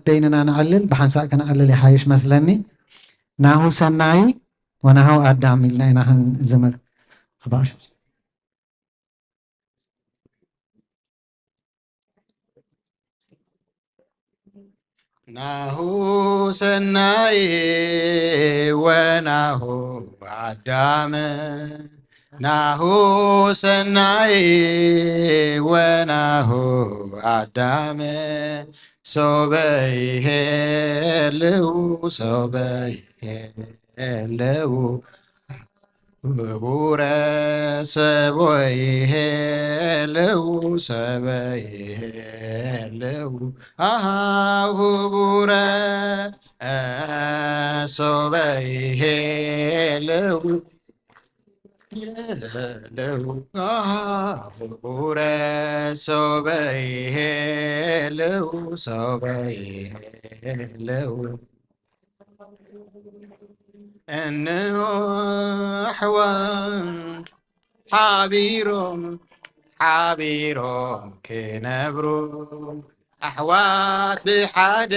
በይንና ነዕልል፣ ብሓንሳእ ከነዕልል ይሓይሽ መስለኒ። ናሁ ሰናይ ወናሁ ኣዳም ኢልና ኢና ክንዝምር። ኣባእሹ። ናሁ ሰናይ ወናሁ ኣዳም፣ ናሁ ሰናይ ወናሁ ኣዳም፣ ሶበ ይሄልው፣ ሶበ ይሄልው፣ ህቡረ ሰቦ ይሄልው፣ ሰበ ይሄልው፣ ኣሃው ህቡረ ሶበ ይሄልው፣ ይሄልው፣ ኣሃው ህቡረ ሶበ ይሄልው፣ ሶበ ይሄልው። እንሆ ኣሕዋት ሓቢሮም፣ ሓቢሮም ክነብሩ፣ ኣሕዋት ብሓደ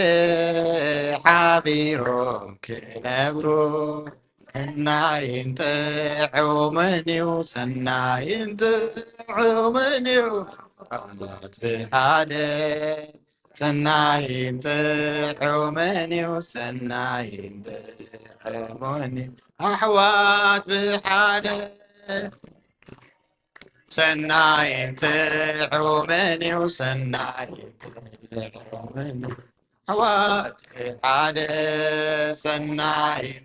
ሓቢሮም ክነብሩ፣ ሰናይን ጥዑምን እዩ፣ ሰናይን ጥዑምን እዩ። ኣሕዋት ብሓደ ሰናይን ጥዑምን እዩ፣ ሰናይን ጥዑምን እዩ። ኣሕዋት ብሓደ ሰናይን ጥዑምን እዩ፣ ሰናይን ጥዑምን እዩ። ኣሕዋት ብሓደ ሰናይን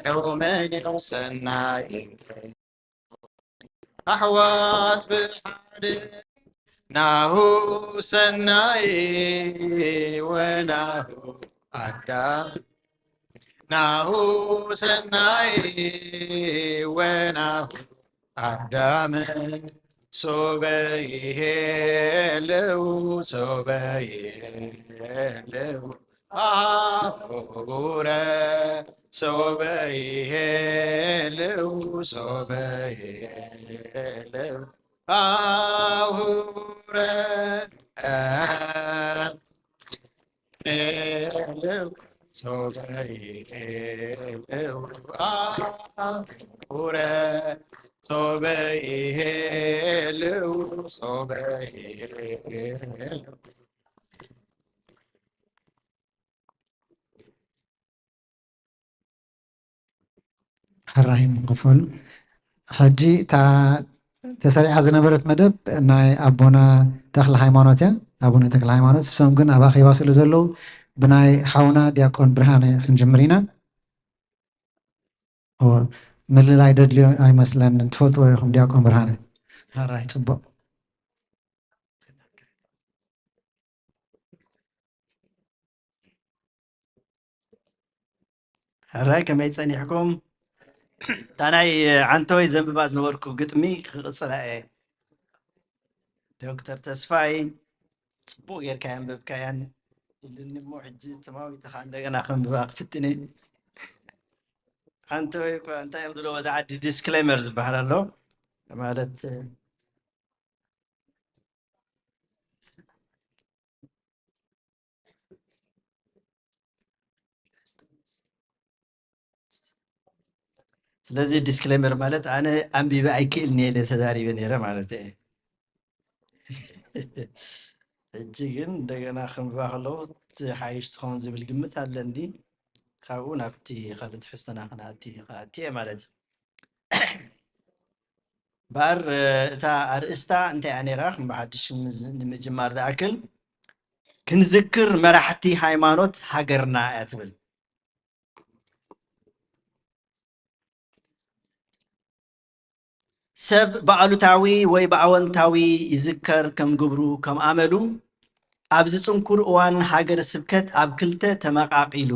ጥዑምን እዩ፣ ሰናይን ጥዑምን ኣሕዋት ብሓደ ናሁ ሰናይ ወናሁ ኣዳም፣ ናሁ ሰናይ ወናሁ ኣዳም፣ ሶበ ይሄልው፣ ሶበ ይሄልው፣ ኣሁቡረ ሶበ ይሄልው፣ ሶበ ይሄልው፣ ኣሁቡረ ሄልው፣ ሶበ ይሄልው፣ ኣሁቡረ ሶበ ይሄልው፣ ሶበ ይሄልው። ሕራይ ምክፈሉ። ሕጂ እታ ተሰሪዓ ዝነበረት መደብ ናይ ኣቦና ተክለ ሃይማኖት እያ። ኣቡነ ተክለ ሃይማኖት፣ እሶም ግን ኣብ ኣኼባ ስለ ዘለዉ፣ ብናይ ሓውና ዲያቆን ብርሃነ ክንጅምር ኢና። እወ፣ ምልላይ ደድልዮ ኣይመስለንን። ትፈልጥዎ ኢኹም ዲያቆን ብርሃነ። ሕራይ፣ ጽቡቕ። ሕራይ፣ ከመይ ጸኒሕኩም? እታ ናይ ዓንተወይ ዘንብባ ዝነበርኩ ግጥሚ ክቕጽላ እየ። ዶክተር ተስፋይ፣ ጽቡቕ ጌርካ የንበብካያን ኢሉኒ እሞ፣ ሕጂ ትማዊት ከኣ እንደገና ከንብባ ክፍትን እየ። ዓንተወይ እኮ እንታይ እዮም ዝብልዎ፣ እዚ ዓዲ ዲስክሌመር ዝበሃል ኣሎ። ማለት፣ ስለዚ ዲስክሌመር ማለት ኣነ ኣንቢበ ኣይክእልን እየ ኢለ ተዛሪበ ነይረ ማለት እየ። ሕጂ ግን እንደገና ከንብባ ከለኹ ትሓይሽ ትኸውን ዝብል ግምት ኣለኒ። ካብኡ ናብቲ ካልእ ትሕዝቶና ክንኣቲ፣ ክኣቲ እየ ማለት እዩ። እምበኣር፣ እታ ኣርእስታ እንታይ እያ ነይራ? ከም ብሓድሽ ንምዝ-፣ ንምጅማር ዝኣክል፣ ክንዝክር መራሕቲ ሃይማኖት ሃገርና እያ ትብል። ሰብ ብኣሉታዊ ወይ ብኣወንታዊ ይዝከር ከም ግብሩ ከም ኣመሉ፣ ኣብዚ ጽንኩር እዋን ሃገረ ስብከት ኣብ ክልተ ተመቓቒሉ፣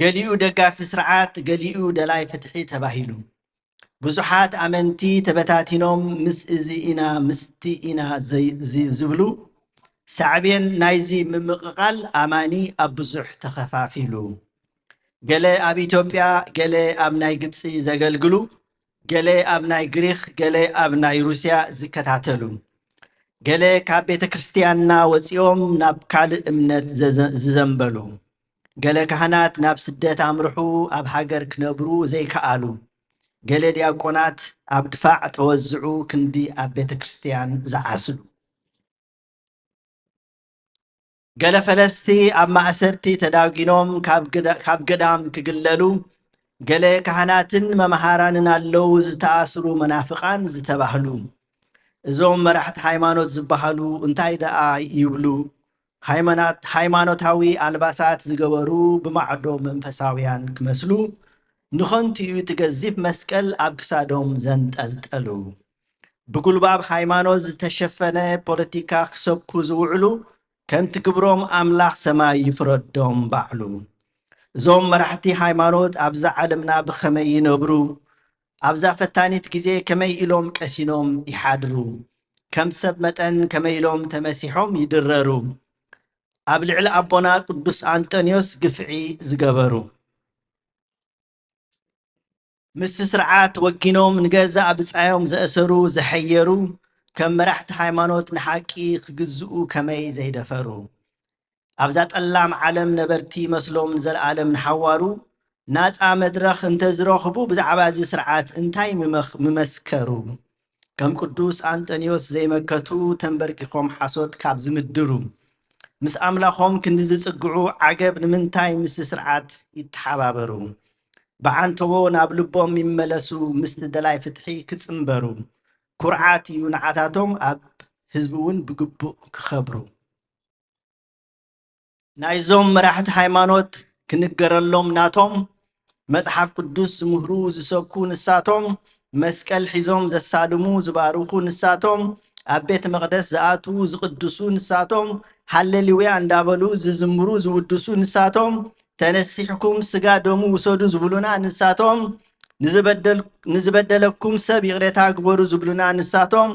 ገሊኡ ደጋፊ ስርዓት፣ ገሊኡ ደላይ ፍትሒ ተባሂሉ። ብዙሓት ኣመንቲ ተበታቲኖም፣ ምስ እዚ ኢና፣ ምስቲ ኢና ዘይ-፣ ዚ-፣ ዝብሉ። ሳዕቤን ናይዚ ምምቕቓል ኣማኒ ኣብ ብዙሕ ተኸፋፊሉ። ገለ ኣብ ኢትዮጵያ፣ ገለ ኣብ ናይ ግብጺ ዘገልግሉ፣ ገለ ኣብ ናይ ግሪኽ፣ ገለ ኣብ ናይ ሩስያ ዝከታተሉ። ገለ ካብ ቤተ ክርስቲያንና ወጺኦም ናብ ካልእ እምነት ዘዘ-፣ ዝዘንበሉ፣ ገለ ካህናት ናብ ስደት ኣምርሑ ኣብ ሃገር ክነብሩ ዘይከኣሉ፣ ገለ ዲያቆናት ኣብ ድፋዕ ተወዝዑ ክንዲ ኣብ ቤተ ክርስቲያን ዝዓስሉ፣ ገለ ፈለስቲ ኣብ ማእሰርቲ ተዳጒኖም ካብ ግዳ-፣ ካብ ገዳም ክግለሉ፣ ገለ ካህናትን መምሃራንን ኣለዉ ዝተኣስሩ መናፍቓን ዝተባህሉ። እዞም መራሕቲ ሃይማኖት ዝበሃሉ እንታይ ደኣ ይብሉ? ሃይማናት-፣ ሃይማኖታዊ ኣልባሳት ዝገበሩ ብማዕዶ መንፈሳውያን ክመስሉ፣ ንኸንቱ'ዩ እቲ ገዚፍ መስቀል ኣብ ክሳዶም ዘንጠልጠሉ። ብጉልባብ ሃይማኖት ዝተሸፈነ ፖለቲካ ክሰብኩ ዝውዕሉ፣ ከምቲ ግብሮም ኣምላኽ ሰማይ ይፍረዶም ባዕሉ። እዞም መራሕቲ ሃይማኖት ኣብዛ ዓለምና ብኸመይ ይነብሩ? ኣብዛ ፈታኒት ግዜ ከመይ ኢሎም ቀሲኖም ይሓድሩ? ከም ሰብ መጠን ከመይ ኢሎም ተመሲሖም ይድረሩ? ኣብ ልዕሊ ኣቦና ቅዱስ ኣንጠንዮስ ግፍዒ ዝገበሩ። ምስቲ ስርዓት ወጊኖም ንገዛእ ብጻዮም ዘእሰሩ፣ ዘሐየሩ፣ ከም መራሕቲ ሃይማኖት ንሓቂ ክግዝኡ ከመይ ዘይደፈሩ? ኣብዛ ጠላም ዓለም ነበርቲ መስሎም ንዘለኣለም ንሓዋሩ፣ ናጻ መድረኽ እንተዝረኽቡ ብዛዕባ እዚ ስርዓት እንታይ ምመኽ-፣ ምመስከሩ? ከም ቅዱስ ኣንጠንዮስ ዘይመከቱ ተንበርኪኾም ሓሶት ካብ ዝምድሩ፣ ምስ ኣምላኾም ክንዲ ዝጽግዑ ዓገብ ንምንታይ ምስቲ ስርዓት ይተሓባበሩ? ብዓንተቦ ናብ ልቦም ይመለሱ፣ ምስቲ ደላይ ፍትሒ ክጽንበሩ። ኩርዓት እዩ ንዓታቶም፣ ኣብ ህዝቢ እውን ብግቡእ ክኸብሩ። ናይዞም መራሕቲ ሃይማኖት ክንገረሎም ናቶም፣ መጽሓፍ ቅዱስ ዝምህሩ ዝሰብኩ ንሳቶም፣ መስቀል ሒዞም ዘሳልሙ ዝባርኹ ንሳቶም፣ ኣብ ቤተ መቕደስ ዝኣትዉ ዝቕድሱ ንሳቶም፣ ሃሌሉያ እንዳበሉ ዝዝምሩ ዝውድሱ ንሳቶም፣ ተነሲሕኩም ስጋ ደሙ ውሰዱ ዝብሉና ንሳቶም፣ ንዝበደል-፣ ንዝበደለኩም ሰብ ይቕሬታ ግበሩ ዝብሉና ንሳቶም፣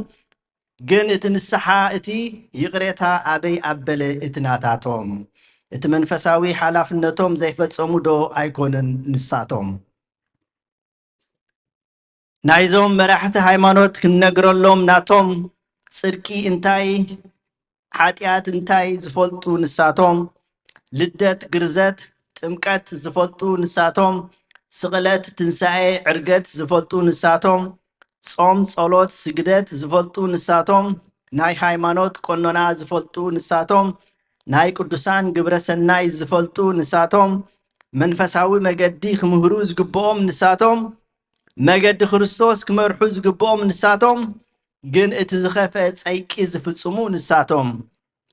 ግን እቲ ንስሓ፣ እቲ ይቕሬታ ኣበይ ኣበለ እቲ ናታቶም? እቲ መንፈሳዊ ሓላፍነቶም ዘይፈጸሙ ዶ ኣይኮነን ንሳቶም? ናይዞም መራሕቲ ሃይማኖት ክንነግረሎም ናቶም፣ ጽድቂ እንታይ፣ ሓጢኣት እንታይ ዝፈልጡ ንሳቶም፣ ልደት፣ ግርዘት፣ ጥምቀት ዝፈልጡ ንሳቶም፣ ስቕለት፣ ትንሳኤ፣ ዕርገት ዝፈልጡ ንሳቶም፣ ጾም፣ ጸሎት፣ ስግደት ዝፈልጡ ንሳቶም፣ ናይ ሃይማኖት ቀኖና ዝፈልጡ ንሳቶም፣ ናይ ቅዱሳን ግብረ ሰናይ ዝፈልጡ ንሳቶም፣ መንፈሳዊ መገዲ ክምህሩ ዝግብኦም ንሳቶም፣ መገዲ ክርስቶስ ክመርሑ ዝግብኦም ንሳቶም፣ ግን እቲ ዝኸፍአ ጸይቂ ዝፍጽሙ ንሳቶም፣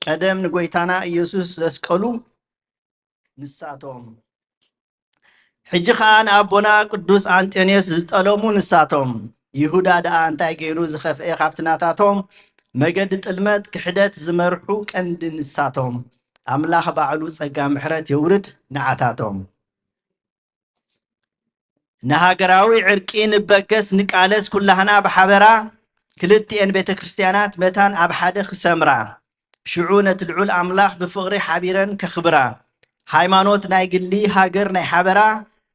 ቀደም ንጎይታና ኢየሱስ ዘስቀሉ ንሳቶም፣ ሕጂ ኸኣ ንኣቦና ቅዱስ ኣንጠንዮስ ዝጠለሙ ንሳቶም፣ ይሁዳ ደኣ እንታይ ገይሩ ዝኸፍአ ካብቲ ናታቶም፣ መገዲ ጥልመት ክሕደት ዝመርሑ ቀንዲ ንሳቶም፣ ኣምላኽ ባዕሉ ጸጋ ምሕረት የውርድ ንዓታቶም። ንሃገራዊ ዕርቂ ንበገስ ንቃለስ ኩላህና ብሓበራ፣ ክልቲኤን ቤተ ክርስቲያናት መታን ኣብ ሓደ ክሰምራ፣ ሽዑ ነቲ ልዑል ኣምላኽ ብፍቕሪ ሓቢረን ከኽብራ፣ ሃይማኖት ናይ ግሊ ሃገር ናይ ሓበራ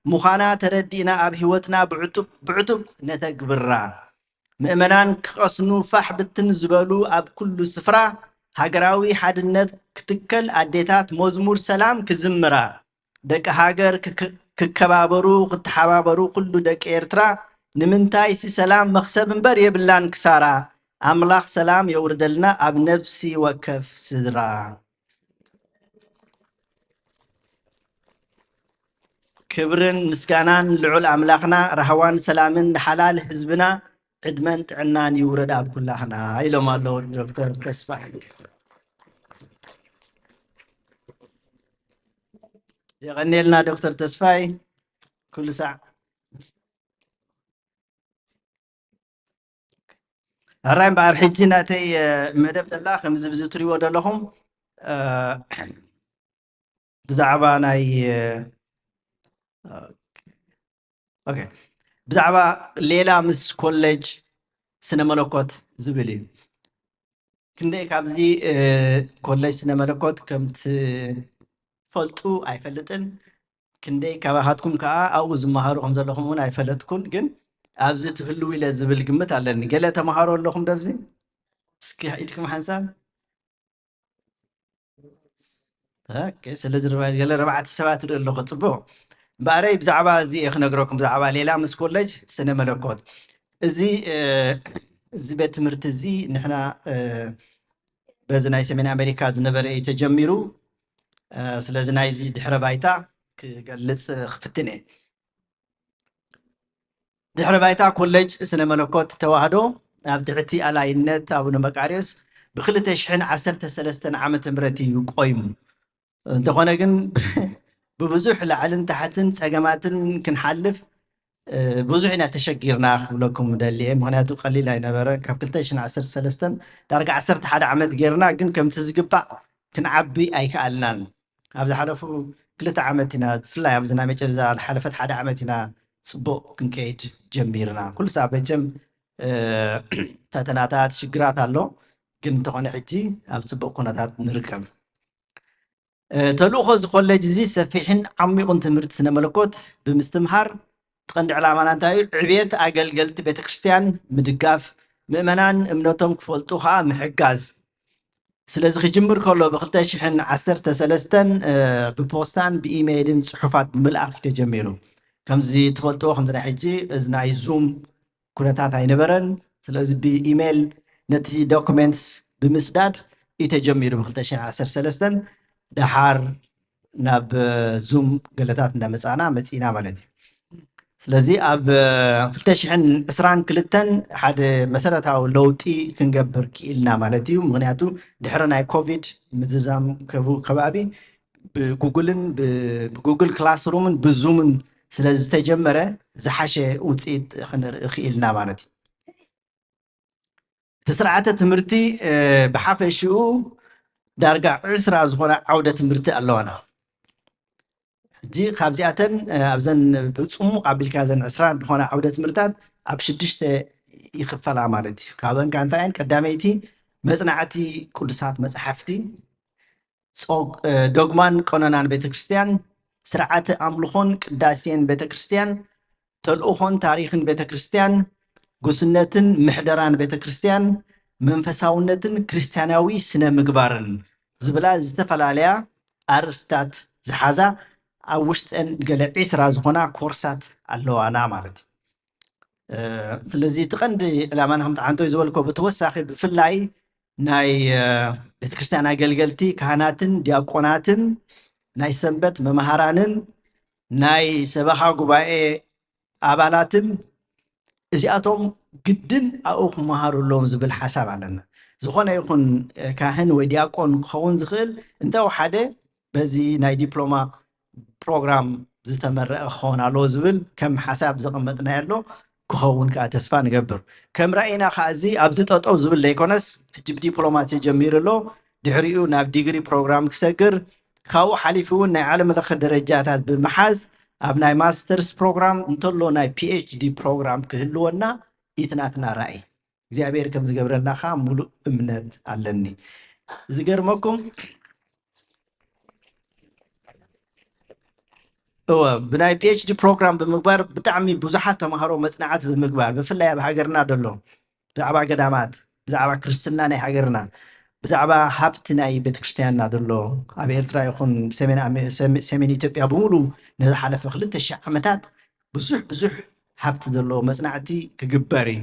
ምዃና ተረዲእና ኣብ ህይወትና ብዕቱብ ብዕቱብ ነተግብራ። ምእመናን ክቐስኑ ፋሕ ብትን ዝበሉ ኣብ ኩሉ ስፍራ ሃገራዊ ሓድነት ክትከል ኣዴታት መዝሙር ሰላም ክዝምራ ደቂ ሃገር ክክ-፣ ክከባበሩ ክተሓባበሩ ኩሉ ደቂ ኤርትራ ንምንታይ ሲ ሰላም መኽሰብ እምበር የብላን ክሳራ ኣምላኽ ሰላም የውርደልና ኣብ ነፍሲ ወከፍ ስድራ። ክብርን ምስጋናን ልዑል ኣምላኽና ራህዋን ሰላምን ንሓላል ህዝብና ዕድመን ጥዕናን ይውረድ ኣብ ኩላህና ኢሎም ኣለዉ ዶክተር ተስፋይ። የቐንየልና ዶክተር ተስፋይ ኩሉ ሳዕ። ኣራይ እምበኣር ሕጂ ናተይ መደብ ደላ ከምዚ ብዚ ትሪዎ ዘለኹም ብዛዕባ ናይ ኦኬ ብዛዕባ ሌላ ምስ ኮሌጅ ስነ መለኮት ዝብል እዩ። ክንደይ ካብዚ ኮሌጅ ስነ መለኮት ከምትፈልጡ ኣይፈልጥን። ክንደይ ካባኻትኩም ከዓ ኣብኡ ዝመሃሩ ከም ዘለኹም እውን ኣይፈለጥኩን። ግን ኣብዚ ትህልው ኢለ ዝብል ግምት ኣለኒ። ገለ ተምሃሮ ኣለኹም ደብዚ? እስኪ ኢድኩም ሓንሳብ። ኦኬ፣ ስለዚ ርባ-፣ ገለ ኣርባዕተ ሰባት ርኢ ኣለኹ። ጽቡቕ። እምበኣረይ ብዛዕባ እዚ እየ ክነግረኩም፣ ብዛዕባ ሌላ ምስ ኮሌጅ ስነ መለኮት። እዚ፣ እ፣ እዚ ቤት ትምህርቲ እዚ ንሕና፣ እ፣ በዚ ናይ ሰሜን ኣሜሪካ ዝነበረ እዩ ተጀሚሩ። እ፣ ስለዚ ናይዚ ድሕረ ባይታ ክገልጽ ክፍትን እየ። ድሕረ ባይታ ኮሌጅ ስነ መለኮት ተዋህዶ ኣብ ትሕቲ ኣላይነት ኣቡነ መቃርዮስ ብ ክልተ ሽሕን ዓሰርተ ሰለስተን ዓመተ ምህረት እዩ ቆይሙ። እንተኾነ ግን ብብዙሕ ላዕልን ታሕትን ጸገማትን ክንሓልፍ፣ እ፣ ብዙሕ ኢና ተሸጊርና ክብለኩም ደሊ እየ። ምኽንያቱ ቀሊል ኣይነበረን። ካብ ክልተ ሽሕን ዓሰርተ ሰለስተን ዳርጋ ዓሰርተ ሓደ ዓመት ጌርና፣ ግን ከምቲ ዝግባእ ክንዓቢ ኣይከኣልናን። ኣብ ዝሓለፉ ክልተ ዓመት ኢና፣ ብፍላይ ኣብዚ ናይ መጨረሻ ዝሓለፈት ሓደ ዓመት ኢና ጽቡቕ ክንከይድ ጀሚርና። ኩሉ ሳዕ መቸም፣ እ፣ ፈተናታት፣ ሽግራት ኣሎ፣ ግን እንተኾነ ሕጂ ኣብ ጽቡቕ ኩነታት ንርከብ። እ፣ ተልእኾ እዚ ኮሌጅ እዚ ሰፊሕን ዓሚቑን ትምህርቲ ስነ መለኮት ብምስትምሃር፣ እቲ ቀንዲ ዕላማና እንታይ እዩ? ዕብየት ኣገልገልቲ ቤተክርስትያን ምድጋፍ፣ ምእመናን እምነቶም ክፈልጡ ኸኣ ምሕጋዝ። ስለዚ ክጅምር ከሎ ብ ክልተ ሽሕን ዓሰርተ ሰለስተን፣ እ፣ ብፖስታን ብኢሜይልን ጽሑፋት ብምልኣኽ እዩ ተጀሚሩ። ከምዚ ትፈልጥዎ፣ ከምዚ ናይ ሕጂ እዚ ናይ ዙም ኩነታት ኣይነበረን። ስለዚ ብኢሜይል ነቲ ዶኩሜንትስ ብምስዳድ እዩ ተጀሚሩ ብ ክልተ ሽሕን ዓሰርተ ሰለስተን። ደሓር ናብ፣ እ፣ ዙም ገለታት እንዳመጻና መጺና ማለት እዩ። ስለዚ ኣብ፣ እ፣ ክልተ ሽሕን ዕስራን ክልተን ሓደ መሰረታዊ ለውጢ ክንገብር ክኢልና ማለት እዩ። ምኽንያቱ ድሕሪ ናይ ኮቪድ ምዝዛም ከቡ-፣ ከባቢ ብጉግልን ብ-፣ ብጉግል ክላስሩምን ብዙምን ስለ ዝተጀመረ ዝሓሸ ውፅኢት ክንርኢ ክኢልና ማለት እዩ። እቲ ስርዓተ ትምህርቲ፣ እ፣ ብሓፈሽኡ ዳርጋ ዕስራ ዝኾና ዓውደ ትምህርቲ ኣለዋና። ሕጂ ካብዚኣተን፣ እ፣ ኣብዘን ብጽሙቕ ኣቢልካ ዘን ዕስራ ዝኾና ዓውደ ትምህርታት ኣብ ሽዱሽተ ይኽፈላ ማለት እዩ። ካብአን ከኣ እንታይ እየን? ቀዳመይቲ መጽናዕቲ ቅዱሳት መጽሓፍቲ፣ ጾግ-፣ እ፣ ዶግማን ቀኖናን ቤተ ክርስቲያን፣ ስርዓተ ኣምልኾን ቅዳሴን ቤተ ክርስቲያን፣ ተልእኾን ታሪኽን ቤተ ክርስቲያን፣ ጉስነትን ምሕደራን ቤተ ክርስቲያን፣ መንፈሳውነትን ክርስቲያናዊ ስነ ምግባርን ዝብላ ዝተፈላለያ ኣርእስታት ዝሓዛ ኣብ ውሽጠን ገለ ዕስራ ዝኾና ኮርሳት ኣለዋና ማለት እዩ። እ፣ ስለዚ እቲ ቀንዲ ዕላማና ከምቲ ዓንቶይ ዝበልኮ ብተወሳኺ ብፍላይ ናይ፣ እ፣ ቤተክርስትያን ኣገልገልቲ፣ ካህናትን ዲያቆናትን፣ ናይ ሰንበት መምሃራንን፣ ናይ ሰበኻ ጉባኤ ኣባላትን፣ እዚኣቶም ግድን ኣብኡ ክመሃሩ ኣለዎም ዝብል ሓሳብ ኣለና። ዝኾነ ይኹን፣ እ፣ ካህን ወይ ዲያቆን ክኸውን ዝኽእል እንተወሓደ በዚ ናይ ዲፕሎማ ፕሮግራም ዝተመረቐ ክኸውን ኣለዎ ዝብል ከም ሓሳብ ዘቐመጥናዮ ኣሎ፣ ክኸውን ከኣ ተስፋ ንገብር። ከም ራእይና ከኣ እዚ ኣብዚ ጠጠው ዝብል ዘይኮነስ፣ ሕጂ ብዲፕሎማ ተጀሚሩ ኣሎ፣ ድሕሪኡ ናብ ዲግሪ ፕሮግራም ክሰግር፣ ካብኡ ሓሊፉ እውን ናይ ዓለም ለኸ ደረጃታት ብምሓዝ ኣብ ናይ ማስተርስ ፕሮግራም እንተሎ ናይ ፒ ኤች ዲ ፕሮግራም ክህልወና እቲ ናትና ራእይ። እግዚኣብሔር ከም ዝገብረልና ከኣ ሙሉእ እምነት ኣለኒ። ዝገርመኩም፣ እወ፣ ብናይ ፒ ኤች ዲ ፕሮግራም ብምግባር ብጣዕሚ ብዙሓት ተምሃሮ መጽናዕቲ ብምግባር፣ ብፍላይ ኣብ ሃገርና ዘሎ ብዛዕባ ገዳማት፣ ብዛዕባ ክርስትና ናይ ሃገርና፣ ብዛዕባ ሃብቲ ናይ ቤተክርስትያንና ዘሎ ኣብ ኤርትራ ይኹን ሰሜን ኣሜ-፣ ሰሜ-፣ ሰሜን ኢትዮጵያ ብምሉ ንዝሓለፈ ክልተ ሽሕ ዓመታት ብዙሕ ብዙሕ ሃብቲ ዘለዎ መጽናዕቲ ክግበር እዩ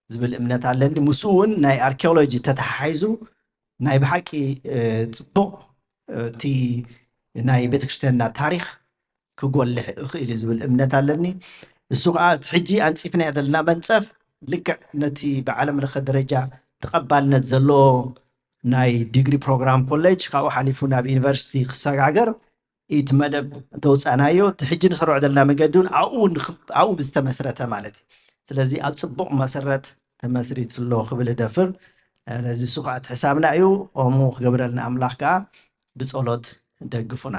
ዝብል እምነት ኣለኒ። ምስኡ እውን ናይ ኣርኪኦሎጂ ተተሓሒዙ ናይ ብሓቂ፣ እ፣ ጽቡቕ፣ እ፣ እቲ ናይ ቤተክርስትያንና ታሪኽ ክጎልሕ እኽእል እዩ ዝብል እምነት ኣለኒ። እሱ ከኣ እቲ ሕጂ ኣንጺፍናዮ ዘለና መንጸፍ ልክዕ ነቲ ብዓለም ለኸ ደረጃ ተቐባልነት ዘለዎ ናይ ዲግሪ ፕሮግራም ኮሌጅ ካብኡ ሓሊፉ ናብ ዩኒቨርሲቲ ክሰጋገር እቲ መደብ እንተውፃእናዮ፣ እቲ ሕጂ ንሰርዖ ዘለና መገዲ እውን ኣብኡ ንኽ-፣ ኣብኡ ብዝተመስረተ ማለት እዩ። ስለዚ ኣብ ፅቡቕ መሰረት ተመስሪቱ ኣሎ ክብል እደፍር። ስለዚ እሱ ከዓ እቲ ሕሳብና እዩ። ከምኡ ክገብረልና ኣምላኽ ከዓ ብፀሎት ደግፉና።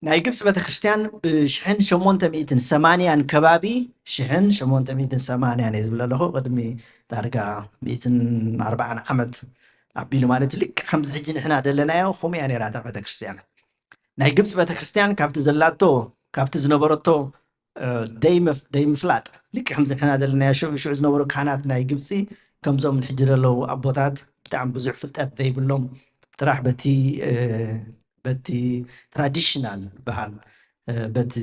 ናይ ግብፂ ቤተክርስትያን ብሽሕን ሸሞንተ ሚእትን ሰማንያን ከባቢ፣ ሽሕን ሸሞንተ ሚእትን ሰማንያን እየ ዝብል ኣለኹ፣ ቅድሚ ዳርጋ ሚእትን ኣርባዓን ዓመት ኣቢሉ ማለት እዩ። ልክዕ ከምዚ ሕጂ ንሕና ዘለናዮ ከምኡ እያ ነይራ እታ ቤተክርስትያን። ናይ ግብፂ ቤተክርስትያን ካብቲ ዘላቶ፣ ካብቲ ዝነበረቶ፣ እ፣ ደይምፍ-፣ ደይምፍላጥ፣ ልክዕ ከምዚ ንሕና ዘለናዮ ሽዑ፣ ሽዑ ዝነበሩ ካህናት ናይ ግብፂ ከምዞም ሕጂ ዘለዉ ኣቦታት ብጣዕሚ ብዙሕ ፍልጠት ዘይብሎም ጥራሕ በቲ በቲ ትራዲሽናል በሃል በቲ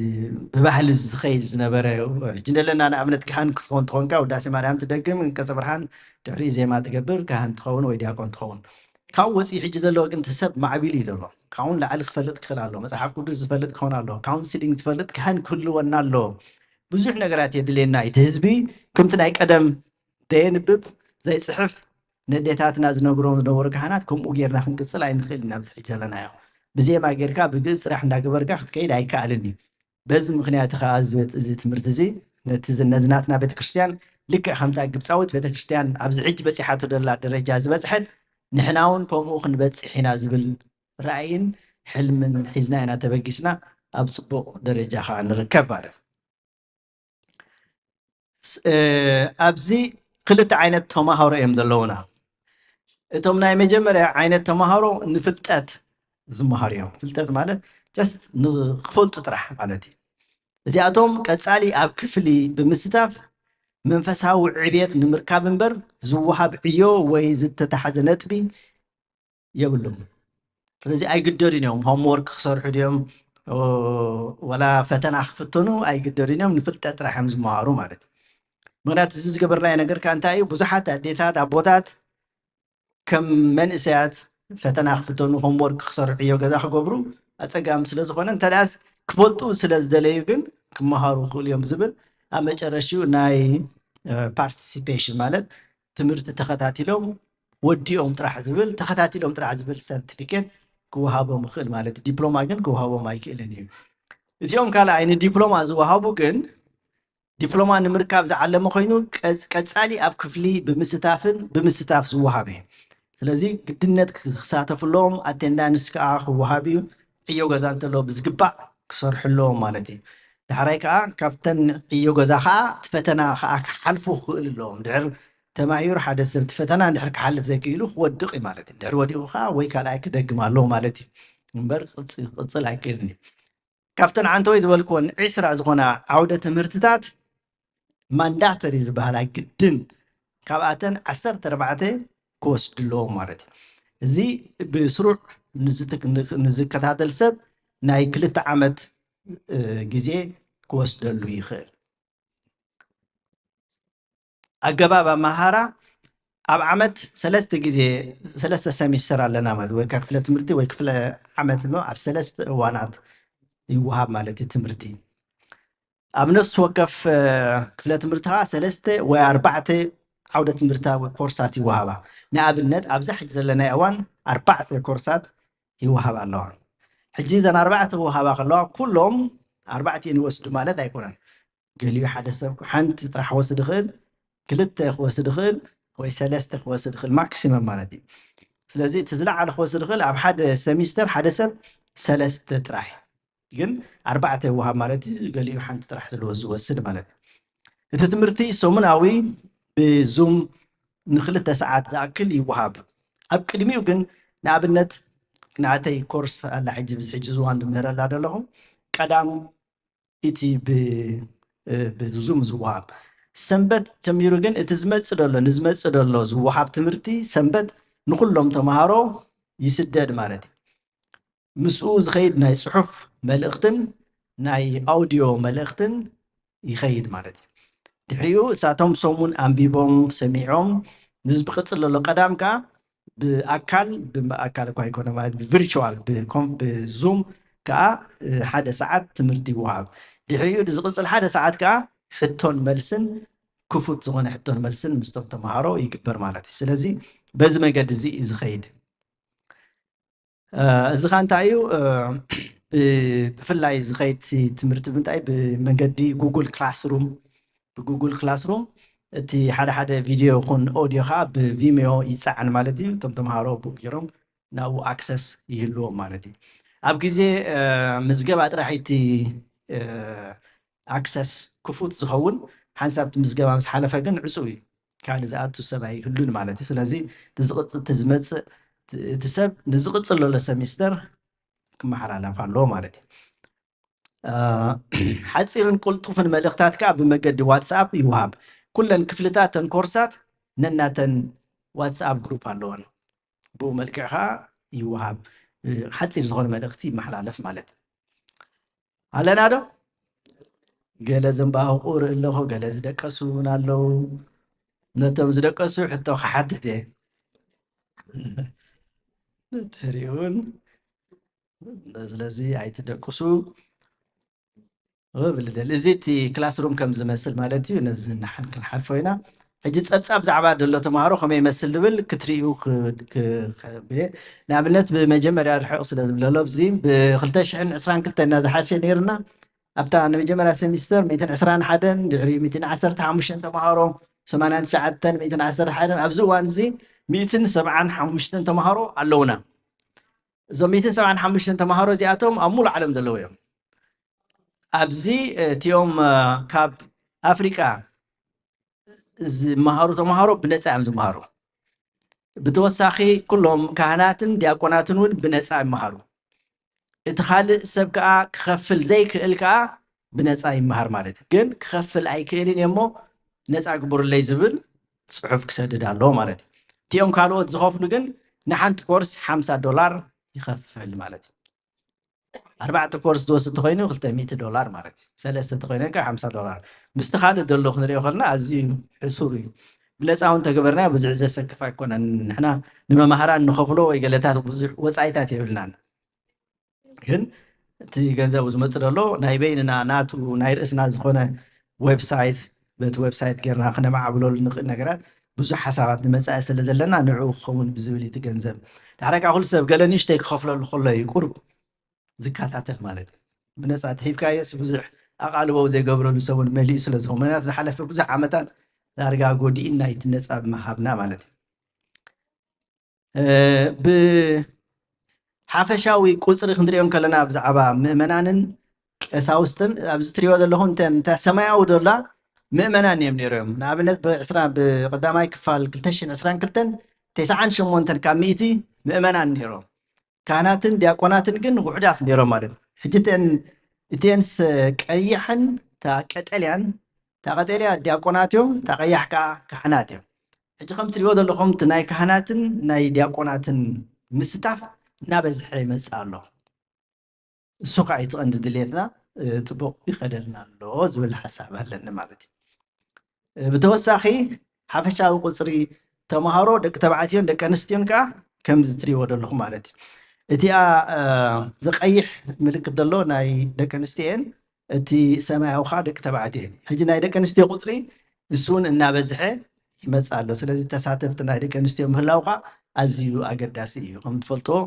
ብባህሊ ዝኸይድ ዝነበረ ሕጂ እንደለና ንኣብነት ካህን ክትኾን ትኾንካ ውዳሴ ማርያም ትደግም ቀፀ ብርሃን ድሕሪ ዜማ ትገብር ካህን ትኸውን ወይ ዲያቆን ትኸውን ካብኡ ወፂኡ ሕጂ ዘለዎ ግን ሰብ ማዕቢሉ እዩ ዘሎ ካብውን ላዕሊ ክፈልጥ ክኽእል ኣሎ መፅሓፍ ቅዱስ ዝፈልጥ ክኸውን ኣሎ ካውንስሊንግ ዝፈልጥ ካህን ክህልወና ኣሎ ብዙሕ ነገራት የድልየና እቲ ህዝቢ ከምቲ ናይ ቀደም ዘየንብብ ዘይፅሕፍ ነዴታትና ዝነግሮም ዝነበሩ ካህናት ከምኡ ጌርና ክንቅፅል ኣይንኽእል ኢና ብዝሕጂ ዘለናዮ ብዜማ ጌርካ ብግእዝ ስራሕ እንዳገበርካ ክትከይድ ኣይከኣልን እዩ በዚ ምክንያት ከዓ እዚ ትምህርቲ እዚ ነዚ ናትና ቤተክርስትያን ልክዕ ከምታ ግብፃዊት ቤተክርስትያን ኣብዚ ሕጂ በፂሓቶ ደላ ደረጃ ዝበፅሐት ንሕና እውን ከምኡ ክንበፅሕ ኢና ዝብል ራእይን ሕልምን ሒዝና ኢና ተበጊስና ኣብ ፅቡቕ ደረጃ ከዓ ንርከብ ማለት ኣብዚ ክልተ ዓይነት ተማሃሮ እዮም ዘለውና እቶም ናይ መጀመርያ ዓይነት ተማሃሮ ንፍልጠት ዝመሃሩ እዮም ፍልጠት ማለት ጀስት ንክፈልጡ ጥራሕ ማለት እዩ እዚኣቶም ቀፃሊ ኣብ ክፍሊ ብምስታፍ መንፈሳዊ ዕብየት ንምርካብ እምበር ዝወሃብ ዕዮ ወይ ዝተታሓዘ ነጥቢ የብሉም ስለዚ ኣይግደዱን እዮም ሆምወርክ ክሰርሑ ድዮም ወላ ፈተና ክፍተኑ ኣይግደዱን እዮም ንፍልጠት ጥራሕ እዮም ዝመሃሩ ማለት እዩ ምክንያቱ እዚ ዝገበርናዮ ነገር ከዓ እንታይ እዩ ብዙሓት ኣዴታት ኣቦታት ከም መንእሰያት ፈተና ክፍተኑ ሆምወርክ ክሰርሑ ዕዮ ገዛ ክገብሩ ኣፀጋሚ ስለ ዝኾነ እንተደኣስ ክፈልጡ ስለ ዝደለዩ ግን ክመሃሩ ክኽእሉ እዮም ዝብል ኣብ መጨረሽኡ ናይ ፓርቲሲፔሽን ማለት ትምህርቲ ተኸታቲሎም ወዲኦም ጥራሕ ዝብል ተኸታቲሎም ጥራሕ ዝብል ሰርቲፊኬት ክወሃቦም ይኽእል ማለት ዲፕሎማ ግን ክወሃቦም ኣይክእልን እዩ እቲኦም ካልኣይ ንዲፕሎማ ዝወሃቡ ግን ዲፕሎማ ንምርካብ ዝዓለመ ኮይኑ ቀፃሊ ኣብ ክፍሊ ብምስታፍን ብምስታፍ ዝወሃብ እዩ ስለዚ ግድነት ክሳተፍሎም ኣቴንዳንስ ከዓ ክወሃብ እዩ ዕዮ ገዛ እንተሎ ብዝግባእ ክሰርሑ ኣለዎም ማለት እዩ ዳሕራይ ከዓ ካብተን ዕዮ ገዛ ከዓ እቲ ፈተና ከዓ ክሓልፉ ክኽእል ኣለዎም ድሕር ተማሂሩ ሓደ ሰብ እቲ ፈተና እንድሕር ክሓልፍ ዘይክኢሉ ክወድቕ እዩ ማለት እዩ ድሕር ወዲቑ ከዓ ወይ ካልኣይ ክደግም ኣለዎ ማለት እዩ እምበር ክቕፅል ኣይክእልን እዩ ካብተን ዓንተወይ ዝበልክወን ዕስራ ዝኾና ዓውደ ትምህርትታት ማንዳተሪ ዝበሃላ ግድን ካብኣተን ዓሰርተ ኣርባዕተ ክወስድ ኣለዎም ማለት እዩ እዚ ብስሩዕ ንዝከታተል ሰብ ናይ ክልተ ዓመት ግዜ ክወስደሉ ይኽእል ኣገባብ ኣመሃራ ኣብ ዓመት ሰለስተ ግዜ ሰለስተ ሰሚስተር ኣለና ማለት ወይ ክፍለ ትምህርቲ ወይ ክፍለ ዓመት ሞ ኣብ ሰለስተ እዋናት ይወሃብ ማለት እዩ ትምህርቲ ኣብ ነፍሲ ወከፍ ክፍለ ትምህርቲ ከዓ ሰለስተ ወይ ኣርባዕተ ዓውደ ትምህርታ ወይ ኮርሳት ይወሃባ ንኣብነት ኣብዛ ሕጂ ዘለናይ እዋን ኣርባዕተ ኮርሳት ይወሃባ ኣለዋ ሕጂ እዘን ኣርባዕተ ክወሃባ ከለዋ ኩሎም ኣርባዕቲኤን ይወስዱ ማለት ኣይኮነን ገሊኡ ሓደ ሰብ ሓንቲ ጥራሕ ክወስድ ይኽእል ክልተ ክወስድ ይኽእል ወይ ሰለስተ ክወስድ ይኽእል ማክሲመም ማለት እዩ ስለዚ እቲ ዝለዓለ ክወስድ ይኽእል ኣብ ሓደ ሰሚስተር ሓደ ሰብ ሰለስተ ጥራሕ ግን ኣርባዕተ ይወሃብ ማለት እዩ ገሊኡ ሓንቲ ጥራሕ ዘለዎ ዝወስድ ማለት እዩ እቲ ትምህርቲ ሰሙናዊ ብዙም ንክልተ ሰዓት ዝኣክል ይወሃብ ኣብ ቅድሚኡ ግን ንኣብነት ናተይ ኮርስ ኣላ ሕጂ ብዚ ሕጂ ዝዋን ዝምህረላ ዘለኹ ቀዳም እቲ ብዙም ዝወሃብ ሰንበት ጀሚሩ ግን እቲ ዝመፅእ ዘሎ ንዝመፅእ ዘሎ ዝወሃብ ትምህርቲ ሰንበት ንኩሎም ተምሃሮ ይስደድ ማለት እዩ ምስኡ ዝኸይድ ናይ ፅሑፍ መልእኽትን ናይ ኣውድዮ መልእኽትን ይኸይድ ማለት እዩ ድሕሪኡ እሳቶም ሰሙን ኣንቢቦም ሰሚዖም ንዝብቅፅል ዘሎ ቀዳም ከዓ ብኣካል ብኣካል እኳ ይኮነ ማለት ብቪርቹዋል ብዙም ከዓ ሓደ ሰዓት ትምህርቲ ይወሃብ ድሕሪኡ ዝቕፅል ሓደ ሰዓት ከዓ ሕቶን መልስን ክፉት ዝኾነ ሕቶን መልስን ምስቶም ተምሃሮ ይግበር ማለት እዩ ስለዚ በዚ መገዲ እዚ እዩ ዝኸይድ እዚ ከዓ እንታይ እዩ ብፍላይ ዝኸይድ ትምህርቲ ምንታይ ብመንገዲ ጉግል ክላስሩም ብጉግል ክላስሩም እቲ ሓደ ሓደ ቪድዮ ይኹን ኦድዮ ከዓ ብቪሜዮ ይፀዓን ማለት እዩ እቶም ተምሃሮ ብኡ ገይሮም ናብኡ ኣክሰስ ይህልዎም ማለት እዩ ኣብ ግዜ ምዝገባ ጥራሕ እቲ ኣክሰስ ክፉት ዝኸውን ሓንሳብ እቲ ምዝገባ ምስ ሓለፈ ግን ዕፁው እዩ ካልእ ዝኣቱ ሰብ ኣይህሉን ማለት እዩ ስለዚ ዝመፅእ እቲ ሰብ ንዝቕፅል ዘሎ ሰሚስተር ክመሓላለፍ ኣለዎ ማለት እዩ ሓፂርን ቅልጡፍን መልእኽታት ከዓ ብመገዲ ዋትስኣፕ ይወሃብ ኩለን ክፍልታት ተን ኮርሳት ነናተን ዋትስኣፕ ግሩፕ ኣለወን። ብኡ መልክዕ ከዓ ይወሃብ። ሓፂር ዝኾነ መልእኽቲ ይመሓላለፍ ማለት እዩ። ኣለና ዶ? ገለ ዘንባህቑ ርኢ ኣለኹ፣ ገለ ዝደቀሱ እውን ኣለዉ። ነቶም ዝደቀሱ ሕቶ ክሓትት እየ። ነተሪውን ስለዚ ኣይትደቅሱ። ብል ደል እዚ እቲ ክላስሩም ከም ዝመስል ማለት እዩ። ነዚ ንሓን ክንሓልፎ ኢና። ሕጂ ጸብጻብ ዛዕባ ደሎ ተምሃሮ ከመይ ይመስል ዝብል ክትርእዩ ንኣብነት ብመጀመርያ ርሕቕ ስለ ዝብለሎ እዚ ብ222 እና ዝሓሸ ነይርና ኣብታ ንመጀመርያ ሴሚስተር 121 ድሕሪ 115 ተምሃሮ 89 111 ኣብዚ እዋን እዚ 175 ተምሃሮ ኣለውና። እዞም 175 ተምሃሮ እዚኣቶም ኣብ ሙሉ ዓለም ዘለዉ እዮም። ኣብዚ እቲኦም ካብ ኣፍሪቃ ዝመሃሩ ተምሃሮ ብነፃ እዮም ዝመሃሩ። ብተወሳኺ ኩሎም ካህናትን ዲያቆናትን እውን ብነፃ ይመሃሩ። እቲ ካልእ ሰብ ከዓ ክኸፍል ዘይክእል ከዓ ብነፃ ይመሃር ማለት እዩ። ግን ክኸፍል ኣይክእልን እየ እሞ ነፃ ግቡርለይ ዝብል ፅሑፍ ክሰድድ ኣለዎ ማለት እዩ። እቲኦም ካልኦት ዝኸፍሉ ግን ንሓንቲ ኮርስ ሓምሳ ዶላር ይኸፍል ማለት እዩ። ኣርባዕተ ኮርስ ዝወስድ ተኮይኑ 200 ዶላር ማለት እዩ። ሰለስተ ተኮይኑ ከ ሓምሳ ዶላር። ምስቲ ካልእ ዘሎ ክንሪኦ ከለና ኣዝዩ ሕሱር እዩ። ብነፃ እውን ተገበርና ብዙሕ ዘሰክፍ ኣይኮነን። ንሕና ንመማህራን ንኸፍሎ ወይ ገለታት ብዙሕ ወፃኢታት የብልናን። ግን እቲ ገንዘብ ዝመፅእ ዘሎ ናይ በይንና ናቱ ናይ ርእስና ዝኾነ ዌብሳይት በቲ ዌብሳይት ጌርና ክነማዕብለሉ ንኽእል ነገራት ብዙሕ ሓሳባት ንመፃኢ ስለ ዘለና ንዕኡ ክኸውን ብዝብል እቲ ገንዘብ ዳሕረ ከዓ ኩሉ ሰብ ገለ ንእሽተይ ክኸፍለሉ ከሎ እዩ ቁሩብ ዝከታተል ማለት እዩ። ብነፃ ተሂብካዮስ ብዙሕ ኣቓልቦ ዘይገብረሉ ሰሙን መሊኡ ስለ ዝኾነ ምክንያቱ ዝሓለፈ ብዙሕ ዓመታት ዳርጋ ጎዲእና እቲ ነፃ ብምሃብና ማለት እዩ። ብሓፈሻዊ ቁፅሪ ክንሪኦ ከለና ብዛዕባ ምእመናንን ቀሳውስትን ኣብዚ ትሪኦ ዘለኹም እተ ሰማያዊ ዶላ ምእመናን እዮም ነይሮም። ንኣብነት ብዕስራ ብቀዳማይ ክፋል 2022 ተስዓን ሸሞንተን ካብ ሚእቲ ምእመናን ነይሮም። ካህናትን ዲያቆናትን ግን ውሑዳት ነይሮም ማለት እዩ። ሕጂ እተን እተንስ ቀይሕን እታ ቀጠልያን እታ ቀጠልያ ዲያቆናት እዮም፣ እታ ቀያሕ ከዓ ካህናት እዮም። ሕጂ ከም ትሪእዎ ዘለኹም እቲ ናይ ካህናትን ናይ ዲያቆናትን ምስታፍ እናበዝሐ ይመፅእ ኣሎ። እሱ ከዓ እቲ ቀንዲ ድሌትና እ፣ ፅቡቅ ይኸደልና ኣሎ ዝብል ሓሳብ ኣለኒ ማለት እዩ። እ፣ ብተወሳኺ ሓፈሻዊ ቁፅሪ ተምሃሮ ደቂ ተባዕትዮን ደቂ ኣንስትዮን ከዓ ከምዚ ትሪእዎ ዘለኹም ማለት እዩ። እቲኣ እ፣ ዝቀይሕ ምልክት ዘሎ ናይ ደቂ ኣንስትዮ እየን፣ እቲ ሰማያዊ ከዓ ደቂ ተባዕትዮ እየን። ሕጂ ናይ ደቂ ኣንስትዮ ቁፅሪ እሱ እውን እናበዝሐ ይመፅእ ኣሎ። ስለዚ ተሳተፍቲ ናይ ደቂ ኣንስትዮ ምህላው ከዓ ኣዝዩ ኣገዳሲ እዩ። ከም ትፈልጥዎ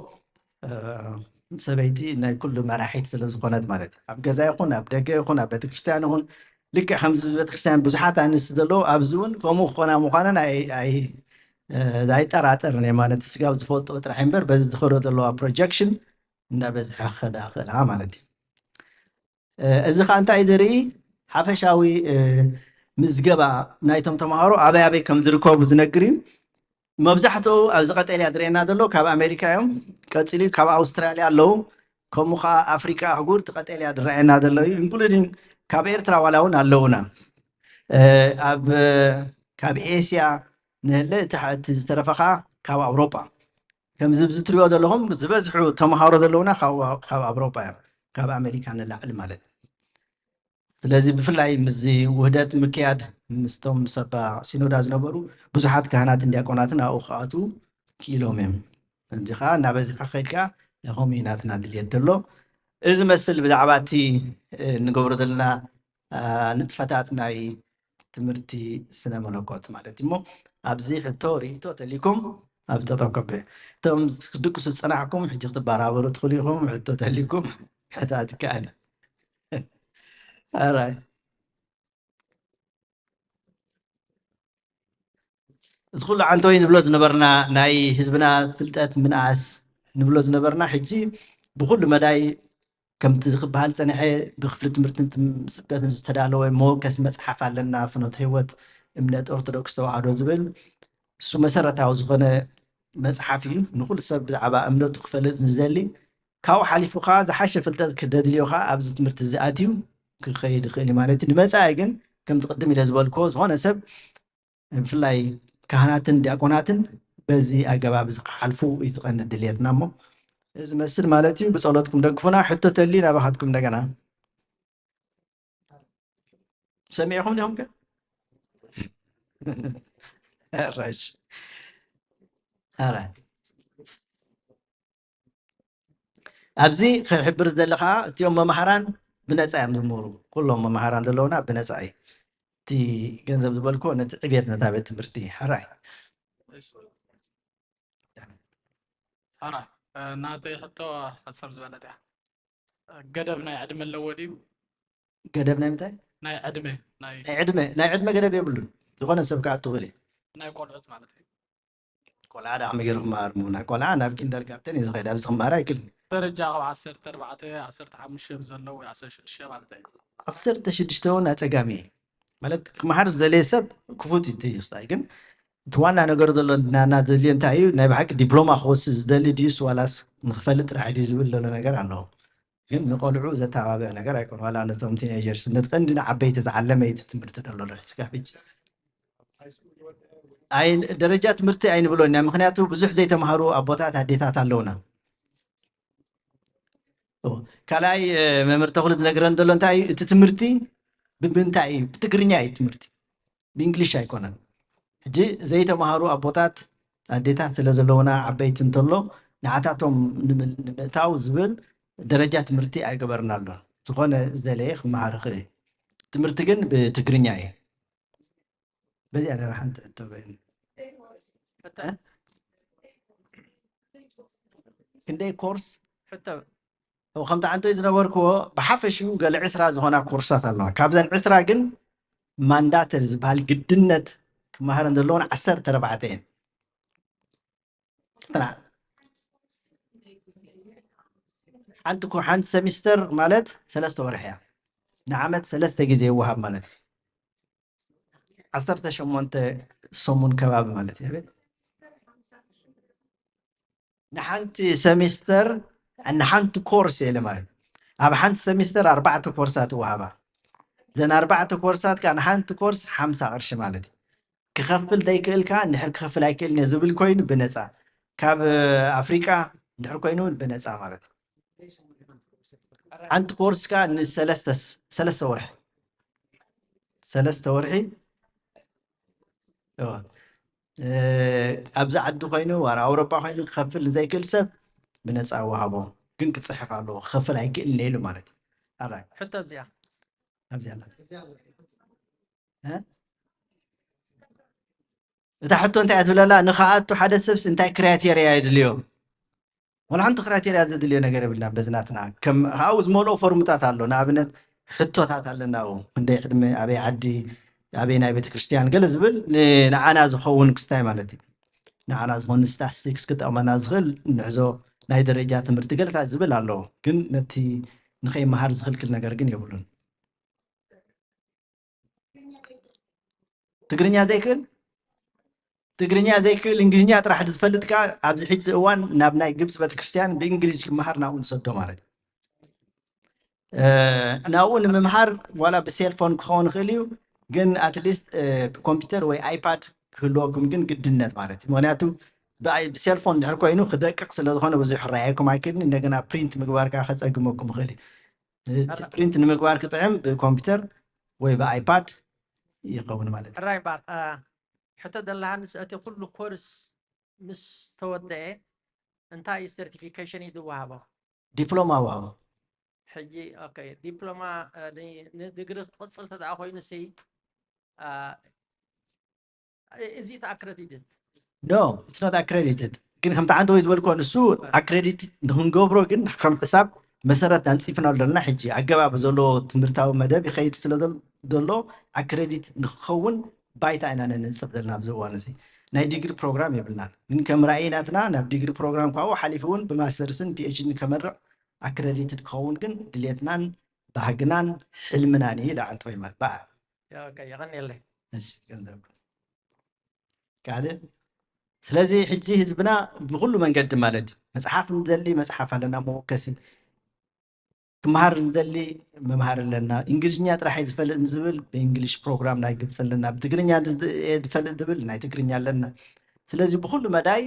እ፣ ሰበይቲ ናይ ኩሉ መራሒት ስለ ዝኾነት ማለት እዩ። ኣብ ገዛ ይኹን ኣብ ደገ ይኹን ኣብ ቤተክርስትያን ይኹን ልክዕ ከምዚ ቤተክርስትያን ብዙሓት ኣንስቲ ዘለዎ ኣብዚ እውን ከምኡ ክኾና ምዃነን ኣይ- ኣይ- እ፣ ኣይጠራጠርን እየ ማለት ስጋብ ዝፈልጥኦ ጥራሕ እምበር በዚ ዝኸዶ ዘለዋ ፕሮጀክሽን እንዳበዝሐ ክኸዳ ክእላ ማለት እዩ። እ፣ እዚ ከዓ እንታይ ዘርኢ ሓፈሻዊ እ፣ ምዝገባ ናይቶም ተምሃሮ ኣበይ ኣበይ ከም ዝርከቡ ዝነግር እዩ። መብዛሕትኡ ኣብዚ ቀጠልያ ዝረአየና ዘሎ ካብ ኣሜሪካ እዮም። ቀፂሉ ካብ ኣውስትራልያ ኣለዉ። ከምኡ ከዓ ኣፍሪቃ ኣህጉር እቲ ቀጠልያ ዝረአየና ዘሎ እዩ። ኢንክሉዲንግ ካብ ኤርትራ ዋላ እውን ኣለዉና። እ፣ ኣብ እ፣ ካብ ኤስያ ንህለ እቲ ሐ- እቲ ዝተረፈ ከዓ ካብ ኣውሮጳ ከምዚ ኣብዚ ትሪኦ ዘለኹም ዝበዝሑ ተምሃሮ ዘለዉና ካብ ካብ ኣውሮጳ እዮም፣ ካብ ኣሜሪካ ንላዕሊ ማለት እዩ። ስለዚ ብፍላይ ምስዚ ውህደት ምክያድ ምስቶም ሰባ ሲኖዳ ዝነበሩ ብዙሓት ካህናትን ዲያቆናትን ኣብኡ ክኣትዉ ክኢሎም እዮም። እዚ ከዓ እናበዝሐ ክኸይድ ከዓ ከምኡ እዩ ናትና ድልየት ዘሎ። እዚ መስል ብዛዕባ እቲ እ፣ እንገብሮ ዘለና እ፣ ንጥፈታት ናይ ትምህርቲ ስነ መለኮት ማለት እዩ። እሞ ኣብዚ ሕቶ ርእይቶ ተሊኩም ኣብ ጠጠው ከብል እቶም ክትድቅሱ ዝፀናሕኩም ሕጂ ክትበራበሩ ትኽእሉ ኢኹም። ሕቶ ተሊኩም ሕታት ይከኣል። ኣራይ እቲ ኩሉ ዓንተወይ ንብሎ ዝነበርና ናይ ህዝብና ፍልጠት ምንኣስ ንብሎ ዝነበርና ሕጂ ብኩሉ መዳይ ከምቲ ክበሃል ዝፀንሐ ብክፍሊ ትምህርትን ትም- ስብከትን ዝተዳለወ መወከሲ መፅሓፍ ኣለና፣ ፍኖተ ህይወት እምነት ኦርቶዶክስ ተዋህዶ ዝብል እሱ መሰረታዊ ዝኾነ መፅሓፍ እዩ። ንኩሉ ሰብ ብዛዕባ እምነቱ ክፈልጥ ዝደሊ ካብኡ ሓሊፉ ከዓ ዝሓሸ ፍልጠት ክደድልዮ ከዓ ኣብዚ ትምህርቲ እዚ ኣትዩ ክኸይድ ይኽእል እዩ ማለት እዩ። ንመፃኢ ግን ከምቲ ቅድም ኢለ ዝበልክዎ ዝኾነ ሰብ ብፍላይ ካህናትን ዲያቆናትን በዚ ኣገባብ እዚ ክሓልፉ እዩ እቲ ቀንዲ ድልየትና። እሞ እዚ መስል ማለት እዩ። ብጸሎትኩም ደግፉና። ሕቶ ተልዩ ናባኻትኩም እንደገና። ሰሚዕኹም ዲኹም ከ? ራሽ። ኣረ። ኣብዚ ክሕብር ዝደሊ ከዓ እቲኦም መምሃራን ብነፃ እዮም ዝምህሩ። ኩሎም መምሃራን ዘለውና ብነፃ እዩ። እቲ ገንዘብ ዝበልኩ ነቲ ዕብየት ነታ ቤት ትምህርቲ ሕራይ። ሕራይ። ናተይ ሕቶ ሓፀር ዝበለት እያ። ገደብ ናይ ዕድመ ኣለዎ ድዩ? ገደብ ናይ ምንታይ? ናይ ዕድመ ናይ ናይ ዕድመ ናይ ዕድመ ገደብ የብሉን። ዝኾነ ሰብ ክኣቱ ይኽእል እዩ። ናይ ቆልዑት ማለት እዩ። ቆልዓ ዳ ከመይ ገይሩ ክመሃር? እሞ ናይ ቆልዓ ናብ ኪንደርጋርተን እዩ ዝኸይድ፣ ኣብዚ ክመሃር ኣይክእልን። ደረጃ ካብ ዓሰርተ ኣርባዕተ ዓሰርተ ሓሙሽተ ዘለዉ ወይ ዓሰርተ ሽዱሽተ ማለት እዩ። ዓሰርተ ሽዱሽተ እውን ኣፀጋሚ እዩ። ማለት ክመሃር ዝደለየ ሰብ ክፉት እዩ እቲ ስታይ። ግን እቲ ዋና ነገር ዘሎ ናና ዘድልዮ እንታይ እዩ? ናይ ብሓቂ ዲፕሎማ ክወስድ ዝደሊ ድዩስ ዋላስ ንክፈልጥ ጥራሕ ድዩ ዝብል ዘሎ ነገር ኣለዎ። ግን ንቆልዑ ዘተባብዕ ነገር ኣይኮን። ዋላ ነቶም ቲኔጀርስ ነቲ ቀንዲ ንዓበይቲ ዝዓለመ እዩ እቲ ትምህርቲ ዘሎ ዶ ሒዝካ ሕጂ ኣይ ደረጃ ትምህርቲ ኣይንብሎን ኢና። ምክንያቱ ብዙሕ ዘይተምሃሩ ኣቦታት ኣዴታት ኣለውና። ኦ፣ ካልኣይ እ፣ መምህር ተኽሉ ዝነግረን ዘሎ እንታይ እዩ? እቲ ትምህርቲ ብምንታይ እዩ? ብትግርኛ እዩ ትምህርቲ፣ ብእንግሊሽ ኣይኮነን። ሕጂ ዘይተምሃሩ ኣቦታት ኣዴታት ስለ ዘለውና ዓበይቲ እንተሎ ንዓታቶም ንምእታው ዝብል ደረጃ ትምህርቲ ኣይገበርናሎን። ዝኾነ ዝደለየ ክመሃር ይኽእል። ትምህርቲ ግን ብትግርኛ እዩ። በዚኣ ነራ ሓንቲ ሕቶ በይን ክንደይ ኮርስ ሕቶ ከምቲ ዓንቶይ ዝነበርክዎ ብሓፈሽኡ ገለ ዕስራ ዝኾና ኮርሳት ኣለዋ። ካብዘን ዕስራ ግን ማንዳተሪ ዝበሃል ግድነት ክመሃረን ዘለዎን ዓሰርተ ኣርባዕተ እየን። ጥራሕ ሓንቲ ኮ ሓንቲ ሰሚስተር ማለት ሰለስተ ወርሒ እያ። ንዓመት ሰለስተ ግዜ ይወሃብ ማለት እዩ። ዓሰርተ ሸሞንተ ሰሙን ከባቢ ማለት እዩ። ንሓንቲ ሰሚስተር ንሓንቲ ኮርስ እየ ኢለ ማለት እዩ። ኣብ ሓንቲ ሰሚስተር ኣርባዕተ ኮርሳት ይወሃባ። እዘን ኣርባዕተ ኮርሳት ከዓ ንሓንቲ ኮርስ ሓምሳ ቅርሺ ማለት እዩ። ክኸፍል ዘይክእል ከዓ እንድሕር ክኸፍል ኣይክእልን እየ ዝብል ኮይኑ ብነፃ ካብ ኣፍሪቃ እንድሕር ኮይኑ እውን ብነፃ ማለት እዩ። ሓንቲ ኮርስ ከዓ ንሰለስተ ሰለስተ ወርሒ ሰለስተ ወርሒ እዋ ኣብዚ ዓዲ ኮይኑ ዋላ ኣውሮጳ ኮይኑ ክኸፍል ንዘይክእል ሰብ ብነፃ ወሃቦ ግን ክፅሕፍ ኣለዎ ክኸፍል ኣይክእልን ኢሉ ማለት እዩ። ኣራይ ሕቶ ኣብዚኣ ኣብዚኣ ኣላ። እ? እታ ሕቶ እንታይ እያ ትብለላ? ንኽኣቱ ሓደ ሰብስ እንታይ ክራይቴርያ የድልዮ? ወላ ሓንቲ ክራይቴርያ ዘድልዮ ነገር የብልና። በዚ ናትና ከም ኣብኡ ዝመልኦ ፎርምታት ኣሎ። ንኣብነት ሕቶታት ኣለና። ኣብኡ ክንደይ ዕድመ፣ ኣበይ ዓዲ፣ ኣበይ ናይ ቤተ ክርስቲያን ገለ ዝብል ንዓና ዝኸውን ክስታይ ማለት እዩ። ንዓና ዝኾን ስታስቲክስ ክጠቕመና ዝኽእል ንዕዞ ናይ ደረጃ ትምህርቲ ገለታት ዝብል ኣለዎ። ግን ነቲ ንኸይመሃር ዝኽልክል ነገር ግን የብሉን። ትግርኛ ዘይክእል ትግርኛ ዘይክእል እንግሊዝኛ ጥራሕ ዝፈልጥ ከዓ ኣብዚ ሕጂ እዋን ናብ ናይ ግብፂ ቤተክርስትያን ብእንግሊዝ ክመሃር ናብኡ ንሰዶ ማለት እዩ። ናብኡ ንምምሃር ዋላ ብሴልፎን ክኸውን ይኽእል እዩ፣ ግን ኣትሊስት ብኮምፒውተር ወይ ኣይፓድ ክህልወኩም ግን ግድነት ማለት እዩ። ምክንያቱ ብሴልፎን ድሕር ኮይኑ ክደቅቕ ስለዝኾነ ብዙሕ ክረኣየኩም ኣይክእልን። እንደገና ፕሪንት ምግባር ከዓ ከፀግመኩም ይኽእል እዩ። እቲ ፕሪንት ንምግባር ክጥዕም ብኮምፒውተር ወይ ብኣይፓድ ይኸውን ማለት እዩ። ሕራይ እምበኣር ሕቶ ዘለሃንስ እቲ ኩሉ ኮርስ ምስ ተወደአ እንታይ እዩ ሰርቲፊኬሽን እዩ ዝወሃቦ? ዲፕሎማ ወሃቦ። ሕጂ ኦኬ ዲፕሎማ ንድግሪ ክቕፅል ተደኣ ኮይኑ ሲ is it accredited? No, it's not accredited። ግን ከምቲ ዓንተ ወይ ዝበልኮ ንሱ ኣክሬዲት ንክንገብሮ ግን ከም ሕሳብ መሰረት ኣንፂፍና ዘለና ሕጂ ኣገባብ ዘሎ ትምህርታዊ መደብ ይኸይድ ስለ ዘሎ ኣክሬዲት ንክኸውን ባይታ ኢና ነንፅፍ ዘለና ኣብዚ እዋን እዚ። ናይ ዲግሪ ፕሮግራም የብልናን፣ ግን ከም ራእይ ናትና ናብ ዲግሪ ፕሮግራም ካብኡ ሓሊፉ እውን ብማስተርስን ፒኤችዲን ከመርቕ ኣክሬዲትድ ክኸውን ግን ድሌትናን ባህግናን ሕልምናን እዩ ኢላ ዓንተ ወይ ማለት በዓል። የቐንየለይ። እሺ፣ ገንዘብ ካልእ። ስለዚ ሕጂ ህዝብና ብኩሉ መንገዲ ማለት እዩ፣ መፅሓፍ ንደሊ መፅሓፍ ኣለና መወከሲ፣ ክመሃር ዝደሊ መምሃር ኣለና። እንግሊዝኛ ጥራሕ እየ ዝፈልጥ ዝብል ብእንግሊሽ ፕሮግራም ናይ ግብፂ ኣለና። ብትግርኛ እየ ዝፈልጥ ዝብል ናይ ትግርኛ ኣለና። ስለዚ ብኩሉ መዳይ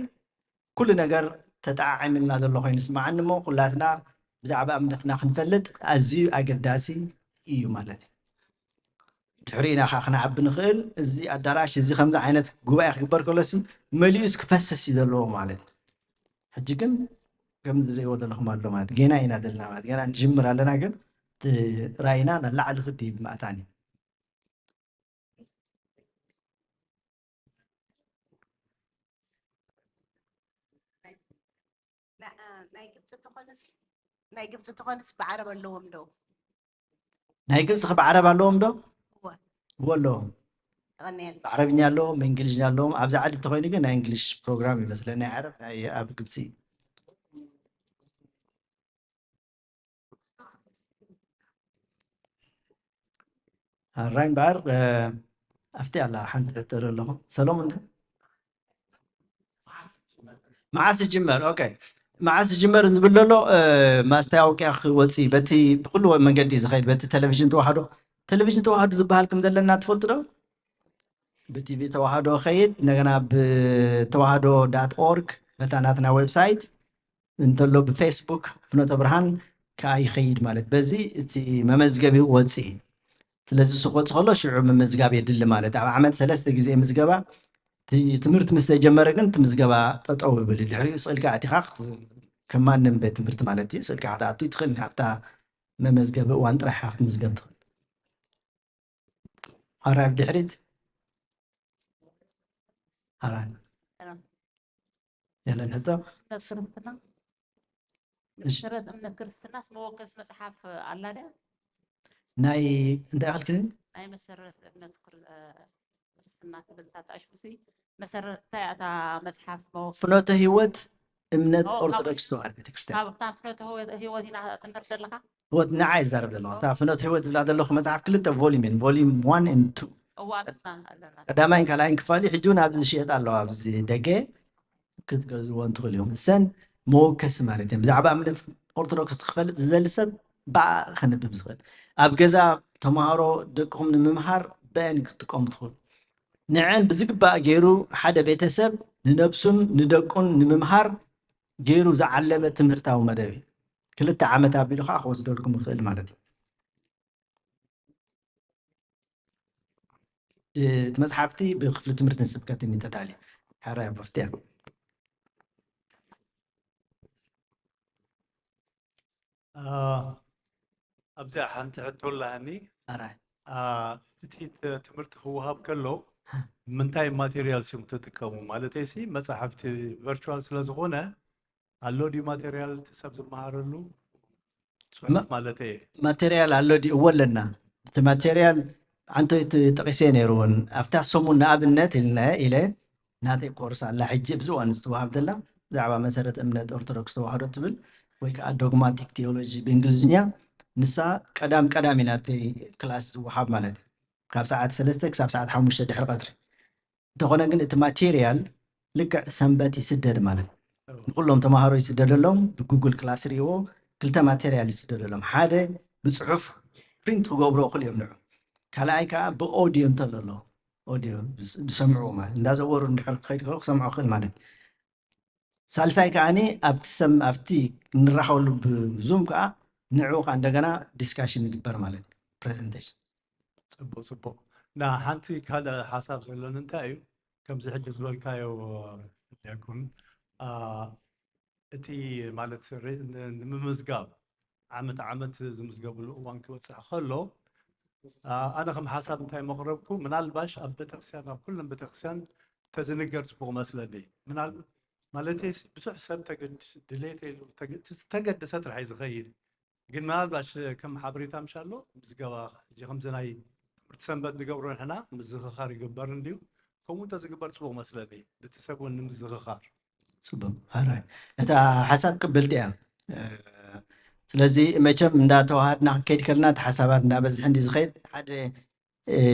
ኩሉ ነገር ተጠዓዒምልና ዘሎ ኮይኑ ይስምዓኒ እሞ ኩላትና ብዛዕባ እምነትና ክንፈልጥ ኣዝዩ ኣገዳሲ እዩ ማለት እዩ። ድሕሪና ከዓ ክንዓቢ ንኽእል። እዚ ኣዳራሽ እዚ ከምዚ ዓይነት ጉባኤ ክግበር ከሎሲ መሊኡስ ክፈስስ እዩ ዘለዎ ማለት እዩ። ሕጂ ግን ከም ዝሪእዎ ዘለኹም ኣሎ ማለት ገና ኢና ዘለና ማለት ገና ንጅምር ኣለና። ግን እቲ ራእይና ንላዕሊ ክዲ ይብል ማእታኒ ናይ ግብፂ ተኾንስ ናይ ግብፂ ተኾንስ ብዓረብ ኣለዎም ዶ? ናይ ግብፂ ብዓረብ ኣለዎም ዶ? እወ ኣለዎም። ብዓረብኛ ኣለዎም፣ እንግሊዝኛ ኣለዎም። ኣብዚ ዓዲ እንተኮይኑ ግን ናይ እንግሊሽ ፕሮግራም ይመስለኒ። ናይ ዓረብ ናይ ኣብ ግብፂ ኣራይ እምበኣር ኣብቲ ኣላ ሓንቲ ሕቶ ኣለኹ ሰሎሞን መዓስ ይጅመር? ኦኬ፣ መዓስ ይጅመር ዝብል ዘሎ ማስታወቅያ ክወፅእ በቲ ብኩሉ መንገዲ ዝኸይድ በቲ ቴሌቪዥን ተዋህዶ፣ ቴሌቪዥን ተዋህዶ ዝበሃል ከም ዘለና ትፈልጡ ዶ? ብቲቪ ተዋህዶ ኸይድ፣ እንደገና ብተዋህዶ ዳት ኦርግ በታ ናትና ዌብሳይት እንተሎ ብፌስቡክ ፍኖተ ብርሃን ከዓ ይኸይድ ማለት በዚ እቲ መመዝገቢ ወፅኢ። ስለዚ ስቆፅ ከሎ ሽዑ ምምዝጋብ የድሊ ማለት ኣብ ዓመት ሰለስተ ግዜ ምዝገባ ትምህርቲ ምስ ተጀመረ ግን እቲ ምዝገባ ጠጠው ይብል። ድሕሪኡ ስእልካ ኣቲኻ ከም ማንም ቤት ትምህርቲ ማለት እዩ ስእልካ ክትኣቱ ትኽእል ካብታ መመዝገቢ እዋን ጥራሕ ክትምዝገብ ትኽእል። ሓራይ ብድሕሪት ሓራይ የለን ሕቶ ክርስትና መሰረት እምነት ክርስትናስ መወከስ መፅሓፍ ኣላ ድያ? ናይ እንታይ ኣልክኒ ናይ መሰረት እምነት ክርስትና ትብል እታ ተኣሽሙሲ መሰረት እንታይ እታ መፅሓፍ መወከስ ፍኖተ ህይወት እምነት ኦርቶዶክስ ተዋህዶ ቤተክርስትያን ካብታ ፍኖተ ህይወት ኢና ትምህር ዘለካ ህይወት ንዓ ይዛረብ ዘለኹ እታ ፍኖተ ህይወት ዝብላ ዘለኹ መፅሓፍ ክልተ volume ን volume one and two ቀዳማይን ካልኣይን ክፋል ሕጂ እውን ኣብዚ ዝሽየጥ ኣለዋ ኣብዚ ደገ ክትገዝዎ እንትኽእል እዮም እሰን መወከሲ ማለት እዮም ብዛዕባ እምነት ኦርቶዶክስ ክፈልጥ ዝዘሊ ሰብ ብኣ ከንብብ ዝኽእል ኣብ ገዛ ተምሃሮ ደቅኹም ንምምሃር ብአን ክትጥቀሙ ትኽእሉ ንዐን ብዝግባእ ገይሩ ሓደ ቤተሰብ ንነብሱን ንደቁን ንምምሃር ገይሩ ዝዓለመ ትምህርታዊ መደብ እዩ ክልተ ዓመት ኣቢሉ ከዓ ክወስደልኩም ይኽእል ማለት እዩ እቲ መፅሓፍቲ ብክፍሊ ትምህርትን ስብከትን እዩ ተዳልዩ ሕራይ ኣቦፍትያ ኣብዚኣ ሓንቲ ሕቶ ኣለሃኒ ሕራይ እቲ ትምህርቲ ክወሃብ ከሎ ምንታይ ማቴሪያል ሲም ትጥቀሙ ማለት ሲ መፅሓፍቲ ቨርቹዋል ስለዝኾነ ኣሎ ድዩ ማቴሪያል እቲ ሰብ ዝመሃረሉ ፅሑፍ ማለት እየ ማቴሪያል ኣሎ ድዩ እዎ ኣለና እቲ ማቴሪያል ዓንቶይ ጠቂሰ ነይሩ እውን ኣብታ ሰሙን ንኣብነት ኢልና ኢለ ናተይ ኮርስ ኣላ ሕጂ ኣብዚ እዋን ዝተዋሃብ ዘላ ብዛዕባ መሰረት እምነት ኦርቶዶክስ ተዋህዶ ትብል ወይ ከዓ ዶግማቲክ ቴዎሎጂ ብእንግሊዝኛ ንሳ ቀዳም ቀዳም እዩ ናተይ ክላስ ዝወሃብ ማለት እዩ ካብ ሰዓት ሰለስተ ክሳብ ሰዓት ሓሙሽተ ድሕሪ ቀትሪ እንተኾነ ግን እቲ ማቴሪያል ልክዕ ሰንበት ይስደድ ማለት ንኩሎም ተምሃሮ ይስደደሎም ብጉግል ክላስ ሪእዎ ክልተ ማቴሪያል ይስደደሎም ሓደ ብፅሑፍ ፕሪንት ክገብሮ ክእል እዮም ንዑ ካልኣይ ከዓ ብኦዲዮ እንተሎ ኣሎ ኦዲዮ ዝሰምዕዎ ማለት እንዳዘወሩ እንድሕር ክኸይድ ከሎ ክሰምዖ ክእል ማለት ሳልሳይ ከዓ ኣብቲ ሰም ኣብቲ እንራኸበሉ ብዙም ከዓ ንዑ ከዓ እንደገና ዲስካሽን ይግበር ማለት እዩ ፕሬዘንቴሽን ፅቡቅ ፅቡቅ ና ሓንቲ ካልእ ሓሳብ ዘሎኒ እንታይ እዩ ከምዚ ሕጂ ዝበልካዮ ዲያቆን እቲ ማለት ንምምዝጋብ ዓመት ዓመት ዝምዝገብሉ እዋን ክበፅሕ ከሎ ኣነ ከም ሓሳብ እንታይ መቕረብኩ ምናልባሽ ኣብ ቤተክርስትያን ኣብ ኩለን ቤተክርስትያን ተዝንገር ፅቡቅ መስለኒ ማለት ብዙሕ ሰብ ድሌት ኢሉ ዝተገደሰ ጥራሕ እዩ ዝኸይድ ግን ምናልባሽ ከም ሓበሬታ ምሻሎ ምዝገባ ሕጂ ከምዚ ናይ ትምህርቲ ሰንበት ንገብሮ ንሕና ምዝኽኻር ይግበር እንድዩ ከምኡ እንተዝግበር ፅቡቅ መስለኒ ነቲ ሰብ እውን ንምዝኽኻር ፅቡቅ ሕራይ እታ ሓሳብ ቅብልቲ እያ ስለዚ መቸም እንዳተዋሃድና ክንከይድ ከለና እቲ ሓሳባት እንዳበዝሐ እንዲ ዝኸይድ ሓደ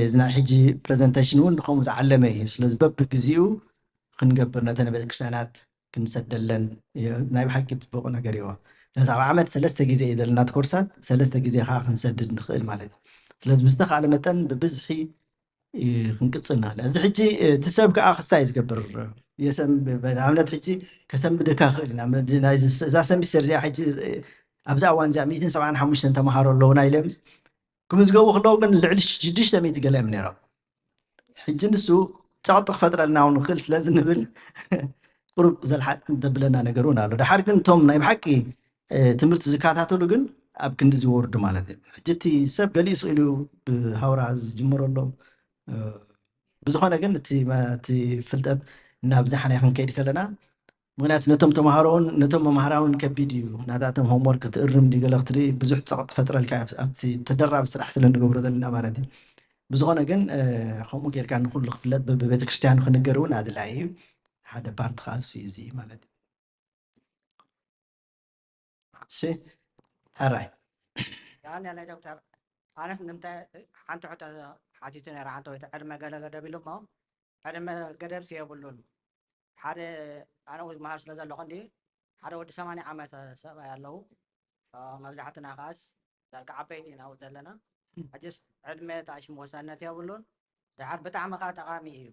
እዚ ናይ ሕጂ ፕሬዘንቴሽን እውን ንከምኡ ዝዓለመ እዩ ስለዚ በብግዚኡ ክንገብር ነተን ቤተክርስትያናት ክንሰደለን ናይ ብሓቂ ፅቡቅ ነገር እዩዋ ስለዚ ኣብ ዓመት ሰለስተ ግዜ እዩ ዘለና እቲ ኮርሳት፣ ሰለስተ ግዜ ከዓ ክንሰድድ ንኽእል ማለት እዩ። ስለዚ ብዝተኻእለ መጠን ብብዝሒ እ፣ ክንቅጽል ንኽእል። እዚ ሕጂ፣ እ፣ እቲ ሰብ ከዓ ክስታይ እዩ ዝገብር። የሰም-፣ ንኣብነት ሕጂ ከሰንብደካ ክእል ኢና። ንኣብነት እዚ ናይ እዚ፣ እዛ ሰሚስተር እዚኣ ሕጂ፣ እ፣ ኣብዛ እዋን እዚኣ ሚእትን ሰብዓን ሓሙሽተን ተምሃሮ ኣለዉና ኢለ ምስ-፣ ክምዝገቡ ከለዉ ግን ልዕሊ ሽዱሽተ ሚእቲ ገለ እዮም ነይሮም። ሕጂ ንሱ ጸቕጢ ክፈጥረልና እውን ንኽእል ስለ ዝንብል ቁሩብ ዘልሓጥ ዘብለና ነገር እውን ኣሎ። ደሓር ግን እቶም ናይ ብሓቂ፣ እ፣ ትምህርቲ ዝከታተሉ ግን ኣብ ክንዲ ዝወርዱ ማለት እዩ። ሕጂ እቲ ሰብ ገሊኡ ስቕ ኢሉ ብሃውራ ዝጅምሮ ኣሎ። እ፣ ብዝኾነ ግን እቲ መ-፣ እቲ ፍልጠት እናብዛሕናዮ ክንከይድ ከለና፣ ምኽንያቱ ነቶም ተምሃሮ እውን ነቶም መምሃራን እውን ከቢድ እዩ። ናታቶም ሆምወርክ ክትእርም ድዩ ገለ ክትርኢ ብዙሕ ጸቕጢ ፈጥረልካ እዩ፣ ኣብቲ ተደራቢ ስራሕ ስለ እንገብሮ ዘለና ማለት እዩ። ብዝኾነ ግን፣ እ፣ ከምኡ ጌርካ ንኹሉ ክፍለጥ በብቤተ ክርስቲያኑ ክንገር እውን ኣድላዪ እዩ። ሓደ ፓርት ከዓ እሱ እዩ እዚ ማለት እዩ። እሺ፣ ሕራይ። ያኔ ዶክተር፣ ኣነስ ንምንታይ ሓንቲ ሕቶ ሓቲቱ ነይረ፣ ሓንቲ ወይ ዕድመ ገለ ገደብ ኢሉ እሞ፣ ዕድመ ገደብስ የብሉን። ሓደ ኣነ እውን ዝመሃር ስለ ዘለኹ እንዲ ሓደ ወዲ ሰማንያ ዓመት ሰብኣይ ኣለዉ። እ፣ መብዛሕትና ከኣስ ዳርጋ ዓበይቲ ኢና ኣብኡ ዘለና። ሕጅስ ዕድመ ተኣሽም ወሳነት የብሉን። ደሓር ብጣዕሚ ከኣ ጠቓሚ እዩ።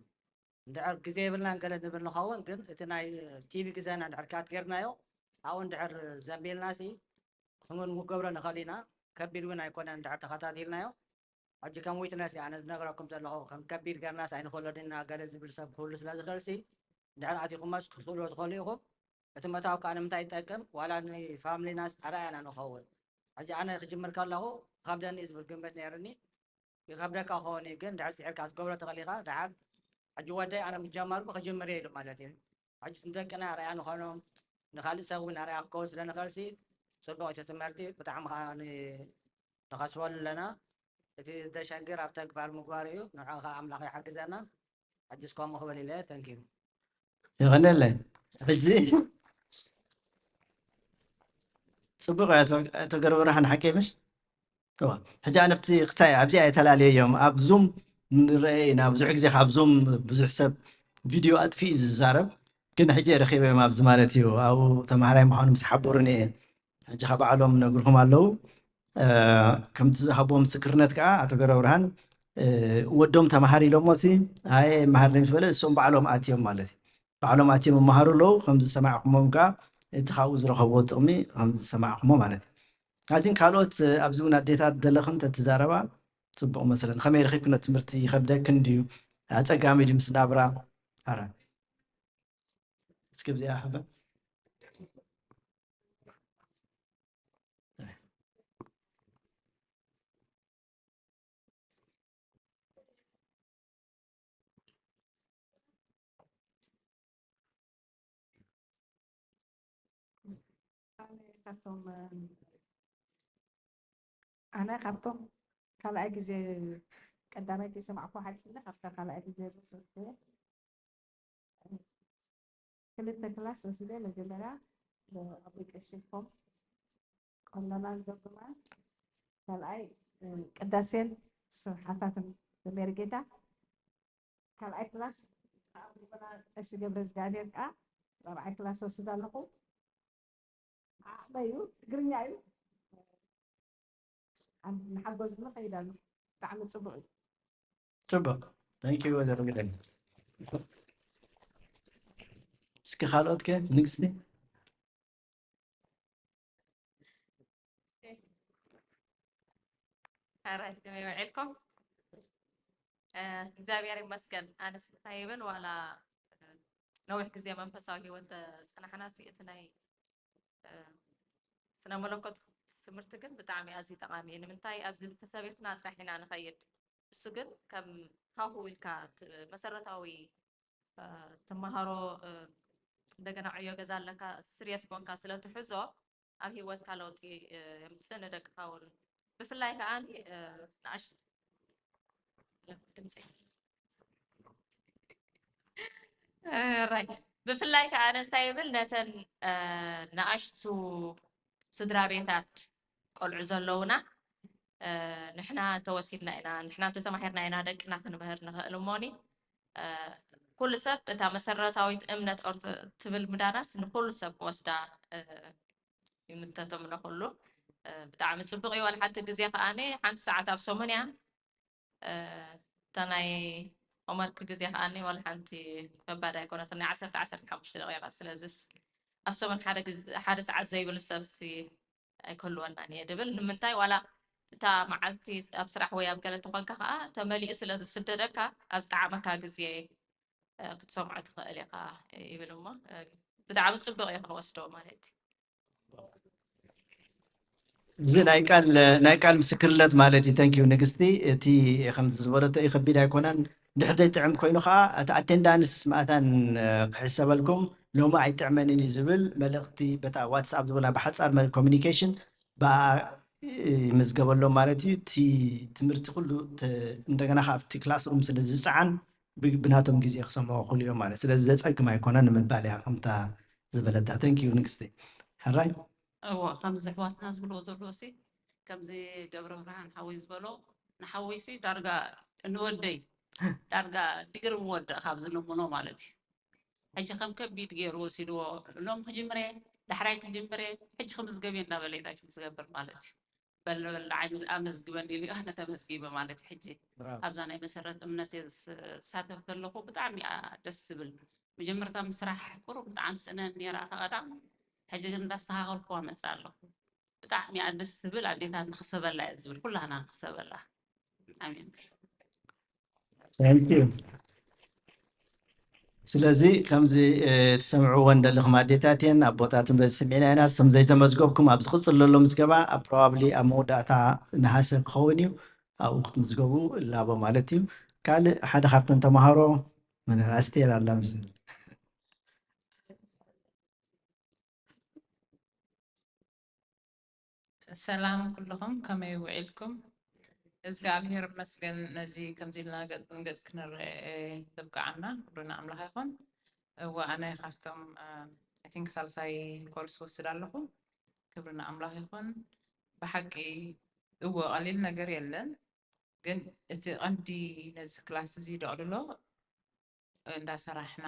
እንድሕር ግዜ የብልናን ገለ ንብል ንኸውን፣ ግን እቲ ናይ ቲቪ ግዜና እንድሕር ካት ጌርናዮ፣ ኣብኡ እንድሕር ዘንቢልናሲ፣ ክንውን ንገብሮ ንኽእል ኢና። ከቢድ እውን ኣይኮነን እንድሕር ተኸታቲልናዮ። ሕጂ ከም ዊትነስ እየ ኣነ ዝነግረኩም ዘለኹ፣ ከም ከቢድ ጌርናስ ኣይንኽእሎን ኢና ገለ ዝብል ሰብ ክህሉ ስለ ዝኽእልሲ፣ እንድሕር ኣቲኹሞስ ክትኽእልዎ ትኽእሉ ኢኹም። እቲ ምእታው ከኣ ንምንታይ ይጠቅም? ዋላ ንፋምሊናስ ኣርኣያና ንኸውን። ሕጂ ኣነ ክጅምር ከለኹ ይኸብደኒ እዩ ዝብል ግምት ነይሩኒ። ይኸብደካ ክኸውን እዩ፣ ግን ድሕር ስዒርካ ክትገብሮ ትኽእል ኢኻ። ደሓር ሕጂ ወደይ ኣነ ምስ ጀመርኩ ክጅምር እየ ኢሉ ማለት እዩ። ሕጂ ንደቅና ኣርኣያ ንኾኖም፣ ንኻልእ ሰብ እውን ኣርኣያ ክከውን ስለ ንኽእልሲ፣ ጽቡቕ እቲ ትምህርቲ ብጣዕሚ ከኣ ን-፣ ንኸስበሉ ኣለና። እቲ ዘሸግር ኣብ ተግባር ምግባር እዩ። ንዕኡ ከኣ ኣምላኽ ይሓግዘና። ሕጅስ ከምኡ ክብል ኢለ፣ thank you። የቐንየለይ። ሕጂ ጽቡቕ እያ፣ ኣቶ፣ ኣቶ ገብረብርሃን ሓቂ ምሽ? እዋ፣ ሕጂ ኣነ ኣብቲ ክሳይ ኣብዚ ኣይተላለየዮም። ኣብ ዙም ንረአ ኢና፣ ብዙሕ ግዜ ካብ ዙም ብዙሕ ሰብ ቪድዮ ኣጥፊኡ እዩ ዝዛረብ። ግን ሕጂ እየ ረኺበዮም ኣብዚ ማለት እዩ። ኣብኡ ተምሃራይ ምዃኑ ምስ ሓበሩኒ እየ ሕጂ ካብ ባዕሎም ነግርኹም ኣለዉ። እ፣ ከምቲ ዝሃብዎ ምስክርነት ከኣ ኣቶ ገብረብርሃን፣ እ፣ ወዶም ተምሃር ኢሎሞ ሲ፣ ኣየ ይመሃር ምስ በለ፣ እሶም ባዕሎም ኣትዮም ማለት እዩ። ባዕሎም ኣትዮም ይመሃሩ ኣለዉ። ከም ዝሰማዕኩሞም ከኣ እቲ ካብኡ ዝረኸብዎ ጥቕሚ ከም ዝሰማዕኩሞ ማለት እዩ። I think ካልኦት፣ እ፣ ኣብዚ እውን ኣዴታት ዘለኽን ተትዛረባ ጽቡቕ መስለን። ከመይ ረኺብክን ትምህርቲ? ይኸብደክን ድዩ? ኣጸጋሚ ድዩ ምስ ናብራ? ኣረ። እስኪ ብዚኣ ሕበ። ኣነ ካብቶም፣ ኣነ ካብቶም ካልኣይ ግዜ፣ ቀዳማይ ግዜ ሰማዕኩ ሓሊፉ፣ ካብታ ካልኣይ ግዜ ዝወሰድኩ ክልተ ክላስ ወሲደ፣ መጀመርያ ብኣቦይ ቀሺ ኮም ቆለማን ዶግማን፣ ካልኣይ፣ እ፣ ቅዳሴን ስብሓታትን ብሜርጌታ፣ ካልኣይ ክላስ ኣብ ቀሺ ገብረ እግዚኣብሔር ከኣ ራብዓይ ክላስ ወስድ ኣለኹ። ዓቕመይ እዩ፣ ትግርኛ እዩ። ኣን-፣ ንሓጎስ ንኸይድ ኣሎ። ብጣዕሚ ጽቡቕ እዩ። ጽቡቕ። Thank you ወይዘሮ ግደን። እስኪ ካልኦት ከ ንግስቲ? ሕራይ ከመይ ውዒልኩም? እ፣ እግዚኣብሔር ይመስገን። ኣነስ እንታይ ይብል ዋላ፣ እ፣ ነዊሕ ግዜ መንፈሳዊ ህይወት ተጽናሕና ሲ እቲ ናይ፣ እ፣ ስነ መለኮት ትምህርቲ ግን ብጣዕሚ ኣዝዩ ጠቓሚ እዩ። ንምንታይ ኣብዚ ተሰቢርና ጥራሕ ኢና ንኸይድ። እሱ ግን ከም ሃሁ ኢልካ ት-፣ መሰረታዊ፣ እ፣ ትመሃሮ፣ እ፣ እንደገና ዕዮ ገዛ ኣለካ፣ ስርየስ ኮንካ ስለ ትሕዞ ኣብ ህይወትካ ለውጢ፣ እ፣ የምጽእ፣ ንደቅኻ እውን። ብፍላይ ከኣ ን-፣ እ፣ ንኣሽ-፣ ድምጺ። እ፣ ራይ። ብፍላይ ከኣ እንታይ ይብል፣ ነተን፣ እ፣ ንኣሽቱ ስድራ ቤታት ቆልዑ ዘለውና፣ እ፣ ንሕና እንተወሲድና ኢና፣ ንሕና እንተተማሂርና ኢና ደቅና ክንምህር ንኽእል እሞኒ፣ እ፣ ኩሉ ሰብ እታ መሰረታዊት እምነት ኦርቶ-፣ ትብል ምዳናስ ንኩሉ ሰብ ክወስዳ፣ እ፣ ይምተቶም ንኹሉ። ብጣዕሚ ጽቡቕ እዩ። ዋላ ሓንቲ ግዜ ከኣኒ ሓንቲ ሰዓት ኣብ ሰሙን እያ። እታ ናይ ሆምወርክ ግዜ ከኣኒ ዋላ ሓንቲ ከባድ ኣይኮነትን፣ ናይ ዓሰርተ ዓሰርተ ሓሙሽተ ደቂቃ። ስለዚስ ኣብ ሰሙን ሓደ ግዜ ሓደ ሰዓት ዘይብል ሰብሲ ኣይክህልወናን እየ ድብል። ንምንታይ ዋላ እታ መዓልቲ ኣብ ስራሕ ወይ ኣብ ገለ ተኾንካ ከኣ ተመሊኡ ስለ ዝስደደካ ኣብ ዝጠዓመካ ግዜ ክትሰምዖ ትኽእል ኢኻ ይብል እሞ ብጣዕሚ ጽቡቕ እየ ክንወስዶ ማለት እዩ። እዚ ናይ ቃል ናይ ቃል ምስክርነት ማለት እዩ። Thank you ንግስቲ፣ እቲ ከምዚ ዝበለቶ እዩ ከቢድ ኣይኮነን። ድሕር ደይ ጥዕም ኮይኑ ከዓ እቲ ኣቴንዳንስ ማእታን ክሕሰበልኩም ሎሚ ኣይጥዕመንን እዩ ዝብል መልእክቲ በታ ዋትስኣፕ ዝበላ ብሓፃር ኮሚኒኬሽን ብኣ ይምዝገበሎም ማለት እዩ። እቲ ትምህርቲ ኩሉ እንደገና ካብቲ ክላስሩም ስለ ዝፀዓን ብናቶም ግዜ ክሰምዑ ክኽእሉ እዮም ማለት ስለዚ ዘፀግም ኣይኮነን ንምባል እያ ከምታ ዝበለታ። Thank you ንግስቲ። ሕራይ እዎ ከምዚ ኣሕዋትና ዝብልዎ ዘለዉ ሲ ከምዚ ገብረ ብርሃን ሓወይ ዝበሎ ንሓወይ ሲ ዳርጋ ንወደይ ዳርጋ ዲግሪ ምወድእ ካብ ዝልምኖ ማለት እዩ። ሕጂ ከም ከቢድ ገይሩ ወሲድዎ ሎም ክጅምረ ዳሕራይ ክጅምረ ሕጂ ክምዝገብ እየ እናበለ እዩ ዝገብር ማለት እዩ። በል በል ንዓይ ኣመዝግበኒ ኢሉ ኣነ ተመዝጊበ ማለት እዩ። ሕጂ ኣብዛ ናይ መሰረት እምነት ዝሳተፍ ዘለኹ ብጣዕሚ እያ ደስ ትብል። መጀመርታ ምስራሕ ቁሩብ ብጣዕሚ ስእነን ነይራ ተቐዳም ሕጂ ግን እንዳስተኻኸልኩዋ መፅእ ኣለኹ። ብጣዕሚ እያ ደስ ትብል ኣዴታት ንኽሰበላ እየ ዝብል ኩላህና ንኽሰበላ። ኣሜን። Thank you። ስለዚ ከምዚ ትሰምዕዎ እንደለኹም ኣዴታት እየን ኣቦታትን በዚ ስሚዕና ኢና። ስም ዘይተመዝገብኩም ኣብ ዝቕፅል ዘሎ ምዝገባ ኣብ ፕሮባብሊ ኣብ መወዳእታ ነሃሰ ክኸውን እዩ። ኣብኡ ክትምዝገቡ እላቦ ማለት እዩ። ካልእ ሓደ ካብተን ተምሃሮ መምህር ኣስቴር ኣላ ምስ ሰላም ኩልኹም ከመይ ውዒልኩም? እግዚኣብሔር ይመስገን ነዚ ከምዚ ኢልና ገጽ ንገጽ ክንርአ ዘብቅዓና ክብሪ ንኣምላኽ ይኹን። እወ ኣነ ካብቶም I think ሳልሳይ ኮርስ ወስድ ኣለኹ። ክብሪ ንኣምላኽ ይኹን። ብሓቂ እወ ቀሊል ነገር የለን፣ ግን እቲ ቀንዲ ነዚ ክላስ እዚ ደቕልሎ እንዳሰራሕና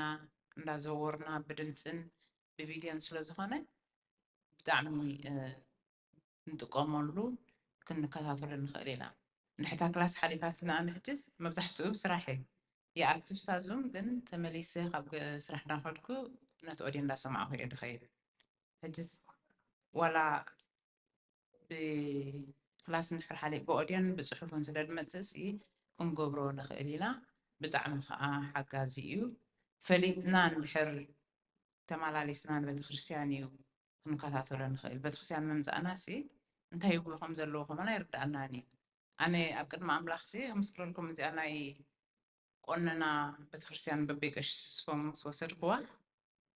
እንዳዘወርና ብድምፅን ብቪድዮን ስለዝኾነ ብጣዕሚ ንጥቀመሉ ክንከታተሎ ንኽእል ኢና። ንሕታ ክላስ ሓሊፋትና ኣነ ሕጅስ መብዛሕትኡ ብስራሕ እየ ይኣቱ ስታ ዙም ግን ተመሊሰ ካብ ስራሕ እንዳኸድኩ ነቲ ኦድዮ እንዳሰማዕኩ እየ ድኸይድ። ሕጅስ ዋላ ብክላስ እንድሕር ሓሊፍ ብኦድዮን ብፅሑፍን ስለ ድመፅእ ሲ ክንገብሮ ንኽእል ኢና። ብጣዕሚ ከዓ ሓጋዚ እዩ። ፈሊጥና እንድሕር ተመላሊስና ንቤተክርስትያን እዩ ክንከታተሎ ንኽእል። ቤተክርስትያን ምምፃእና ሲ እንታይ ይብሉ ከም ዘለዎ ከማን ኣይርድኣናን እዩ። ኣነ ኣብ ቅድሚ ኣምላኽ ሲ ክምስክረልኩም እዚኣ ናይ ቆነና ቤተክርስትያን በበይ ቀሺ ተስፎም ምስ ወሰድክዋ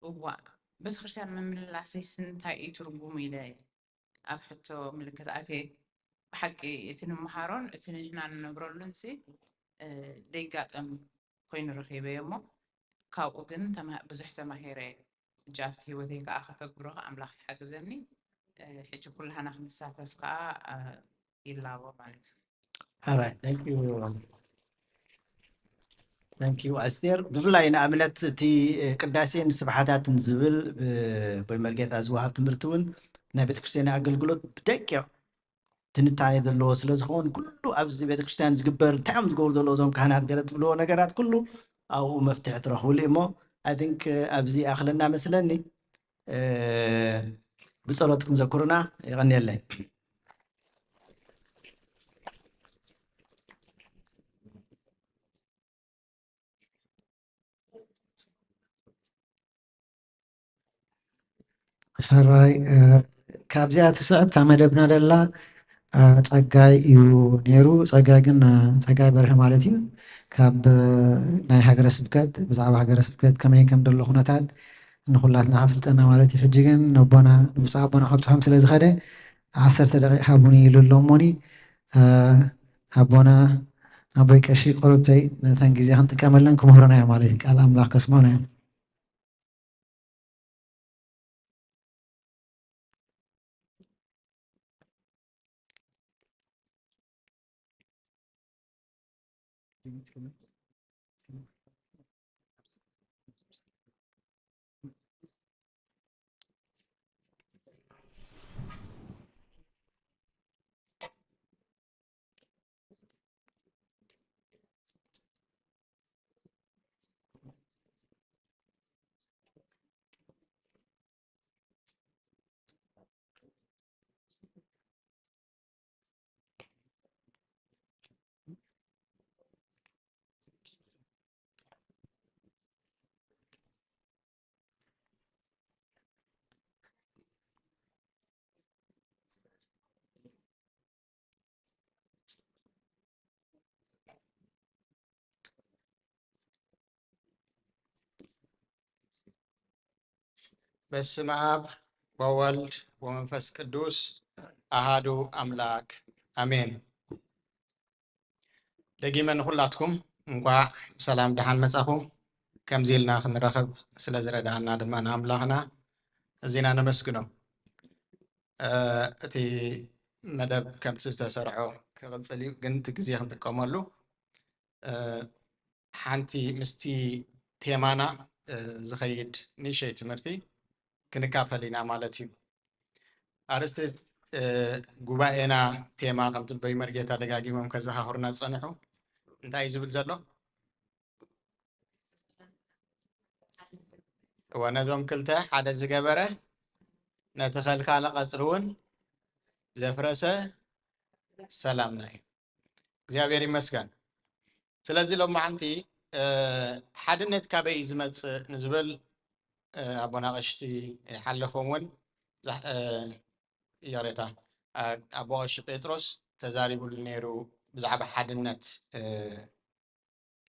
እዋእ ቤተክርስትያን ምምልላሰይስ እንታይ እዩ ትርጉሙ ኢለ ኣብ ሕቶ ምልክት ኣትየ። ብሓቂ እቲ ንምሃሮን እቲ ንሕና ንነብረሉን ሲ ደይጋጠም ኮይኑ ረኺበዮ እሞ ካብኡ ግን ብዙሕ ተማሂረ። ሕጂ ኣብቲ ህይወተይ ከዓ ከተግብሮ ኣምላኽ ይሓግዘኒ። ሕጂ ኩላህና ክንሳተፍ ከዓ ይላቦ ማለት እዩ። Alright, thank you. Thank you ኣስቴር። ብፍላይ ንኣብነት እቲ ቅዳሴን ስብሓታትን ዝብል ወይ መርጌታ ዝወሃብ ትምህርቲ እውን ናይ ቤተክርስትያን ኣገልግሎት ብደቂቕ ትንታኔ ዘለዎ ስለ ዝኸውን ኩሉ ኣብዚ ቤተክርስትያን ዝግበር እንታይ እዮም ዝገብሩ ዘለዉ እዞም ካህናት ገለ ትብልዎ ነገራት ኩሉ ኣብኡ መፍትሒ ትረኽብሉ እሞ I think ኣብዚ ኣኽለና መስለኒ። ብጸሎትኩም ዘኩሩና። የቐንየለይ። ሕራይ ካብዚኣ ትስዕብ እታ መደብና ደላ ጸጋይ እዩ ነይሩ። ጸጋይ ግን ጸጋይ በርሀ ማለት እዩ። ካብ ናይ ሃገረ ስብከት ብዛዕባ ሃገረ ስብከት ከመይ ከም ዘሎ ኩነታት ንኩላትና ከፍልጠና ማለት እዩ። ሕጂ ግን ነቦና ንብፁዕ ኣቦና ከብፅሖም ስለ ዝኸደ ዓሰርተ ደቂቕ ሃቡኒ ኢሉ ኣሎ እሞኒ ኣቦና ኣቦይ ቀሺ ቆርብተይ ነተን ግዜ ክንጥቀመለን ክምህሩና እዮም ማለት እዩ። ቃል ኣምላኽ ከስምዑና እዮም። በስመ አብ ወወልድ ወመንፈስ ቅዱስ አሃዱ አምላክ አሜን። ደጊመ ንኹላትኩም እንኳዕ ብሰላም ደሓን መጻኹም። ከምዚ ኢልና ክንረኸብ ስለ ዝረዳእና ድማ ንኣምላኽና እዚና ነመስግኖ። እ፣ እቲ መደብ ከምቲ ዝተሰርዖ ክቕጽል እዩ፣ ግን እቲ ግዜ ክንጥቀመሉ፣ እ፣ ሓንቲ ምስቲ ቴማና፣ እ፣ ዝኸይድ ንእሽተይ ትምህርቲ ክንካፈል ኢና ማለት እዩ። ኣርእስቲ፣ እ፣ ጉባኤና ቴማ ከምቲ በይ መርጌታ ደጋጊሞም ከዘኻኽሩና ዝጸንሑ እንታይ እዩ ዝብል ዘሎ? እወ፣ ነዞም ክልተ ሓደ ዝገበረ ነቲ ከልካለ ቀጽሪ እውን ዘፍረሰ ሰላምና እዩ። እግዚኣብሔር ይመስገን። ስለዚ ሎማዓንቲ፣ እ፣ ሓድነት ካበይ እዩ ዝመጽእ ንዝብል፣ እ፣ ኣቦና ቀሽቲ ሓለፎም እውን ዛ-፣ እ፣ ይቕሬታ፣ ኣ-፣ ኣቦ ቀሺ ጴጥሮስ ተዛሪቡሉ ነይሩ ብዛዕባ ሓድነት፣ እ፣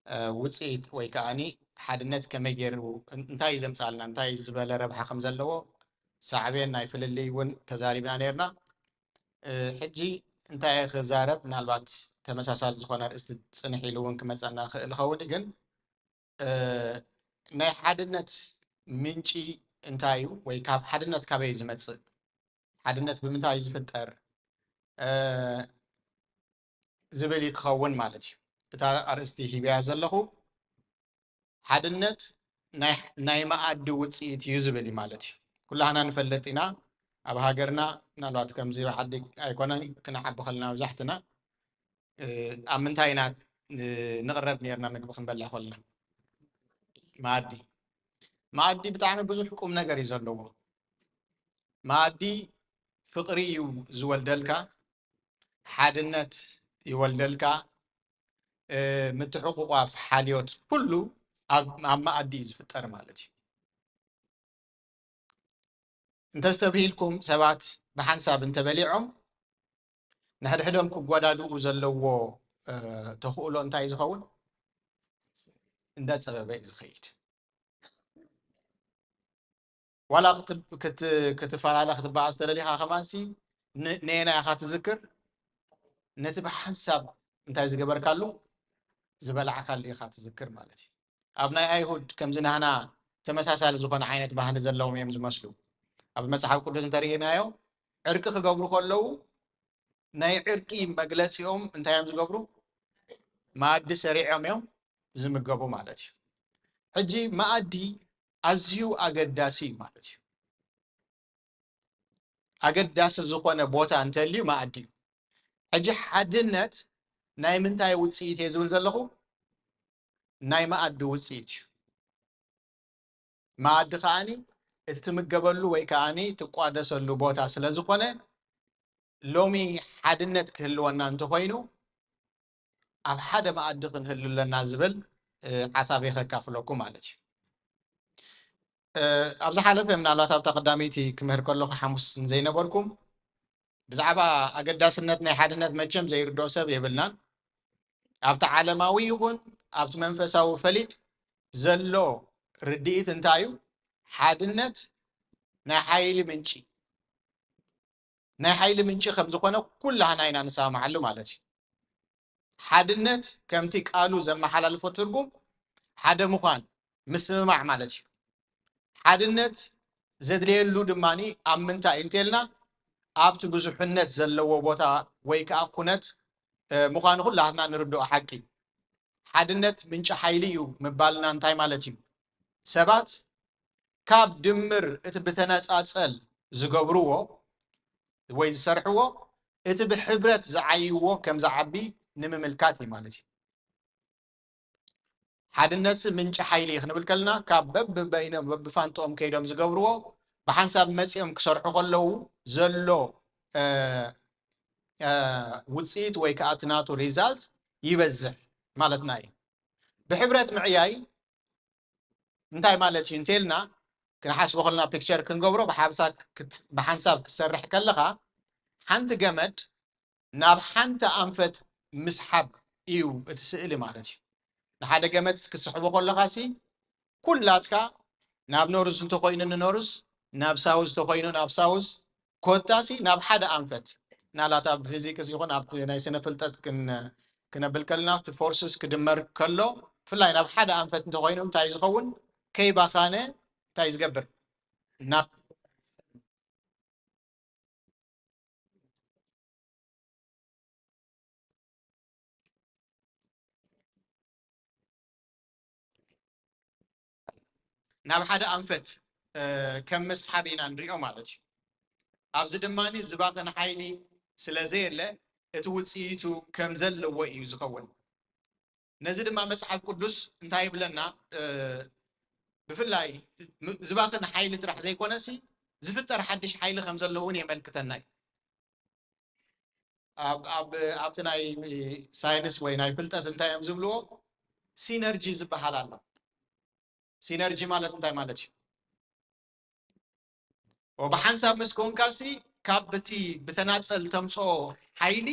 እ፣ ውጽኢት ወይ ከኣኒ ሓድነት ከመይ ገይሩ፣ እን-፣ እንታይ እዩ ዘምጻልና፣ እንታይ ዝበለ ረብሓ ከም ዘለዎ ሳዕቤን ናይ ፍልልይ እውን ተዛሪብና ነይርና። እ፣ ሕጂ እንታይ እየ ክዛረብ፣ ምናልባት ተመሳሳሊ ዝኾነ ኣርእስቲ ጽንሕ ኢሉ እውን ክመጸና ክእል ይኸውን፣ ግን፣ እ፣ ናይ ሓድነት ምንጪ እንታይ እዩ ወይ ካብ ሓድነት ካበይ እዩ ዝመጽእ? ሓድነት ብምንታይ እዩ ዝፍጠር? እ፣ ዝብል እዩ ክኸውን ማለት እዩ። እታ ኣርእስቲ ሂበያ ዘለኹ ሓድነት ናይ፣ ናይ መኣዲ ውጽኢት እዩ ዝብል እዩ ማለት እዩ። ኩላህና ንፈልጥ ኢና፣ ኣብ ሃገርና ምናልባት ከምዚ ዓዲ ኣይኮነን ክንዓቢ ከለና መብዛሕትና፣ እ፣ ኣብ ምንታይ ኢና፣ እ፣ ንቕረብ ነይርና ምግቢ ክንበልዕ ከለና? መኣዲ። መኣዲ ብጣዕሚ ብዙሕ ቁም ነገር እዩ ዘለዎ። መኣዲ ፍቕሪ እዩ ዝወልደልካ፣ ሓድነት ይወልደልካ፣ እ፣ ምትሕቑቋፍ ሓልዮት ኩሉ ኣብ፣ ኣብ መኣዲ እዩ ዝፍጠር ማለት እዩ። እንተስተብሂልኩም ሰባት ብሓንሳብ እንተበሊዖም ንሕድሕዶም ክጓዳድኡ ዘለዎ፣ እ፣ ተኽእሎ እንታይ እዩ ዝኸውን? እንዳጸበበ እዩ ዝኸይድ። ዋላ ክት-፣ ክት-፣ ክትፈላለ ክትበኣስ ተደሊኻ ከማንሲ ን-፣ ነየናይ ኢኻ ትዝክር? ነቲ ብሓንሳብ እንታይ ዝገበርካሉ? ዝበላዕካሉ ኢኻ ትዝክር ማለት እዩ። ኣብ ናይ ኣይሁድ ከምዚ ናህና ተመሳሳሊ ዝኾነ ዓይነት ባህሊ ዘለዎም እዮም ዝመስሉ። ኣብ መጽሓፍ ቅዱስ እንተርኢናዮ ዕርቂ ክገብሩ ከለዉ ናይ ዕርቂ መግለጺኦም እንታይ እዮም ዝገብሩ? መኣዲ ሰሪዖም እዮም ዝምገቡ ማለት እዩ። ሕጂ መኣዲ ኣዝዩ ኣገዳሲ እዩ ማለት እዩ። ኣገዳሲ ዝኾነ ቦታ እንተልዩ መኣዲ እዩ። ሕጂ ሓድነት ናይ ምንታይ ውጽኢት እየ ዝብል ዘለኹ? ናይ መኣዲ ውጽኢት እዩ። መኣዲ ከኣኒ እቲ ትምገበሉ ወይ ከኣኒ ትቋደሰሉ ቦታ ስለ ዝኾነ ሎሚ ሓድነት ክህልወና እንተኾይኑ ኣብ ሓደ መኣዲ ክንህሉ ኣለና ዝብል፣ እ፣ ሓሳብ እየ ከካፍለኩም ማለት እዩ። እ፣ ኣብ ዝሓለፈ ምናልባት ኣብታ ቀዳመይቲ ክምህር ከለኹ ሓሙስ ንዘይነበርኩም ብዛዕባ ኣገዳስነት ናይ ሓድነት መቸም ዘይርድኦ ሰብ የብልናን። ኣብቲ ዓለማዊ ይኹን ኣብቲ መንፈሳዊ ፈሊጥ ዘሎ ርድኢት እንታይ እዩ? ሓድነት ናይ ሓይሊ ምንጪ፣ ናይ ሓይሊ ምንጪ ከም ዝኾነ ኩላህና ኢና ንሰማማዓሉ ማለት እዩ። ሓድነት ከምቲ ቃሉ ዘመሓላልፎ ትርጉም ሓደ ምዃን፣ ምስምማዕ ማለት እዩ። ሓድነት ዘድልየሉ ድማኒ ኣብ ምንታይ እንተልና ኣብቲ ብዙሕነት ዘለዎ ቦታ ወይ ከዓ ኩነት፣ እ፣ ምዃኑ ኩላህና ንርድኦ ሓቂ። ሓድነት ምንጪ ሓይሊ እዩ ምባልና እንታይ ማለት እዩ? ሰባት ካብ ድምር እቲ ብተነጻጸል ዝገብርዎ ወይ ዝሰርሕዎ እቲ ብሕብረት ዝዓይዎ ከም ዝዓቢ ንምምልካት እዩ ማለት እዩ። ሓድነት ምንጪ ሓይሊ እዩ ክንብል ከለና ካብ በብበይኖም በብፋንጦም ከይዶም ዝገብርዎ ብሓንሳብ መጺኦም ክሰርሑ ከለዉ ዘሎ፣ እ፣ እ፣ ውጽኢት ወይ ከዓ እቲ ናቱ ሪዛልት ይበዝሕ ማለትና እዩ። ብሕብረት ምዕያይ እንታይ ማለት እዩ እንተልና ክንሓስቦ ከለና ፒክቸር ክንገብሮ ብሓንሳብ ክት-፣ ብሓንሳብ ክትሰርሕ ከለኻ ሓንቲ ገመድ ናብ ሓንቲ ኣንፈት ምስሓብ እዩ እቲ ስእሊ ማለት እዩ። ንሓደ ገመድ ክትስሕቦ ከለኻ ሲ ኩላትካ ናብ ኖርዝ እንተኾይኑ ንኖርዝ ናብ ሳውዝ ተኮይኑ ናብ ሳውዝ ኮታሲ ናብ ሓደ ኣንፈት ናላት ኣብ ፊዚክስ ይኹን ኣብቲ ናይ ስነ ፍልጠት ክን- ክነብል ከለና እቲ ፎርስስ ክድመር ከሎ ብፍላይ ናብ ሓደ ኣንፈት እንተኮይኑ እንታይ ዝኸውን ከይባካነ እንታይ ዝገብር ናብ ናብ ሓደ ኣንፈት ከም መስሓብ ኢና ንሪኦ ማለት እዩ። ኣብዚ ድማ ዝባኽን ሓይሊ ስለ ዘየለ እቲ ውፅኢቱ ከም ዘለዎ እዩ ዝኸውን። ነዚ ድማ መፅሓፍ ቅዱስ እንታይ ይብለና? ብፍላይ ዝባኽን ሓይሊ ጥራሕ ዘይኮነሲ ዝፍጠር ሓድሽ ሓይሊ ከም ዘሎ እውን የመልክተና እዩ። ኣብቲ ናይ ሳይንስ ወይ ናይ ፍልጠት እንታይ እዮም ዝብልዎ? ሲነርጂ ዝበሃል ኣሎ። ሲነርጂ ማለት እንታይ ማለት እዩ? ብሓንሳብ ምስ ኮንካሲ ካብ እቲ ብተናፀል ተምፅኦ ሓይሊ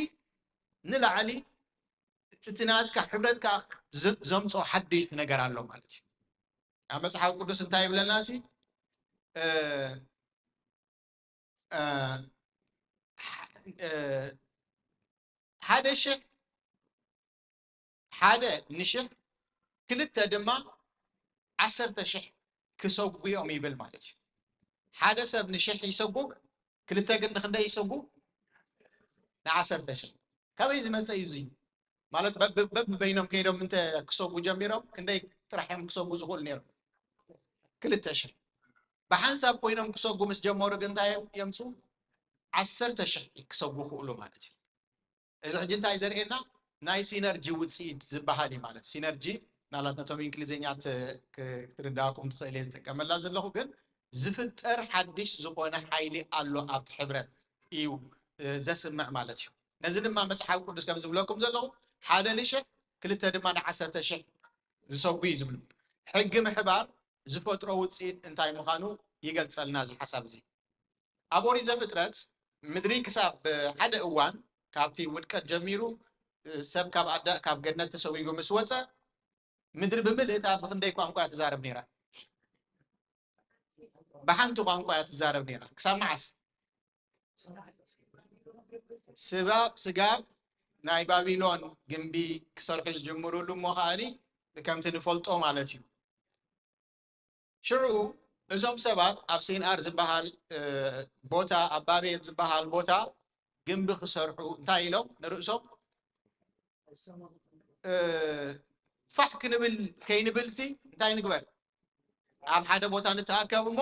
ንላዕሊ እቲ ናትካ ሕብረት ከዓ ዘምፅኦ ሓድሽ ነገር ኣሎ ማለት እዩ። ኣብ መፅሓፍ ቅዱስ እንታይ ይብለና ሲ ሓደ ሽሕ ሓደ ንሽሕ ክልተ ድማ ዓሰርተ ሽሕ ክሰጉ እዮም ይብል ማለት እዩ። ሓደ ሰብ ንሽሕ ይሰጉ፣ ክልተ ግን ንክንደይ ይሰጉ? ንዓሰርተ ሽሕ። ካበይ ዝመፀ እዩ እዚ? ማለት በብበይኖም ከይዶም እንተ ክሰጉ ጀሚሮም ክንደይ ጥራሕ እዮም ክሰጉ ዝኽእሉ ነይሮም? ክልተ ሽሕ። ብሓንሳብ ኮይኖም ክሰጉ ምስ ጀመሩ ግን እንታይ የምፁ? ዓሰርተ ሽሕ ክሰጉ ክእሉ ማለት እዩ። እዚ ሕጂ እንታይ ዘርእየና? ናይ ሲነርጂ ውፅኢት ዝበሃል እዩ ማለት። ሲነርጂ ናላት ነቶም እንግሊዝኛ ክትርዳእኩም ትኽእል እየ ዝጥቀመላ ዘለኹ፣ ግን ዝፍጠር ሓድሽ ዝኾነ ሓይሊ ኣሎ ኣብቲ ሕብረት እዩ ዘስምዕ ማለት እዩ። ነዚ ድማ መፅሓፍ ቅዱስ ከም ዝብለኩም ዘለኹ ሓደ ንሽሕ ክልተ ድማ ንዓሰርተ ሽሕ ዝሰጉ እዩ ዝብሉ። ሕጊ ምሕባር ዝፈጥሮ ውፅኢት እንታይ ምዃኑ ይገልፀልና እዚ ሓሳብ እዚ። ኣብ ኦሪት ዘፍጥረት ምድሪ ክሳብ ሓደ እዋን ካብቲ ውድቀት ጀሚሩ ሰብ ካብ ኣዳ ካብ ገነት ተሰዊጉ ምስ ወፀ ምድሪ ብምልእታ ብክንደይ ቋንቋ እያ ትዛረብ ነይራ? ብሓንቲ ቋንቋ እያ ትዛረብ ነይራ። ክሳብ መዓስ? ስባብ ስጋብ ናይ ባቢሎን ግንቢ ክሰርሑ ዝጅምሩሉ እሞ ከዓኒ ከምቲ ንፈልጦ ማለት እዩ። ሽዑ እዞም ሰባት ኣብ ሴንኣር ዝበሃል ቦታ ኣብ ባቤል ዝበሃል ቦታ ግንቢ ክሰርሑ እንታይ ኢሎም ንርእሶም ፋሕ ክንብል ከይንብል ሲ እንታይ ንግበር? ኣብ ሓደ ቦታ ንተኣከብ እሞ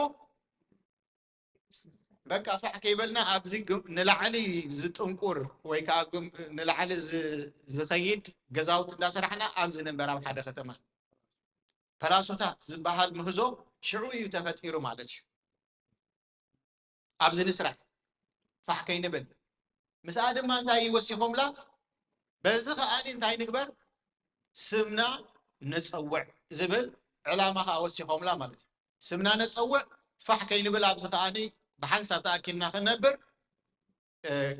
በቃ ፋሕ ከይበልና ኣብዚ ንላዕሊ ዝጥንቁር ወይ ከዓ ንላዕሊ ዝኸይድ ገዛውቲ እንዳሰራሕና ኣብዚ ንንበር ኣብ ሓደ ከተማ። ፐላሶታት ዝበሃል ምህዞ ሽዑ እዩ ተፈጢሩ ማለት እዩ። ኣብዚ ንስራሕ ፋሕ ከይንብል ምስኣ ድማ እንታይ ወሲኾምላ? በዚ ከዓኒ እንታይ ንግበር? ስምና ነፀውዕ ዝብል ዕላማ ከዓ ወሲኾምላ ማለት እዩ። ስምና ነፀውዕ ፋሕ ከይንብል ኣብዚ ከዓኒ ብሓንሳብ ተኣኪብና ክንነብር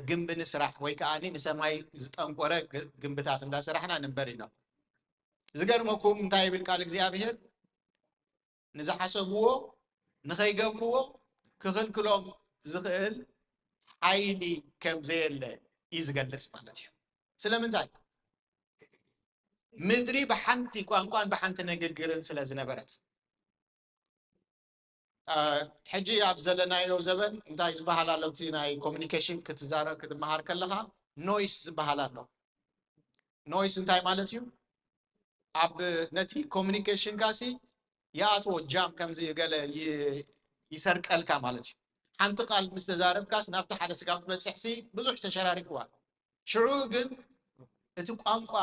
ግንቢ ንስራሕ ወይ ከዓ ንሰማይ ዝጠንቆረ ግንብታት እንዳሰራሕና ንንበር ኢሎም። ዝገርመኩም እንታይ ይብል ቃል እግዚኣብሔር? ንዝሓሰብዎ ንኸይገብርዎ ክኽልክሎም ዝኽእል ሓይሊ ከም ዘየለ እዩ ዝገልጽ ማለት እዩ። ስለምንታይ? ምድሪ ብሓንቲ ቋንቋን ብሓንቲ ንግግርን ስለ ዝነበረት። ሕጂ ኣብ ዘለናዮ ዘበን እንታይ ዝበሃል ኣሎ? እቲ ናይ ኮሚኒኬሽን ክትዛረብ ክትመሃር ከለኻ ኖይስ ዝበሃል ኣሎ። ኖይስ እንታይ ማለት እዩ? ኣብ ነቲ ኮሚኒኬሽን ካሲ ይኣትዎ ጃም ከምዚ ገለ ይሰርቀልካ ማለት እዩ። ሓንቲ ቃል ምስ ተዛረብካስ ናብቲ ሓደ ስጋብ ትበፅሕ ሲ ብዙሕ ተሸራሪክዋ። ሽዑ ግን እቲ ቋንቋ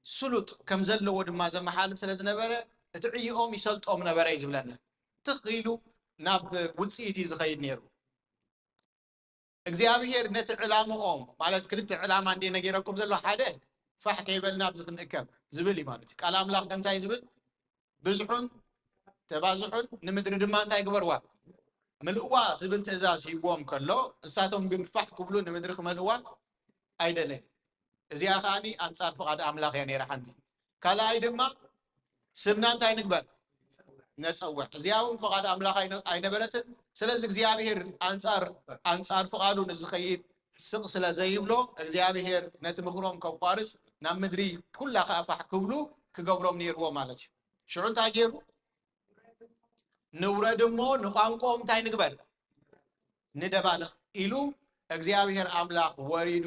ስሉጥ ከም ዘለዎ ድማ ዘመሓልፍ ስለ ዝነበረ እቲ ዕይኦም ይሰልጦም ነበረ እዩ ዝብለና። ትኽ ኢሉ ናብ ውፅኢት እዩ ዝኸይድ ነይሩ። እግዚኣብሔር ነቲ ዕላምኦም ማለት ክልተ ዕላማ እንደ ነገረኩም ዘሎ ሓደ ፋሕ ከይበልና ኣብዚ ክንእከብ ዝብል እዩ ማለት እዩ። ቃል ኣምላኽ እንታይ ዝብል? ብዝሑን ተባዝሑን ንምድሪ ድማ እንታይ ግበርዋ? ምልእዋ ዝብል ትእዛዝ ሂብዎም ከሎ ንሳቶም ግን ፋሕ ክብሉ ንምድሪ ክመልእዋ ኣይደለየን። እዚኣ ከዓኒ ኣንጻር ፍቓድ ኣምላኽ እያ ነይራ ሓንቲ። ካልኣይ ድማ ስምና እንታይ ንግበር? ነጸውዕ። እዚኣ እውን ፍቓድ ኣምላኽ ኣይነ- ኣይነበረትን። ስለዚ እግዚኣብሔር ኣንጻር ኣንጻር ፍቓዱ ንዝኸይድ ስቕ ስለ ዘይብሎ እግዚኣብሔር ነቲ ምኽሮም ከቋርጽ ናብ ምድሪ ኩላ ከኣ ፋሕ ክብሉ ክገብሮም ነይርዎ ማለት እዩ። ሽዑ እንታይ ገይሩ? ንውረድ እሞ ንቋንቋኦም እንታይ ንግበር? ንደባልቕ ኢሉ እግዚኣብሔር ኣምላኽ ወሪዱ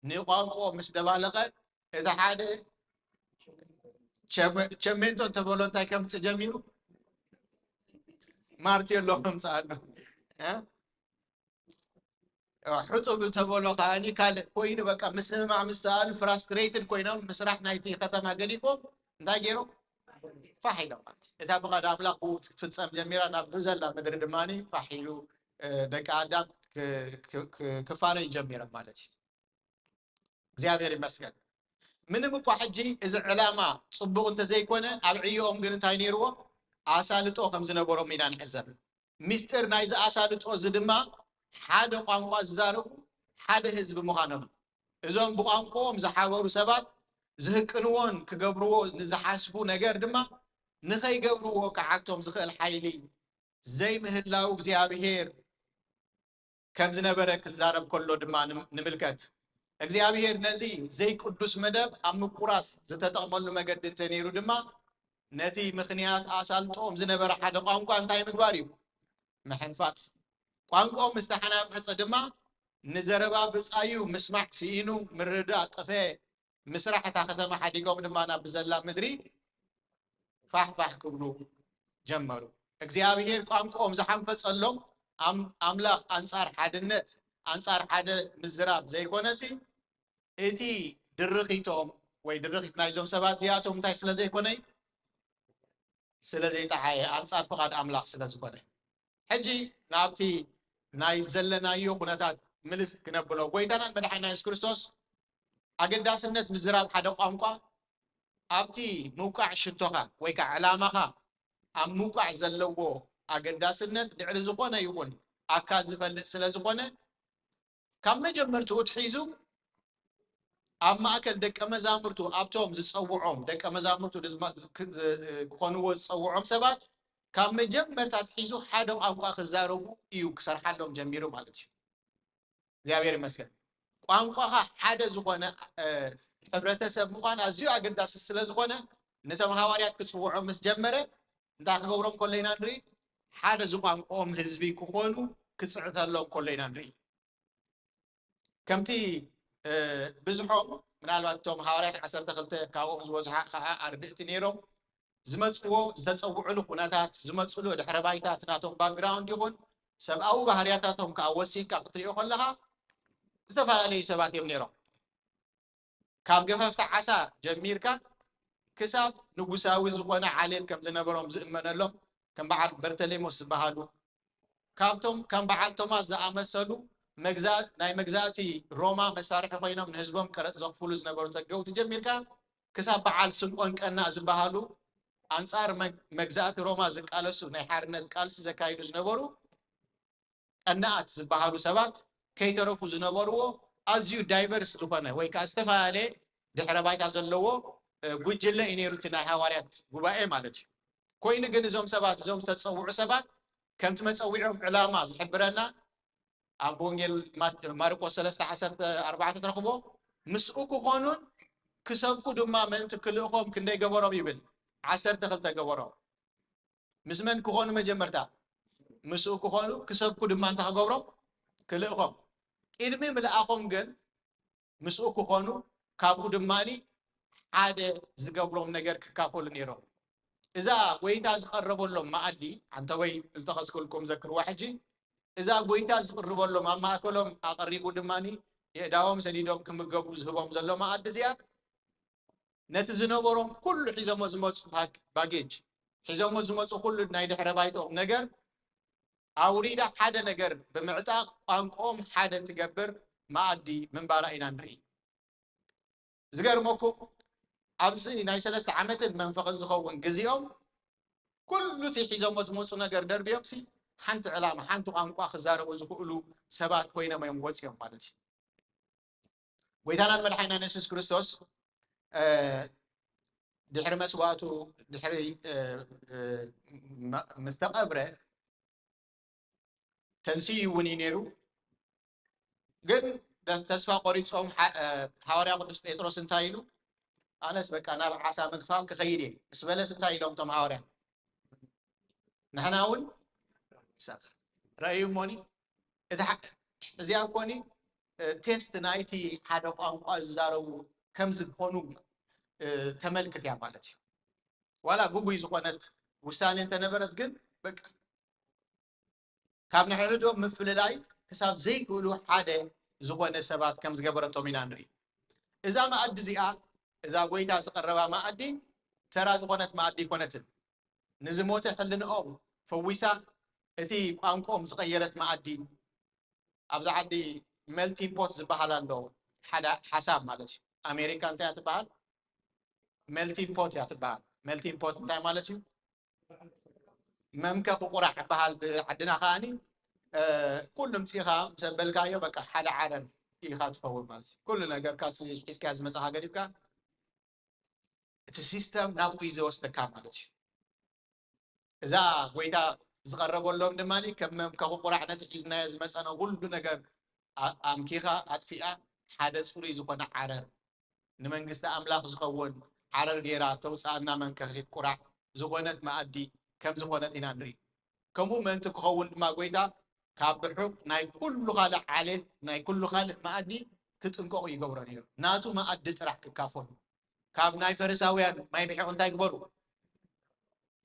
ንቋንቋኦም ምስ ደባለቐ እቲ ሓደ ቸመ- ቸሜንቶ እንተበሎ እንታይ ከምፅእ ጀሚሩ? ማርቴሎ ከምፅእ ኣሎ። እ? ሕጡብ እንተበሎ ከዓኒ ካልእ ኮይኑ በቃ ምስምማዕ ምስ ሰኣሉ ፍራስትሬትድ ኮይኖም ምስራሕ ናይቲ ከተማ ገዲፎም እንታይ ገይሮም? ፋሕ ኢሎም ማለት እዩ። እታ ፍቓድ ኣምላኽ ብኡ ክትፍጸም ጀሚራ ናብ ብዘላ ምድሪ ድማ ፋሕ ኢሉ እ፣ ደቂ ኣዳም ክ- ክ- ክ- ክፋነዩ ጀሚሮም ማለት እዩ። እግዚኣብሔር ይመስገን። ምንም እኳ ሕጂ እዚ ዕላማ ጽቡቕ እንተዘይኮነ ኣብ ዕዮኦም ግን እንታይ ነይርዎ? ኣሳልጦ ከም ዝነበሮም ኢና ንዕዘብ። ምስጢር ናይዚ ኣሳልጦ እዚ ድማ ሓደ ቋንቋ ዝዛረቡ ሓደ ህዝቢ ምዃኖም። እዞም ብቋንቋኦም ዝሓበሩ ሰባት ዝህቅንዎን ክገብርዎ ንዝሓስቡ ነገር ድማ ንኸይገብርዎ ክዓግቶም ዝኽእል ሓይሊ ዘይምህላው እግዚኣብሔር ከም ዝነበረ ክዛረብ ከሎ ድማ ንም- ንምልከት። እግዚኣብሔር ነዚ ዘይቅዱስ መደብ ኣብ ምቁራጽ ዝተጠቕመሉ መገዲ እንተነይሩ ድማ ነቲ ምኽንያት ኣሳልጦኦም ዝነበረ ሓደ ቋንቋ እንታይ ምግባር እዩ? ምሕንፋጽ። ቋንቋኦም ምስ ተሓናፈጸ ድማ ንዘረባ ብጻዩ ምስማዕ ስኢኑ ምርዳእ ጠፈ ምስራሕ እታ ከተማ ሓዲጎም ድማ ናብ ብዘላ ምድሪ ፋሕፋሕ ክብሉ ጀመሩ። እግዚኣብሔር ቋንቋኦም ዝሓንፈጸሎም ኣም- ኣምላኽ ኣንጻር ሓድነት ኣንጻር ሓደ ምዝራብ ዘይኮነሲ እቲ ድርኺቶም ወይ ድርኺት ናይዞም ሰባት እዚኣቶም እንታይ ስለ ዘይኮነ እዩ? ስለ ዘይጠዓየ ኣንጻር ፍቓድ ኣምላኽ ስለ ዝኾነ። ሕጂ ናብቲ ናይ ዘለናዮ ኩነታት ምልስ ክነብሎ ጎይታናን መድሓና የሱስ ክርስቶስ ኣገዳስነት ምዝራብ ሓደ ቋንቋ ኣብቲ ምውቃዕ ሽቶኻ ወይ ከዓ ዕላማኻ ኣብ ምውቃዕ ዘለዎ ኣገዳስነት ልዕሊ ዝኾነ ይኹን ኣካል ዝፈልጥ ስለ ዝኾነ ካብ መጀመርትኡ ትሒዙ ኣብ ማእከል ደቀ መዛሙርቱ ኣብቶም ዝጸውዖም ደቀ መዛሙርቱ ክኾንዎ ዝጸውዖም ሰባት ካብ መጀመርታ ትሒዙ ሓደ ቋንቋ ክዛረቡ እዩ ክሰርሓሎም ጀሚሩ ማለት እዩ። እግዚኣብሔር ይመስገን። ቋንቋኻ ሓደ ዝኾነ ሕብረተሰብ ምዃን ኣዝዩ ኣገዳሲ ስለ ዝኾነ ነቶም ሃዋርያት ክጽውዖም ምስ ጀመረ እንታይ ክገብሮም ከሎ ኢና ንርኢ? ሓደ ዝቋንቋኦም ህዝቢ ክኾኑ ክጽዕተሎም ከሎ ኢና ንርኢ። ከምቲ ብዝሖም ምናልባት እቶም ሃዋርያት ዓሰርተ ክልተ ካብኦም ዝበዝሖ ከዓ ኣርድእቲ ነይሮም። ዝመፅዎ ዝተፀውዕሉ ኩነታት ዝመፅሉ ድሕረ ባይታ እቲ ናቶም ባክግራውንድ ይኹን ሰብኣዊ ባህርያታቶም ከዓ ወሲንካ ክትሪኦ ከለካ ዝተፈላለዩ ሰባት እዮም ነይሮም። ካብ ገፈፍቲ ዓሳ ጀሚርካ ክሳብ ንጉሳዊ ዝኾነ ዓሌት ከም ዝነበሮም ዝእመነሎም ከም በዓል በርተሌሞስ ዝበሃሉ ካብቶም ከም በዓል ቶማስ ዝኣመሰሉ መግዛእ ናይ መግዛእቲ ሮማ መሳርሒ ኮይኖም ንህዝቦም ቀረፅ ዘኽፍሉ ዝነበሩ ተገውቲ ጀሚርካ ክሳብ በዓል ስምዖን ቀናእ ዝበሃሉ ኣንፃር መግ- መግዛእቲ ሮማ ዝቃለሱ ናይ ሓርነት ቃልሲ ዘካይዱ ዝነበሩ ቀናኣት ዝበሃሉ ሰባት ከይተረፉ ዝነበርዎ ኣዝዩ ዳይቨርስ ዝኾነ ወይ ከዓ ዝተፈላለየ ድሕረ ባይታ ዘለዎ ጉጅለ እዩ ነይሩ እቲ ናይ ሃዋርያት ጉባኤ ማለት እዩ። ኮይኑ ግን እዞም ሰባት እዞም ዝተፀውዑ ሰባት ከምቲ መፀዊዖም ዕላማ ዝሕብረና ኣብ ወንጌል ማርቆስ ሰለስተ ዓሰርተ ኣርባዕተ ትረኽቦ ምስኡ ክኾኑን ክሰብኩ ድማ ምእንቲ ክልእኾም ክንደይ ገበሮም ይብል ዓሰርተ ክልተ ገበሮም ምስ መን ክኾኑ መጀመርታ ምስኡ ክኾኑ ክሰብኩ ድማ እንታይ ክገብሮም ክልእኾም ቅድሚ ምልኣኾም ግን ምስኡ ክኾኑ ካብኡ ድማ ሓደ ዝገብሮም ነገር ክካፈሉ ነይሮም። እዛ ጎይታ ዝቐረበሎም መኣዲ ኣንተወይ ዝተኸስክልኩም ዘክርዋ ሕጂ እዛ ጎይታ ዝቕርበሎም ኣብ ማእከሎም ኣቐሪቡ ድማ የእዳዎም ሰዲዶም ክምገቡ ዝህቦም ዘሎ መኣዲ እዚኣ ነቲ ዝነበሮም ኩሉ ሒዞሞ ዝመፁ ባጌጅ ሒዞሞ ዝመፁ ኩሉ ናይ ድሕረ ባይትኦም ነገር ኣውሪዳ ሓደ ነገር ብምዕጣቕ ቋንቋኦም ሓደ ትገብር መኣዲ ምንባራ ኢና ንርኢ። ዝገርመኩም ኣብዚ ናይ ሰለስተ ዓመትን መንፈቕን ዝኸውን ግዜኦም ኩሉ እቲ ሒዞሞ ዝመፁ ነገር ደርብዮም ሲ ሓንቲ ዕላማ ሓንቲ ቋንቋ ክዛረቡ ዝኽእሉ ሰባት ኮይኖም እዮም ወፂኦም ማለት እዩ። ጎይታናን መድሓኒናን የሱስ ክርስቶስ ድሕሪ መስዋእቱ ድሕሪ እ፣ እ፣ መ- ምስ ተቐብረ ተንስኡ እውን እዩ ነይሩ። ግን ተ- ተስፋ ቆሪፆም ሓ- እ፣ ሃዋርያ ቅዱስ ጴጥሮስ እንታይ ኢሉ? ኣነስ በቃ ናብ ዓሳ ምግፋፍ ክኸይድ እየ ምስ በለስ እንታይ ኢሎም እቶም ሃዋርያ? ንሕና እውን ምሳኻ ረእዩ እሞኒ እቲ ሓ- እዚኣ እኮኒ ቴስት ናይቲ ሓደ ቋንቋ ዝዛረቡ ከም ዝኾኑ ተመልክት እያ ማለት እዩ። ዋላ ግጉይ ዝኾነት ውሳኔ እንተነበረት ግን በቃ ካብ ንሕድሕዶም ምፍልላይ ክሳብ ዘይክእሉ ሓደ ዝኾነ ሰባት ከም ዝገበረቶም ኢና ንርኢ። እዛ መኣዲ እዚኣ እዛ ጎይታ ዝቐረባ መኣዲ ተራ ዝኾነት መኣዲ ኣይኮነትን። ንዝሞተ ሕልንኦም ፈዊሳ እቲ ቋንቋኦም ዝቐየረት መኣዲ ኣብዚ ዓዲ ሜልቲንግ ፖት ዝበሃል ኣሎ ሓደ ሓሳብ ማለት እዩ። ኣሜሪካ እንታይ እያ ትበሃል? ሜልቲንግ ፖት እያ ትበሃል። ሜልቲንግ ፖት እንታይ ማለት እዩ? መምከኺ ቁራዕ ይበሃል ብዓድና ከዓኒ ኩሉ ምፅኢኻ ምስ ኣበልካዮ በቃ ሓደ ዓረር ኢኻ ትኸውን ማለት እዩ። ኩሉ ነገርካ ሒዝካ ዝመፅኻ ገዲፍካ እቲ ሲስተም ናብኡ እዩ ዝወስደካ ማለት እዩ። እዛ ጎይታ ዝቐረበሎም ድማ ከም መምከኺ ቁራዕ ነቲ ሒዝናዮ ዝመፀና ኩሉ ነገር ኣምኪኻ ኣጥፊኣ ሓደ ፅሩይ ዝኾነ ዓረር ንመንግስቲ ኣምላኽ ዝኸውን ዓረር ጌራ ተውፅኣና መምከኺት ቁራዕ ዝኾነት መኣዲ ከም ዝኾነት ኢና ንርኢ። ከምኡ ምእንቲ ክኸውን ድማ ጎይታ ካብ ርሑቕ ናይ ኩሉ ካልእ ዓሌት ናይ ኩሉ ካልእ መኣዲ ክጥንቀቑ ይገብሮ ነይሩ። ናቱ መኣዲ ጥራሕ ክካፈሉ ካብ ናይ ፈሪሳውያን ማይ ብሒቑ እንታይ ግበሩ?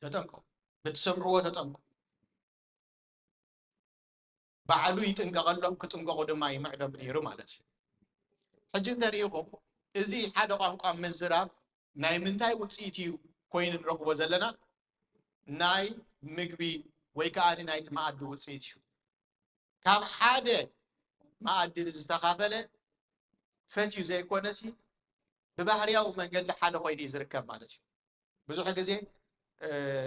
ተጠንቀቑ። ብትሰምዕዎ ተጠንቀቑ። ባዕሉ ይጥንቀቐሎም ክጥንቀቑ ድማ ይምዕዶም ነይሩ ማለት እዩ። ሕጂ እንተሪኢኹም እዚ ሓደ ቋንቋ ምዝራብ ናይ ምንታይ ውፅኢት እዩ ኮይኑ ንረኽቦ ዘለና? ናይ ምግቢ ወይ ከዓ ናይቲ መኣዲ ውፅኢት እዩ። ካብ ሓደ መኣዲ ዝተኻፈለ ፈትዩ ዘይኮነሲ ብባህርያዊ መንገዲ ሓደ ኮይኑ እዩ ዝርከብ ማለት እዩ። ብዙሕ ግዜ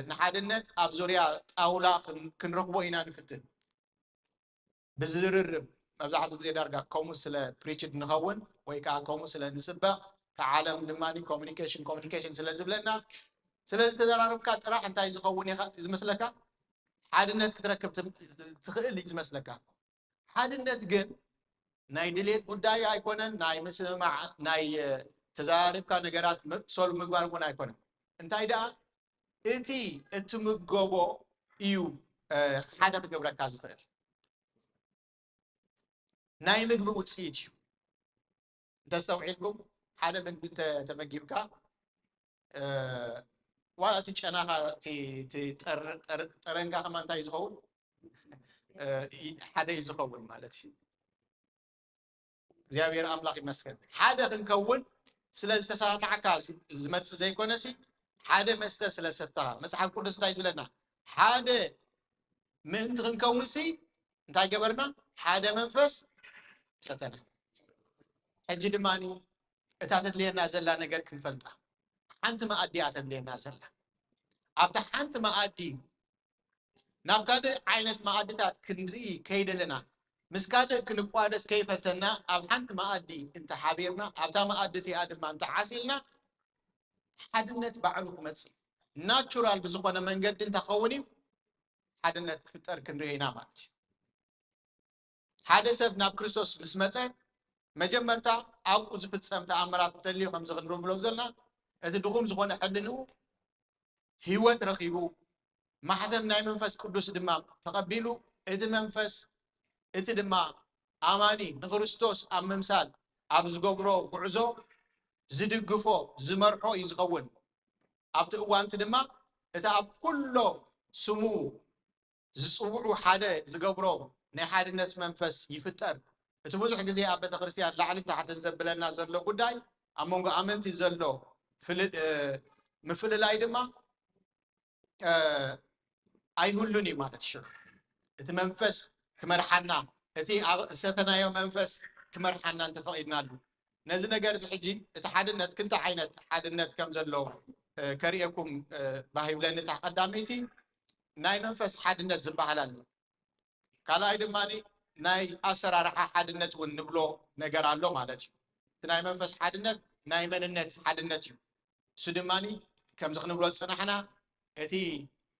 ንሓድነት ኣብ ዙርያ ጣውላ ክንረኽቦ ኢና ንፍትን። ብዝርርብ መብዛሕትኡ ግዜ ዳርጋ ከምኡ ስለ ፕሪችድ ንኸውን ወይ ከዓ ከምኡ ስለ ንስበኽ እቲ ዓለም ድማ ኮሚኒኬሽን ኮሚኒኬሽን ስለ ዝብለና ስለ ዝተዘራረብካ ጥራሕ እንታይ ዝኸውን ዝመስለካ ሓድነት ክትረክብ ትኽእል እዩ ዝመስለካ። ሓድነት ግን ናይ ድሌት ጉዳይ ኣይኮነን፣ ናይ ምስምማዕ ናይ ተዘራሪብካ ነገራት ሶልቭ ምግባር እውን ኣይኮነን። እንታይ ደኣ እቲ እትምገቦ እዩ ሓደ ክገብረካ ዝኽእል ናይ ምግቢ ውፅኢት እዩ። እንተስተውዒልኩም ሓደ ምግቢ ተመጊብካ ዋላ እቲ ጨናኻ ጠረንካ ከማ እንታይ ዝኸውን ሓደ እዩ ዝኸውን ማለት እዩ። እግዚኣብሔር ኣምላኽ ይመስገን ሓደ ክንከውን ስለ ዝተሰማማዕካ ዝመፅእ ዘይኮነሲ ሓደ መስተ ስለ ሰተኻ መፅሓፍ ቅዱስ እንታይ ዝብለና ሓደ ምእንቲ ክንከውንሲ እንታይ ገበርና ሓደ መንፈስ ሰተና። ሕጂ ድማ እታ ተድልየና ዘላ ነገር ክንፈልጣ ሓንቲ መኣዲ እያ ተድልየና ዘላ። ኣብታ ሓንቲ መኣዲ ናብ ካልእ ዓይነት መኣድታት ክንርኢ ከይደለና ምስ ካልእ ክንቋደስ ከይፈተና ኣብ ሓንቲ መኣዲ እንተሓቢርና ኣብታ መኣዲ እቲኣ ድማ እንተዓሲልና ሓድነት ባዕሉ ክመፅእ ናቹራል ብዝኾነ መንገዲ እንተኸውን እዩ ሓድነት ክፍጠር ክንርኢ ኢና ማለት እዩ። ሓደ ሰብ ናብ ክርስቶስ ምስ መፀ መጀመርታ ኣብኡ ዝፍፀም ተኣምራት እንተልዩ ከምዚ ክንብሎም ዘለና እቲ ድኹም ዝኾነ ሕልንኡ ህይወት ረኺቡ ማሕተም ናይ መንፈስ ቅዱስ ድማ ተቐቢሉ እቲ መንፈስ እቲ ድማ ኣማኒ ንክርስቶስ ኣብ ምምሳል ኣብ ዝገብሮ ጉዕዞ ዝድግፎ ዝመርሖ እዩ ዝኸውን። ኣብቲ እዋንቲ ድማ እቲ ኣብ ኩሎ ስሙ ዝፅውዑ ሓደ ዝገብሮ ናይ ሓድነት መንፈስ ይፍጠር። እቲ ብዙሕ ግዜ ኣብ ቤተክርስትያን ላዕልን ታሕትን ዘብለና ዘሎ ጉዳይ ኣብ መንጎ ኣመንቲ ዘሎ ምፍልላይ ድማ ኣይህሉን እዩ ማለት ሽዑ እቲ መንፈስ ክመርሓና እቲ ዝሰተናዮ መንፈስ ክመርሓና እንተፈቒድናሉ ነዚ ነገር እዚ ሕጂ እቲ ሓድነት ክልተ ዓይነት ሓድነት ከም ዘሎ ከርእየኩም ባህ ይብለኒ። እታ ቀዳመይቲ ናይ መንፈስ ሓድነት ዝበሃል ኣሎ። ካልኣይ ድማ ናይ ኣሰራርሓ ሓድነት እውን ንብሎ ነገር ኣሎ ማለት እዩ። እቲ ናይ መንፈስ ሓድነት ናይ መንነት ሓድነት እዩ። እሱ ድማ ከምዚ ክንብሎ ዝጸናሕና፣ እቲ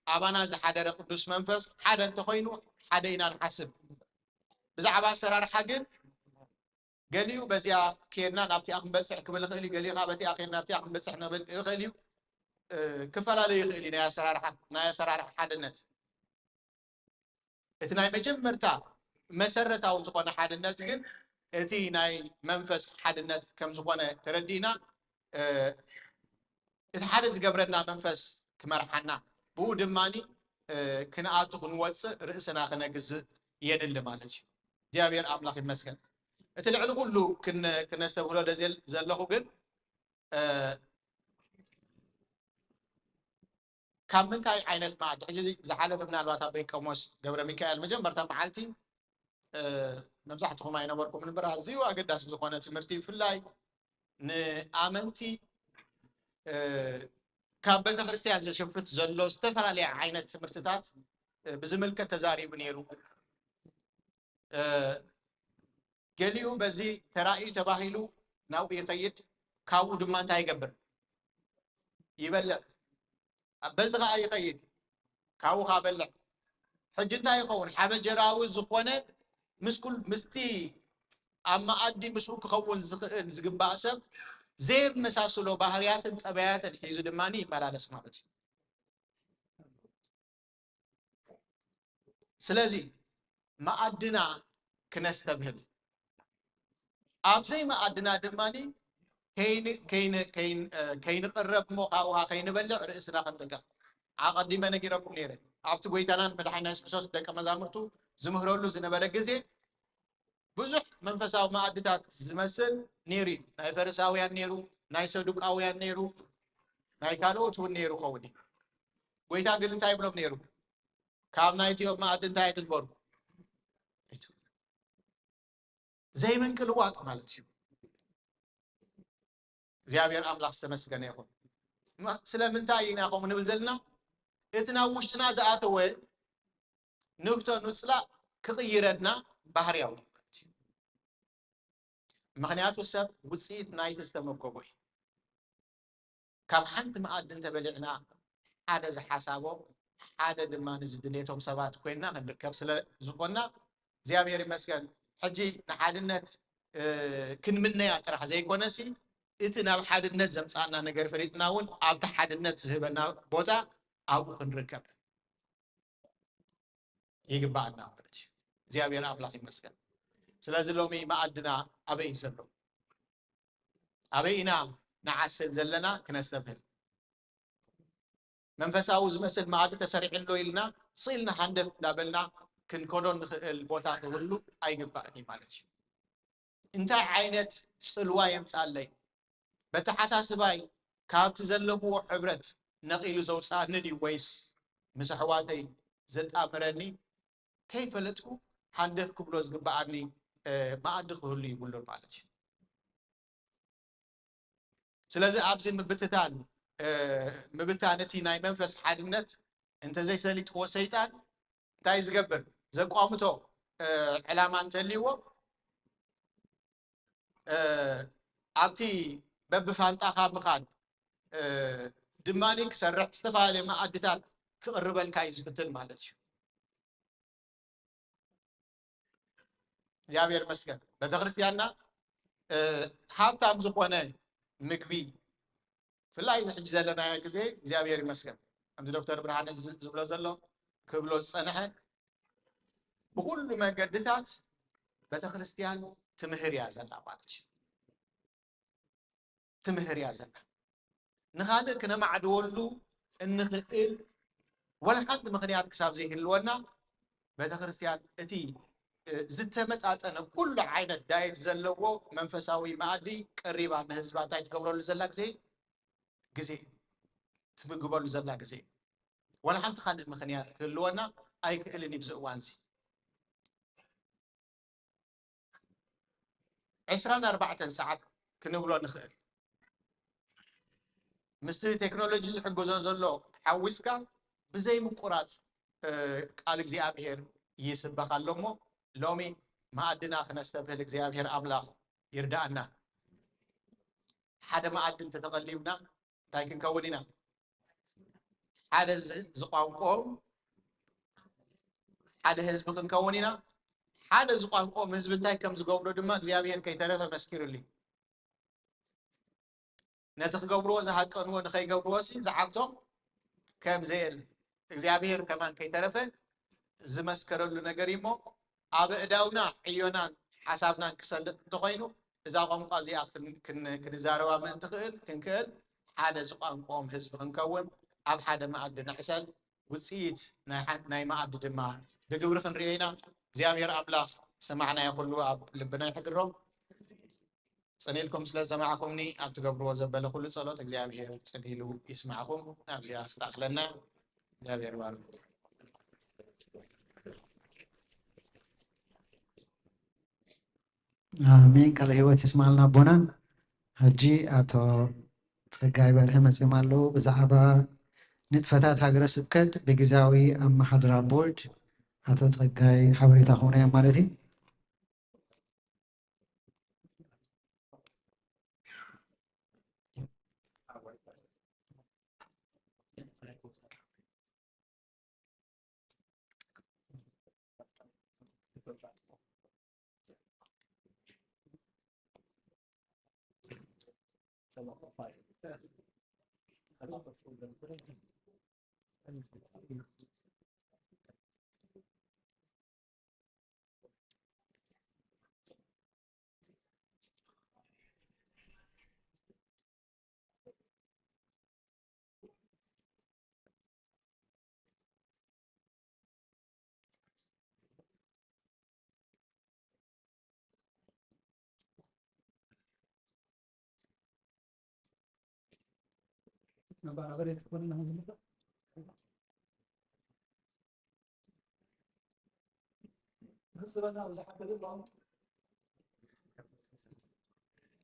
ኣባና ዝሓደረ ቅዱስ መንፈስ ሓደ እንተኾይኑ ሓደ ኢና ንሓስብ። ብዛዕባ ኣሰራርሓ ግን ገሊኡ በዚኣ ኬድና ናብቲኣ ክንበጽሕ ክብል ይኽእል እዩ፣ ገሊኡ ከዓ በቲኣ ኬድና ናብቲኣ ክንበጽሕ ንብል ይኽእል እዩ። እ፣ ክፈላለዩ ይኽእል እዩ ናይ ኣሰራርሓ፣ ናይ ኣሰራርሓ ሓድነት። እቲ ናይ መጀመርታ መሰረታዊ ዝኾነ ሓድነት ግን እቲ ናይ መንፈስ ሓድነት ከም ዝኾነ ተረዲእና፣ እ፣ እቲ ሓደ ዝገብረና መንፈስ ክመርሓና፣ ብኡ ድማ፣ እ፣ ክንኣቱ ክንወፅእ ርእስና ክነግዝእ የድሊ ማለት እዩ። እግዚኣብሔር ኣምላኽ ይመስገን። እቲ ልዕሊ ኩሉ ክን-፣ ክነስተብህሎ ደልየ ዘለኹ ግን፣ እ፣ ካብ ምንታይ ዓይነት መኣዲ፣ ሕጂ ዝሓለፈ ምናልባት ኣቦይ ቆሞስ ገብረ ሚካኤል መጀመርታ መዓልቲ፣ እ፣ መብዛሕትኹም ኣይነበርኩም እምበር ኣዝዩ ኣገዳሲ ዝኾነ ትምህርቲ፣ ብፍላይ ንኣመንቲ፣ እ፣ ካብ ቤተክርስትያን ዝሽፍት ዘሎ ዝተፈላለየ ዓይነት ትምህርትታት፣ እ፣ ብዝምልከት ተዛሪቡ ነይሩ። እ፣ ገሊኡ በዚ ተራእዩ ተባሂሉ ናብኡ ይኸይድ፣ ካብኡ ድማ እንታይ ይገብር? ይበልዕ። በዚ ኸዓ ይኸይድ፣ ካብኡ ኸዓ በልዕ። ሕጂ እንታይ ይኸውን? ሓበጀራዊ ዝኾነ ምስ ኩል-፣ ምስቲ ኣብ መኣዲ ምስኡ ክኸውን ዝኽእል ዝግባእ ሰብ ዘየመሳስሎ ባህርያትን ጠባያትን ሒዙ ድማ ይመላለስ ማለት እዩ። ስለዚ መኣድና ክነስተብህል፣ ኣብ ዘይመኣድና ድማ ከይን-፣ ከይን-፣ ከይን-፣ እ፣ ከይንቕረብ እሞ ካብኡ ከይንበልዕ ርእስና ክንጥንቀቕ ኣቐዲመ ነጊረኩም ነይረ። ኣብቲ ጎይታናን መድሓኒና የሱስ ክርስቶስ ደቀ መዛሙርቱ ዝምህረሉ ዝነበረ ግዜ ብዙሕ መንፈሳዊ መኣድታት ዝመስል ነይሩ እዩ። ናይ ፈሪሳውያን ነይሩ፣ ናይ ሰዱቃውያን ነይሩ፣ ናይ ካልኦት እውን ነይሩ ኸውን እዩ። ጎይታ ግን እንታይ ይብሎም ነይሩ? ካብ ናይቲኦም መኣዲ እንታይ ኣይትግበሩ? ዘይምንቅልዋጥ ማለት እዩ። እግዚኣብሔር ኣምላኽ ዝተመስገነ ይኹን። ማ-፣ ስለምንታይ ኢና ከምኡ ንብል ዘለና? እቲ ናብ ውሽጥና ዝኣተወ ንፍቶ ንጽላእ ክቕይረና ባህርያዊ እዩ ማለት እዩ። ምኽንያቱ ሰብ ውጽኢት ናይቲ ዝተመገቦ እዩ። ካብ ሓንቲ መኣዲ እንተበሊዕና ሓደ ዝሓሳቦ ሓደ ድማ ንዝድሌቶም ሰባት ኮይንና ክንርከብ ስለ ዝኾንና እግዚኣብሔር ይመስገን። ሕጂ ንሓድነት፣ እ፣ ክንምነያ ጥራሕ ዘይኮነሲ እቲ ናብ ሓድነት ዘምጻና ነገር ፈሊጥና እውን ኣብቲ ሓድነት ዝህበና ቦታ ኣብኡ ክንርከብ ይግባኣና ማለት እዩ። እግዚኣብሔር ኣምላኽ ይመስገን። ስለዚ ሎሚ መኣድና ኣበይ እዩ ዘሎ? ኣበይ ኢና ንዓስል ዘለና? ክነስተብህል። መንፈሳዊ ዝመስል መኣዲ ተሰሪዑ ኣሎ ኢልና ስኢልና ሃንደፍ እንዳበልና ክንከዶ ንኽእል ቦታ ክህሉ ኣይግባእን እዩ ማለት እዩ። እንታይ ዓይነት ጽልዋ የምጻለይ? በተሓሳስባይ ካብቲ ዘለኽዎ ሕብረት ነቒሉ ዘውጽኣኒ ድዩ ወይስ ምስ ኣሕዋተይ ዘጣምረኒ? ከይፈለጥኩ ሃንደፍ ክብሎ ዝግበኣኒ፣ እ፣ መኣዲ ክህሉ ይብሉን ማለት እዩ። ስለዚ ኣብዚ ምብትታን፣ እ፣ ምብታን እቲ ናይ መንፈስ ሓድነት እንተዘይሰሊጥዎ ሰይጣን እንታይ ዝገብር? ዘቋምቶ፣ እ፣ ዕላማ እንተልይዎ፣ እ፣ ኣብቲ በብፋንጣኻ ምኻድ፣ እ፣ ድማኒ ክሰርሕ ዝተፈላለየ መኣድታት ክቕርበልካ እዩ ዝፍትን ማለት እዩ። እግዚኣብሔር ይመስገን። ቤተክርስትያንና፣ እ፣ ሃብታም ዝኾነ ምግቢ፣ ብፍላይ እዚ ሕጂ ዘለናዮ ግዜ እግዚኣብሔር ይመስገን። ከምዚ ዶክተር ብርሃነ ዝ-፣ ዝብሎ ዘሎ፣ ክብሎ ዝጸንሐ፣ ብኹሉ መንገድታት ቤተክርስትያን ትምህር እያ ዘላ ማለት እዩ። ትምህር እያ ዘላ። ንኻልእ ክነማዕድወሉ እንኽእል ወላ ሓንቲ ምኽንያት ክሳብ ዘይህልወና፣ ቤተክርስትያን እቲ፣ እ፣ ዝተመጣጠነ ኩሉ ዓይነት ዳየት ዘለዎ መንፈሳዊ መኣዲ ቀሪባ ንህዝባ እንታይ ትገብረሉ ዘላ ግዜ፣ ግዜ ትምግበሉ ዘላ ግዜ። ወላ ሓንቲ ካልእ ምኽንያት ክህልወና ኣይክእልን እዩ። ኣብዚ እዋን እዚ ዕስራን ኣርባዕተን ሰዓት ክንብሎ ንኽእል። ምስቲ ቴክኖሎጂ ዝሕግዞ ዘሎ ሓዊስካ ብዘይ ምቁራጽ፣ እ፣ ቃል እግዚኣብሔር ይስበኽ ኣሎ እሞ፣ ሎሚ መኣድና ክነስተብህል እግዚኣብሔር ኣምላኽ ይርዳእና። ሓደ መኣዲ እንተተቐሊብና፣ እንታይ ክንከውን ኢና? ሓደ ዝ- ዝቋንቆም ሓደ ህዝቢ ክንከውን ኢና። ሓደ ዝቋንቆም ህዝቢ እንታይ ከም ዝገብሮ ድማ እግዚኣብሔር ከይተረፈ መስኪሩሉ። ነቲ ክገብርዎ ዝሃቀንዎ ንኸይገብርዎ ሲ ዝዓግቶም ከም ዘየለ እግዚኣብሔር ከማን ከይተረፈ ዝመስከረሉ ነገር እዩ እሞ፣ ኣብ እዳውና ዕዮናን ሓሳብናን ክሰልጥ እንተኾይኑ፣ እዛ ቋንቋ እዚኣ ክን- ክን- ክንዛረባ ምእንቲ ክእል ክንክእል ሓደ ዝቋንቋኦም ህዝቢ ክንከውን፣ ኣብ ሓደ መኣዲ ንዕሰል፣ ውፅኢት ናይ ሓ- ናይ መኣዲ ድማ ብግብሪ ክንሪኦ ኢና። እግዚኣብሔር ኣምላኽ ሰማዕናዮ ኩሉ ኣብ ልብና ይሕድሮ። ጽን ኢልኩም ስለ ዝሰማዕኩምኒ፣ ኣብ ትገብርዎ ዘበለ ኩሉ ጸሎት እግዚኣብሔር ጽን ኢሉ ይስማዕኩም። ኣብዚኣ ክተኣኽለና። እግዚኣብሔር ይባርኩም። ኣሜን። ቃለ ህይወት ይስማዕልና ኣቦና። ሕጂ ኣቶ ጸጋይ በርሀ መጺኦም ኣለዉ። ብዛዕባ ንጥፈታት ሃገረ ስብከት ብግዝያዊ ኣመሓድራ ቦርድ ኣቶ ጸጋይ ሓበሬታ ክኾኑ እዮም ማለት እዩ።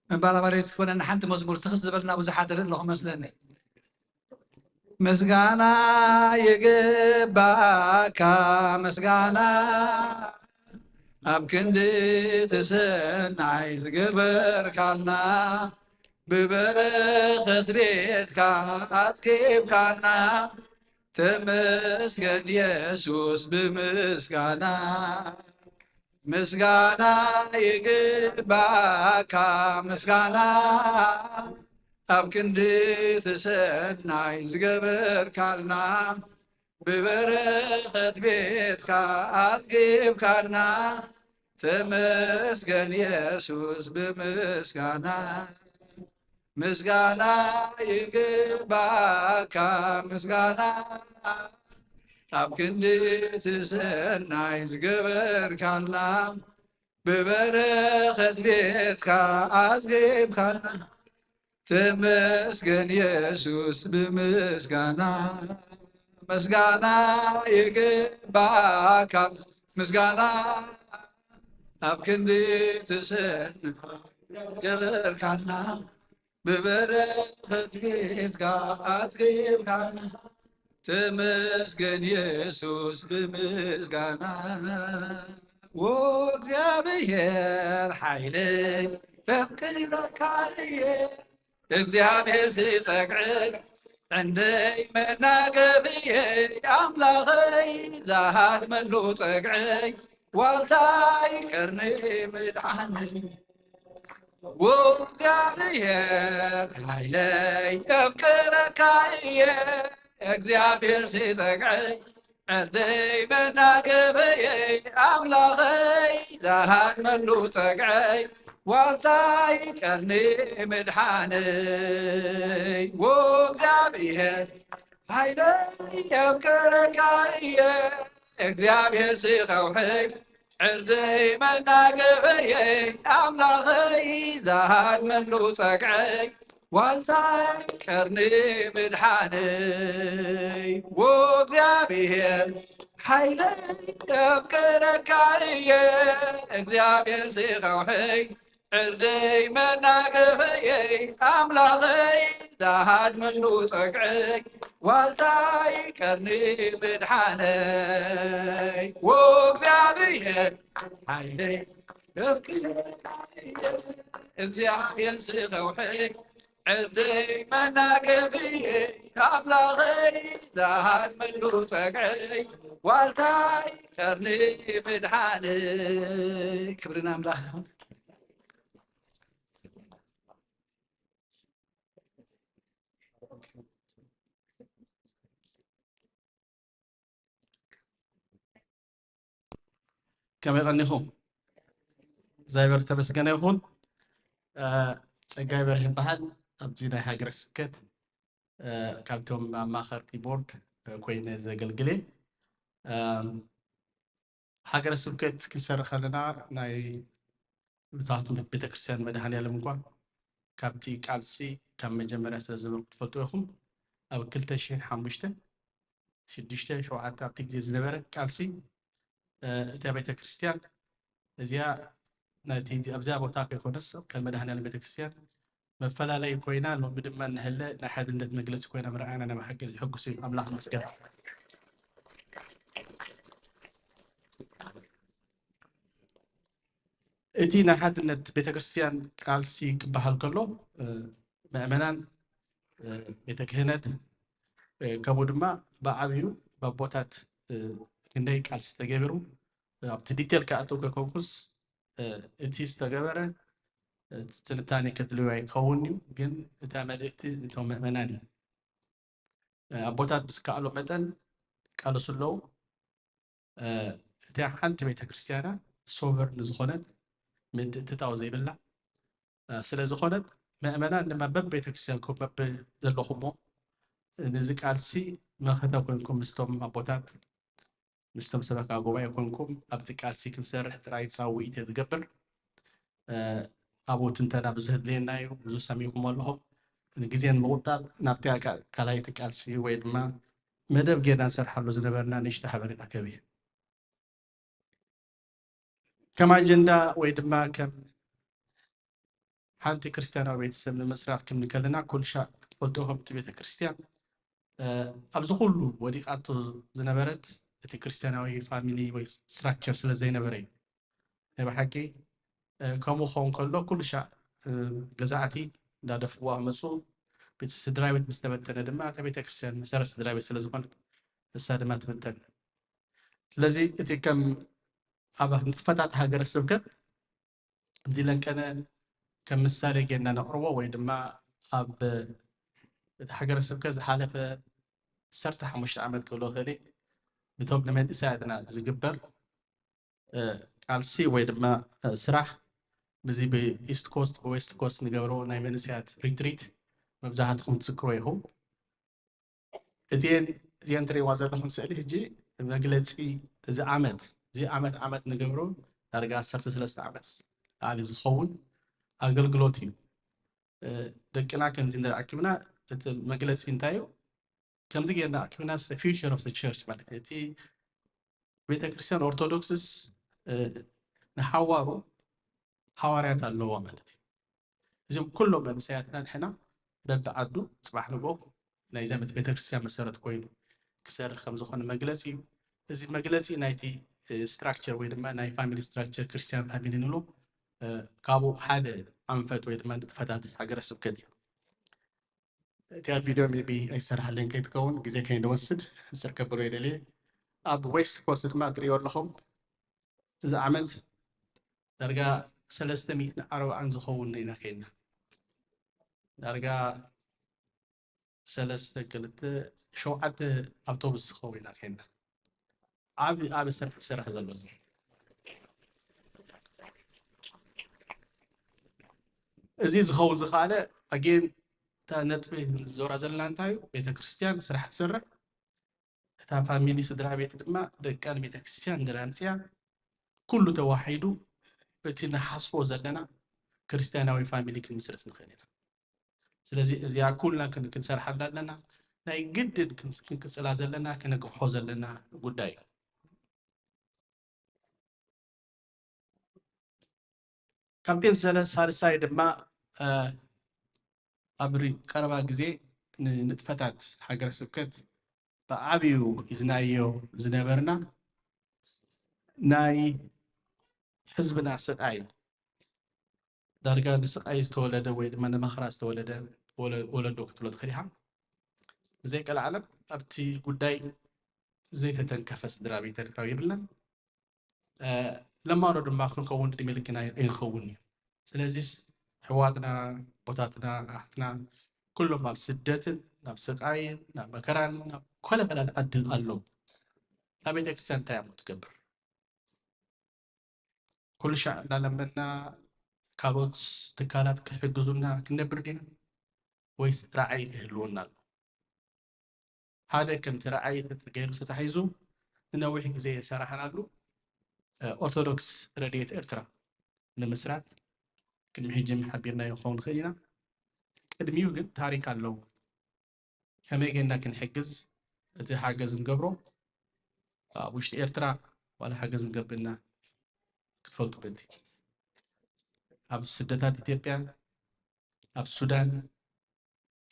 መባራባሪት ትኾነና ሓንቲ መዝሙር ትኽስ ዝበልና ብዙሓት ኣለኹ መስለኒ። ምስጋና ይግባካ፣ ምስጋና ኣብ ክንዲ ትሰናይ ዝገበርካልና፣ ብበረኸት ቤትካ ኣጽጊብካና፣ ተመስገን የሱስ ብምስጋና። ምስጋና ይግባካ፣ ምስጋና ኣብ ክንዲ ትሰናይ ዝገበርካልና፣ ብበረኸት ቤትካ ኣጽጊብካና፣ ተመስገን የሱስ ብምስጋና። ምስጋና ይግባካ፣ ምስጋና ኣብ ክንዲ ትሰናይ ዝገበርካልና፣ ብበረኸት ቤትካ ኣጽጊብካና፣ ተመስገን የሱስ ብምስጋና። ምስጋና ይግባካ፣ ምስጋና ኣብ ክንዲ ትሰን ገበርካና፣ ብበረኸት ቤትካ ኣጽጊብካና፣ ተመስገን የሱስ ብምስጋና። ወእግዚኣብሔር ሓይለይ፣ የፍቅረካ እየ፣ እግዚኣብሔር ዝጠግዐ ዕንደይ መናገብየ፣ ኣምላኸይ ዝሃድመሉ ጸግዐይ፣ ዋልታይ ቀርኒ ምድሓነይ። ወእግዚኣብሔር ሓይለይ፣ የፍቅረካ እየ፣ እግዚኣብሔር ዝጠግዐ ዕርደይ መናገበየይ፣ ኣምላኸይ ዝሃድመሉ ጸግዐይ፣ ዋልታይ ቀርኒ ምድሓነይ። ወእግዚኣብሔር ሓይለይ፣ የፍቅረካ እየ፣ እግዚኣብሔር ዝኸውሐይ፣ ዕርደይ መናገበየይ፣ ኣምላኸይ ዝሃድመሉ ጸግዐይ፣ ዋልታይ ቀርኒ ምድሓነይ። ወእግዚኣብሔር ሓይለይ፣ የፍቅረካ እየ፣ እግዚኣብሔር ዝኸውሐይ፣ ዕርደይ መናገበየይ፣ ኣምላኸይ ዝሃድመሉ ጸግዐይ፣ ዋልታይ ቀርኒ ምድሓነይ። ወእግዚኣብሔር ሓይለይ፣ የፍቅረካ እየ፣ እግዚኣብሔር ዝኸውሐይ፣ ዕብደይ መናገፍየይ ኣምላኸይ ዝሃድመሉ ጸግዐይ ዋልታይ ቀርኒ ምድሓነይ ክብሪ ንኣምላኽ። ከመይ ቀኒኹም? እግዚኣብሔር ተመስገነ ይኹን። ጸጋይ በርህ ይበሃል። ኣብዚ ናይ ሃገረ ስብከት ካብቶም ኣማኸርቲ ቦርድ ኮይነ ዘገልግል እየ። ሃገረ ስብከት ክንሰርሕ ከለና ናይ ብታሕቲ ቤተክርስትያን መድኃኔዓለም እንኳ ካብቲ ቃልሲ ካብ መጀመርያ ስለ ዝነበርኩ ትፈልጡ ኢኹም። ኣብ ክልተ ሽሕን ሓሙሽተን ሽዱሽተ ሸውዓተ ኣብቲ ግዜ ዝነበረ ቃልሲ እታ ቤተክርስትያን እዚኣ ነቲ ኣብዚኣ ቦታ ከይኮነስ ከም መድኃኔዓለም ቤተክርስትያን መፈላለይ ኮይና ሎሚ ድማ እንሀለ ናይ ሓድነት መግለፂ ኮይና ምርኣይና ናይ ብሓቂ ዘሐጉስ እዩ። ኣምላኽ ይመስገን። እቲ ናይ ሓድነት ቤተክርስትያን ቃልሲ ክበሃል ከሎ ምእመናን ቤተ ክህነት ከምኡ ድማ ብዓብዩ ባቦታት ክንደይ ቃልሲ ተገቢሩ ኣብቲ ዲቴል ክኣትው ከይኮንኩስ እቲ ዝተገበረ ትንታኔ ከድልዮ ኣይከውን እዩ። ግን እታ መልእክቲ እቶም ምእመናን እዩ። ኣቦታት ብዝከኣሎ መጠን ቃለሱ ኣለዉ። እቲኣ ሓንቲ ቤተ ክርስቲያና ሶቨርን ዝኾነት ምትእትታው ዘይብላ ስለ ዝኾነት ምእመናን ድማ በብ ቤተ ክርስቲያንኩም በብ ዘለኹሞ ንዚ ቃልሲ መኸተ ኮንኩም ምስቶም ኣቦታት ምስቶም ሰበካ ጉባኤ ኮንኩም ኣብቲ ቃልሲ ክንሰርሕ ጥራይ ፃውዒት እየ ዝገብር። ኣብኡ ትንተና ብዙሕ የድልየና እዩ። ብዙ ሰሚዕኩም ኣለኹም። ንግዜ ንምቑጣብ ናብቲ ካልኣይቲ ቃልሲ ወይ ድማ መደብ ጌርና ንሰርሓሉ ዝነበርና ንእሽቶ ሓበሬታ ክህብ እየ። ከም ኣጀንዳ ወይ ድማ ከም ሓንቲ ክርስትያናዊ ቤተሰብ ንምስራት ክንብል ከለና ኩሉ ሻዕ ክትፈልጥዎ ከምቲ ቤተ ክርስትያን ኣብዚ ኩሉ ወዲቓቶ ዝነበረት እቲ ክርስትያናዊ ፋሚሊ ወይ ስትራክቸር ስለ ዘይነበረ እዩ። ናይ ብሓቂ ከምኡ ክኸውን ከሎ ኩሉ ሻዕ ገዛእቲ እንዳደፍዋ መፁ። ቤት ስድራ ቤት ምስ ተበተነ ድማ እታ ቤተ ክርስትያን መሰረት ስድራ ቤት ስለ ዝኾነት እሳ ድማ ትብተን። ስለዚ እቲ ከም ኣብ ንጥፈታት ሃገረ ስብከት እዚ ለንቀነ ከም ምሳሌ ጌርና ነቕርቦ ወይ ድማ ኣብ እቲ ሃገረ ስብከት ዝሓለፈ ዓሰርተ ሓሙሽተ ዓመት ክብሎ ክእል ብቶም ንመንእሰያትና ዝግበር ቃልሲ ወይ ድማ ስራሕ ብዚ ብኢስት ኮስት ብዌስት ኮስት ንገብሮ ናይ መንእሰያት ሪትሪት መብዛሕትኹም ትዝክሮ ኢኹም። እቲን እዚን ትሪእዋ ዘለኹም ስእሊ ሕጂ መግለፂ እዚ ዓመት እዚ ዓመት ዓመት ንገብሮ ዳርጋ ዓሰርተ ሰለስተ ዓመት ላዕሊ ዝኸውን ኣገልግሎት እዩ። ደቅና ከምዚ እንድር ኣኪብና እቲ መግለፂ እንታይ እዩ? ከምዚ ጌርና ኣኪብና ፊውቸር ኦፍ ቸርች ማለት እዩ። እቲ ቤተክርስትያን ኦርቶዶክስስ ንሓዋሩ ሃዋርያት ኣለዎ ማለት እዩ። እዚኦም ኩሎም መንእሰያትና ንሕና በብዓዱ ፅባሕ ንግሆ ናይዛ ቤተክርስትያን መሰረት ኮይኑ ክሰርሕ ከም ዝኾነ መግለፂ እዩ። እዚ መግለፂ ናይቲ ስትራክቸር ወይ ድማ ናይ ፋሚሊ ስትራክቸር ክርስቲያን ፋሚሊ ንብሎ ካብኡ ሓደ ኣንፈት ወይ ድማ ንጥፈታት ሃገረ ስብከት እዩ። እቲኣ ቪድዮ ሜቢ ኣይሰርሓለይን ከይትከውን ግዜ ከይንወስድ ሕፅር ከብሎ ይደልየ። ኣብ ዌስት ኮስት ድማ ትሪእዮ ኣለኹም እዚ ዓመት ዳርጋ ሰለስተ ሚእትን ኣርባዓን ዝኸውን ኢና ከይድና ዳርጋ ሰለስተ ክልተ ሸውዓተ ኣውቶቡስ ዝኸውን ኢና ከይድና ዓብ ዓብ ሰልፊ ክሰርሕ ዘሎ እዚ እዚ ዝኸውን ዝኸኣለ ኣጌን እታ ነጥቢ ዞራ ዘለና እንታይ እዩ? ቤተክርስትያን ስራሕ ትሰርሕ እታ ፋሚሊ ስድራ ቤት ድማ ደቃ ንቤተክርስትያን እንድሕር ኣምፅያ ኩሉ ተዋሒዱ እቲ ንሓስቦ ዘለና ክርስትያናዊ ፋሚሊ ክንምስርት ንኽእል ኢና። ስለዚ እዚኣ ኩልና ክንሰርሓላ ኣለና። ናይ ግድን ክንቅፅላ ዘለና ክነግፍሖ ዘለና ጉዳይ እዩ። ካብቴን ሳልሳይ ድማ ኣብ ቀረባ ግዜ ንንጥፈታት ሃገረ ስብከት ብዓብዩ ሒዝናዮ ዝነበርና ናይ ህዝብና ስቃይ ዳርጋ ንስቃይ ዝተወለደ ወይ ድማ ንመኸራ ዝተወለደ ወለዶ ክትብሎ ትኽእል ኢኻ። ብዘይ ቀልዓለም ኣብቲ ጉዳይ ዘይተተንከፈ ስድራ ቤት ኤርትራዊ የብልናን። ለማኖ ድማ ክንከውን ዕድሜ ልክና ኣይንኸውን እዩ። ስለዚስ ኣሕዋትና ኣቦታትና ኣሓትና ኩሎም ኣብ ስደትን ናብ ስቃይን ናብ መከራን ናብ ኮለፈላል ዓዲ ኣለዉ። እታ ቤተክርስትያን እንታይ እሞ ትገብር? ኩሉ ሻዕ እናለመና ካልኦት ትካላት ክሕግዙና ክንነብር ዲና ወይስ ራዕይ ክህልወና ኣሎ? ሓደ ከምቲ ራዕይ ተገይሩ ተታሒዙ ንነዊሕ ግዜ ዝሰራሕናሉ ኦርቶዶክስ ረድኤት ኤርትራ ንምስራት ቅድሚ ሕጂ ሓቢርናዮ ክኸውን ንኽእል ኢና። ቅድሚኡ ግን ታሪክ ኣለዎ። ከመይ ጌርና ክንሕግዝ እቲ ሓገዝ ንገብሮ ኣብ ውሽጢ ኤርትራ ዋላ ሓገዝ ንገብርና ክትፈልጡ በቲ ኣብ ስደታት ኢትዮጵያ ኣብ ሱዳን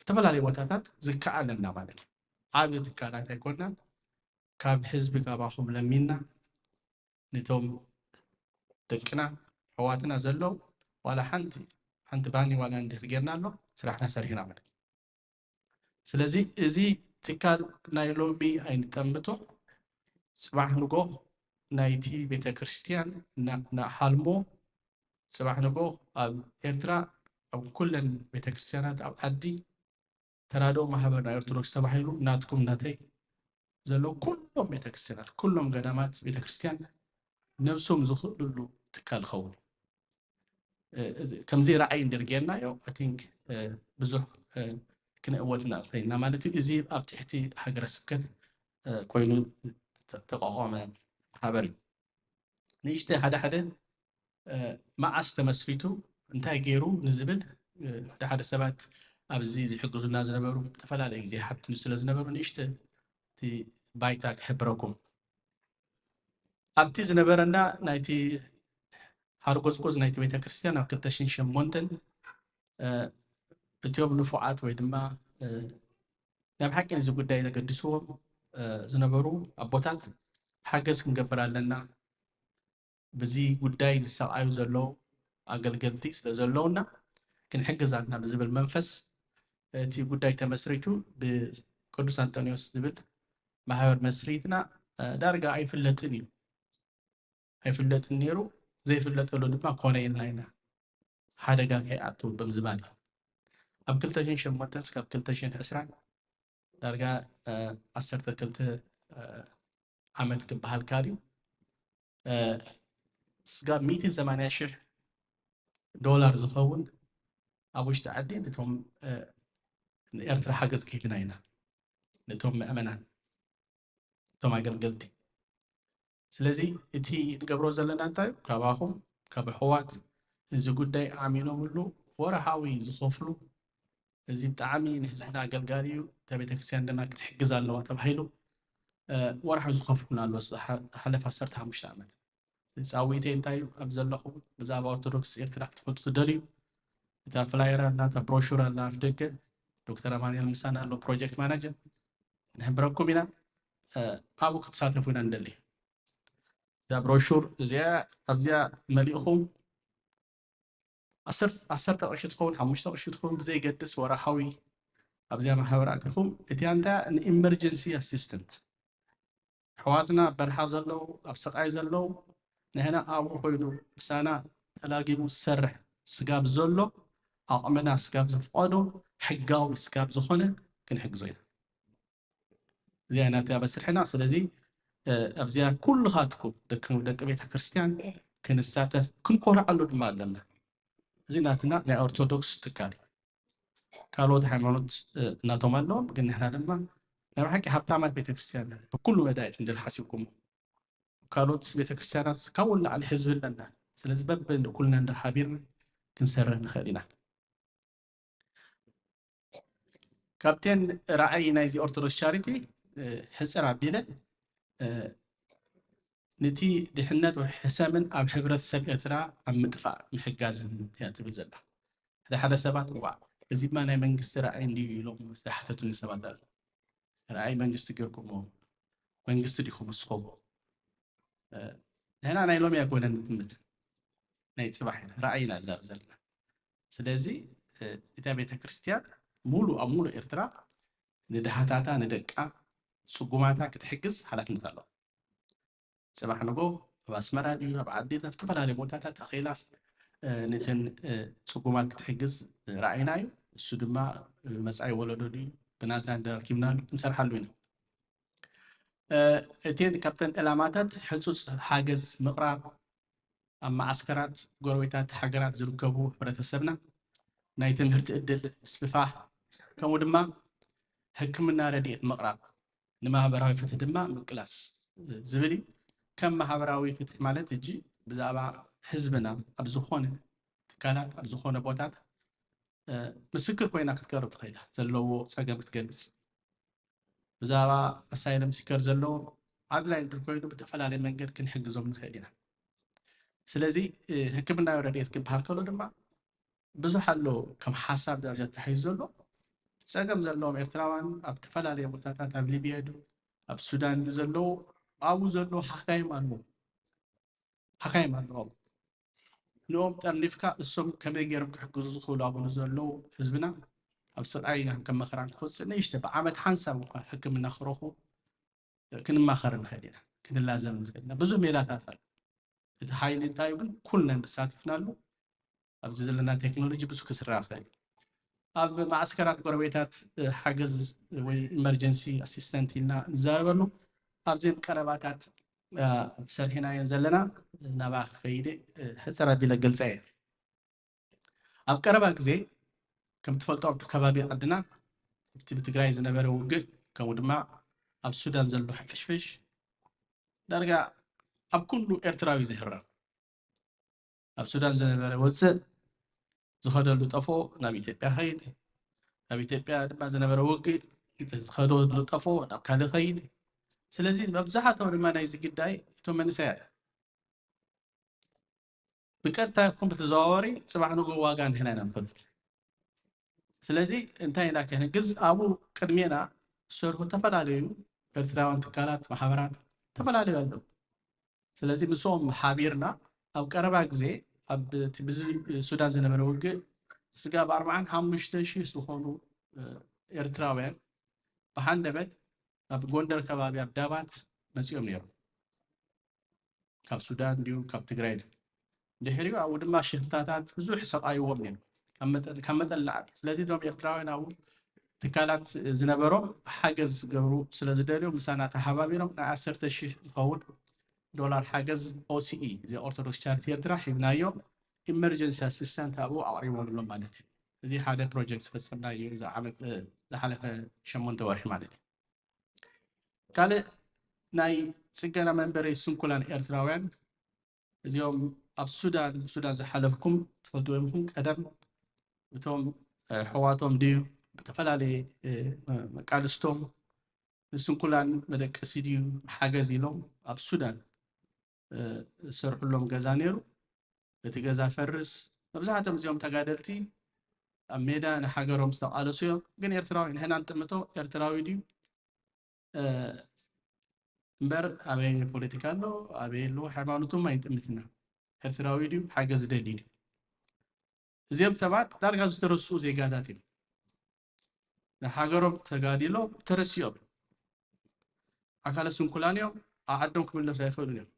ዝተፈላለዩ ቦታታት ዝከኣለና ማለት እዩ። ዓብ ትካላት ኣይኮናን። ካብ ህዝቢ ካባኹም ለሚና ነቶም ደቅና ኣሕዋትና ዘለዉ ዋላ ሓንቲ ሓንቲ ባኒ ዋላ እንድሕር ጌርና ኣሎ ስራሕና ሰሪሕና ማለት እዩ። ስለዚ እዚ ትካል ናይ ሎሚ ኣይንጠምቶ፣ ጽባሕ ንጎ ናይቲ ቤተክርስትያን ናሓልሞ፣ ጽባሕ ንጎ ኣብ ኤርትራ ኣብ ኩለን ቤተክርስትያናት ኣብ ዓዲ ተራድኦ ማህበር ናይ ኦርቶዶክስ ተባሂሉ ናትኩም ናተይ ዘለዉ ኩሎም ቤተክርስትያናት ኩሎም ገዳማት ቤተክርስትያን ነብሶም ዝኽእልሉ ትካል ኸውን። ከምዚ ራዕይ እንድር ጌርናዮ I think ብዙሕ ክንእወት ንኽእል ኢና ማለት እዩ። እዚ ኣብ ትሕቲ ሃገረ ስብከት ኮይኑ ተቋቋመ ማሕበር እዩ። ንእሽተ ሓደ ሓደ መዓስ ተመስሪቱ እንታይ ገይሩ ንዝብል ሓደ ሓደ ሰባት ኣብዚ ዝሕግዙና ዝነበሩ ዝተፈላለየ ግዜ ሓትኑ ስለ ዝነበሩ ንእሽተ እቲ ባይታ ክሕብረኩም ኣብቲ ዝነበረና ናይቲ ሃርጎዝጎዝ ናይቲ ቤተክርስትያን ኣብ ክልተ ሽሕን ሸሞንተን እቲኦም ንፉዓት ወይ ድማ ናይ ብሓቂ ነዚ ጉዳይ ዘገድስዎም ዝነበሩ ኣቦታት ሓገዝ ክንገብር ኣለና፣ ብዚ ጉዳይ ዝሰቃዩ ዘለዉ ኣገልገልቲ ስለ ዘለዉና ክንሕግዝ ኣለና ብዝብል መንፈስ እቲ ጉዳይ ተመስሪቱ ብቅዱስ ኣንጠንዮስ ዝብል ማሕበር መስሪትና ዳርጋ ኣይፍለጥን እዩ። ኣይፍለጥን ነይሩ። ዘይፍለጠሉ ድማ ኮነ ኢልና ኢና ሓደጋ ከይኣቱ ብምዝባል እዩ። ኣብ ክልተ ሽሕን ሸሞንተን እስካብ ክልተ ሽሕን ዕስራን ዳርጋ ዓሰርተ ክልተ ዓመት ክበሃል ካልዩ ስጋብ ሚእትን ሰማንያ ሽሕ ዶላር ዝኸውን ኣብ ውሽጢ ዓዲ ነቶም ንኤርትራ ሓገዝ ክሂብና ኢና ነቶም ምእመናን እቶም ኣገልገልቲ። ስለዚ እቲ ንገብሮ ዘለና እንታይ እዩ? ካባኹም ካብ ኣሕዋት እዚ ጉዳይ ኣሚኖምሉ ወርሓዊ ዝኸፍሉ እዚ ብጣዕሚ ንህዝብና ኣገልጋሊ እዩ፣ እታ ቤተክርስትያን ድማ ክትሕግዝ ኣለዋ ተባሂሉ ወርሓዊ ዝኸፍሉና ኣሎ። ዝሓለፈ ዓሰርተ ሓሙሽተ ዓመት ፃዊተይ እንታይ እዩ? ኣብ ዘለኹም ብዛዕባ ኦርቶዶክስ ኤርትራ ክትፈልጡ ትደልዩ እታ ፍላየር ኣላ፣ እታ ብሮሹር ኣላ ኣፍ ደገ ዶክተር ኣማኑኤል ምሳና ኣሎ ፕሮጀክት ማናጀር ንሕብረኩም ኢና። ኣብኡ ክትሳተፉ ኢና ንደሊ። እዛ ብሮሹር እዚኣ ኣብዚኣ መሊእኹም ዓሰርተ ቅርሺ ትኸውን ሓሙሽተ ቅርሺ ትኸውን ብዘይገድስ ወርሓዊ ኣብዚኣ ማሕበር ኣቲኹም እቲኣ እንታይ ንኢመርጀንሲ ኣሲስተንት ኣሕዋትና ኣብ በረኻ ዘለዉ ኣብ ስቃይ ዘለዉ ንሕና ኣብኡ ኮይኑ ምሳና ተላጊቡ ዝሰርሕ ስጋብ ዘሎ ዓቕምና ስጋብ ዝፍቐዶ ሕጋዊ ስጋብ ዝኾነ ክንሕግዞ ኢና። እዚኣ ኢና እቲኣ መስርሕና። ስለዚ ኣብዚኣ ኩልኻትኩም ደቂ ደቂ ቤተ ክርስቲያን ክንሳተፍ ክንኮርዓሉ ድማ ኣለና። እዚ ናትና ናይ ኦርቶዶክስ ትካል እዩ። ካልኦት ሃይማኖት እናቶም ኣለዎም፣ ግን ንሕና ድማ ናይ ብሓቂ ሃብታማት ቤተክርስትያን ብኩሉ መዳይ እንድር ሓሲብኩም ካልኦት ቤተክርስትያናት ካብኡ ንላዕሊ ህዝቢ ኣለና። ስለዚ በበ ኩልና እንድር ሓቢርና ክንሰርሕ ንኽእል ኢና። ካብተን ራዕይ ናይዚ ኦርቶዶክስ ቻሪቲ ሕፅር ኣቢለ ነቲ ድሕነት ወይ ሕሰምን ኣብ ሕብረተሰብ ኤርትራ ኣብ ምጥፋእ ምሕጋዝን እያ ትብል ዘላ። ሓደ ሓደ ሰባት እዋ እዚማ ናይ መንግስቲ ራዕይ እንድዩ ኢሎም ዝሓተቱኒ ሰባት ኣለዉ። ራዕይ መንግስቲ ጌርኩሞ መንግስቲ ዲኹም ንስኹም ንሕና ናይ ሎሚ ኣይኮነን ንትምት ናይ ፅባሕ ኢና ራዕይ ኢና ንዛረብ ዘለና። ስለዚ እታ ቤተ ክርስቲያን ሙሉ ኣብ ሙሉ ኤርትራ ንድሃታታ ንደቃ ጽጉማታ ክትሕግዝ ሓላፍነት ኣለዋ። ጽባሕ ንጎ ኣብ ኣስመራ ድዩ ኣብ ዓዲ ኣብ ዝተፈላለዩ ቦታታት ኣኺላስ ነተን ጽጉማት ክትሕግዝ ራእይና እዩ። እሱ ድማ መጻኢ ወለዶ ድዩ ብናትና እንዳረኪብናሉ ክንሰርሓሉ ኢና። እተን ካብተን ዕላማታት ሕጹጽ ሓገዝ ምቕራብ ኣብ መዓስከራት ጎረቤታት ሃገራት ዝርከቡ ሕብረተሰብና ናይ ትምህርቲ ዕድል ምስፍፋሕ ከምኡ ድማ ሕክምና ረድኤት ምቕራብ ንማህበራዊ ፍትሒ ድማ ምቅላስ ዝብል እዩ። ከም ማህበራዊ ፍትሒ ማለት እጂ ብዛዕባ ህዝብና ኣብ ዝኾነ ትካላት ኣብ ዝኾነ ቦታት ምስክር ኮይና ክትቀርብ ትኽእል እያ። ዘለዎ ፀገም ክትገልፅ ብዛዕባ ኣሳይለም ሲከር ዘለዎ ኣድላይ እንድር ኮይኑ ብተፈላለየ መንገድ ክንሕግዞም ንኽእል ኢና። ስለዚ ሕክምናዊ ረድኤት ክበሃል ከሎ ድማ ብዙሕ ኣሎ ከም ሓሳብ ደረጃ ተታሒዙ ዘሎ ፀገም ዘለዎም ኤርትራውያን ኣብ ዝተፈላለዩ ቦታታት ኣብ ሊብያ ዶ ኣብ ሱዳን ዶ ዘለዉ ኣብኡ ዘለዉ ሓካይም ኣለዉ ሓካይም ኣለዎም ንኦም ጠርኒፍካ እሶም ከመይ ገይሮም ክሕግዙ ዝኽእሉ ኣብኡ ዘለዉ ህዝብና ኣብ ስቃይ ከም መከራን ክወፅእ ንእሽተ ብዓመት ሓንሳብ እኳ ሕክምና ክረኽቡ ክንማኸር ንኽእል ኢና ክንላዘብ ንኽእል ኢና ብዙሕ ሜላታት ኣሎ እቲ ሓይሊ እንታይ ግን ኩልና እንተሳቲፍናሉ ኣብዚ ዘለና ቴክኖሎጂ ብዙ ክስራሕ ይኽእል ኣብ ማዕስከራት ጎረቤታት ሓገዝ ወይ ኢመርጀንሲ ኣሲስተንት ኢልና ንዛረበሉ ኣብዘን ቀረባታት ሰሪሕናየን ዘለና ናባ ከይደ ሕፅር ኣቢለ ገልፀ እየ ኣብ ቀረባ ግዜ ከም ትፈልጦ ኣብቲ ከባቢ ዓድና እቲ ብትግራይ ዝነበረ ውግእ ከምኡ ድማ ኣብ ሱዳን ዘሎ ሕፍሽፍሽ ዳርጋ ኣብ ኩሉ ኤርትራዊ ዝህረም ኣብ ሱዳን ዝነበረ ወፅእ ዝኸደሉ ጠፎ ናብ ኢትዮጵያ ኸይድ ኣብ ኢትዮጵያ ድማ ዝነበረ ውግእ ዝኸደሉ ጠፎ ናብ ካልእ ኸይድ ስለዚ መብዛሕትኦም ድማ ናይዚ ግዳይ እቶም መንእሰያት ብቀጥታ ይኹን ብተዘዋወሪ ፅባሕ ንግሆ ዋጋ ንሕና ኢና ንኸፍል ስለዚ እንታይ ኢና ከሕግዝ ኣብኡ ቅድሜና ዝሰርሑ ዝተፈላለዩ ኤርትራውያን ትካላት ማሕበራት ዝተፈላለዩ ኣለዉ ስለዚ ምስኦም ሓቢርና ኣብ ቀረባ ግዜ ኣብ ሱዳን ዝነበረ ውግእ ስጋ ብ45 ሺህ ዝኾኑ ኤርትራውያን ብሓንደበት ኣብ ጎንደር ከባቢ ኣብ ዳባት መፂኦም ነይሮም ካብ ሱዳን ድዩ ካብ ትግራይ ድዩ ድሕሪኡ ኣብኡ ድማ ሽፍታታት ብዙሕ ሰቃይዎም ነይሩ ካብ መጠን ላዕሊ ስለዚ እዞም ኤርትራውያን ኣብኡ ትካላት ዝነበሮም ሓገዝ ዝገብሩ ስለ ዝደልዩ ምሳና ተሓባቢሮም ናይ ዓሰርተ ሺህ ዝኸውን ዶላር ሓገዝ ኦሲኢ እዚ ኦርቶዶክስ ቻሪቲ ኤርትራ ሂብናዮ ኢመርጀንሲ ኣሲስታንት ኣብኡ ኣቕሪቦምሎም ማለት እዩ እዚ ሓደ ፕሮጀክት ዝፈፀምናዮ ዝሓለፈ ሸሞንተ ወርሒ ማለት እዩ ካልእ ናይ ፅገና መንበሪ ስንኩላን ኤርትራውያን እዚኦም ኣብ ሱዳን ሱዳን ዝሓለፍኩም ትፈልጥዎ ኢኹም ቀደም እቶም ኣሕዋቶም ድዩ ብዝተፈላለየ መቃልስቶም ንስንኩላን መደቀሲ ድዩ ሓገዝ ኢሎም ኣብ ሱዳን ዝሰርሕሎም ገዛ ነይሩ እቲ ገዛ ፈርስ መብዛሕትኦም እዚኦም ተጋደልቲ ኣብ ሜዳ ንሃገሮም ዝተቃለሱ እዮም ግን ኤርትራዊ ንሕና ንጥምቶ ኤርትራዊ ድዩ እምበር ኣበይ ፖለቲካ ኣሎ ኣበይ ኣሎ ሃይማኖቶም ኣይንጥምትና ኤርትራዊ ድዩ ሓገዝ ደሊ ድዩ እዚኦም ሰባት ዳርጋ ዝተረስኡ ዜጋታት እዮም ንሃገሮም ተጋዲሎም ተረሲኦም ኣካለ ስንኩላን እዮም ኣብ ዓዶም ክምለሱ ኣይኽእሉን እዮም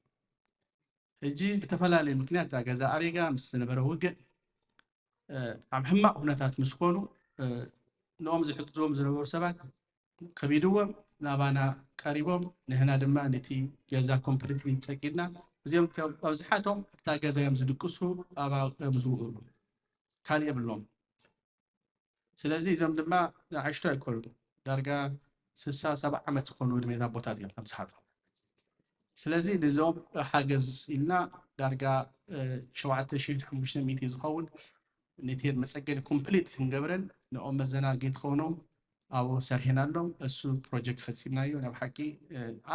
ሕጂ ብተፈላለየ ምክንያት እታ ገዛ ኣሪጋ ምስ ዝነበረ ውግእ ኣብ ሕማቕ ኩነታት ምስ ኮኑ ንኦም ዝሕግዝዎም ዝነበሩ ሰባት ከቢድዎም ናባና ቀሪቦም ንህና ድማ ነቲ ገዛ ኮምፕሊትሊ ፀቂድና እዚኦም ኣብዝሓቶም ኣብታ ገዛ እዮም ዝድቅሱ ኣባኦም ዝውዕሉ ካልእ የብሎም ስለዚ እዞም ድማ ንኣሽቱ ኣይኮኑ ዳርጋ ስሳ ሰባ ዓመት ዝኾኑ ዕድሜታት ኣቦታት እዮም ኣብዝሓቶም ስለዚ ንዞም ሓገዝ ኢልና ዳርጋ ሸውዓተ ሺሕን ሓሙሽተ ሚእቲ ዝኸውን ነቲ መፀገኒ ኮምፕሊት ክንገብረን ንኦም መዘናጊ ትኾኖም ኣብኡ ሰርሒና ኣሎ እሱ ፕሮጀክት ፈፂምናዮ ናብ ሓቂ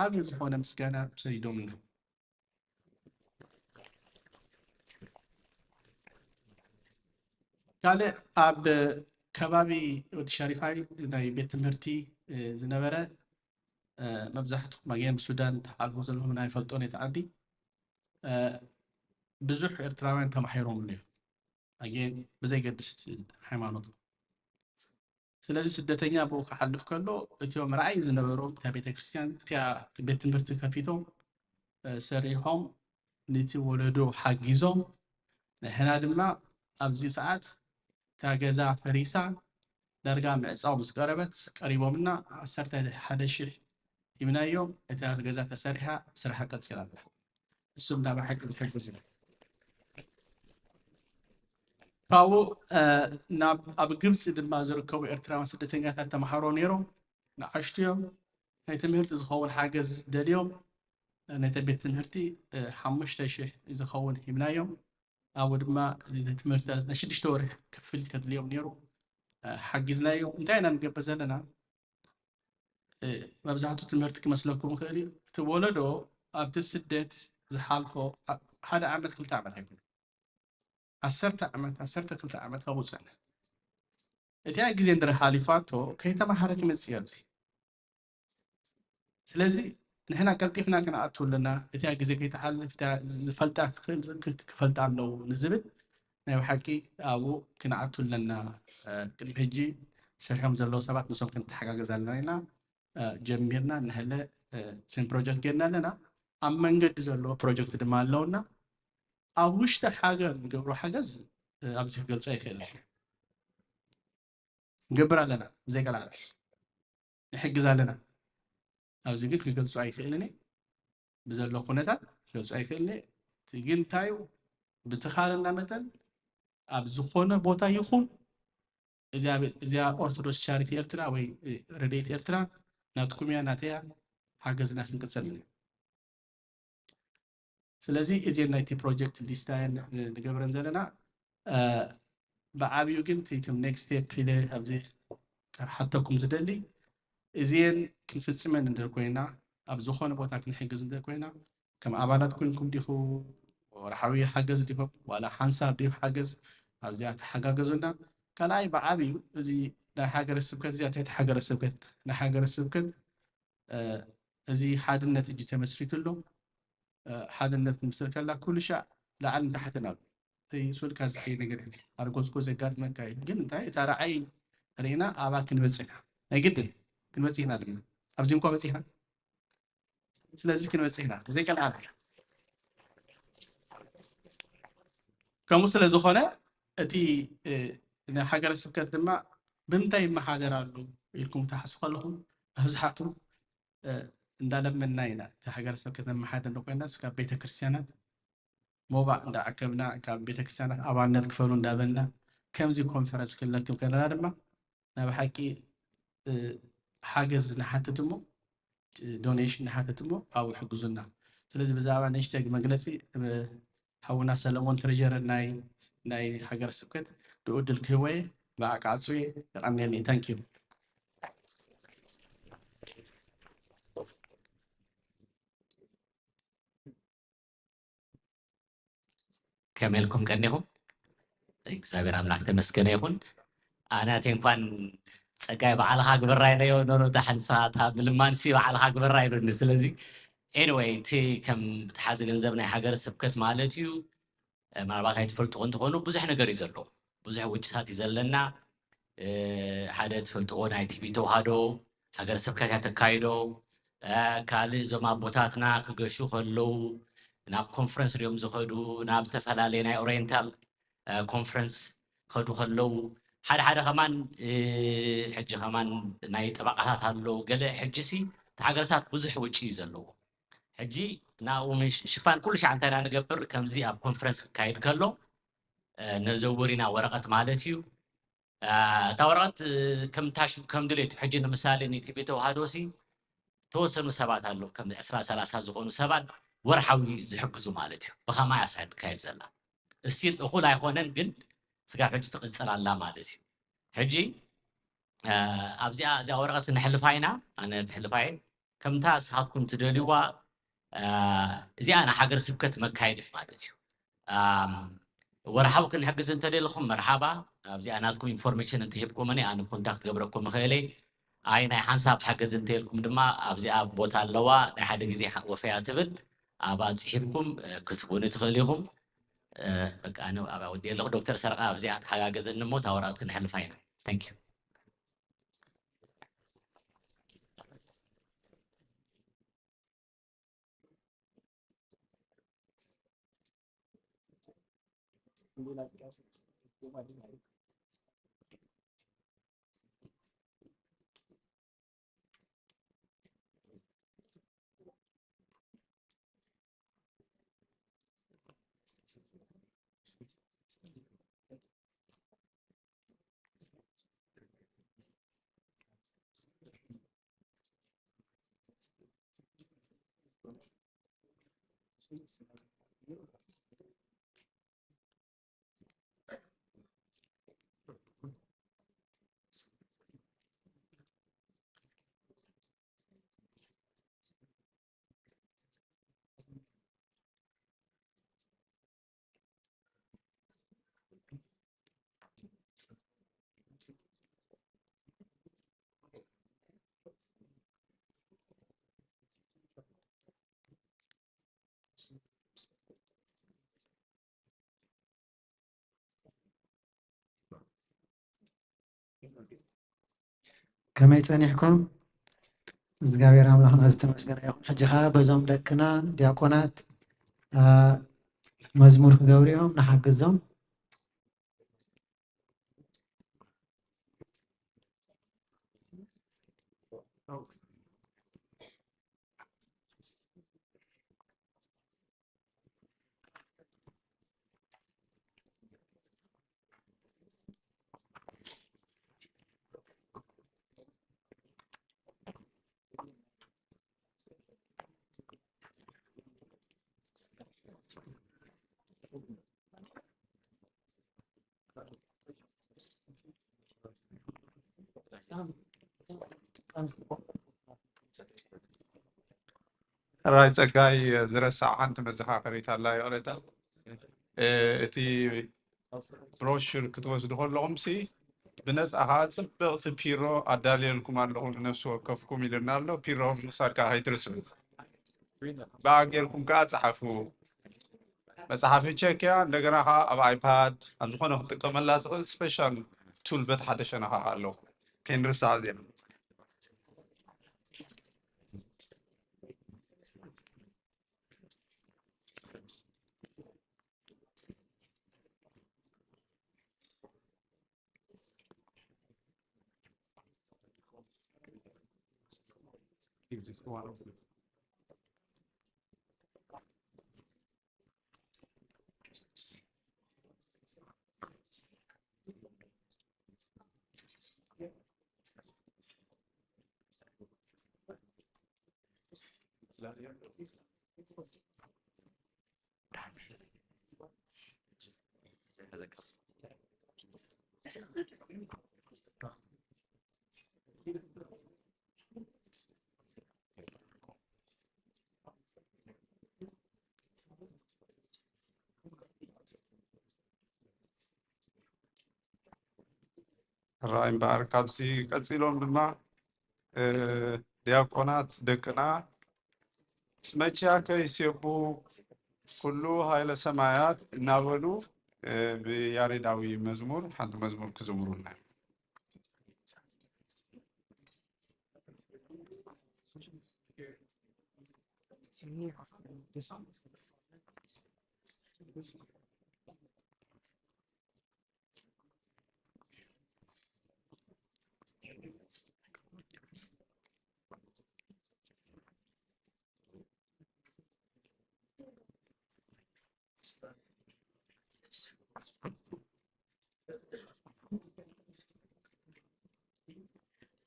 ዓብ ዝኾነ ምስጋና ሰዲዶምና ካልእ ኣብ ከባቢ ወዲ ሸሪፋይ ናይ ቤት ትምህርቲ ዝነበረ መብዛሕትኹም ኣገን ብሱዳን ተሓልፉ ዘለኹም ናይ ፈልጦ ነቲ ዓዲ ብዙሕ ኤርትራውያን ተማሒሮምሉ እዮም ኣገን ብዘይገድስ ሃይማኖት ስለዚ ስደተኛ ብኡ ክሓልፍ ከሎ እቲኦም ራእይ ዝነበሮም እታ ቤተክርስትያን እቲያ ቤት ትምህርቲ ከፊቶም ሰሪሖም ነቲ ወለዶ ሓጊዞም ንሕና ድማ ኣብዚ ሰዓት እታ ገዛ ፈሪሳ ዳርጋ ምዕፃው ምስ ቀረበት ቀሪቦምና ዓሰርተ ሓደ ሽሕ ሂብናዮም እታ ገዛ ተሰሪሓ ስራሓ ቀፂላ ኣላ። እሱም ናብ ሓቂ ዝሕግዝ እዩ። ካብኡ ናብ ኣብ ግብፂ ድማ ዝርከቡ ኤርትራውያን ስደተኛታት ተምሃሮ ነይሮም። ንኣሽቱ እዮም። ናይ ትምህርቲ ዝኸውን ሓገዝ ደልዮም ነቲ ቤት ትምህርቲ ሓሙሽተ ሽሕ ዝኸውን ሂብናዮም። ኣብኡ ድማ ትምህርቲ ናይ ሽዱሽተ ወርሒ ክፍሊት ከድልዮም ነይሩ። ሓጊዝናዮም። እንታይ ኢና ንገብር ዘለና? መብዛሕቱ ትምህርቲ ክመስለኩም ይኽእል እዩ። እቲ ወለዶ ኣብቲ ስደት ዝሓልፎ ሓደ ዓመት ክልተ ዓመት ኣይኮነ ዓሰርተ ዓመት ዓሰርተ ክልተ ዓመት ካብኡ ዝፀንሕ እቲኣ ግዜ እንድረ ሓሊፋቶ ከይተማሃረ ክመፅእ እዩ ኣብዚ። ስለዚ ንሕና ቀልጢፍና ክንኣቱ ኣለና። እቲኣ ግዜ ከይተሓልፍ እቲኣ ዝፈልጣ ክፈልጣ ኣለዉ ንዝብል ናይ ብሓቂ ኣብኡ ክንኣቱ ኣለና። ቅድሚ ሕጂ ሰሪሖም ዘለዉ ሰባት ንሶም ክንተሓጋገዝ ኣለና ኢልና ጀሚርና ንህለ ስም ፕሮጀክት ጌርና ኣለና። ኣብ መንገዲ ዘለዎ ፕሮጀክት ድማ ኣለውና። ኣብ ውሽጢ ሃገር ንገብሮ ሓገዝ ኣብዚ ክገልጾ ኣይክእልን። ንገብር ኣለና ብዘይ ቀልዓለም ንሕግዝ ኣለና። ኣብዚ ግን ክገልጾ ኣይክእልን እየ። ብዘሎ ኩነታት ክገልጾ ኣይክእልን እየ። እቲ ግን እንታይ እዩ ብተኻለና መጠን ኣብ ዝኾነ ቦታ ይኹን እዚኣ ኦርቶዶክስ ቻሪቲ ኤርትራ ወይ ረድኤት ኤርትራ ናትኩም እያ ናተያ ሓገዝና ክንቅጽል ኢና። ስለዚ እዚን ናይቲ ፕሮጀክት ሊስታየን ንገብረን ዘለና ብዓብዩ ግን እቲ ከም ኔክስት ስቴፕ ኢለ ኣብዚ ሓተኩም ዝደሊ እዚን ክንፍጽመን እንድር ኮይና ኣብ ዝኾነ ቦታ ክንሕግዝ እንድር ኮይና ከም ኣባላት ኮይንኩም ዲኹ ወርሓዊ ሓገዝ ዲኹም ዋላ ሓንሳብ ዲኹ ሓገዝ ኣብዚኣ ተሓጋገዙና። ካልኣይ ብዓብዩ እዚ ናይ ሃገረ ስብከት እዚኣ ትሕቲ ሃገረ ስብከት ናይ ሃገረ ስብከት እዚ ሓድነት እጂ ተመስሪቱ ኣሎ። ሓድነት ምስል ከላ ኩሉ ሻዕ ላዕልን ታሕትን ኣሎ። ሱልካ ዝኸይ ነገር ኣርጎዝጎ ዘጋጥመካ እዩ። ግን እንታይ እታ ረዓይ ርኢና ኣባ ክንበፅሕ ናይ ግድን ክንበፅሕና ድማ ኣብዚ እንኳ በፂሕና ስለዚ ክንበፅሕና ዘይቀልዓል ከምኡ ስለ ዝኾነ እቲ ንሃገረ ስብከት ድማ ብምንታይ ይመሓደር ኣሉ ኢልኩም ትሓስቡ ከለኹም መብዛሕቱ እንዳለመና ኢና እቲ ሃገረ ስብከት ነመሓደር ኮይና ካብ ቤተክርስትያናት ሞባእ እንዳዓከብና ካብ ቤተክርስትያናት ኣባልነት ክፈሉ እንዳበልና ከምዚ ኮንፈረንስ ክንለክብ ከለና ድማ ናብ ሓቂ ሓገዝ ንሓትት እሞ ዶኔሽን ንሓትት እሞ ኣብኡ ይሕግዙና። ስለዚ ብዛዕባ ንእሽተይ መግለፂ ሓውና ሰለሞን ትሬጀረር ናይ ናይ ሃገረ ስብከት ብኡ እድል ክህቦ እየ። ብዓቃ ዓፅው እየ። የቐንየኒ። ታንኪዩ። ከመይ ኢልኩም ቀኒኹም? እግዚኣብሔር ኣምላክ ተመስገነ ይኹን። ኣናቴ እንኳን ፀጋይ ባዕልኻ ግበራ ኢለዮ ኖኖ እታ ሓንሳ እታ ምልማንሲ ባዕልኻ ግበራ ኢሉኒ። ስለዚ anyway እቲ ከም ተሓዚ ገንዘብ ናይ ሃገረ ስብከት ማለት እዩ። ምናልባት ኣይትፈልጥዎ እንተኾኑ ብዙሕ ነገር እዩ ዘሎ። ብዙሕ ውጭታት እዩ ዘለና። ሓደ ትፈልጥዎ ናይ ቲቪ ተዋህዶ ሃገረ ስብከት እያ ተካይዶ። ካልእ እዞም ኣቦታትና ክገሹ ከለዉ ናብ ኮንፈረንስ ድዮም ዝኸዱ ናብ ዝተፈላለየ ናይ ኦሪየንታል ኮንፈረንስ ከዱ ከለዉ ሓደ ሓደ ከማን ሕጂ ከማን ናይ ጠበቃታት ኣለዉ ገለ ሕጂ ሲ እቲ ሃገረሳት ብዙሕ ውጪ እዩ ዘለዎ ሕጂ ናብኡ ሽፋን ኩሉ ሻዕ እንታይ ኢና ንገብር ከምዚ ኣብ ኮንፈረንስ ክካየድ ከሎ ነዘውር ኢና ወረቐት ማለት እዩ እታ ወረቐት ከምታሽ ከም ድሌቱ ሕጂ ንምሳሌ ንቲቪ ተዋህዶ ሲ ተወሰኑ ሰባት ኣለዉ ከም ዕስራ ሰላሳ ዝኾኑ ሰባት ወርሓዊ ዝሕግዙ ማለት እዩ ብኸማይ ኣሳያ ትካየድ ዘላ እስቲል እኹል ኣይኮነን ግን ስጋብ ሕጂ ትቕፅል ኣላ ማለት እዩ ሕጂ ኣብዚኣ እዚኣ ወረቐት ክነሕልፋ ኢና ኣነ ክሕልፋ እየ ከምታ ንስኻትኩም ትደልይዋ እዚኣ ንሃገር ስብከት መካየዲት ማለት እዩ ወርሓዊ ክንሕግዝ እንተደለኹም መርሓባ ኣብዚኣ ናትኩም ኢንፎርሜሽን እንተሂብኩምኒ ኣነ ኮንታክት ገብረኩም እኽእል ኣይ ናይ ሓንሳብ ሓገዝ እንተልኩም ድማ ኣብዚኣ ቦታ ኣለዋ ናይ ሓደ ግዜ ወፈያ ትብል ኣብኣ ፅሒፍኩም ክትቡኒ ትኽእል ኢኹም በቃ ኣነ ኣብኣ ወዲ ኣለኹ ዶክተር ሰረቃ ኣብዚኣ ተሓጋገዘኒ እሞ እታ ወረቐት ክንሕልፋ ኢና ታንኪዩ ከመይ ጸኒሕኩም? እግዚኣብሔር ኣምላኽና ዝተመስገነ ይኹን። ሕጂ ኸኣ በዞም ደቅና ዲያቆናት፣ ኣ፣ መዝሙር ክገብሩ እዮም፣ ንሓግዞም። ሕራይ ጸጋይ፣ ዝረሳዕ ሓንቲ መዘኻኸሪት ኣላ፣ ይቕሬታ። እ፣ እቲ ብሮሹር ክትወስዱ ከለኹምሲ ብነጻ ኸኣ ጽብቕቲ ፒሮ ኣዳልየልኩም ኣለኹ ንነፍሲ ወከፍኩም ኢሉና ኣሎ። ፒሮ ምውሳድ ከኣ ከይትርስዑ። ብኣ ጌርኩም ከኣ ጸሓፉ። መጽሓፊ ቸክ እያ። እንደገና ኸኣ ኣብ ኣይፓድ ኣብ ዝኾነ ክትጥቀመላ ትኽእል ስፔሻል ቱል በቲ ሓደ ሸነኻ ኣሎ። ከይንርስዓ እዚኣ። ሕራይ እምበኣር፣ ካብዚ ቀጺሎም ድማ፣ እ፣ ዲያቆናት ደቅና ምስ መችያ ከይሴቡ ኩሉ ሃይለ ሰማያት እናበሉ፣ እ፣ ብያሬዳዊ መዝሙር ሓንቲ መዝሙር ክዝምሩልና እዮም።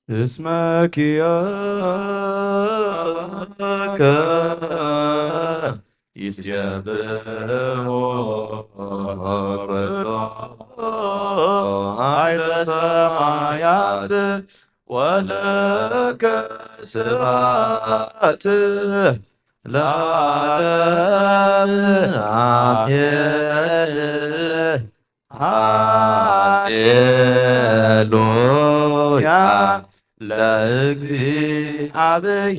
እስመ ኪያከ ይስየብሖ ኩሎ ኃይለ ሰማያት ወለከ ስብሐት ለዓለመ አሜን። ሃሌሉያ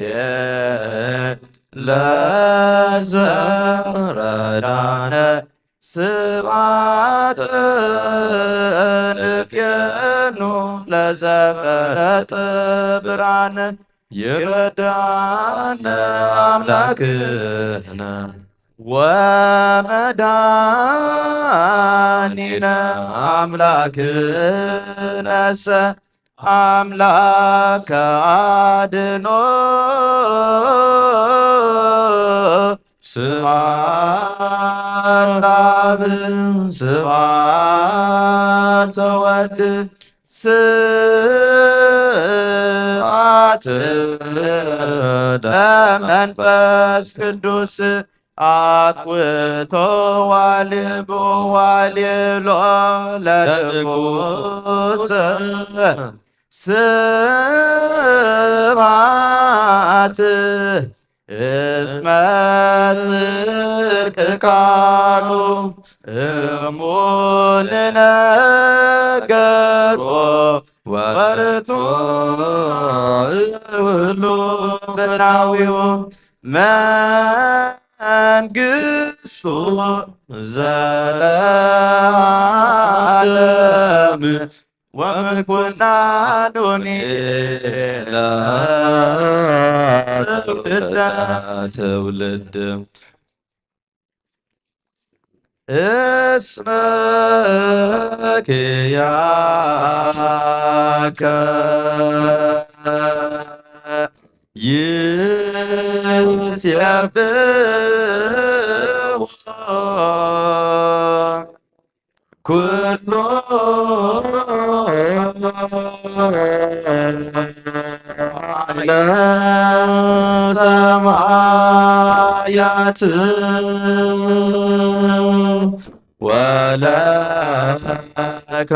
ለእግዚአብሔር ለዘረዳነ ስብሐት ንፌኑ ለዘፈለጠ ብርሃነ ይረዳነ አምላክነ ወመድኃኒነ አምላክነሰ አምላከ አድኖ። ስብሐት ለአብ፣ ስብሐት ለወልድ፣ ስብሐት ለመንፈስ ቅዱስ። አጥውቶ ዋልቦ ዋልሎ ለንጉሥ። ስብሐት እስመ ጽድቅ ቃሉ እሙን ነገሮ ወርቱ ሁሉ ፍናዊው መንግስቱ ዘለዓለም ወምኩናኑኒ ለትውልደ ትውልድ። እስመ ኪያከ ይሴብሖ ኩሉ ኃይለ ሰማያት ወለከ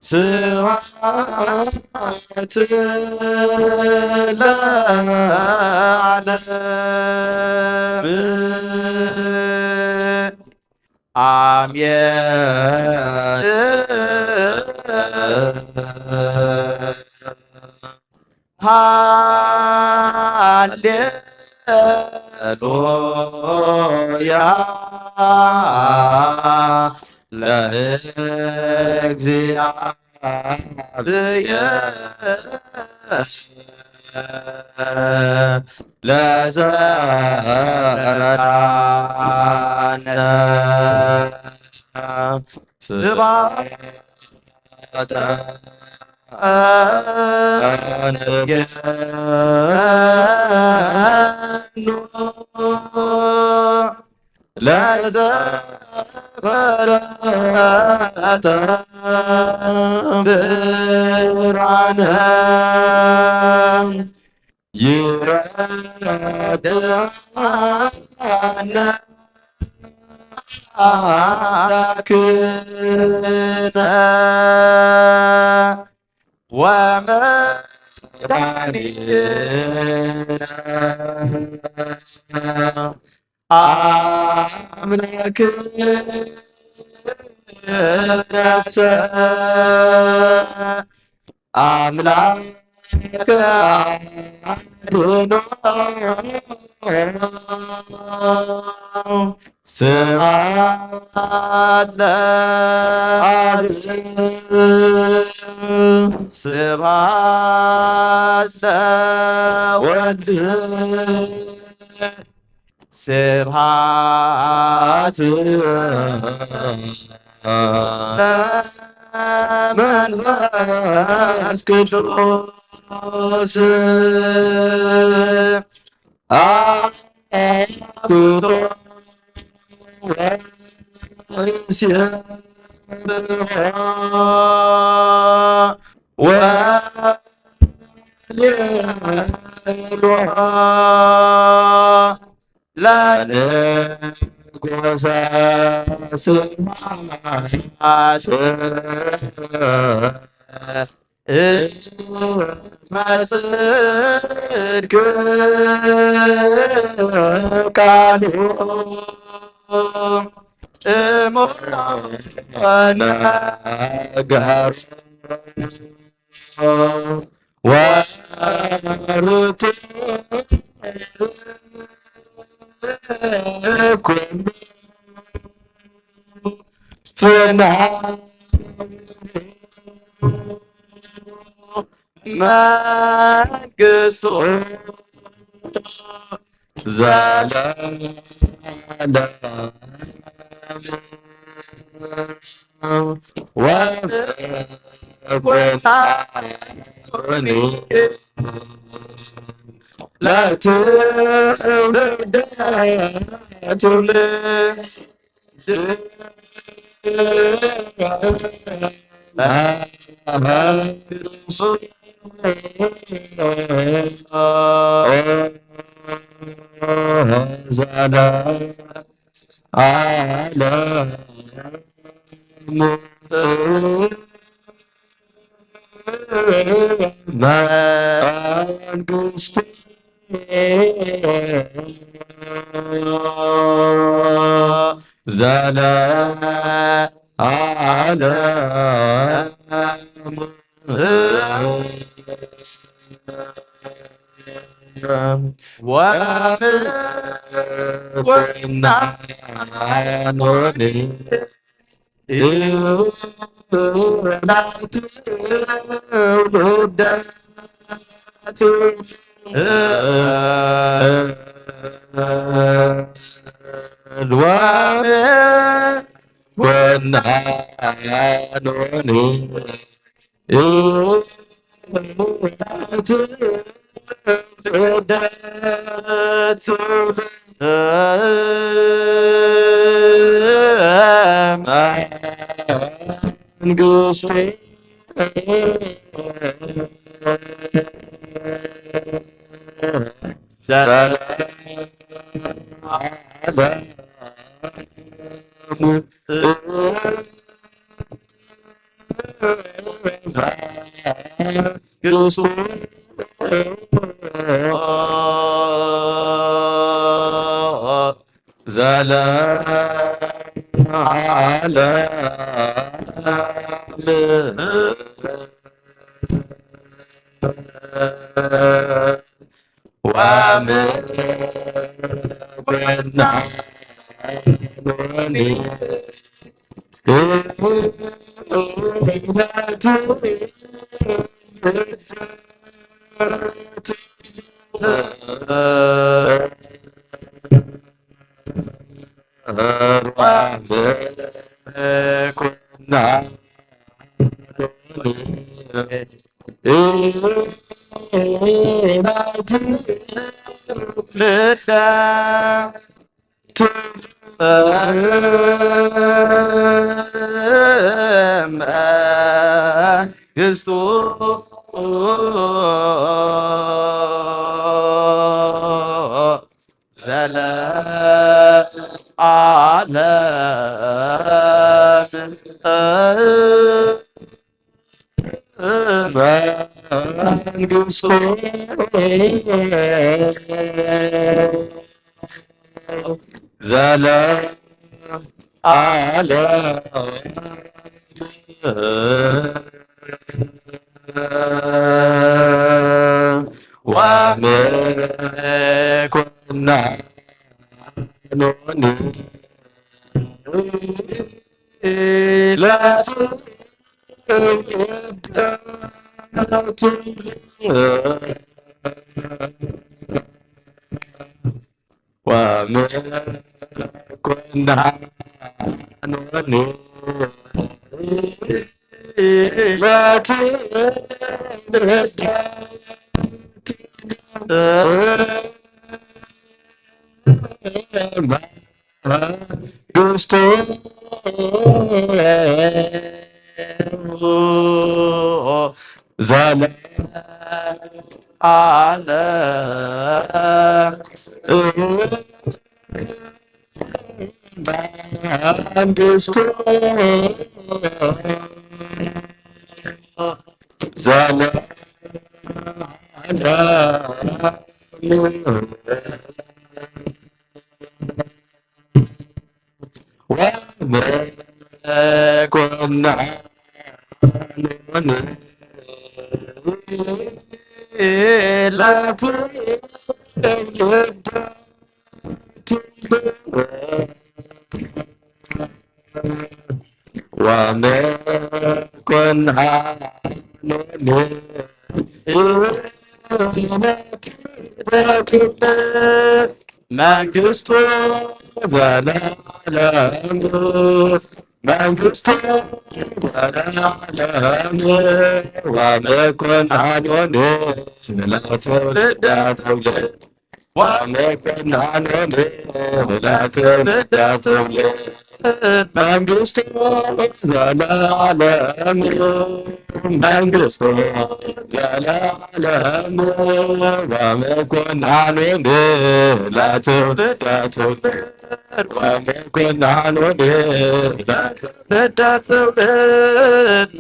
ስብሐት ለዓለም። አሜን። ሃሌሉያ ለእግዚአብሔር ለዘለዓለሙ። ስብሐት አምላክ አድኖ። ስብሐት ለአብ፣ ስብሐት ለወልድ፣ ስብሐት ለመንፈስ ቅዱስ። አኩቶ ወንሴብሖ ወሌሎ ለንጉሰ ስብሐት። እስመ ጽድቅ ቃሉ እሙን ነገሩ ወርቱ ኩሉ ፍና መንግስቱ ዘላለም ወፍቅር ሳይሆን ለትውልደ ትውልድ መንግስቱ ዘለዓለም ወምስጋና መንግስቱ መንግስቱ ዘለዓለም መንግስቱ ዘለዓለም ወመኮንኖኒ መንግስቱ ዘለዓለም መንግስቱ ዘለዓለም ወመኮንኖኒ ለትውልደ ወመኮንኖኒ መንግስቱ ዘለዓለም፣ መንግስቱ ዘለዓለም፣ ወመኮንኖ ለትውልደ ትውልድ፣ ወመኮንኖ ለትውልደ ትውልድ፣ መንግስቱ ዘለዓለም፣ መንግስቱ ዘለዓለም፣ ወመኮንኖ ለትውልደ ትውልድ፣ ወመኮንኖ ለትውልደ ትውልድ፣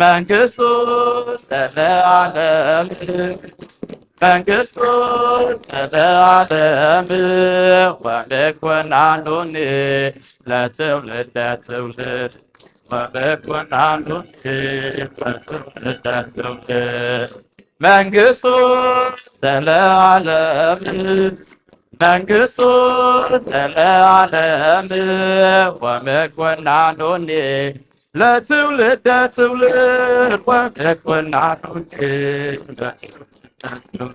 መንግስቱ ዘለዓለም፣ መንግስቱ ዘለዓለም፣ ወመኮንኖ ለትውልደ ትውልድ፣ ወመኮንኖ ለትውልደ ትውልድ፣ መንግስቱ ዘለዓለም፣ መንግስቱ ዘለዓለም፣ ወመኮንኖ ለትውልደ ትውልድ፣ ወመኮንኖ ለትውልደ ትውልድ።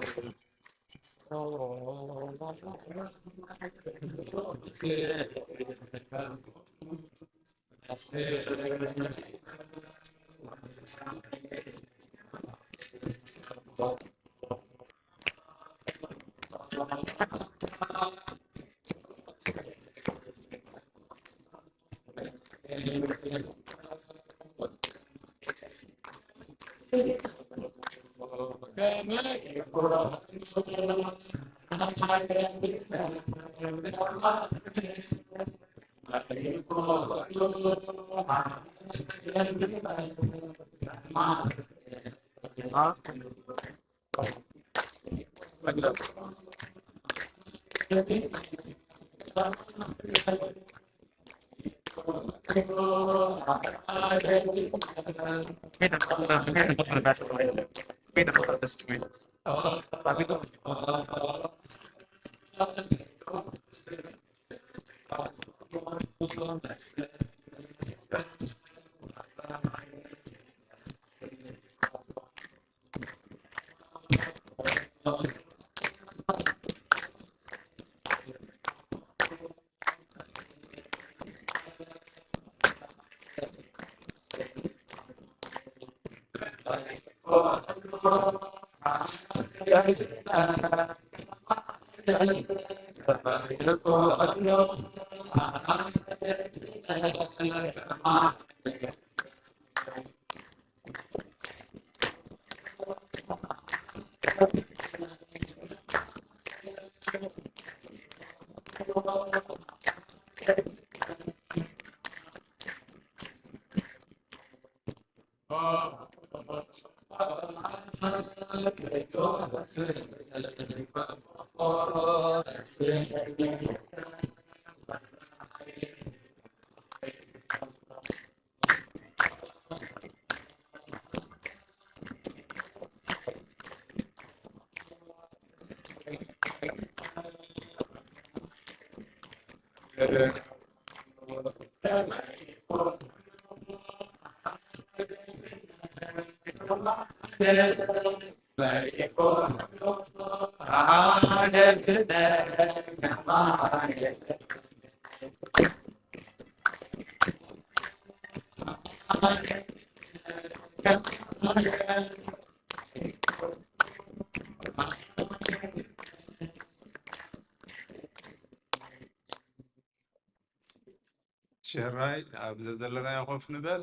ሽራይ ኣብ ዘዘለናዮ ኮፍ ንበል።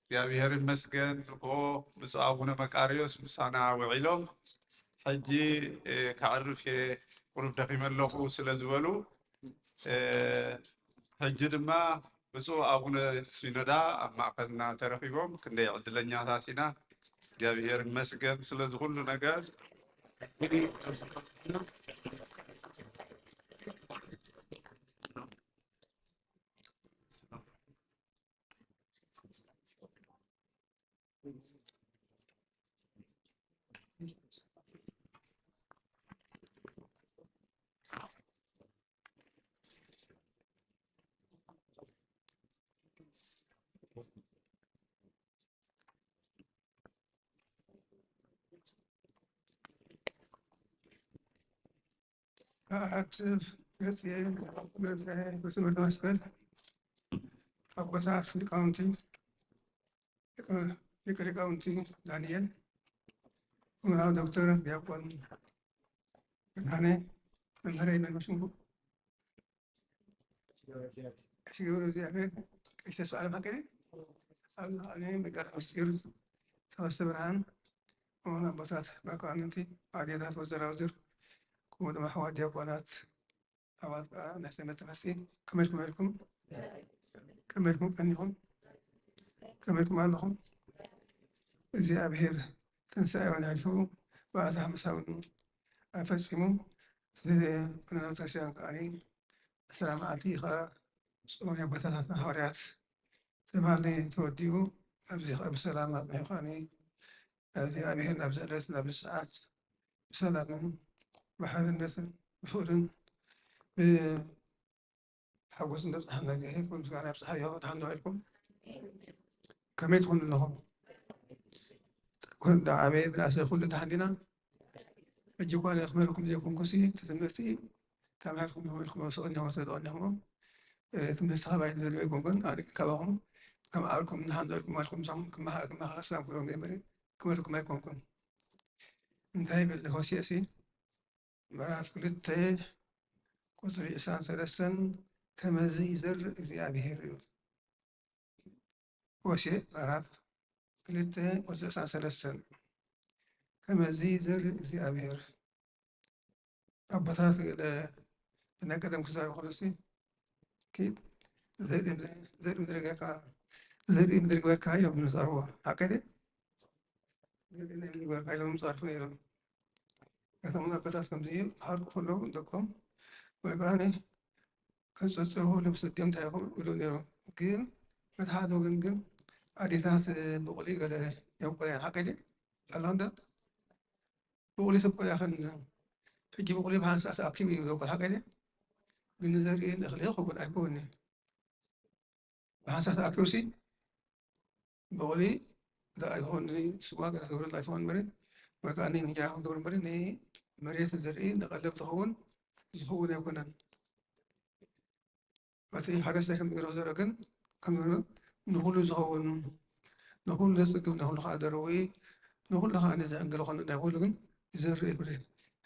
እግዚኣብሔር ይመስገን። ንግሆ ብፁዕ ኣቡነ መቃርዮስ ምሳና ውዒሎም፣ ሕጂ፣ እ፣ ከዕርፍ እየ፣ ቁሩብ ደኺመ ኣለኹ ስለ ዝበሉ፣ እ፣ ሕጂ ድማ ብፁዕ ኣቡነ ሲኖዳ ኣብ ማእከልና ተረኺቦም፣ ክንደይ ዕድለኛታት ኢና። እግዚኣብሔር ይመስገን ስለዚ ኩሉ ነገር። ብትምህርቲ መስቀል ኣቦታት ሊቃውንቲ፣ ሊቀ ሊቃውንቲ ዳንኤል፣ መምህር ዶክተር ዲያቆን ብርሃነ፣ መምህረይ መን ሽሙ? ሽግሩ እግዚኣብሔር ቀይሽ ተስፋ ዓለም ሓቂ ኣብ ዝኸኣለ መጋር ምስጢር ሰለስተ ብርሃን፣ እሞን ኣቦታት፣ መኳንንቲ፣ ኣዴታት፣ ወዘራውዝር፣ ከምኡ ድማ ኣሕዋት ዲያቆናት፣ ኣባላት ከዓ ናይ ሰንበት ትምህርቲ፣ ከመይ ኢልኩም ኣለኩም? ከመይ ኢልኩም ቀኒኹም? ከመይ ኢልኩም ኣለኹም? እግዚኣብሔር ትንሳኤውን ኣሕሊፉ ብኣታ ምሳውን ኣፈጺሙ፣ እዚ ኩነታት ክርስቲያን ከዓኒ ዕስራ መዓልቲ ከዓ ጾም ኣቦታታትና ሃዋርያት ትማሊ ተወዲኡ፣ ኣብዚ ከዓ ብሰላም ኣጽኒሑ ከዓኒ እግዚኣብሔር ናብዚ ዕለት ናብዚ ሰዓት ብሰላምን ብሓድነትን ብፍቕርን ብሓጎስን ዘብጽሓና እግዚኣብሔር ክብሪ ምስጋና ይብጽሓዮ። ደሓን ዶ ኢልኩም? ከመይ ትኾኑ ኣለኹም? ኩሉ ዓበየ ዝነኣሰ ኩሉ ደሓን ዲና? ሕጂ እኳ ኣነ ክምህረኩም ዘይኮንኩሲ፣ እቲ ትምህርቲ ተማሂርኩም ኢኹም ኢልኩም ወሰቕኒ ኢኹም ወሰቕኒ ኢኹም። እ፣ ትምህርቲ ካባይ ዝደልዮ ኣይኮንኩን። ኣነ ካባኹም ከም ዓብልኩም ንሓንዘልኩም ኣልኩም ምሳኹም ክመሃ-፣ ክመሃር ሰላም ክብሎም ዘይበለ ክምህረኩም ኣይኮንኩን። እንታይ ይብል ሆሴዕ ሲ? ምዕራፍ ክልተ ቁጽሪ ዕስራን ሰለስተን፣ ከመዚ ይዘርእ እግዚኣብሔር ይብል። ሆሴዕ ምዕራፍ ክልተ ቁጽሪ ዕስራን ሰለስተን፣ ከመዚ ይዘርእ እግዚኣብሔር። ኣቦታት ገለ ብናይ ቀደም ክዛረቡ ከለሲ፣ ኪድ ዘርኢ ምድሪ፣ ዘርኢ ምድሪ ጌርካ፣ ዘርኢ ምድሪ ጌርካ እዮም ዝዛረቡ። ሓቂ ድዩ? ዘርኢ ናይ ምድሪ ጌርካ እዮም ዝጻርፉ ነይሮም። እቶም ኣቦታት ከምዚ ይሓርቁ ከለዉ ደቆም ወይ ከዓ ከንጸርጽሩ ልብሲ ድዮም እንታይ ይኹን ይብሉ ነይሮም። ግን በቲ ሓደ ወገን ግን ኣዴታት ብቑሊ ገለ የብቁላ እየን። ሓቂ ድዩ? ኣሎ እንዶ ብቑሊ ተብቁል እያ። ሕጂ ብቑሊ ብሓንሳእ ተኣኪቡ እዩ ዘብቁል። ሓቂ ድዩ? ግን ንዘርኢ ንእኽሊ ክኸውን ኣይከውንን እዩ። ብሓንሳእ ተኣኪቡሲ ብቑሊ እንታይ ኣይትኸውን፣ ስዋ ገለ ትገብረላ ኣይትኸውን እምበሪ፣ ወይ ከዓ ንእንጀራ ክትገብር እምበሪ፣ ንመሬት ዘርኢ ንቐለብ ዝኸውን ዝኸውን ኣይኮነን። እቲ ሓረስታይ ከም ዝገብሮ ዘርኢ ግን ከም ዝገብሮ ንኹሉ ዝኸውን፣ ንኹሉ ዘጽግብ፣ ንኹሉ ከዓ ዘርዊ፣ ንኹሉ ከዓ ንዝዕንገለ ኾነ ናይ ኩሉ ግን ይዘርእ ይፍሪ።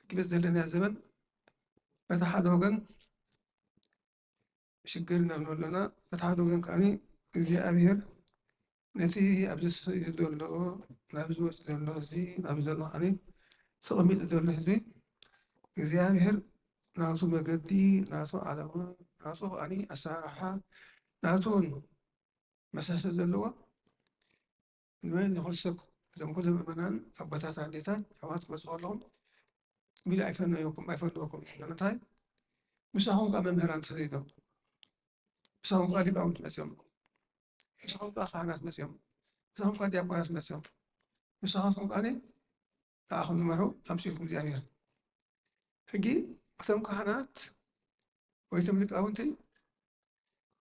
ሕጂ በዚ ዘለናዮ ዘመን በቲ ሓደ ወገን ሽግር ኢና ንብሎ ኣለና፣ በቲ ሓደ ወገን ከዓኒ እግዚኣብሔር ነቲ ኣብዚ ስኢሉ ዘሎ፣ ናብዚ ወፂኡ ዘሎ ህዝቢ፣ ናብዚ ዘሎ ከዓኒ ተቐሚጡ ዘሎ ህዝቢ እግዚኣብሔር ናቱ መገዲ፣ ናቱ ዓላማ፣ ናቱ ከዓኒ ኣሰራርሓ፣ ናቱ እውን መሳሰል ዘለዎ ንመን ንኹሉ ሰብ፣ እዞም ኩሉ ምእመናን ኣቦታት ኣዴታት ኣሕዋት ክመፁ ከለኹም ሚሉ ኣይፈነየኩም ኣይፈነወኩም። ንምንታይ? ምሳኹም ከዓ መምህራን ተሰዲዶም፣ ምሳኹም ከዓ ሊቃውንቲ መፅዮም፣ ምሳኹም ከዓ ካህናት መፅዮም፣ ምሳኹም ከዓ ዲያቆናት መፅዮም፣ ምሳኹም ከዓ ንዓኹም ዝመርሑ ኣምፅኡልኩም እግዚኣብሔር። ሕጂ እቶም ካህናት ወይ እቶም ሊቃውንቲ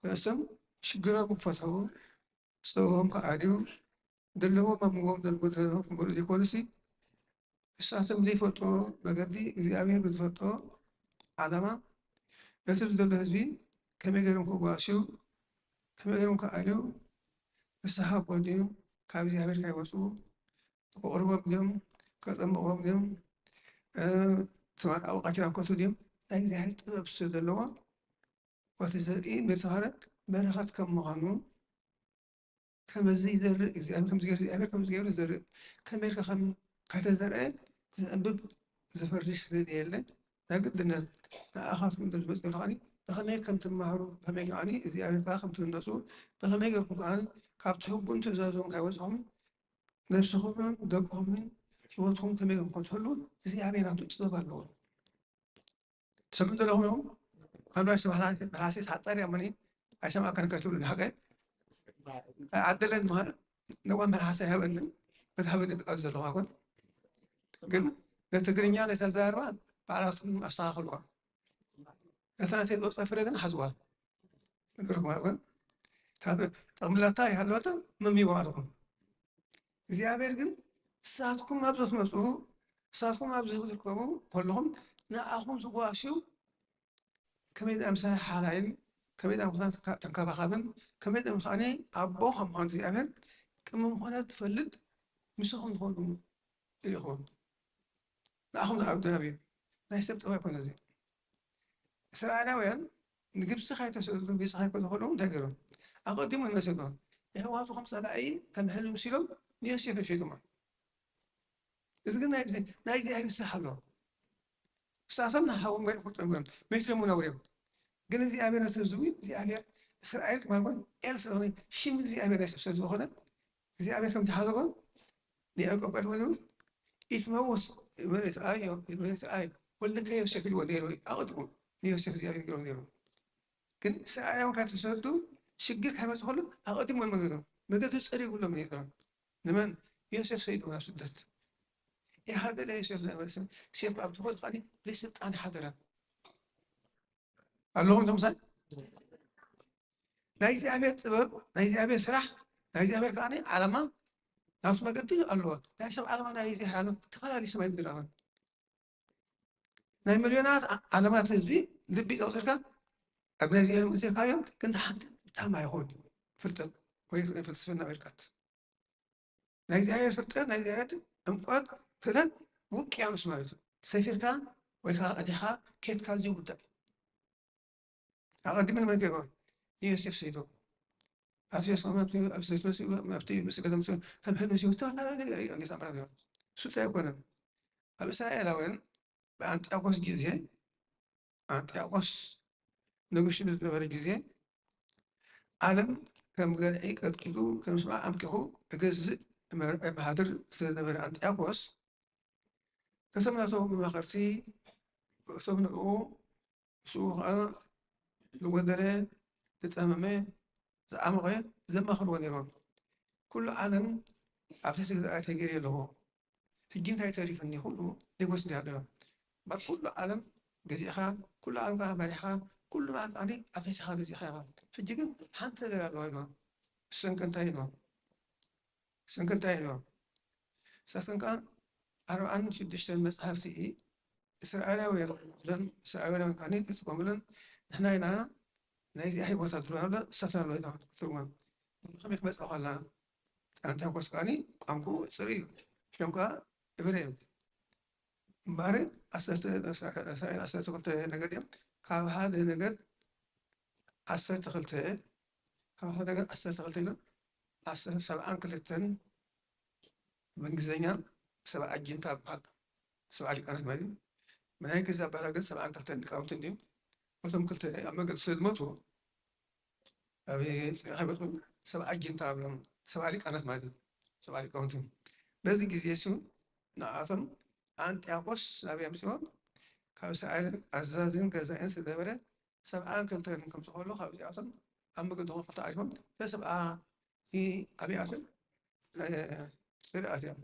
ንሶም ሽግሮም ክፈትሑ፣ ፀበቦም ክኣልዩ፣ ዘለዎም ኣብ መንጎኦም ዘሎ ጎደሎ ክመልኡ ዘይኮኑሲ፣ ንሳቶም ዘይፈልጦ መገዲ እግዚኣብሔር ብዝፈልጦ ዓላማ ነቲ ዘሎ ህዝቢ ከመይ ገይሮም ከጓስዩ፣ ከመይ ገይሮም ክኣልዩ፣ ንስሓ ክወድዩ፣ ካብ እግዚኣብሔር ከይወፁ፣ ከቕርቦም ድዮም፣ ከጠምቕዎም ድዮም፣ እ፣ ትማን ኣብኡ ቃል ኪዳን ክከቱ ድዮም? ናይ እግዚኣብሔር ጥበብ ስለ ዘለዎ፣ ወቲ ዘርኢ ንተባህለ በረኸት ከም ምዃኑ፣ ከመዚ ይዘርእ እግዚኣብሔር፣ ከምዚ ገይሩ እግዚኣብሔር ከምዚ ገይሩ ይዘርእ፣ ከመይ ኢልካ ከም ከተዘርአ ዝዕንብብ ዝፈርሽ ስለ ዘየለ፣ ናይ ግድነት ንኣኻትኩም ዝመጽእ ከዓኒ ብኸመይ ከም ትመሃሩ፣ ብኸመይ ከዓኒ እግዚኣብሔር ከኣ ከም ትህነጹ፣ ብኸመይ ገይርኩም ከዓኒ ካብ ትሕጉን ትእዛዙን ከይወጽኹም ነብስኹምን ደቅኹምን ህይወትኩም ከመይ ገይርኩም ከም ትሕልዉ እግዚኣብሔር ናቱ ጥበብ ኣለዎ። ትሰምዑ ዘለኹም ኢኹም? ኣብ ናይ መልሓሰይ ሓጻር እያ እሞኒ ኣይሰምዓካን ከይትብሉኒ፣ ሓቀይ? ኣይዓደለን ምዃን ነዋ መልሓሰ ኣይሃበንን፣ በቲ ሃበኒ ዝቃዝ ዘለኹ ኣይኮን። ግን ንትግርኛ ነቲ ኣዘራርባ ባዕላትኩም ኣስተኻኽልዋ። ነታ ናተይ ዝወጸ ፍረ ግን ሓዝዋ። ነገርኩም ኣይኮን። እታ ጠቕላላ ይሃለወትን መሚዋ ኣለኹም። እግዚኣብሔር ግን ንሳትኩም ኣብዚ ክትመጹ፣ ንሳትኩም ኣብዚ ክትርከቡ ከለኹም ንኣኹም ዝጓስዩ ከመይ ዝኣምሰለ ሓላይን ከመይ ዝኣምሰለ ተንከባኻብን ከመይ ዝኣምሰለ ኣቦ ከም ምዃኑ እግዚኣብሔር ቅድሚ ምኾነ ትፈልጥ ምስኹም ዝኾኑ ይኹን። ንኣኹም ዝዓብዱ ነብዩ ናይ ሰብ ጥበብ ኣይኮነ እዚ። እስራኤላውያን ንግብፂ ካይተሰዱ ግብፂ ካይኮኑ ከለዉ እንታይ ገይሮም? ኣቐዲሙ ንመሰሎም የሕዋቱ ከም ጸላኢ ከም ሕልሚ መሲሎም ንዮሴፍ ሸይጦሞ። እዚ ግን ናይ ናይ እግዚኣብሔር ስራሕ ኣለዎ። እሳቶም ንሃቦም ገይሩ ክጥዕሙ እዮም። መይትሎም እውን ኣውርዮም። ግን እግዚኣብሔር ነቲ ህዝቢ እግዚኣብሔር እስራኤል ማለት እውን ኤል ስለሆነ ሽም እግዚኣብሔር ናይ ሰብ ሰብ ዝኾነ እግዚኣብሔር ከም ዝሓዘቦ ንያዕቆብ ቀድሞ ዝብል ኢትመውት መሬት ኣዮ መሬት ኣዮ ወልከ ዮሴፍ ኢልዎ ነይሩ ኣቐድሙ ንዮሴፍ እግዚኣብሔር ገይሩ ነይሩ። ግን እስራኤላውያን ካብ ተሰዱ ሽግር ከይመጽእ ከሎ ኣቐዲሙ መገዱ መገዱ ጸሪጉሎም ነይሩ። ንመን ዮሴፍ ሰይዱ ናብ ስደት ኢኻ ገለ ዮሴፍ ዝነበረ ሰብ ዮሴፍ ኣብ ዝኾነ ቃሊ ብስልጣን ሓደረ ኣለኹም ተምሳል ናይ እግዚኣብሔር ጥበብ ናይ እግዚኣብሔር ስራሕ ናይ እግዚኣብሔር ከዓ ዓላማ ናብቲ መገዲ ኣለዎ። ናይ ሰብ ዓላማ ናይ እግዚኣብሔር ዓለም ተፈላለዩ ሰማይ ምድር ኣለዎ። ናይ ሚልዮናት ዓለማት ህዝቢ ልቢ ዘውፅልካ ኣብ ናይ እግዚኣብሔር ምፅልካዮም ግን ሓንቲ ታማ ይኹን ፍልጠት ወይ ፍልስፍና ወይ ርቀት ናይ እግዚኣብሔር ፍልጠት ናይ እግዚኣብሔር ዕምቆት ክእለት ውቅያኖስ ማለት እዩ። ሰፊርካ ወይ ከዓ ቀዲኻ ኬድካ ዝዩ ጉዳይ ኣቐዲሙ ንመን ገይርዎ ንዮሴፍ ሰይዶ ኣብቲ ስጋት ምስ ከም ሕልሚ ሲቡ ዝተፈላለዩ ገለ እዩ እንዴት ኣምራት እዮም። እሱ እንታይ ኣይኮነን። ኣብ እስራኤላውያን ብኣንጢያቆስ ግዜ ኣንጢያቆስ ንጉስ ዝነበረ ግዜ ዓለም ከም ገልዒ ቀጥቂጡ ከም ስማዕ ኣምኪኹ እገዝእ መርዒ ማህድር ስለነበረ ኣንጢያቆስ እቶም ናቶም መማኸርቲ እቶም ንዕኡ ምስኡ ከዓ ዝጎደለ ዝጠመመ ዝዓመቐ ዘማኽርዎ ነይሮም። ኩሉ ዓለም ኣብ ትሕቲ ግዛኣይ ተገይረ ኣለኹ። ሕጂ እንታይ ተሪፍኒ? ኩሉ ኔጎስ እንዲ ኣለና ባት ኩሉ ዓለም ገዚእኻ ኩሉ ዓለም ከዓ መሪሕኻ ኩሉ መዓልቲ ዓሊ ኣብ ትሕቲኻ ገዚእኻ ኢኻ። ሕጂ ግን ሓንቲ ነገር ኣለዋ ኢልዋ። እሰን ከ እንታይ ኢልዋ? እሰን ከ እንታይ ኢልዋ? እሳተን ከዓ ኣርብዓን ሽዱሽተን መፅሓፍቲ እስራኤላውያን ለን እስራኤላውያን ካኒ ዝጥቀሙለን ንሕና ኢና ናይ እግዚኣብሔር ቦታ ትብሎ ኣሎ እሳተን ኣሎ ኢልዋ ትርጉመን ከመይ ክመፅእ ከላ ኣንታኮስ ከዓኒ ቋንቋኡ ጽሩይ እዩ። ሽም ከኣ እብረ እዩ። እምበኣር ዓሰርተ እስራኤል ዓሰርተ ክልተ ነገድ እዮም። ካብ ሓደ ነገድ ዓሰርተ ክልተ ካብ ሓደ ነገድ ዓሰርተ ክልተ ኢሉ ዓሰርተ ሰብዓን ክልተን ብእንግሊዝኛ ሰብዓ ኣጅንታ ይበሃል። ሰብዓ ሊቃናት ማለት እዩ። ብናይ ገዛ ኣበሃህላ ግን ሰብዓን ክልተን ሊቃውንቲ እንድዮም። እቶም ክልተ ኣብ መገዲ ስለ ዝሞቱ ኣብ ጽንዓይ በጽሑ ሰብዓ ጊንታ ኣብሎም ሰብዓ ሊቃናት ማለት እዩ። ሰብዓ ሊቃውንቲ በዚ ግዜ እሱ ንኣቶም ኣንጢያቆስ ናበይ ኣምፅኦም ካብ እስራኤል ኣዛዝን ገዛእን ስለነበረ ሰብዓን ክልተን ከምፅእ ከሎ ካብዚኣቶም ኣብ መገዲ ክልተ ዓሪፎም እተ ሰብዓ ኣብያትን ስርኣት እዮም።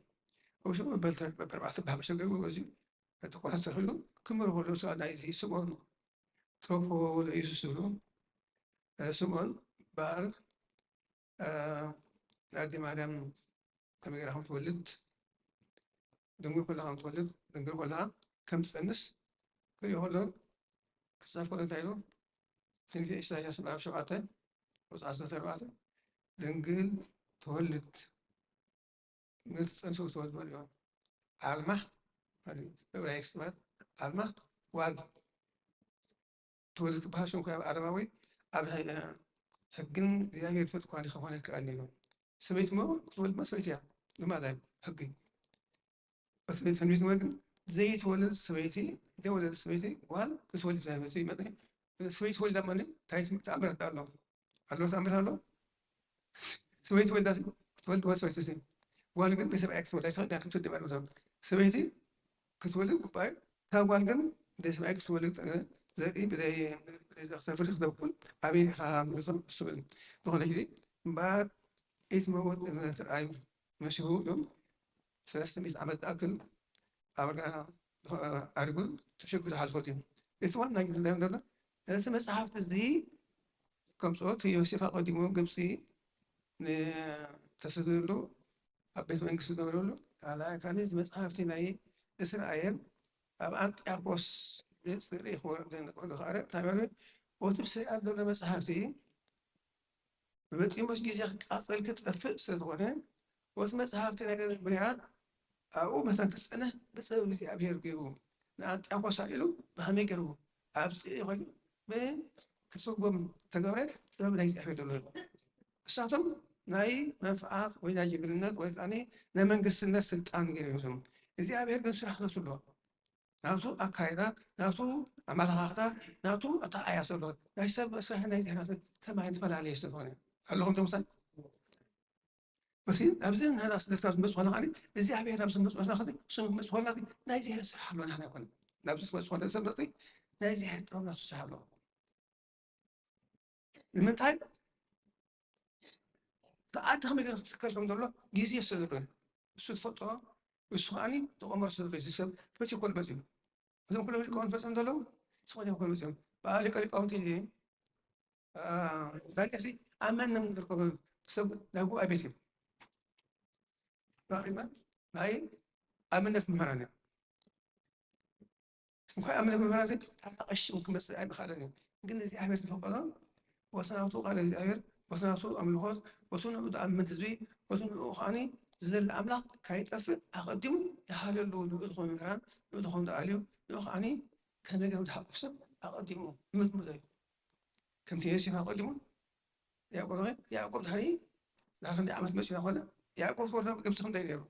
እሱ በልተ በርባዕተ ብሓበሻ ገርቡ በዚ ተኳሕተ ክሉ ክምር ከሎ ስጋ ናይዚ ስምኦን ተወፈዎ ለኢየሱስ ዝብሉ ስምኦን በዓል ኣዲ ማርያም ከመይ ገይራ ከም ትወልድ ድንግል ኮላ ከም ትወልድ ድንግል ኮላ ከም ትፀንስ ክሪኦ ከሎ ክፃፍ ከሎ እንታይ ኢሉ ትንቢተ ኢሳያስ ምዕራፍ ሸውዓተ ቁፅሪ ዓሰርተ ኣርባዕተ ድንግል ትወልድ ንትፀንሱ ትወልድ ማለት እዩ። ዓልማ ማለት እዩ። ብዕብራይስጥ ማለት ዓልማ ጓል ትወልድ ትበሃል ሽም ኣብ ዓለማዊ ኣብ ሕግን እግዚኣብሔር ፍርድ እኳ ክኾነ ይከኣል እዩ። ሰበይቲ ሞ ክትወልድ ሞ ሰበይቲ እያ። ልማድ እዩ ሕጊ። ትንቢት ሞ ግን ዘይትወልድ ሰበይቲ ዘይወለደት ሰበይቲ ጓል ክትወልድ ሰበይቲ ይመጣ ሰበይቲ ወልዳ ማለት እንታይ ተኣምራት ኣሎ ኣሎ ተኣምራት ኣሎ ሰበይቲ ወልዳ ክትወልድ ወል ሰበይቲ ሲ ጓል ግን ብሰብኣይ ክትወልድ ኣይትኽእል እያ ክትወልድ ማለት ነው። ሰበይቲ ክትወልድ ጉባኤ ካብ ጓል ግን ብዘይ ሰብኣይ ክትወልድ ዘርኢ ብዘይ ብዘይ ዘኽተፍሪ ክተብኩል ኣበይ ኢኻ ምርቶም እሱ በል ዝኾነ ጊዜ እምበኣር ኢትመውት እምነት ርኣዩ መሲሁ ኢሎም ሰለስተ ሚእቲ ዓመት ዝኣክል ኣብ ኣርጋ ኣሪጉ ተሸጉ ዝሓልፈሉ እዩ። እቲ ዋና ግን እንታይ ዘሎ ነቲ መፅሓፍቲ እዚ ከምፅኦ እቲ ዮሴፍ ኣቐዲሙ ግብፂ ንተሰደሉ ኣብ ቤት መንግስቲ ዝነበረሉ ካልኣይ ካልእ እዚ መፅሓፍቲ ናይ እስራኤል ኣብ ኣንጢያኮስ ጽሪ ክወርድ ንኽእል ኻረ እንታይ በሉ? እቲ ብስርዓት ዘሎ መጽሓፍቲ ብበጺሞስ ግዜ ክቃጸል ክጠፍእ ስለ ዝኾነ፣ እቲ መጽሓፍቲ ነገር ብርያት ኣብኡ መታን ክጸንሕ ብጥበብ እግዚኣብሔር ገይሩ ንኣንጣቆስ ኣልዒሉ ብኸመይ ገይሩ ኣብጽእ ይኸሉ ብክትርጎም ተገብረ ጥበብ ናይ እግዚኣብሔር ዘሎ እዩ። እሳቶም ናይ መንፍዓት ወይ ናይ ጅግንነት ወይ ከዓ ናይ መንግስትነት ስልጣን ገይሩ እዮም። እግዚኣብሔር ግን ስራሕ ክነሱ ኣለዎ። ናቱ ኣካይዳ፣ ናቱ ኣመለኻኽታ፣ ናቱ ኣተዓያ ዘሎ ናይ ሰብ ስራሕ ናይ እግዚኣብሔር ተማይ ተፈላለየ ስለዝኾነ ኣለኹም ተምሳል። በሲ ኣብዚ ንሕና ስደስካ ዝመጽእ ኾነ ኸዓኒ እግዚኣብሔር ናብ ዝመጽእ ኾነ ኸዚ ስም ዝመጽእ ኾነ ኸዚ ናይ እግዚኣብሔር ስራሕ ኣሎ። ንሕና ኣይኮነ ናብ ዝመጽእ ኾነ ሰብ መጽእ ናይ እግዚኣብሔር ጥበብ ናቱ ስራሕ ኣሎ። ንምንታይ ተኣቲ ከመይ ገይሩ ክትከል ከም ዘሎ ግዜ ስለ ዘሎ እዩ። እሱ ዝፈልጦ እሱ ከዓኒ ተቆመር ስለ ዘሎ እዩ። እዚ ሰብ ፈትዩ እኮ ዝመጽእ እዩ። እዞም ኩሎም ሊቃውንት መጽኦም ዘለዉ ዝኾነ ይኮኑ መጽኦም በዓል ሊቀ ሊቃውንቲ ዳንኤልሲ ኣብ መን ዝርከቡ ሰብ ናይ ጉባኤ ቤት እዩ። ናይ ኣብነት መምህራን እዮም። እንኳን ኣብነት መምህራን ዘይ ታላ ቀሺ እውን ክመፅእ ኣይምኻለን እዩ። ግን እግዚኣብሔር ዝፈቀዶ ወትናቱ ቃል እግዚኣብሔር ወትናቱ ኣምልኾት ወቱ ንኡ ዝኣምን ህዝቢ ወቱ ንኡ ከዓኒ ዝዘሊ ኣምላኽ ካይጠፍእ ኣቐዲሙ ይሃለሉ። ንኡ ዝኾኑ መምህራን ንኡ ዝኾኑ ዝኣልዩ ንኡ ከዓኒ ከመይ ገይሩ ዝሓቁፍ ሰብ ኣቐዲሙ ምጥምዶ እዩ። ከምቲ ዮሴፍ ኣቐዲሙ ያዕቆብ ኸ ያዕቆብ ድሕሪ ድሕሪ ክንደይ ዓመት መፂኡ እናኾነ ያዕቆብ ተወልደ ግብፂ ክንደይ ነይሩ?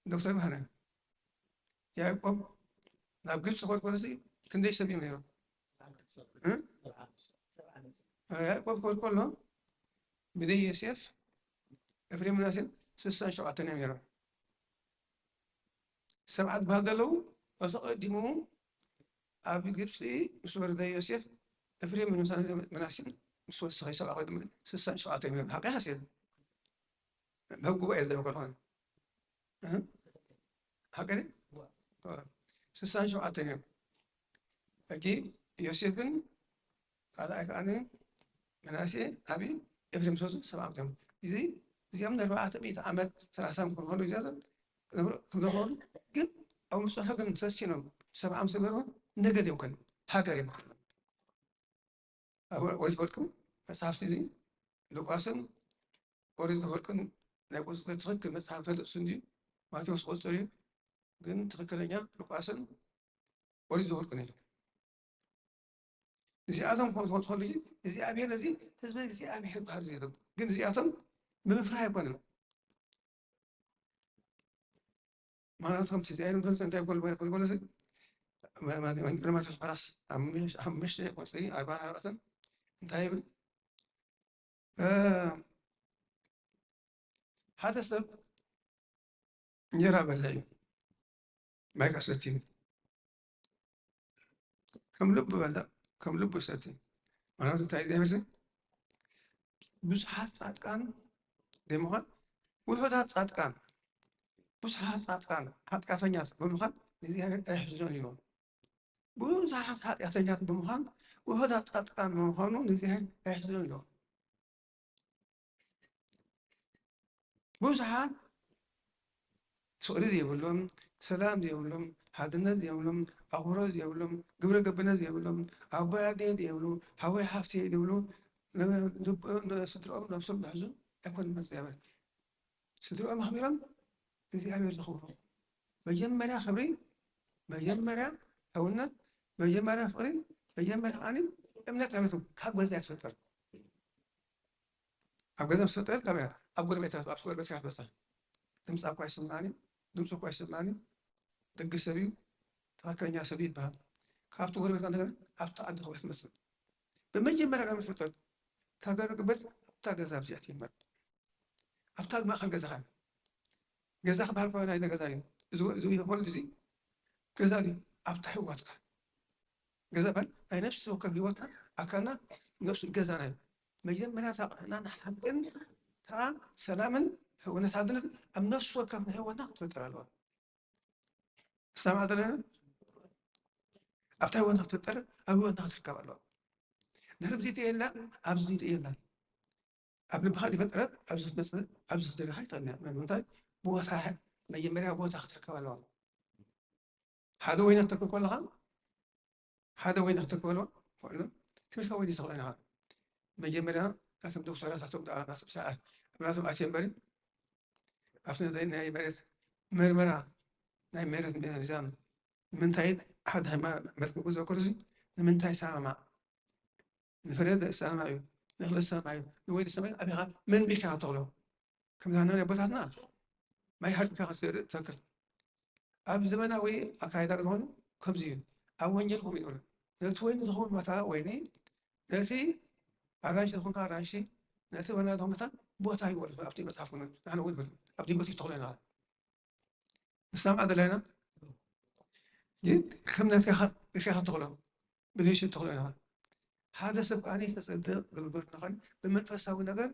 ዶክተር ብርሃነ ያዕቆብ ናብ ግብፂ ኮልኮለሲ ክንደይ ሰብ እዮም ነይሮም? እ? ያዕቆብ ኮልኮሎ ብዘይ ዮሴፍ ኤፍሬም ምናሴን ስሳን ሸውዓተን እዮም ነይሮም። ሰብዓ ዝበሃል ዘለዉ እቲ ቀዲሙ ኣብ ግብፂ ምስ ወረደ ዮሴፍ ኤፍሬም ምናሴን ምስ ወሰኸ ሰብዓ ቀዲሙ ስሳን ሸውዓተን እዮም ነይሮም። ሓቂ ሓሴት ናብ ጉባኤ ዘረከ ኾነ ሓቂ ስሳን ሸውዓተን እዮም። ሕጂ ዮሴፍን ካልኣይ ከዓኒ ምናሴ ዓቢ ኤፍሬም ሶሱ ሰብዓ ዓመት እዮም። እዚ እዚኦም ንኣርባዕተ ሚእቲ ዓመት ሰላሳ ክኾኑ እዚኣቶም ክነብሩ ክነብሩ ግን ኣብ ምስጢር ሕግን ተሲኖም ሰብዓ ምስ ገበሩ ነገድ እዮም ኮን ሃገር እዮም። ኣብ ኦሪት ዘኍልቅን መጽሓፍቲ እዚ ሉቃስን ኦሪት ዘኍልቅን ናይ ቁጽሪ ትኽክል መጽሓፍ ፈልጥ ስንዲ ማቴዎስ ቁጽሪ ግን ትኽክለኛ ሉቃስን ኦሪት ዘኍልቅን እዩ። እዚኣቶም ከም ዝኾኑ ትፈልጡ እዚ እግዚኣብሔር እዚ ህዝቢ እግዚኣብሔር ይበሃል እዚኣቶም ግን እዚኣቶም ንምፍራህ ኣይኮነን። ማለት ከምቲ እዚ ኣይነት እንታይ ይበል ይበል ይበል ማቴዎስ ምዕራፍ ሓሙሽተ ቁጽሪ ኣርባዕን ኣርባዕተን እንታይ ይብል? ሓደ ሰብ እንጀራ በልዕ እዩ፣ ማይ ከኣ ሰትዩ፣ ከም ልቡ በልዕ፣ ከም ልቡ ይሰቲ። ማለት እንታይ እግዚኣብሔር ብዙሓት ጻድቃን ዘይምዃን ውሑዳት ጻድቃን ብዙሓት ጻድቃን ሓጢኣተኛት ብምዃን ንእግዚኣብሔር ኣይሕዝኖን እዩ። ብዙሓት ሓጢኣተኛት ብምዃን ውሑዳት ጻድቃን ብምዃኑ ንእግዚኣብሔር ኣይሕዝኖን እዩ። ብዙሓት ፍቕሪ ዘይብሎም፣ ሰላም ዘይብሎም፣ ሓድነት ዘይብሎም፣ ኣኽብሮት ዘይብሎም፣ ግብረ ገብነት ዘይብሎም፣ ኣቦይ ኣደይ ዘይብሉ፣ ሓወይ ሓፍተይ ዘይብሉ፣ ስድርኦም ነብሶም ዝሕዙ ኣይኮኑን እግዚኣብሔር። ስድርኦም ኣኽቢሮም እግዚኣብሔር ዘኽብሩ። መጀመርያ ክብሪ፣ መጀመርያ ሕውነት፣ መጀመርያ ፍቕሪ፣ መጀመርያ ከዓኒ እምነት ናበይኩም ካብ ገዛ እያ ትፍጠር። ኣብ ገዛ ምስ ፈጠረት ናበይ እያ? ኣብ ጎረቤት እያ፣ ኣብ ጎረቤት እያ ትበፅሕ። ድምፃ እኳ ኣይስምዓን እዩ፣ ድምፁ እኳ ኣይስምዓን እዩ። ደግ ሰብ እዩ፣ ትኽክለኛ ሰብ እዩ ይበሃል። ካብቲ ጎረቤት እንደገና ኣብቲ ዓዲ ከውሕ ትመፅእ። ብመጀመርያ ካብ ዝፍጠር እታ ገረግበት ኣብታ ገዛ ኣብዚኣ ትጅመር። ኣብታ ማእኸል ገዛኻ እዩ። ገዛ ክበሃል ከሎ ናይ ገዛ እዩ። እዚ እዚ ወርድ እዚ ገዛ እዩ። ኣብታ ህይወትካ ገዛ በል ናይ ነፍሲ ወከፍ ህይወትና ኣካልና ነፍሱ ገዛና እዩ። መጀመርያ እታ ቅንዕናን ሓቅን እታ ሰላምን ሕውነት ሓድነትን ኣብ ነፍሲ ወከፍ ናይ ህይወትና ክትፈጥር ኣለዋ። ክሰምዓ ዘለና ኣብታ ህይወትና ክትፈጠር ኣብ ህይወትና ክትርከብ ኣለዋ። ድሕሪ ብዚ ትየላ ኣብዚ ትየላ ኣብ ልብኻ ዝፈጠረት ኣብዚ ክትመፅእ ኣብዚ ክትደልኻ ይትኽእል እያ። ንምንታይ ቦታ መጀመርያ ቦታ ክትርከብ ኣለዋ። ሓደ ወይነ ክትተክል ከለኻ ሓደ ወይኒ ክትከልዎ ትኽእሉ፣ ትምህርታዊ ወይኒ ተኽእሉ ኢና። መጀመርያ ናቶም ዶክተራት፣ ናቶም ደኣ፣ ናቶም ሰ-፣ ናቶም ኣቸምበሪ ኣብቲ ናይ፣ ናይ መሬት መርመራ፣ ናይ መሬት ሚዛን፣ ንምንታይ ሓደ ሃይማ-፣ መዝገቡ ዘክሩ፣ እዚ ንምንታይ ሰማማዕ፣ ንፍረ ዘሰማማዕ እዩ፣ ንእኽሊ ዘሰማማዕ እዩ፣ ንወይኒ ዘሰማማዕ እዩ፣ ኣቢኻ መን ቢልካ ተኽሎ? ከምዚ ናይ ኣቦታትና ማይ ሃዲምካ ክትዘርእ ትተክል። ኣብ ዘመናዊ ኣካይዳ ዝኾኑ ከምዚ እዩ። ኣብ ወንጌል ከምኡ ይብሉ። ነቲ ወይኒ ዝኸውን ቦታ ወይኒ፣ ነቲ ኣራንሺ ዝኾንካ ኣራንሺ፣ ነቲ በናና ዝኾንካ ቦታ ይበሉ። ኣብቲ መጽሓፍ እውን ንሕና እውን ይበሉ። ኣብቲ ቦታ ይተኽሉ ኢና። ንሰምዓ ዘለና ግን ከም ነቲ ኢኻ፣ ኢኻ ትኽሎ፣ ብዘይሽም ትኽሎ ኢና። ሓደ ሰብ ከኣ ክጸድቕ፣ ግልጉል ንኾን ብመንፈሳዊ ነገር፣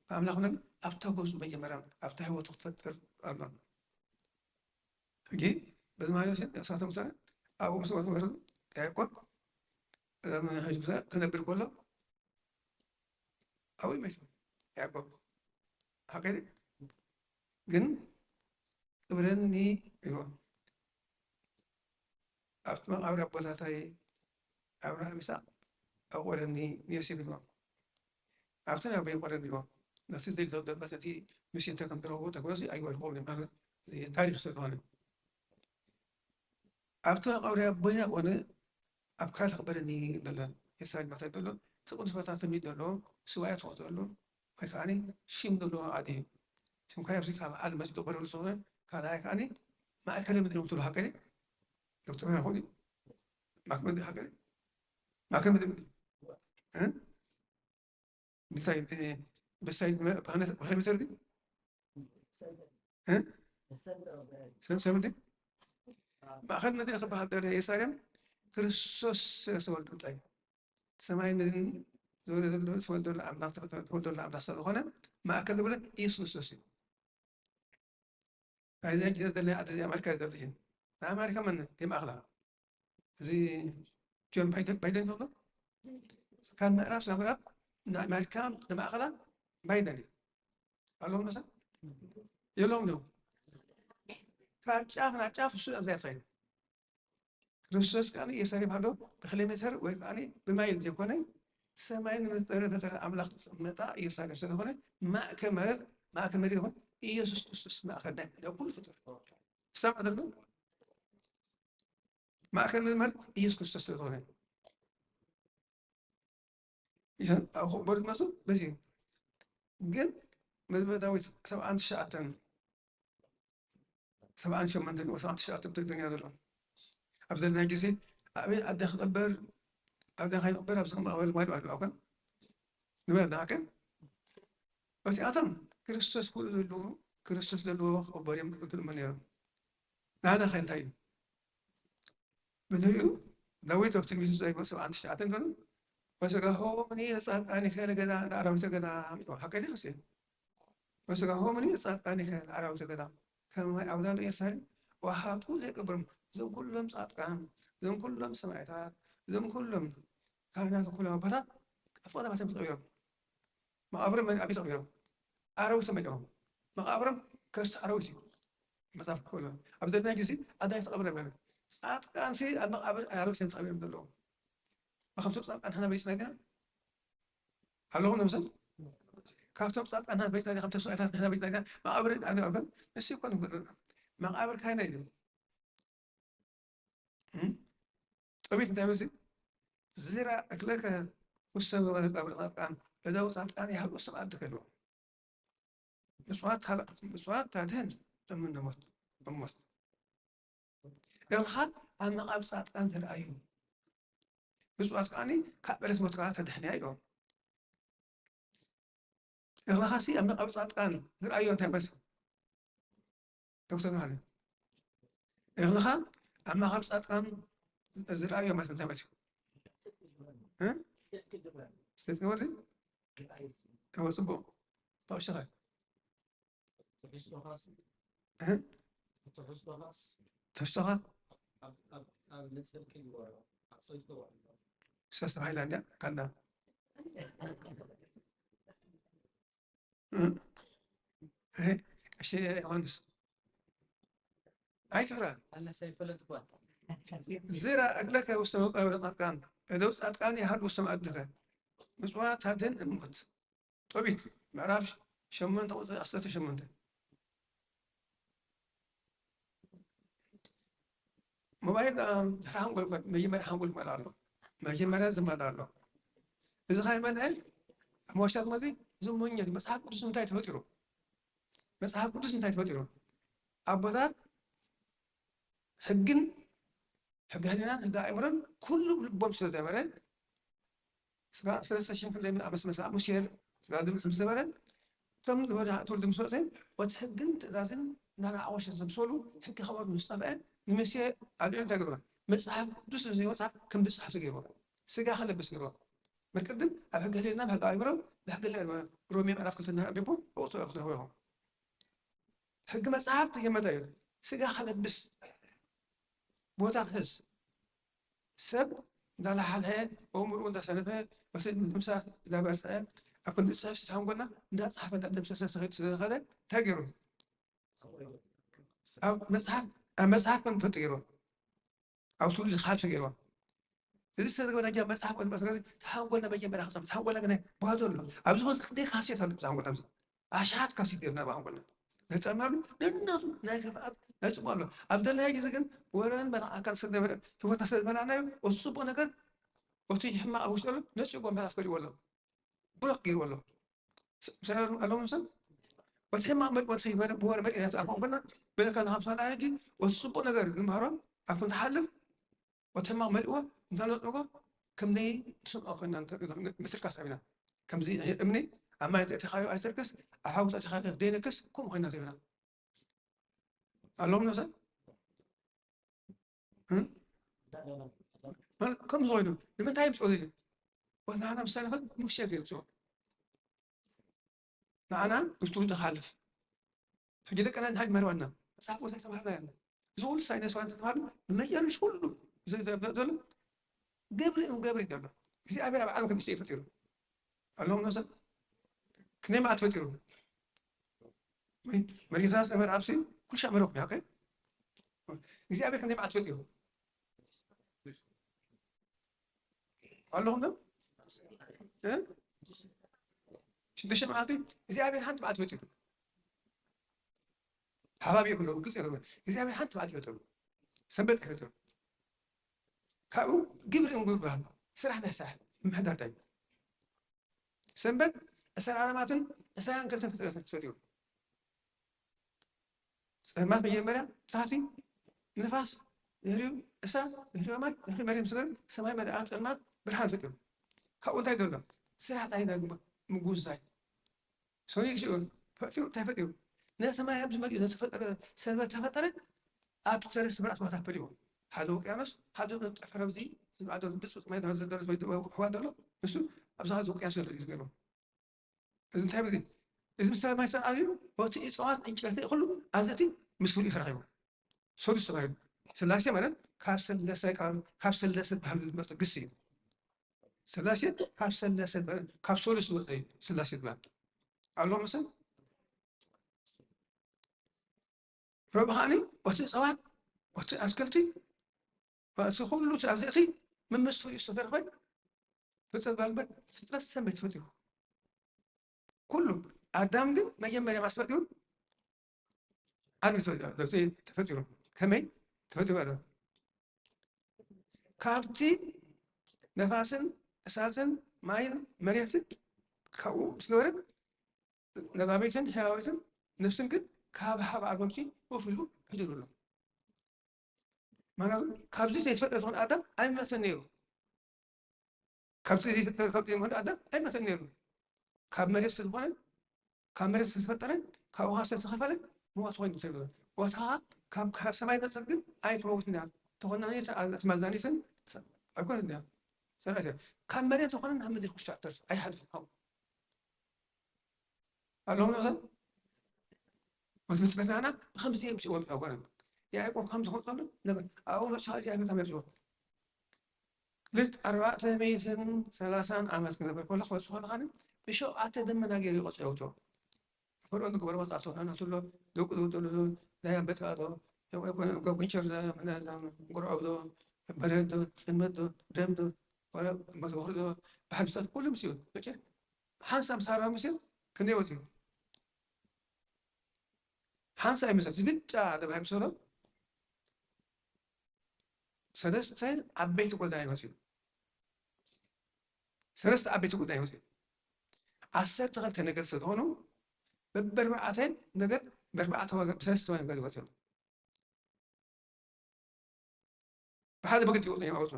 ብኣምላኽ ነገር ኣብታ ገዝኡ መጀመርያ ኣብታ ህይወቱ ክትፈጥር ኣሎ። ሕጂ በዚ ማለት ንሳቶም ሰ-፣ ኣብኡ ምስ ወረዱ ያዕቆብ፣ እዛ ሕጂ ክነብር ከሎ ኣብኡ ይመቱ ያዕቆብ። ሓቂ ድዩ? ግን ቅብረኒ ኢልዎ። ኣብቲ መቓብር ኣቦታተይ ኣብርሃም፣ ይስሐቅ፣ ኣቑረኒ ንዮሴፍ ኢልዎ። ኣብቲ ናይ ኣቦይ ቁረኒ ኢልዎ። ነቲ ዘይተደበት ነቲ ምስ እንተ ከም ትረኽቦ ተግባሲ ኣይበልኩ ማለት እዚ ታሪኽ ስለዝኾነ። ኣብቲ መቓብር ኣቦይና ቁረኒ ኣብ ካልእ ክቕበረኒ ዘሎ የሳሪ ማታይ ዘሎ እቲ ቅዱስ ቦታ ትምኒት ዘሎ ስዋያ ትኾ ዘሎ ወይ ከዓኒ ሽም ዘለዎ ዓዲ እዩ። ሽምካ ኣብዚ ካብ ዓለም መጽእ በረሉ ዝኾነ ካልኣይ ከዓኒ ማእከለ ምድሪ ምትሉ ሃገሪ ዶክተር ሆይ ማእከለ ምድሪ ሃገሪ ማእከለ ምድሪ እ? እንታይ እ፣ ብሳይ ዝመ-፣ ባህነ-፣ ባህነ ምድሪ እ? ሰም-፣ ሰምዲ ማእከል ምድሪ ክበሃል ዘሎ የሳርያን ክርስቶስ ስለ ዝተወልዱ እንታይ እዩ? ሰማይ ምድርን ዝወለደሉ፣ ዝተወልደሉ ኣምላኽ፣ ዝተወልደሉ ኣምላኽ ስለ ዝኾነ ማእከል ዝብሎ ኢየሱስ ክርስቶስ እዩ። ናይዚ ሕጂ ዘለና ዓዲ እዚ ኣሜሪካ እዩ ዘሎ። ናይ ኣሜሪካ መን የማእኽላ? እዚ ጆን ባይደን፣ ባይደን ዘሎ ካብ ምዕራብ ሳብ ምዕራብ ንኣሜሪካ ንማእኸላ ባይደን እዩ። ኣለዎም መሰል የለዎም ዶ? ካብ ጫፍ ናብ ጫፍ እሱ ኣብዚኣ ይኸይድ። ክርስቶስ ከኣ ኢየሩሳሌም ሃሎ ብኪሎ ሜተር ወይ ከኣ ብማይል ዘይኮነ ሰማይን ምድርን ዝፈጠረ ኣምላኽ ዝመጣ ኢየሩሳሌም ስለ ዝኾነ ማእከል ማለት ማእከል መሬት ይኹን ኢየሱስ ክርስቶስ ማእከል ናይ ናይ ኩሉ ፍጡር። ትሰምዕ ዘሎ? ማእከል መሬት ኢየሱስ ክርስቶስ ስለ ዝኾነ። ይሰ-፣ ኣብ ክቕበሩ ዝመፁ በዚ እዩ። ግን መዝሙረ ዳዊት ሰብዓን ትሽዓተን፣ ሰብዓን ሸሞንተን ወይ ሰብዓን ትሽዓተን ትግርኛ ዘሎ። ኣብ ዘለና ግዜ ኣበይ ዓዲ ክቕበር፣ ኣብ ደንኻይ ክቕበር፣ ኣብ ዝኽሪ መቓብር ማይ ኣሎ፣ ኣውከን ንበል ደሓከን። እዚኣቶም ክርስቶስ ክብሉ ዘለዉ፣ ክርስቶስ ዘለዎ ክቕበሩ እዮም ዝብሉ ነይሮም። ናህና ኸ እንታይ እዩ? ብድሕሪኡ ዳዊት ኣብ ትንቢቱ ዘሪቡ ሰብዓን ትሽዓተን ገሉ፣ "ወስጋሆሙኒ ለጻድቃኒከ ለገዛ-፣ ለአራዊተ ገዳም" ኢሉ። ሓቀይ ድዩ? "ወስጋሆሙኒ ለጻድቃኒከ ለአራዊተ ገዳም ከመ ማይ አውዳደ ኢየሩሳሌም ወኃጥኡ ዘይቀብሮም"። እዞም ኩሎም ጻድቃን፣ እዞም ኩሎም ሰማዕታት፣ እዞም ኩሎም ካህናት፣ ኩሎም ኣቦታት ኣብ ፍቕሪ ናባቶም ተቐቢሮም። መቓብሮም መን ኣበይ ተቐቢሮም? ኣራዊት ተመሊኦም። መቓብሮም ከርሲ ኣራዊት እዩ። መጽሓፍ ክብሎ ኣብ ዘድናይ ግዜ ኣዳይ ተቐብረ በለ። ጻድቃንሲ ኣብ መቓብር ኣራዊት እዮም ተቐቢሮም ዘለዉ። ካብቶም ጻድቃን ንሕና በሊጽና ግና ኣለኹም ነምሰል? ካብቶም ጻድቃን ንሕና በሊጽና ግና፣ ካብቶም ሰማዕታት ንሕና በሊጽና ግና መቓብር ኣራዊት ንሱ ይኮን ይኮን መቓብር ካይና እዩ። እም? ጦቢት እንታይ ይብል? ዝራ እክለከ ውስተ መቃብር ጻድቃን፣ እደው ጻድቃን ይሃሉ ውስተ መዓልቲ ከልዎ። ምጽዋት ታል-፣ ምጽዋት ታድህን እምነ ሞት፣ እሞት። እኽልኻ ኣብ መቃብር ጻድቃን ዝርኣዩ። ምጽዋት ከኣኒ ካብ ዕለት ሞትካ ተድሕንያ ኢሎም። እኽልኻሲ ኣብ መቃብር ጻድቃን ዝርኣዮ እንታይ ማለት እዩ? ዶክተር መሃሪ፣ እኽልኻ ኣብ መቃብር ጻድቃን ዝርኣዮ ማለት እንታይ ማለት እዩ? እ? ጽድቂ ማለት እዩ። እወ፣ ጽቡቕ። ተወሽኻ። እ? ትሕዝቶኻ? ሰለስተ ሃይላንድ እያ፣ ካልዳ። እ? እ? ቀሺ ዮሃንስ። ኣይትፍራ። ኣነስ ኣይፈለጥኳን። ዝራ እግለከ ውስተ መቃብር ጻድቃን፣ እደው ጻድቃን ይሃሉ ውስተ መዓድከ። ምጽዋት ሃድን እሞት። ጦቢት ምዕራፍ ሸሞንተ ቁጽሪ ዓሰርተ ሸሞንተ። ሞባይል፣ አ፣ ድሕሪ ሓንጎል፣ መጀመርያ ሓንጎል ክመልእ ኣሎ። መጀመርያ ዝመልእ ኣሎ። እዚ ከይመልአ ኣብ መወሻት መዚ ዝሞኘት መጽሓፍ ቅዱስ እንታይ ተፈጢሩ? መጽሓፍ ቅዱስ እንታይ ተፈጢሩ? ኣቦታት ሕግን፣ ሕገ ህሊናን ሕገ ኣእምሮን ኩሉ ልቦም ስለ ነበረ፣ ስጋ ስለስተ ሽሕን ክንደይ ኣመት መሰ ሙሴ ስጋ ዝብል ምስ ነበረ፣ እቶም ወደ ትውልዲ ምስ መጸ፣ እቲ ሕግን ትእዛዝን እናናዓወሸ ምስ በሉ፣ ሕጊ ካብኦም ምስ ጠፍአ፣ ንሙሴ ኣብ ልዕሊ እንታይ ገይርዎ? መጽሓፍ ቅዱስ እዚ መጽሓፍ ከም ዝጽሓፍ ገይርዎ። ስጋ ከለብስ ገይርዎ። ብርቅድም ኣብ ሕገ ህሊና፣ ኣብ ሕገ ኣእምሮ፣ ብሕገ ህሊና ሮሜ ምዕራፍ ክልተ እናረኣቢኩም፣ ብኡ ክትረኽቡ ኢኹም። ሕጊ መጽሓፍ ተጀመረ እዩ። ስጋ ከለብስ ቦታ ክሕዝ፣ ሰብ እንዳላሓልሐ፣ ኣእምሮኡ እንዳሰነፈ፣ በቲ ምድምሳስ እንዳበርትዐ፣ ኣብ ክንዲ ጽሑፍ ስለ ሓንጎልና እንዳጸሓፈ እንዳደምሰሰ ስለ ዝኸደ እንታይ ገይሩ? ኣብ መጽሓፍ፣ ኣብ መጽሓፍ ከም ፈጢሩ፣ ኣብ ትውልዲ ክሓልፍ ገይሩ። እዚ ስለ ዝገበረ መጽሓፍ ቅዱስ መሰረት ተሓንጎልና መጀመርያ ክጸም-፣ ተሓንጎልና ግን ባዶ ኣሎ። ኣብዚ ኸዚ ክንደይ ካሴት ኣሎ ተሓንጎልና ኣብዚ። ኣሽሓት ካሴት ጌርና ብሓንጎልና። ነጸመሉ ነናቱ ናይ ክፍኣት ናይ ጽቡቕ ኣሎ። ኣብ ደለናዮ ግዜ ግን ወረን መርዓ ኣካል ስለ ህይወታ ስለ ዝበላዕናዮ፣ እቲ ጽቡቕ ነገር፣ እቲ ሕማቕ ኣብ ውሽጡ ኣሎ፣ ነጺጎ ምሕላፍ ከሊእዎ ኣሎ። ብሎክ ገይርዎ ኣሎ። ስ-፣ ስ-፣ ኣለዎም ሰብ? እቲ ሕማቕ መል-፣ ወዲ ሰብ ይበለ-፣ ብወረ መሊእና ዝኣልፎ እምበልና፣ በለካ ንሃምሳ ላይ ሕጂ፣ እቲ ጽቡቕ ነገር ንምሃሮም፣ ኣብ ክንዲ ሓልፍ፣ እቲ ሕማቕ መሊእዎ፣ እንተ ነጽጎ፣ ከም ዘይትሰምዖ ኮይና እንተ-፣ ምትርካስ ኣብና። ከምዚ እምኒ ኣብ ማይ እንተ ኣእቲኻዮ ኣይትርክስ፣ ኣብ ሓዊ እንተ ኣእቲኻዮ ዘይነክስ፣ ከምኡ ኮይና ዘይብና። ኣለዎም ነብሰ? እ? ማለት ከምዚ ኮይኑ፣ ንምንታይ ይምጽኦ ዘይብል? ወናና ምሳሌ ኸ ሙሴ ገይሩ ንዓና ብትውልዲ ክሓልፍ። ሕጂ ደቅና እንታይ መርዋና? መጽሓፍ ቅዱስ ኣይተማህርና ያለ። እዚ ኩሉ ሳይንስ ዋን ተማህሩ፣ ንመጀመርሽ ኩሉ እዚ ዘ-፣ ዘ-፣ ዘሎ ግብሪ እዩ፣ ግብሪ ዘሎ። እግዚኣብሔር ኣብ ዓለም ክልተ ፈጢሩ። ኣለዎም ነብሰ? ክንደይ መዓት ፈጢሩ? ወይ መሪታ ነበር ኣብሲ ኩሉ ሻዕ መረብ ያከ? እግዚኣብሔር ክንደይ መዓት ፈጢሩ? ኣለኹም ዶ? እ? ሽዱሽተ መዓልቲ እግዚኣብሔር ሓንቲ መዓልቲ ፈጢሩ። ሓባብ የብሎ፣ ግልጽ የብሎ። እግዚኣብሔር ሓንቲ መዓልቲ ፈጢሩ። ሰንበት ፈጢሩ። ካብኡ ግብሪ ምግባር፣ ስራሕ ናይ ስራሕ፣ ምሕዳር እንታይ እዩ? ሰንበት ዕስራ ዓለማትን ዕስራን ክልተን ፍጥረታት ፈጢሩ። ጸልማት መጀመርያ ብታሕቲ፣ ንፋስ፣ ድሕሪኡ እሳት፣ ድሕሪኡ ማይ፣ ድሕሪ መሬት ምስ ገበረ፣ ሰማይ መደኣ ጸልማት ብርሃን ፈጢሩ። ካብኡ እንታይ ዘሎ? ስራሕ እንታይ ኢና ግንባር? ምጉዛይ። ሰው ልጅ ሲሆን ፈጢሩ፣ እንታይ ፈጢሩ? ነቲ ማይ ኣብዚ መሊኡ ዝተፈጠረ ሰንበት ተፈጠረ፣ ኣብ ሰለስተ ምዕራፍ ቦታ ፈሊዎ። ሓደ ውቅያኖስ፣ ሓደ ጠፈር ኣብዚ፣ ሓደ ብጽብጽ ማይ ዝደረስ ወይ ኣሕዋት ኣሎ፣ ንሱ ኣብዚ ውቅያኖስ ዘሎ እዩ ዝገርም። እዚ እንታይ በዚ? እዚ ምስ ሰማይ ሰማይ እዩ፣ እቲ እጽዋት፣ ዕንጨይቲ፣ ኩሉ ኣዘቲ ምስ ፍሉይ ተረኺቡ። ሰሉስ ተባሂሉ። ስላሴ ማለት ካብ ሰለሰ፣ ካብ፣ ካብ ሰለሰ ዝበሃል ዝመጸ ግስ እዩ። ስላሴ ካብ ሰለሰ ዝበሃል፣ ካብ ሰሉስ ዝመጸ እዩ ስላሴ ዝበሃል። ኣሎ መሰል? ረብኡ ከዓኒ፣ እቲ እጽዋት፣ እቲ ኣትክልቲ፣ እቲ ኩሉ እቲ ኣዘእቲ፣ ምምስ ፍሉይ ዝተረፈ ፍጥረት በሃል እምበር፣ ፍጥረት ሰመይ ተፈጢሩ። ኩሉ፣ ኣዳም ግን መጀመርያ ማስ ፈጢሩ፣ ኣድሚ ተፈጢሩ፣ ተፈጢሩ። ከመይ ተፈጢሩ ኣዳም? ካብቲ ነፋስን እሳትን ማይን መሬትን ካብኡ ምስ ገበረ፣ ነባቢትን ሕያዊትን ነፍስን ግን ካብ ሓብ ኣልቦምቲ ኮፍ ኢሉ ሕድሩ ኣሎ። ምኽንያቱ ካብዚ ዘይተፈጥረ ዝኾነ ኣዳም ኣይመሰን ነይሩ። ካብቲ ዘይተፈጥረ፣ ካብቲ ዘይኮነ ኣዳም ኣይመሰን ነይሩ። ካብ መሬት ስለዝኾነ፣ ካብ መሬት ዝተፈጠረ፣ ካብ ውሃ ስለዝተኸፈለ፣ ሞት ኮይኑ ተይብሎ። ቦታ ካብ፣ ካብ ሰማይ መጽር ግን ኣይትመውትን እያ። ተኾናኒት፣ ኣትማዛኒትን ኣይኮነትን እያ። ሰራዊት እያ። ካብ መሬት ዝኾነ ናብ ምድሪ ክሻዕ ተርፍ፣ ኣይሓልፍን። ኣለኹም ነብሰን? ወትፍጥረታና ብኸምዚ እዮም ሲኦም ኣጓነን። ያዕቆብ ከም ዝኾን ከሎ ነገር ኣብኡ መጽሓፍ እግዚኣብሔር ከም ይርዝቦ። ልክ ኣርባዕተ ሚእትን ሰላሳን ዓመት ክነበር ከሎ፣ ክበጽሑ ከለኻ ብሸውዓተ ደመና ገይሩ ይቆጽ የውቶ። ፈርዖን ዝገበሮ መጽሓፍ ተኾነ ናቱ ኣሎ፣ ደቁ ዝውጥሉ፣ ናይ ኣንበጣ ኣሎ፣ ጎንቸር፣ ጉርዖ ዶ፣ በረድ ዶ፣ ፅልመት ዶ፣ ደም ዶ፣ መትበኽሪ ዶ፣ ብሓድሰት ኩሉ ምስ እዩ። ሓንሳብ ሳራ ምስ እዩ ክንደይ ወፂኡ? ሓንሳብ ይመስል ዝብጫ ለባሂ ምሰሎ ሰለስተ ዓበይቲ ጎዳና ይወፅኡ። ሰለስተ ዓበይቲ ጎዳና ይወፅኡ። ዓሰርተ ክልተ ነገድ ስለዝኾኑ በበርባዕተ ነገድ፣ በርባዕተ ወገን፣ ብሰለስተ ወገን ይወፅኡ። ብሓደ መገዲ ይወፅኡ እዮም። ኣወፁ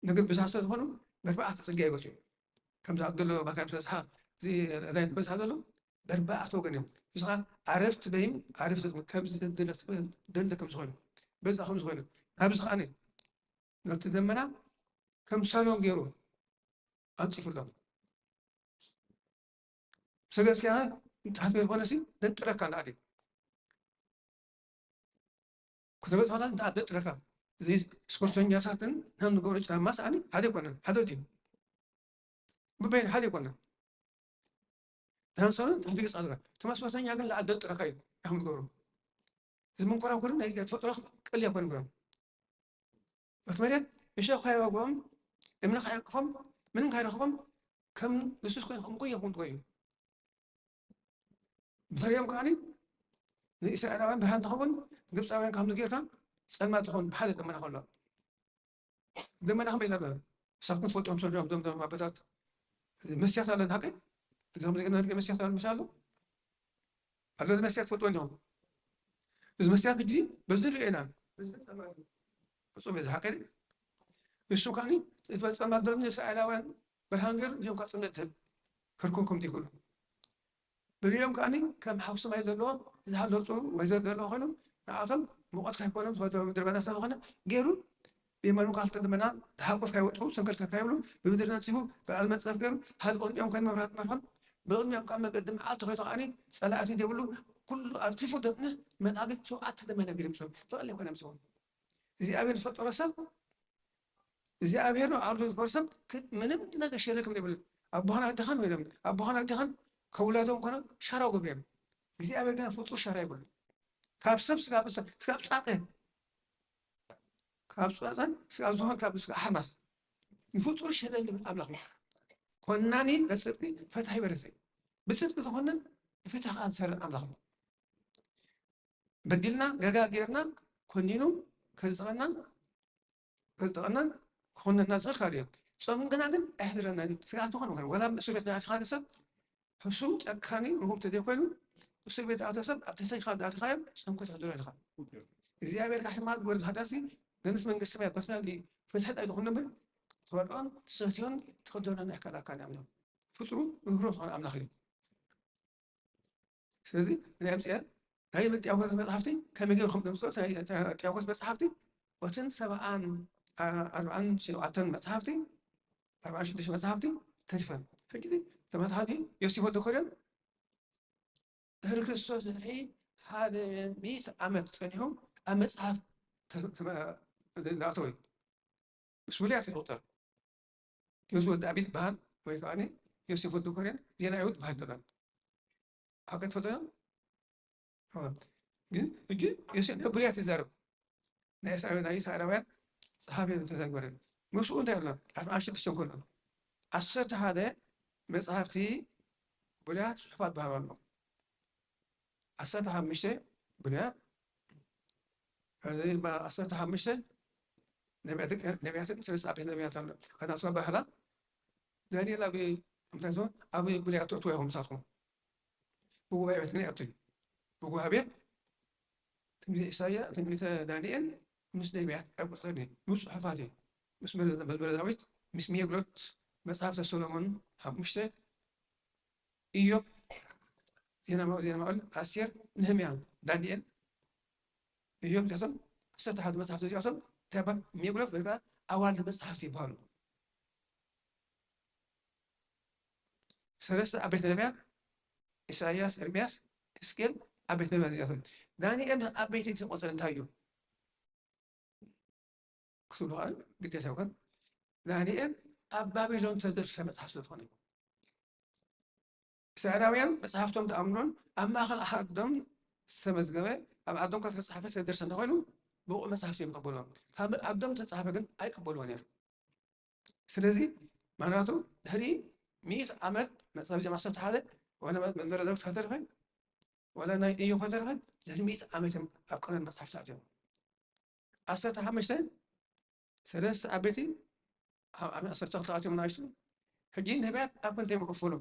ነገድ ብዙሓት ስለዝኾኑ በርባዕተ ፅርግያ ይወፅኡ። ከምዚ ኣብ ዘሎ ባካ ብዝበዝሓ እዚ ላይን ዝበዝሓ ዘሎ በርባዕተ ወገን እዮም። እዚ ከዓ ዓረፍቲ በይም ዓረፍቲ ከምዚ ደለ ከም ዝኾኑ በዛ ከም ዝኾኑ ኣብዚ ከዓ ነቲ ደመና ከም ሳሎን ገይሩ ኣንፂፉሎም። ሰገስያ ንታሕቲ ዝኾነ ሲ ደንጥረካ ንላዕሊ ከተበፅሖና ንታሕቲ ደንጥረካ። እዚ ስፖርተኛታትን ከም ንገብሮ ጫማ ሰኣኒ ሓደ ኣይኮነን፣ ሓደ ድዩ? ብበይኑ ሓደ ኣይኮነን። ዳንሶን ንታሕቲ ገፅ ኣለካ። እቶም ስፖርተኛ ግን ላዕሊ ደንጥረካ እዩ ከም ንገብሮ። እዚ መንኮራኩር ናይ ተፈጥሮ ቀልያ ኮነ ንገብሮም። እቲ መሬት እሾኽ ካይወግኦም፣ እምኒ ካይዕቅፎም፣ ምንም ካይረኽቦም ከም ልሱስ ኮይኑ ከም ጎየ ከም ትጎዩ። ብድሕሪኦም ከዓኒ ንእስራኤላውያን ብርሃን ትኸውን፣ ንግብፃውያን ካብ ጌርካ ፀልማት ትኸውን ብሓደ ደመና ከሎ። ደመና ከመይ ኢላ? ሳኩም ትፈልጦም ሰሪሖም ዞም ዞም ኣቦታት መስያት ኣሎ ሓቂ? እዞም ዜና ንሪኦ መስያት ኣሎ ምሽ ኣሎ? ኣሎ እዚ መስያት ትፈልጥዎ እንዲኹም? እዚ መስያት ሕጂ በዚ ንሪኦ ኢና። ፍጹም እዩ፣ እዚ ሓቂ ድዩ? እሱ ከዓኒ እቲ በዚ ጸልማት ዘሎ ንእስራኤላውያን ብርሃን ገይሩ፣ እዚኦም ከዓ ጽምነት ትህብ። ክርኩምኩም ዘይብሉ። ብሪኦም ከዓኒ ከም ሓውሲ ማይ ዘለዎ ዝሃለጹ ወይ ዘለዎ ኮይኑ፣ ንኣቶም ሙቐት ከይኮኖም ዝፈትዎ ምድሪ በዳ ስለ ዝኾነ ገይሩ፣ ብየማኑ ከዓ ክልተ ደመና ተሓቁፍ ከይወጥሑ፣ ሰንከልከል ከይብሉ፣ ብምድሪ ነጺፉ፣ በዓል መጽረፍ ገይሩ፣ ሓደ ብቕድሚኦም ኮይኑ መብራህቲ መርሖም፣ ብቕድሚኦም ከዓ መገዲ መዓልቲ ከይተቃኒ፣ ጸላእቲ ዘይብሉ፣ ኩሉ ኣርቲፉ ደቕንህ፣ መናግድ ሸውዓተ ደመና ገይሩ ምስኦም። ፍቕሊ ኣይኮነ ምስኦም። እግዚኣብሔር ዝፈጠሮ ሰብ፣ እግዚኣብሔር ነው። ኣብ ዝፈጠሮ ሰብ ክ-፣ ምንም ነገር ሸለክም ይብል። ኣቦኻን ኣዴኻን ወይም ኣቦኻን ኣዴኻን ከውላዶም ኮነ ሻራ ገብሮም። እግዚኣብሔር ግን ፍጡር ሻራ ይብሉ። ካብ ሰብ ስጋ፣ ስጋ፣ ስጋ ጻጸ፣ ካብ ጻጸ፣ ስጋ ዝኾን ካብ ስጋ ሓርማስ ንፍጡር ሸለል ዝብል ኣምላኽ እዩ። ኮናኒ ለጽድቂ ፈታሒ በረሰ። ብጽድቂ ዝኾንን ብፍትሒ ከዓ ዝሰርዕ ኣምላኽ እዩ። በዲልና፣ ገጋ ጌርና፣ ኮኒኑ ከዝጸቐና፣ ከዝጸቐናን ክኾነና ዝኽእል ካልእ እዩ። ጾም ግና ግን ኣየሕድረናን እዩ። ስግኣት ዝኾነ ይኹን፣ ወላ ኣብ እስር ቤት ዝኣተኻ ሰብ ሕሱም፣ ጨካኒ፣ ምሁር ተዘይኮይኑ፣ እስር ቤት ዝኣተወ ሰብ ኣብ ትሕቲ ኢኻ ዝኣተኻዮ ጾም ከተሕድሮ ኢኻ። እግዚኣብሔር ካሕማት ወርድ ሃዳሲ ገንስ መንግስቲ ሰማያት በትና ፍትሒ ጣይ ዝኾነ ብል ትበልዖን ትሰትዮን ትኽደኖን ኣይከላካን ኣምላኽ። ፍጥሩ ርህሩህ ዝኾነ ኣምላኽ እዩ። ስለዚ ናይ ኣምፅአን ናይ ጢያቆስ መፅሓፍቲ ከመይ ገይርኩም ደምፅኦ? ናይ ጢያቆስ መፅሓፍቲ ወትን ሰብኣን ኣርባዓን ሸውዓተን መፅሓፍቲ፣ ኣርባዓን ሽዱሽተ መፅሓፍቲ ተሪፈን። ሕጂ ተመትሓዚ ዮሲፎ ዶ ኮደን ድሕሪ ክርስቶስ ድሕሪ ሓደ ሚእቲ ዓመት ፀኒሑ ኣብ መፅሓፍ ተ-፣ ተመ-፣ እናእተወ እዩ። ምስ ብሉያት ይቑጠር። ዮዚ ወዲ ኣቢት በሃል ወይ ከዓ ዮሴፍ ወዲ ኮርያን ዜና ይሁድ በሃል ይበሃል። ሓቂ ትፈልጦ እዮም? እወ። ግን ሕጂ ዮሴፍ ናይ ብሉያት ይዛረብ። ናይ እስራኤል፣ ናይ እስራኤላውያን ጸሓፊ ተዛግበረ። ምስኡ እንታይ ኣሎ? ኣርባዓን ሽዱሽተን ከሎ ዓሰርተ ሓደ መጽሓፍቲ ብሉያት ጽሑፋት በሃሉ ኣለዉ። ዓሰርተ ሓሙሽተ ብሉያት፣ እዚ ዓሰርተ ሓሙሽተ ነቢያት፣ ነቢያትን ሰለስተ ዓበይቲ ነቢያት ኣሎ። ከናቱ ኣባህላ ዳንኤል ኣብ እንታይ ትኾን? ኣብ ብሉያት ትእትዎ ኢኹም ንሳትኩም። ብጉባኤ ቤት ግን ይኣቱ እዩ። ብጉባኤ ቤት ትንቢተ ኢሳይያስ፣ ትንቢተ ዳንኤል ምስ ነቢያት ኣይቁጸርን እዩ። ምስ ጽሑፋት እዩ። ምስ መዝሙረ፣ መዝሙረ ዳዊት፣ ምስ ሜግሎት፣ መጽሓፍተ ሰሎሞን ሓሙሽተ፣ ኢዮብ፣ ዜና መዋዕል፣ ዜና መዋዕል፣ ኣስቴር፣ ነህምያ፣ ዳንኤል፣ ኢዮብ፣ እዚኣቶም ዓሰርተ ሓደ መጽሓፍቲ እዚኣቶም እንታይ ይበሃል? ሜግሎት ወይ ከዓ ኣዋልድ መጽሓፍቲ ይበሃሉ። ሰለስተ ዓበይቲ ነቢያት፣ ኢሳይያስ፣ ኤርምያስ፣ ሕዝቅኤል፣ ዓበይቲ ነቢያት እዚኣቶም። ዳንኤል ዓበይቲ ዝተቖጸረ እንታይ እዩ? ክትብሉ ከኣ ግዴታ ይኮን። ዳንኤል ኣብ ባቢሎን ተደርሰ መጽሓፍ ስለ ዝኾነ እዩ። እስራኤላውያን መጽሓፍቶም ተኣምኖን ኣብ ማእከል ዓዶም ዝተመዝገበ ኣብ ዓዶም ካብ ተጻሕፈ ዝተደርሰ እንተኾይኑ ብቑዕ መጽሓፍቲ እዮም ይቕበልዎ። ካብ ዓዶም ተጻሕፈ ግን ኣይቅበልዎን እዮም። ስለዚ ማናቱ ድሕሪ ሚእቲ ዓመት መጽሓፍ ጀማ ዓሰርተ ሓደ ወላ መዝሙረ ዳዊት ከተርፈ ወላ ናይ ኢዮብ ከተርፈ ድሕሪ ሚእቲ ዓመት እዮም ኣብ ቀመር መጽሓፍቲ ኣትዮም። ዓሰርተ ሓሙሽተ ሰለስተ ዓበይቲ ኣብ ዓሰርተ ክልተ ኣትዮም ናይሱ ሕጂ ነቢያት ኣብ ክንተ እዮም ክፈሉ?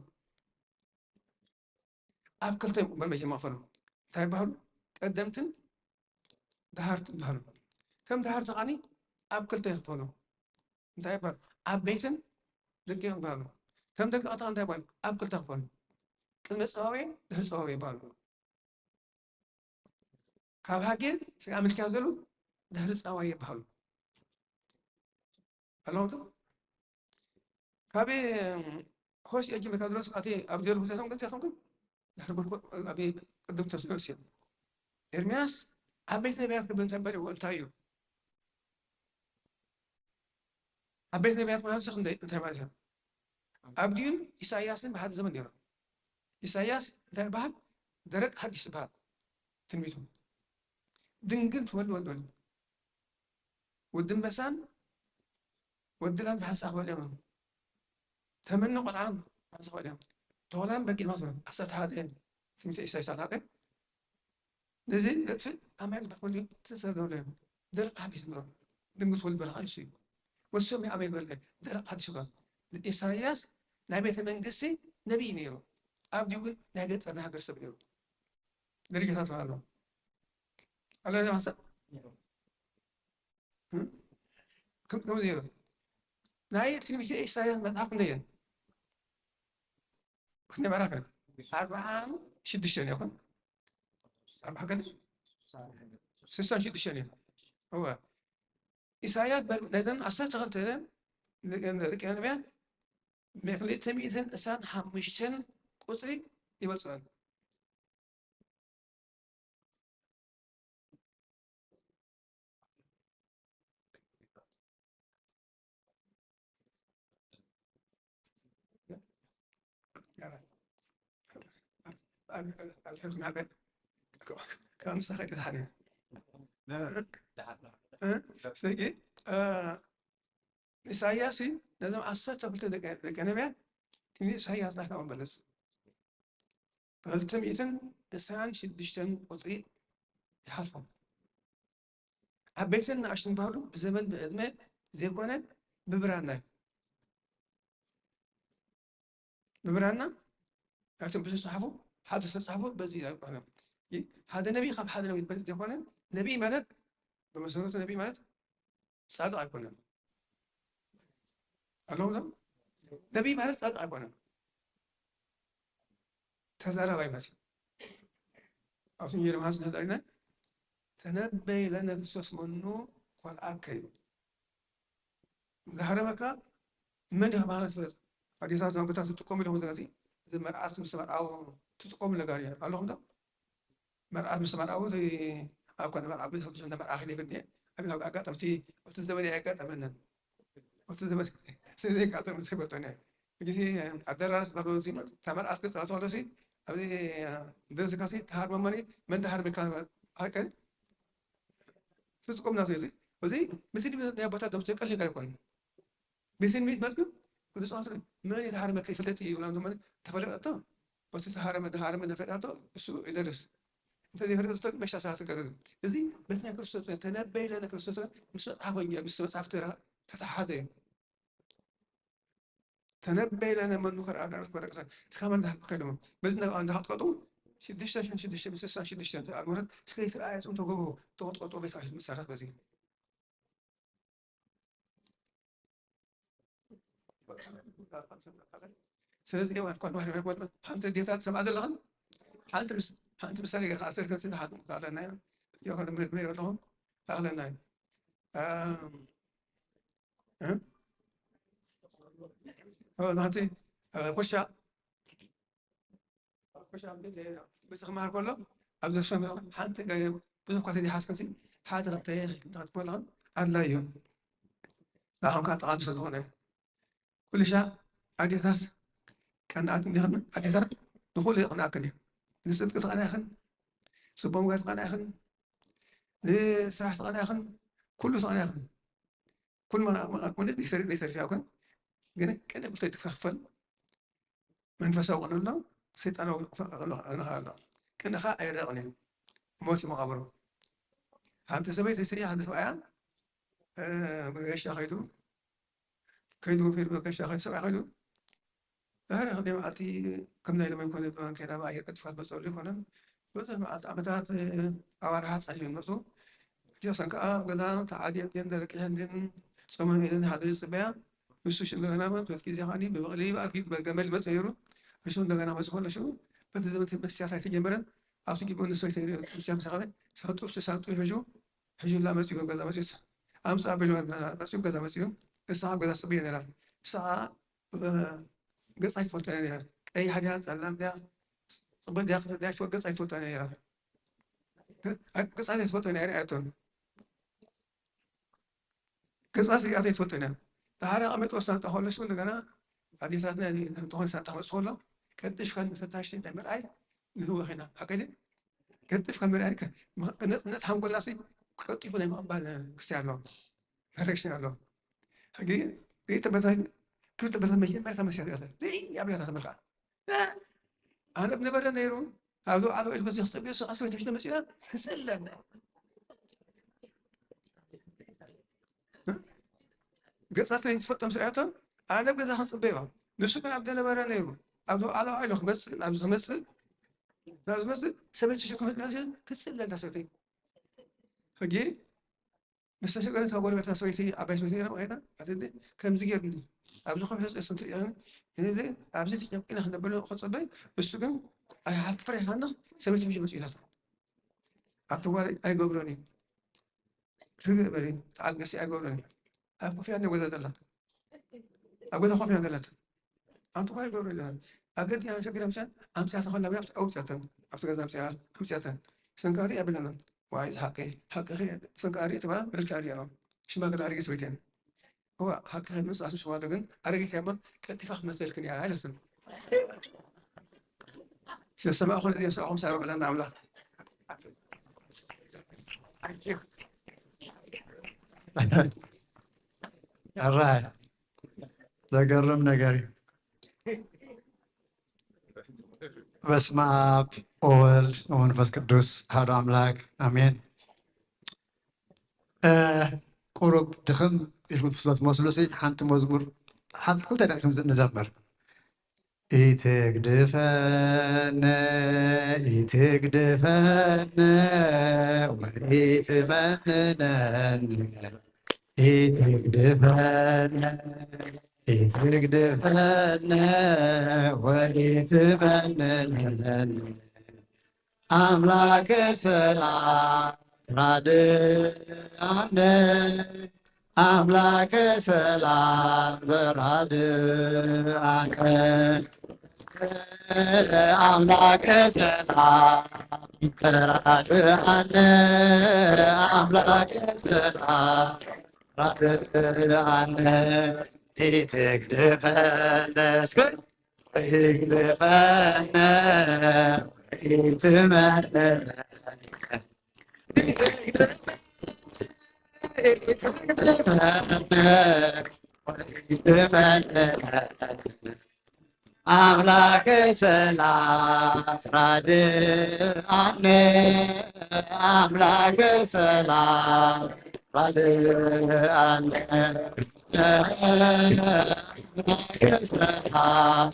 ኣብ ክልተ እዮም መጀመር ክፈሉ። እንታይ ይበሃሉ? ቀደምትን ደሃርትን ይበሃሉ። እቶም ደሃርቲ ከዓኒ ኣብ ክልተ ይኽፈሉ። እንታይ ይበሃሉ? ዓበይትን ደቂቕን ይበሃሉ። እቶም ደቂቕ ከኣ እንታይ ይበሃሉ? ኣብ ክልተ ይኽፈሉ። ቅድመ ጸዋውየ፣ ድሕሪ ጸዋውየ ይበሃሉ። ካብ ሃጌ ስጋ ምልክያ ዘሉ ድሕሪ ጸዋውየ ይበሃሉ። ኣለውቱ ካብ ሆሴዕ ጀሚርካ ድረስ ኣቲ ኣብ ጀርሁ ዘቶም ግን ዘቶም ግን ድሕሪ ብርኩ ኣብ ቅድም ተስዑ ሲል ኤርምያስ ዓበይቲ ነቢያት ክብል እንታይ በልዎ እንታይ እዩ? ዓበይቲ ነቢያት ማለት ስ እንታይ ማለት እዩ? ኣብዲዩን ኢሳያስን ብሓደ ዘመን ነይሮም። ኢሳያስ እንታይ ይበሃል? ደረቅ ሓዲሽ ይበሃል ትንቢቱ። ድንግል ትወልድ ወልድ ወልድ ወዲ እምበሳን ወዲ ላም ብሓንሳእ ክበልኦም ተመኒ ቆልዓ ብሓንሳእ ክበልኦም ተወላም በጊዕ ማዞን ዓሰርተ ሓደ ትንቢተ ኢሳያስ ኣላቀ ነዚ ዘጥፍእ ኣማን በኩሉ ትሰደሉ እዮም። ደረቅ ሓዲሽ ዝምሮ ድንግል ትወልድ በረኻ ንሱ እዩ። ወሶም ኣበይ በለ ደረቅ ሓዲሽ ይበሃል። ኢሳያስ ናይ ቤተ መንግስቲ ነቢይ ነይሩ። ኣብዲዩ ግን ናይ ገጠር ናይ ሃገር ሰብ ነይሩ። ደረጃታት ኣሎ። ኣሎ እዚ ሓሳብ ከም ከም ነይሩ ናይ ትንቢተ ኢሳያስ መጽሓፍ ክንደየን ክንደ ምዕራፍ እየን ኣርብዓን ሽዱሽተን ይኹን ኣርብዓ ከደ ስሳን ሽዱሽተን እየን። እወ ኢሳያስ ነዘን ዓሰርተ ክልተ ደቂ ነቢያን ክልተ ሚእትን ዕስራን ሓሙሽተን ቁጽሪ ይበጽኦን። ኢሳያስ ነዞም ዓሰርተ ክልተ ደቂ ነቢያት ንኢሳያስ ዳካ መበለስ ክልተ ሚእትን ዕስራን ሽዱሽተን ቁጽሪ ይሓልፎም። ዓበይትን ንኣሽቱን ባህሉ ብዘመን ብዕድመ ዘይኮነ ብብራና እዩ። ብብራና ናይቶም ዝተጻሕፉ ሓደ ዝተጻሕፉ በዚ ይኾነ ሓደ ነቢይ ካብ ሓደ ነቢይ በዚ ዘይኮነ ነቢይ ማለት ብመሰረቱ ነቢይ ማለት ጻድቕ ኣይኮነን። ኣለዉ ነቢይ ማለት ጻድቕ ኣይኮነን። ተዛራባይ ማለት እዩ። ኣብቲ ጀርመሃስ ነዳይነ ተነበይ ለነ ክርስቶስ መኑ ኮልኣከ እዩ። ዝሃረመካ መን ኢኻ ማለት ፍለጥ። ኣዴታት ናብ ገታት ትጥቀሙ ኢሎም ዘጋዚ እዚ መርዓት ምስ መርዓው ትጥቀሙ ነገር እዩ ኣለኹም ዶ? መርዓት ምስ መርዓው ኣብ ኮነ መርዓ ብዙሕ ብዙሕ እንደ መርዓ ክሊብል እየ ኣብ ኣብ ኣጋጣምቲ እቲ ዘመን ኣጋጠመንን እቲ ዘመን ስለዘይጋጠም እንታይ ይፈልጦ እየ። ግዜ ኣደራረስ ባሎሲ ተመርዓት ክልተ ተባሎሲ ኣብዚ ደስካሲ ተሃርመ መኒ መን ተሃርመካ ሃቀ ትጥቆም ናቱ እዚ እዚ ምስል ናይ ኣቦታት ደምሰ ቀል ነገር ኣይኮነ። ምስል ሚት መልክ ብዙ ጻፍ መን የተሃርመካ ይፍለጥ እዩ ብላም ዘመን ተፈለጠ እቲ ተሃረመ ተሃረመ ተፈለጠ እሱ ይደርስ እንተ ዘይፈለጠ መሻ ሰዓት ገረዱ እዚ በስመ ክርስቶስ ተነበይ ለነ ክርስቶስ ምስ መጽሓፍ ወንጌል ምስ መጽሓፍ ተራ ተተሓዘ እዩ። ተነበይ ለነ መኑ ከርኣ ጋር ወረቀሰ እስካ መን ዳህብ ከደሙ በዚ ነገ እንዳሃጥቀጡ ሽዱሽተ ሽዱሽተ ስሳ ሽዱሽተ ኣልሞረት እስከ ይትረኣየ ጽም ተጎቦ ተቆጥቆጦ ቤት መሳራት በዚ ስለዚ እዋን ኳን ዋሕድ ዋሕድ ሓንቲ ዴታት ሰምዓ ዘለኽን ሓንቲ ምስ ሓንቲ ምሳሌ ጌርካ ኣሰርክን ስለ ሓንቲ ኣለና እዮም። ይኸን ምድመይ ኣለኹም ኣኽለና እዮም። ናቲ ኩሻ ኩሻ ምስ ክመሃር ከሎ ኣብ ዘሰም ሓንቲ ብዙሕ ኳተ ዝሓስክን ሓደ ክልተ ክትመልኽን ኣድላይ እዩ። ንዓኹም ከዓ ጠቓሚ ስለ ዝኾነ ኩልሻ ኣዴታት ቀናኣት እንዲኽን ኣዴታት ንኹሉ ይቕንኣክን እዩ። ንፅድቂ ተቐናይኽን ፅቡቅ ምግባር ተቐናይኽን ንስራሕ ተቐኒዕኽን፣ ኩሉ ተቐኒዕኽን፣ ኩሉ መራ-፣ መራ-፣ ኩሉ ዘይሰሪ-፣ ዘይሰርፊ ኣይኮን፣ ግን ቅድም ተይትከፈል መንፈሳዊ ቅንዕና ሰይጣናዊ ቅንዕና ኣሎ። ቅንዕኻ ኣይረቕን እዩ፣ ሞት እዩ መቓብሩ። ሓንቲ ሰበይቲ ስያ፣ ሓንቲ ሰብኣያ፣ እ፣ መገሻ ከይዱ፣ ከይዱ፣ ከይዱ፣ መገሻ ከይዱ፣ ሰብኣያ ከይዱ፣ ድሕሪ ክልተ መዓልቲ ከም ናይ ሎሚ ኣይኮነ፣ ብማንካ ናብ ኣየር ቀልጢፋ ትመፅኣሉ ኣይኮነን። ብዙሕ መዓልቲ፣ ዓመታት፣ እ፣ ኣዋርሓት ሓሊፎም ይመፁ። እዚኣተን ከዓ ኣብ ገዛ ተዓልየን ድየን ተለቂሐን ድየን ጾመን ኢለን ዝሓድሩ ዝፅበያ። ንሱ ሽዑ እንደገና ማለት ግዜ ከዓኒ ብበቕሊ ይበሃል፣ ጊት በገመል ይመፅእ ነይሩ። እሱ እንደገና መፂ ከሎ ሽዑ በቲ ዘመን መስትያት ኣይተጀመረን። ኣብቲ ግቢ ንሱ ኣይተ-፣ መስትያት ምስ ረኸበ፣ ሳንጡፍ ሳንጡፍ ሒዙ፣ ሒዙላ መፂኡ፣ ገዛ መፂኡ። ኣምፃ ኣቢሉ መፂኡ፣ ገዛ መፂኡ። ንሳ ኣብ ገዛ ትፅበዮ ነይራ። ንሳ፣ እ፣ ገፃ ኣይትፈልጦን እያ ነይራ። ቀያሕ ድያ፣ ፀላም ድያ፣ ፅብቕቲ ድያ፣ ክፍቲ ድያ፣ ገፃ ኣይትፈልጦን እያ ነይራ። ገፃ ኣይትፈልጦን እያ፣ ኣይሪኣቶን። ገፃ ስሪኣቶ ኣይትፈልጦን እያ። ድሓር ኣቐሚጥዎ ሳንጣ ከሎ ሽዑ እንደገና ኣዴታትና እንተኾነ ሳንጣ ክመፅእ ከሎ ቀልጢፍካ ንፈታሽ ናይ ምርኣይ ንህወኽ ኢና። ሓቂ ድዩ? ቀልጢፍካ ምርኣይ ከ-፣ ም-፣ ነፃነት ሓንጎልና ሲ ቀልጢፉ ናይ ምቕባል ክስታይ ኣለዎ። መረግሲ ኣለዎ። ሕጂ ክልተ በታ-፣ ክልተ በታ መጀመርታ መሲያ ሪኣታ። ልእይ ኣብያታ ተመልካ። ኣነ ብነበረ ነይሩ፣ ኣብ ዝወዓለ ውዒል በዚ ክጸብዮ፣ እሱ ዓሰርተ ሽዱሽተ መጺና፣ ትጽለል። ገጻ ስለ ዝፈልጦም ስርዓቶም፣ ኣነ ኣብ ገዛ ክጽበዮ። ንሱ ግን ኣብ ዝነበረ ነይሩ፣ ኣብ ዝወዓለ ውዒል ክመጽእ፣ ናብ ዝመጽእ፣ ናብ ዝመጽእ፣ ሰበይቲ ሽኩ መጽእ፣ ክትጽለል እታ ሰበይቲ። ሕጂ፣ ምስ ተሸገረት ካብ ጎረቤትና ሰበይቲ፣ ዓባይ ሰበይቲ ነይራ፣ መቐየታ፣ ኣትንዲ፣ ከምዚ ጌርኒ፣ ኣብዚ ኮፍ ኢለ እሱ እንትሪኦ፣ እዚ ኣብዚ ተጨቂነ ክነብር ክጽበይ፣ እሱ ግን ኣይሓፍር ኣይሃንኽ፣ ሰበይቲ ሒዙ መጺኡ ኢላቶ። ኣቲ ጓለይ ኣይገብሮን እዩ። ርግእ በሊ፣ ተዓገሲ ኣይገብሮን እዩ። ኣብ ኮፍ ኢላ ገዛ ዘላ። ኣብ ገዛ ኮፍ ኢላ ዘላ። ኣንቲ ኳ ይገብሩ ይላል። ኣገዲ ኣሸግር ኣምሳ ኣምሳ ተኸላ ብያ ኣውጻተን። ኣብቲ ገዛ ኣምሳ ኣምሳተን። ሰንቃሪ ኣብለና። ዋይ፣ ሓቂ፣ ሓቂ፣ ሰንቃሪ ትባ መልካ ኣሪያ ነው። ሽማግለ ኣረጊት ሰበይተን። እዋ፣ ሓቂ ምስ ኣሱ ሸዋለ ግን ኣረጊት ያማ ቀልጢፋ ክትመሰልክን እያ ኣይለስን። ስለሰማዕኹ፣ ስለሰማዕኹም ሰላም ዕለና ኣምላኽ። ኣራይ፣ ዘገርም ነገር እዩ። በስመ ኣብ ወወልድ ወመንፈስ ቅዱስ ኣሐዱ ኣምላክ ኣሜን። እ፣ ቁሩብ ድኽም ኢልኩም ስለ ትመስሉ ሲ ሓንቲ መዝሙር ሓንቲ ክልተ ደቂቕ ንዘ-፣ ንዘምር። ኢትግድፈነ፣ ኢትግድፈነ፣ ወኢትመንነኒ። ኢትግድፈነ፣ ኢትግድፈነ፣ ወኢትመንነኒ። ኣምላከ ሰላም ራድኣነ፣ ኣምላከ ሰላም ራድኣነ፣ ኣምላከ ሰላም ራድኣነ፣ ኣምላከ ሰላም ራድኣነ፣ ኢትግድፈነ እስከ ኢትግደፈነ፣ ኢትመነነ፣ ኢትግደፈነ፣ ኢትመነነ። ኣምላከ ሰላም ራድኣነ፣ ኣምላከ ሰላም ራድኣነ፣ ኣምላከ ሰላም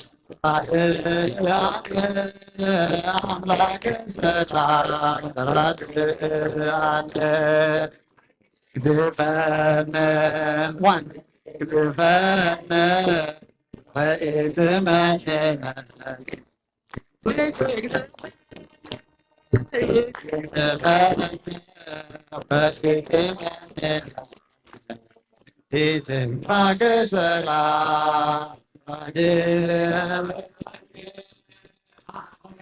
ኣምላክ ሰላም ራድኣነ፣ ግድፈነ፣ ዋን፣ ግድፈነ፣ ወኢትመንነ፣ ግድፈነ፣ ወኢትመንነ። ኢትንፋገ ሰላም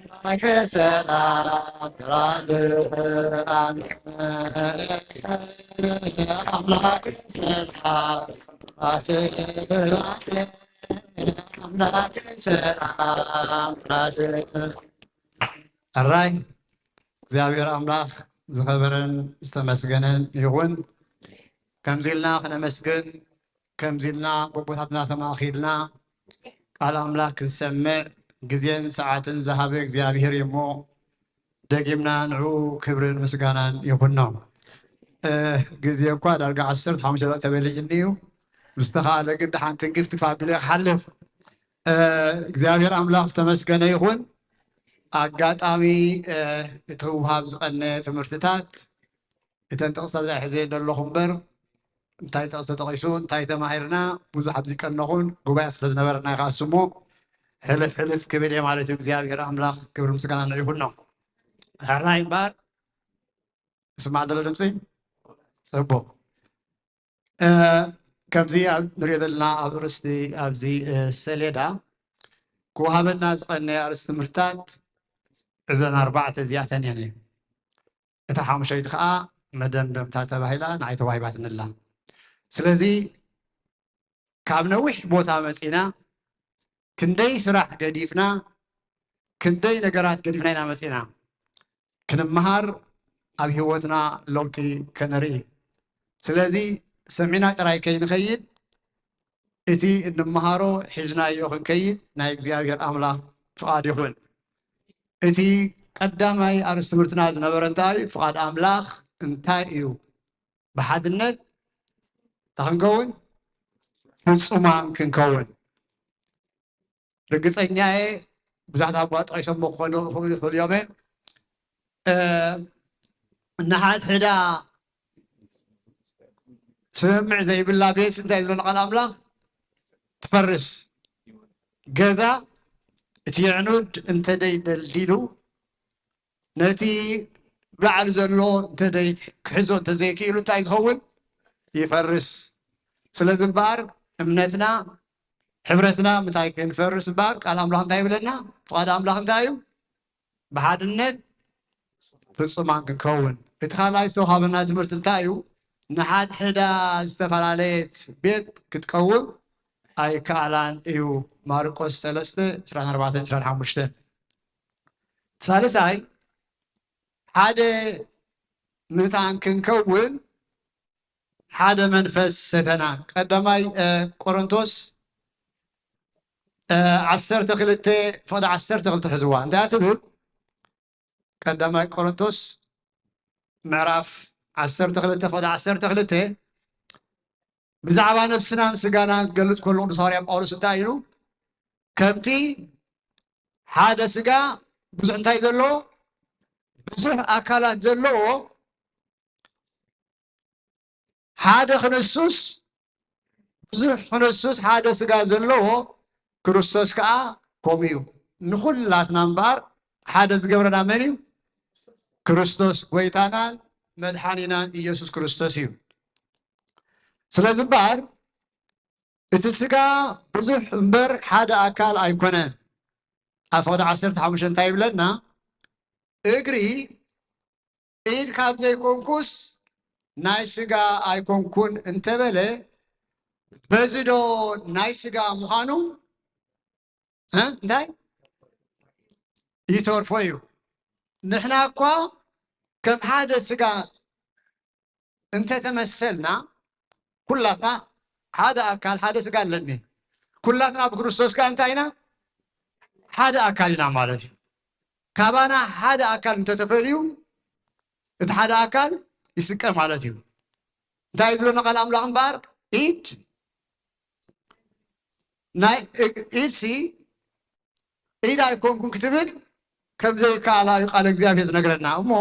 አምላከ ሰላም ራድአነ፣ አምላከ ሰላም ራድአነ፣ አምላከ ሰላም ራድአነ። ኣራይ እግዚኣብሔር ኣምላኽ ዝኸበረን ዝተመስገነን ይኹን። ከምዚ ኢልና ክነመስግን፣ ከምዚ ኢልና ጎቦታትና ተማእኺልና ቃል ኣምላኽ ክንሰምዕ ግዜን ሰዓትን ዝሃበ እግዚኣብሔር እዩ እሞ፣ ደጊምና ንዕኡ ክብርን ምስጋናን ይኹኖ። እ፣ ግዜ እኳ ዳርጋ ዓሰርተ ሓሙሽተ ደቂቕ ተበሊዕኒ እዩ። ምስተኻእለ ግን ደሓን ትንግፍ ትፋ ኣቢለ ክሓልፍ። እ፣ እግዚኣብሔር ኣምላኽ ዝተመስገነ ይኹን። ኣጋጣሚ፣ እ፣ እቲ ክወሃብ ዝቐነ ትምህርትታት፣ እተን ጥቕስታት ዝኣ ሕዘ ዘለኹ እምበር፣ እንታይ ጥቕሲ ተጠቒሱ፣ እንታይ ተማሂርና፣ ብዙሕ ኣብ ዝቀነኹን ጉባኤ ስለ ዝነበረና ይኸኣስ እሞ፣ ሕልፍ ሕልፍ ክብል እየ ማለት እዩ። እግዚኣብሔር ኣምላኽ ክብሪ ምስጋና ንዕኡ ይኹኖ። ሕራይ እምበር፣ ይስማዕ ዘሎ ድምፂ? ጽቡቕ። እ፣ ከምዚ ኣብ ንሪኦ ዘለና ኣብ ርእስቲ ኣብዚ፣ እ፣ ሰሌዳ ክወሃበና ዝቐነየ ኣርእስቲ ትምህርትታት እዘን ኣርባዕተ እዚኣተን እየን። እታ ሓሙሻይቲ ኸዓ መደምደምታ ተባሂላ ንዓይ ተዋሂባትኒ ኣላ። ስለዚ ካብ ነዊሕ ቦታ መጺና፣ ክንደይ ስራሕ ገዲፍና፣ ክንደይ ነገራት ገዲፍና ኢና መጺና። ክንመሃር፣ ኣብ ህይወትና ለውጢ ከነርኢ። ስለዚ ሰሚዕና ጥራይ ከይንኸይድ፣ እቲ እንመሃሮ ሒዝናዮ ክንከይድ ናይ እግዚኣብሔር ኣምላኽ ፍቓድ ይኹን። እቲ ቀዳማይ ኣርእስቲ ትምህርትና ዝነበረ እንታይ እዩ? ፍቓድ ኣምላኽ እንታይ እዩ? ብሓድነት እንታይ ክንከውን? ፍጹማን ክንከውን። ርግጸኛ እየ፣ ብዙሓት ኣቦ ጠቒሶሞ ክኾኑ ይኽእሉ እዮም። እ፣ ንሓድሕዳ ስምምዕ ዘይብላ ቤት እንታይ ዝብለና ቃል ኣምላኽ? ትፈርስ። ገዛ እቲ የዕኑድ እንተደይ ደልዲሉ፣ ነቲ ብላዕሊ ዘሎ እንተደይ ክሕዞ እንተዘይክኢሉ እንታይ ዝኸውን? ይፈርስ። ስለዚ እምበኣር እምነትና፣ ሕብረትና ምታይ ክንፈርስ እምበኣር ቃል ኣምላኽ እንታይ ይብለና? ፍቓድ ኣምላኽ እንታይ እዩ? ብሓድነት ፍጹማን ክንከውን። እቲ ካልኣይ ዝተውሃበና ትምህርቲ እንታይ እዩ? ንሓድሕዳ ዝተፈላለየት ቤት ክትቀውም ኣይከኣላን እዩ። ማርቆስ ሰለስተ፣ ዕስራን ኣርባዕተን፣ ዕስራን ሓሙሽተን። ሳልሳይ፣ ሓደ ምእንታን ክንከውን ሓደ መንፈስ ሰተና። ቀዳማይ፣ እ፣ ቆሮንቶስ፣ እ፣ ዓሰርተ ክልተ፣ ፍቕዲ ዓሰርተ ክልተ ሕዝዋ። እንታይ ትብል? ቀዳማይ ቆሮንቶስ ምዕራፍ ዓሰርተ ክልተ፣ ፍቕዲ ዓሰርተ ክልተ፣ ብዛዕባ ነብስናን ስጋናን ክገልጽ ከሎ ቅዱስ ሃዋርያ ጳውሎስ እንታይ ኢሉ? ከምቲ ሓደ ስጋ ብዙሕ እንታይ ዘለዎ? ብዙሕ ኣካላት ዘለዎ፣ ሓደ ክንሱስ፣ ብዙሕ ክንሱስ ሓደ ስጋ ዘለዎ፣ ክርስቶስ ከኣ ከምኡ እዩ። ንኹላትና እምበኣር ሓደ ዝገብረና መን እዩ? ክርስቶስ፣ ጎይታናን መድሓኒናን ኢየሱስ ክርስቶስ እዩ። ስለዚ እምበኣር እቲ ስጋ ብዙሕ እምበር ሓደ ኣካል ኣይኮነን። ኣብ ፍቕዲ ዓሰርተ ሓሙሽተ እንታይ ይብለና? እግሪ ኢድ ካብ ዘይኮንኩስ ናይ ስጋ ኣይኮንኩን እንተበለ፣ በዚ ዶ ናይ ስጋ ምዃኑ፣ እ፣ እንታይ ይተርፎ እዩ? ንሕና እኳ ከም ሓደ ስጋ እንተተመሰልና፣ ኩላትና ሓደ ኣካል፣ ሓደ ስጋ ኣለኒ። ኩላትና ብክርስቶስ ከኣ እንታይ ኢና? ሓደ ኣካል ኢና ማለት እዩ። ካባና ሓደ ኣካል እንተተፈልዩ፣ እቲ ሓደ ኣካል ይስቀ ማለት እዩ። እንታይ እዩ ዝብለና ቃል ኣምላኽ እምበኣር? ኢድ ናይ እግ-፣ ኢድሲ ኢድ ኣይኮንኩን ክትብል ከም ዘይከኣላ እዩ ቃል እግዚኣብሔር ዝነግረና። እሞ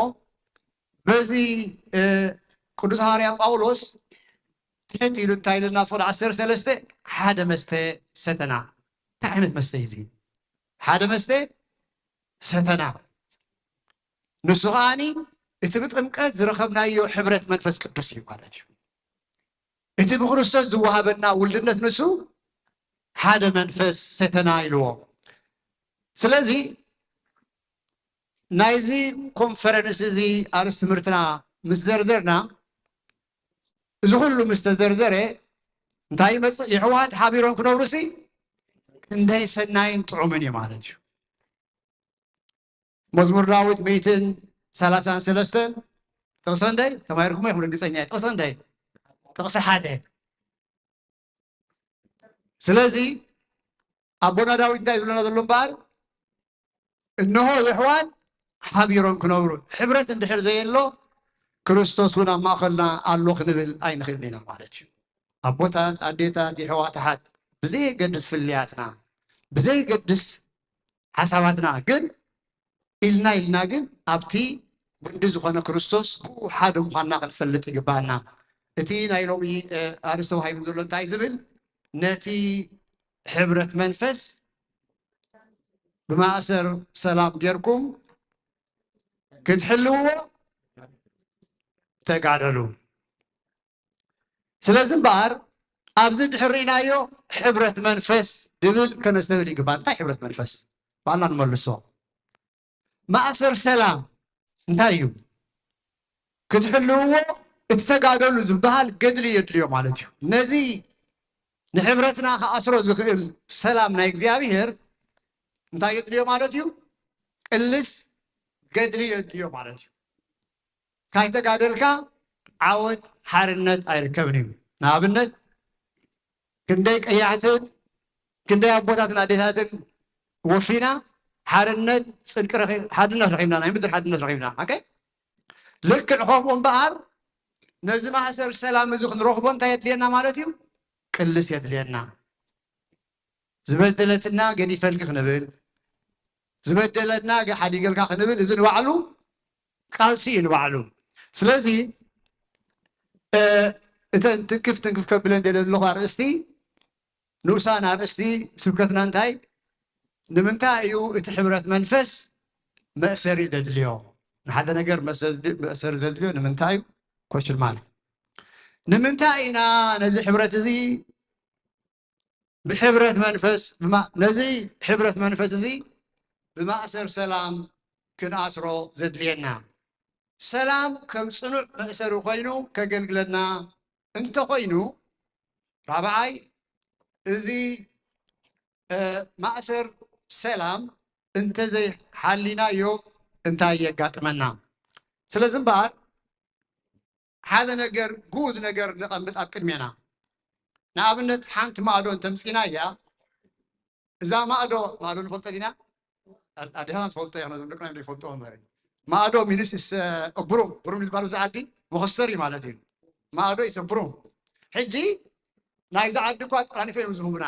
በዚ፣ እ፣ ቅዱስ ሃዋርያ ጳውሎስ ትሕት ኢሉ እንታይ ኢሉና? ፍቕዲ ዓሰርተ ሰለስተ፣ ሓደ መስተ ሰተና። እንታይ ዓይነት መስተ እዩ እዚ? ሓደ መስተ ሰተና። ንሱ ከኣኒ እቲ ብጥምቀት ዝረኸብናዮ ሕብረት መንፈስ ቅዱስ እዩ ማለት እዩ። እቲ ብክርስቶስ ዝወሃበና ውልድነት ንሱ ሓደ መንፈስ ሰተና ኢልዎ። ስለዚ ናይዚ ኮንፈረንስ እዚ ኣርእስቲ ትምህርትና ምስ ዘርዘርና፣ እዚ ኩሉ ምስ ተዘርዘረ እንታይ ይመጽእ? የሕዋት ሓቢሮም ክነብሩሲ ክንደይ ሰናይን ጥዑምን እዩ ማለት እዩ። መዝሙር ዳዊት ሚእትን ሰላሳን ሰለስተን፣ ጥቕሲ ክንደይ ተማሂርኩሞ ኢኹም ርግጸኛ እየ። ጥቕሲ ክንደይ? ጥቕሲ ሓደ። ስለዚ ኣቦና ዳዊት እንታይ ዝብለና ዘሎ እምበኣር፣ እንሆ የሕዋት ሓቢሮም ክነብሩ፣ ሕብረት እንድሕር ዘየሎ ክርስቶስ እውን ኣብ ማእኸልና ኣሎ ክንብል ኣይንኽእልን ኢና ማለት እዩ። ኣቦታት፣ ኣዴታት፣ የሕዋት ኣሓት፣ ብዘየገድስ ፍልያትና፣ ብዘየገድስ ሓሳባትና ግን ኢልና ኢልና ግን ኣብቲ ጉንዲ ዝኾነ ክርስቶስ ብኡ ሓደ ምዃንና ክንፈልጥ ይግባኣና። እቲ ናይ ሎሚ ኣርእስቲ ተዋሂቡ ዘሎ እንታይ ዝብል፣ ነቲ ሕብረት መንፈስ ብማእሰር ሰላም ጌርኩም ክትሕልውዎ ተጋደሉ። ስለዚ እምበኣር ኣብዚ ድሕር ርኢናዮ ሕብረት መንፈስ ድብል ከነስተብል ይግባእ። እንታይ ሕብረት መንፈስ ባላ ንመልሶ። ማእሰር ሰላም እንታይ እዩ? ክትሕልውዎ እትተጋደሉ ዝበሃል ገድሊ የድልዮ ማለት እዩ። ነዚ ንሕብረትና ክኣስሮ ዝኽእል ሰላም ናይ እግዚኣብሔር እንታይ የድልዮ ማለት እዩ? ቅልስ ገድሊ የድልዮ ማለት እዩ። ካይተጋደልካ ዓወት ሓርነት ኣይርከብን እዩ። ንኣብነት ክንደይ ቀያሕትን ክንደይ ኣቦታትን ኣዴታትን ወፊና ሓርነት፣ ጽድቂ ረኺ-፣ ሓድነት ረኺብና፣ ናይ ምድር ሓድነት ረኺብና። ኦኬ? ልክዕ ከምኡ እምበኣር ነዚ ማእሰር ሰላም እዚ ክንረኽቦ እንታይ የድልየና ማለት እዩ? ቅልስ የድልየና። ዝበደለትና ገዲፈልኪ ክንብል፣ ዝበደለና ገ-፣ ሓዲገልካ ክንብል፣ እዚ ንባዕሉ ቃልሲ እዩ ንባዕሉ። ስለዚ፣ እ፣ እተን ትንክፍ ትንክፍ ከብለን ደለ ዘለኹ ኣርእስቲ፣ ንኡሳን ኣርእስቲ ስብከትና እንታይ፣ ንምንታይ እዩ እቲ ሕብረት መንፈስ መእሰሪ ዘድልዮ? ንሓደ ነገር መሰ-፣ መእሰሪ ዘድልዮ ንምንታይ እዩ? ኮሽን ማርክ። ንምንታይ ኢና ነዚ ሕብረት እዚ ብሕብረት መንፈስ፣ ብማ-፣ ነዚ ሕብረት መንፈስ እዚ ብማእሰር ሰላም ክንኣስሮ ዘድልየና? ሰላም ከም ጽኑዕ መእሰሪ ኮይኑ ከገልግለና እንተኾይኑ፣ ራብዓይ፣ እዚ፣ እ፣ ማእሰር ሰላም እንተዘይሓሊናዮ እንታይ የጋጥመና? ስለዚ እምበኣር ሓደ ነገር፣ ግኡዝ ነገር ነቐምጥ ኣብ ቅድሜና። ንኣብነት ሓንቲ ማዕዶ እንተምጺእናያ፣ እዛ ማዕዶ፣ ማዕዶ ንፈልጦ ዲና? ኣዴታትና ትፈልጦ እያ፣ ነዞም ደቅና እዮም ዘይፈልጥዎ እምበር። ማዕዶ ሚንስ እስ ብሩም፣ ብሩም ዝበሃል ብዛ ዓዲ መኸስተሪ ማለት እዩ። ማዕዶ ይሰ ብሩም። ሕጂ ናይዛ ዓዲ እኳ ጠራኒፎ እዮም ዝህቡና።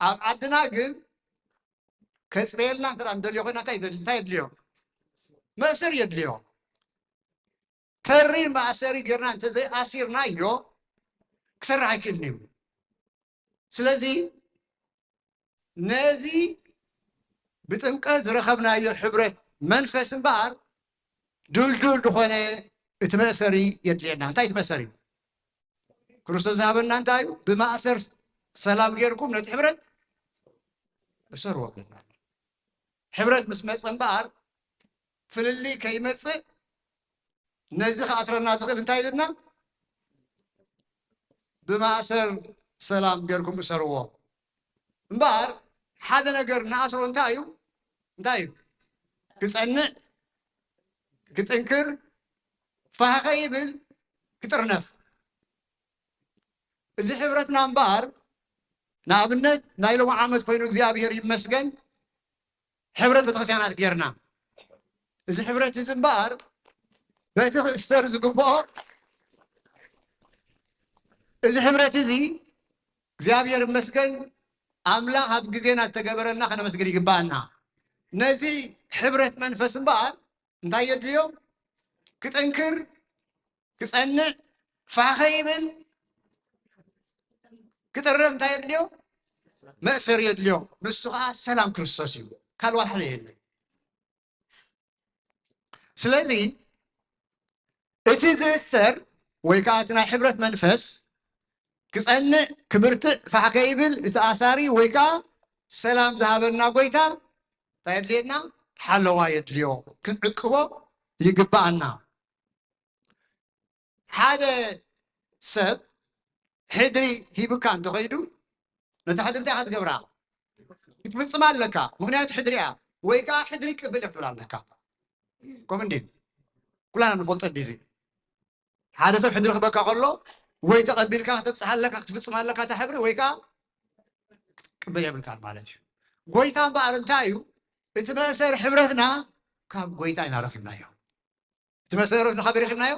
ኣብ ዓድና ግን ከጽረየልና እንተ ደኣ ንደልዮ ኮይና እንታይ ይደል-፣ እንታይ የድልዮ? መእሰሪ የድልዮ። ተሪር መእሰሪ ጌርና እንተዘይኣሲርናዮ ክሰርሕ ኣይክእልን እዩ። ስለዚ ነዚ ብጥምቀት ዝረኸብናዮ ሕብረት መንፈስ እምበኣር ድልዱል ዝኾነ እቲ መእሰሪ የድልየና። እንታይ እቲ መእሰሪ? ክርስቶስ ዝሃበና እንታይ እዩ? ብማእሰር ሰላም ጌርኩም ነቲ ሕብረት እሰርዎ። ሕብረት ምስ መጸ እምበኣር ፍልልይ ከይመጽእ ነዚ ክኣስረና ዝኽእል እንታይ ኢልና? ብማእሰር ሰላም ጌርኩም እሰርዎ። እምበኣር ሓደ ነገር ንኣስሮ እንታይ እዩ? እንታይ እዩ? ክጸንዕ፣ ክጥንክር፣ ፋሕ ከይብል፣ ክጥርነፍ። እዚ ሕብረትና እምበኣር ንኣብነት ናይ ሎሚ ዓመት ኮይኑ እግዚኣብሔር ይመስገን ሕብረት ቤተክርስትያናት ጌርና። እዚ ሕብረት እዚ እምበኣር በቲ ክእሰር ዝግብኦ፣ እዚ ሕብረት እዚ እግዚኣብሔር ይመስገን ኣምላኽ ኣብ ግዜና ዝተገበረልና ከነመስግን ይግባኣና። ነዚ ሕብረት መንፈስ እምበኣር እንታይ የድልዮ? ክጥንክር፣ ክጸንዕ፣ ፋሕ ከይብል፣ ክጥረፍ እንታይ የድልዮ? መእሰሪ የድልዮ። ንሱ ኸዓ ሰላም ክርስቶስ እዩ። ካልእ ዋላ ሓደ የለን። ስለዚ እቲ ዝእሰር ወይ ከዓ እቲ ናይ ሕብረት መንፈስ ክጸንዕ፣ ክብርትዕ፣ ፋሕ ከይብል እቲ ኣሳሪ ወይ ከዓ ሰላም ዝሃበና ጎይታ እንታይ የድልየና? ሓለዋ የድልዮ። ክንዕቅቦ ይግባኣና። ሓደ ሰብ ሕድሪ ሂብካ እንተኸይዱ ነታ ሕድሪ እንታይ ኢኻ ትገብራ? ክትፍጽማ ኣለካ። ምኽንያቱ ሕድሪ እያ። ወይ ከዓ ሕድሪ ቅብል እያ ክትብል ኣለካ። ከምኡ እንድዩ። ኩላና ንፈልጦ እንድዩ እዚ። ሓደ ሰብ ሕድሪ ክበካ ከሎ ወይ ተቐቢልካ ክተብፅሓለካ ክትፍፅም ኣለካ እታ ሕብሪ ወይ ከዓ ክትቅበል የብልካን ማለት እዩ። ጎይታ እምበኣር እንታይ እዩ? እቲ መእሰሪ ሕብረትና ካብ ጎይታ ኢና ረኺብናዮ። እቲ መእሰሪ ካበይ ረኺብናዮ?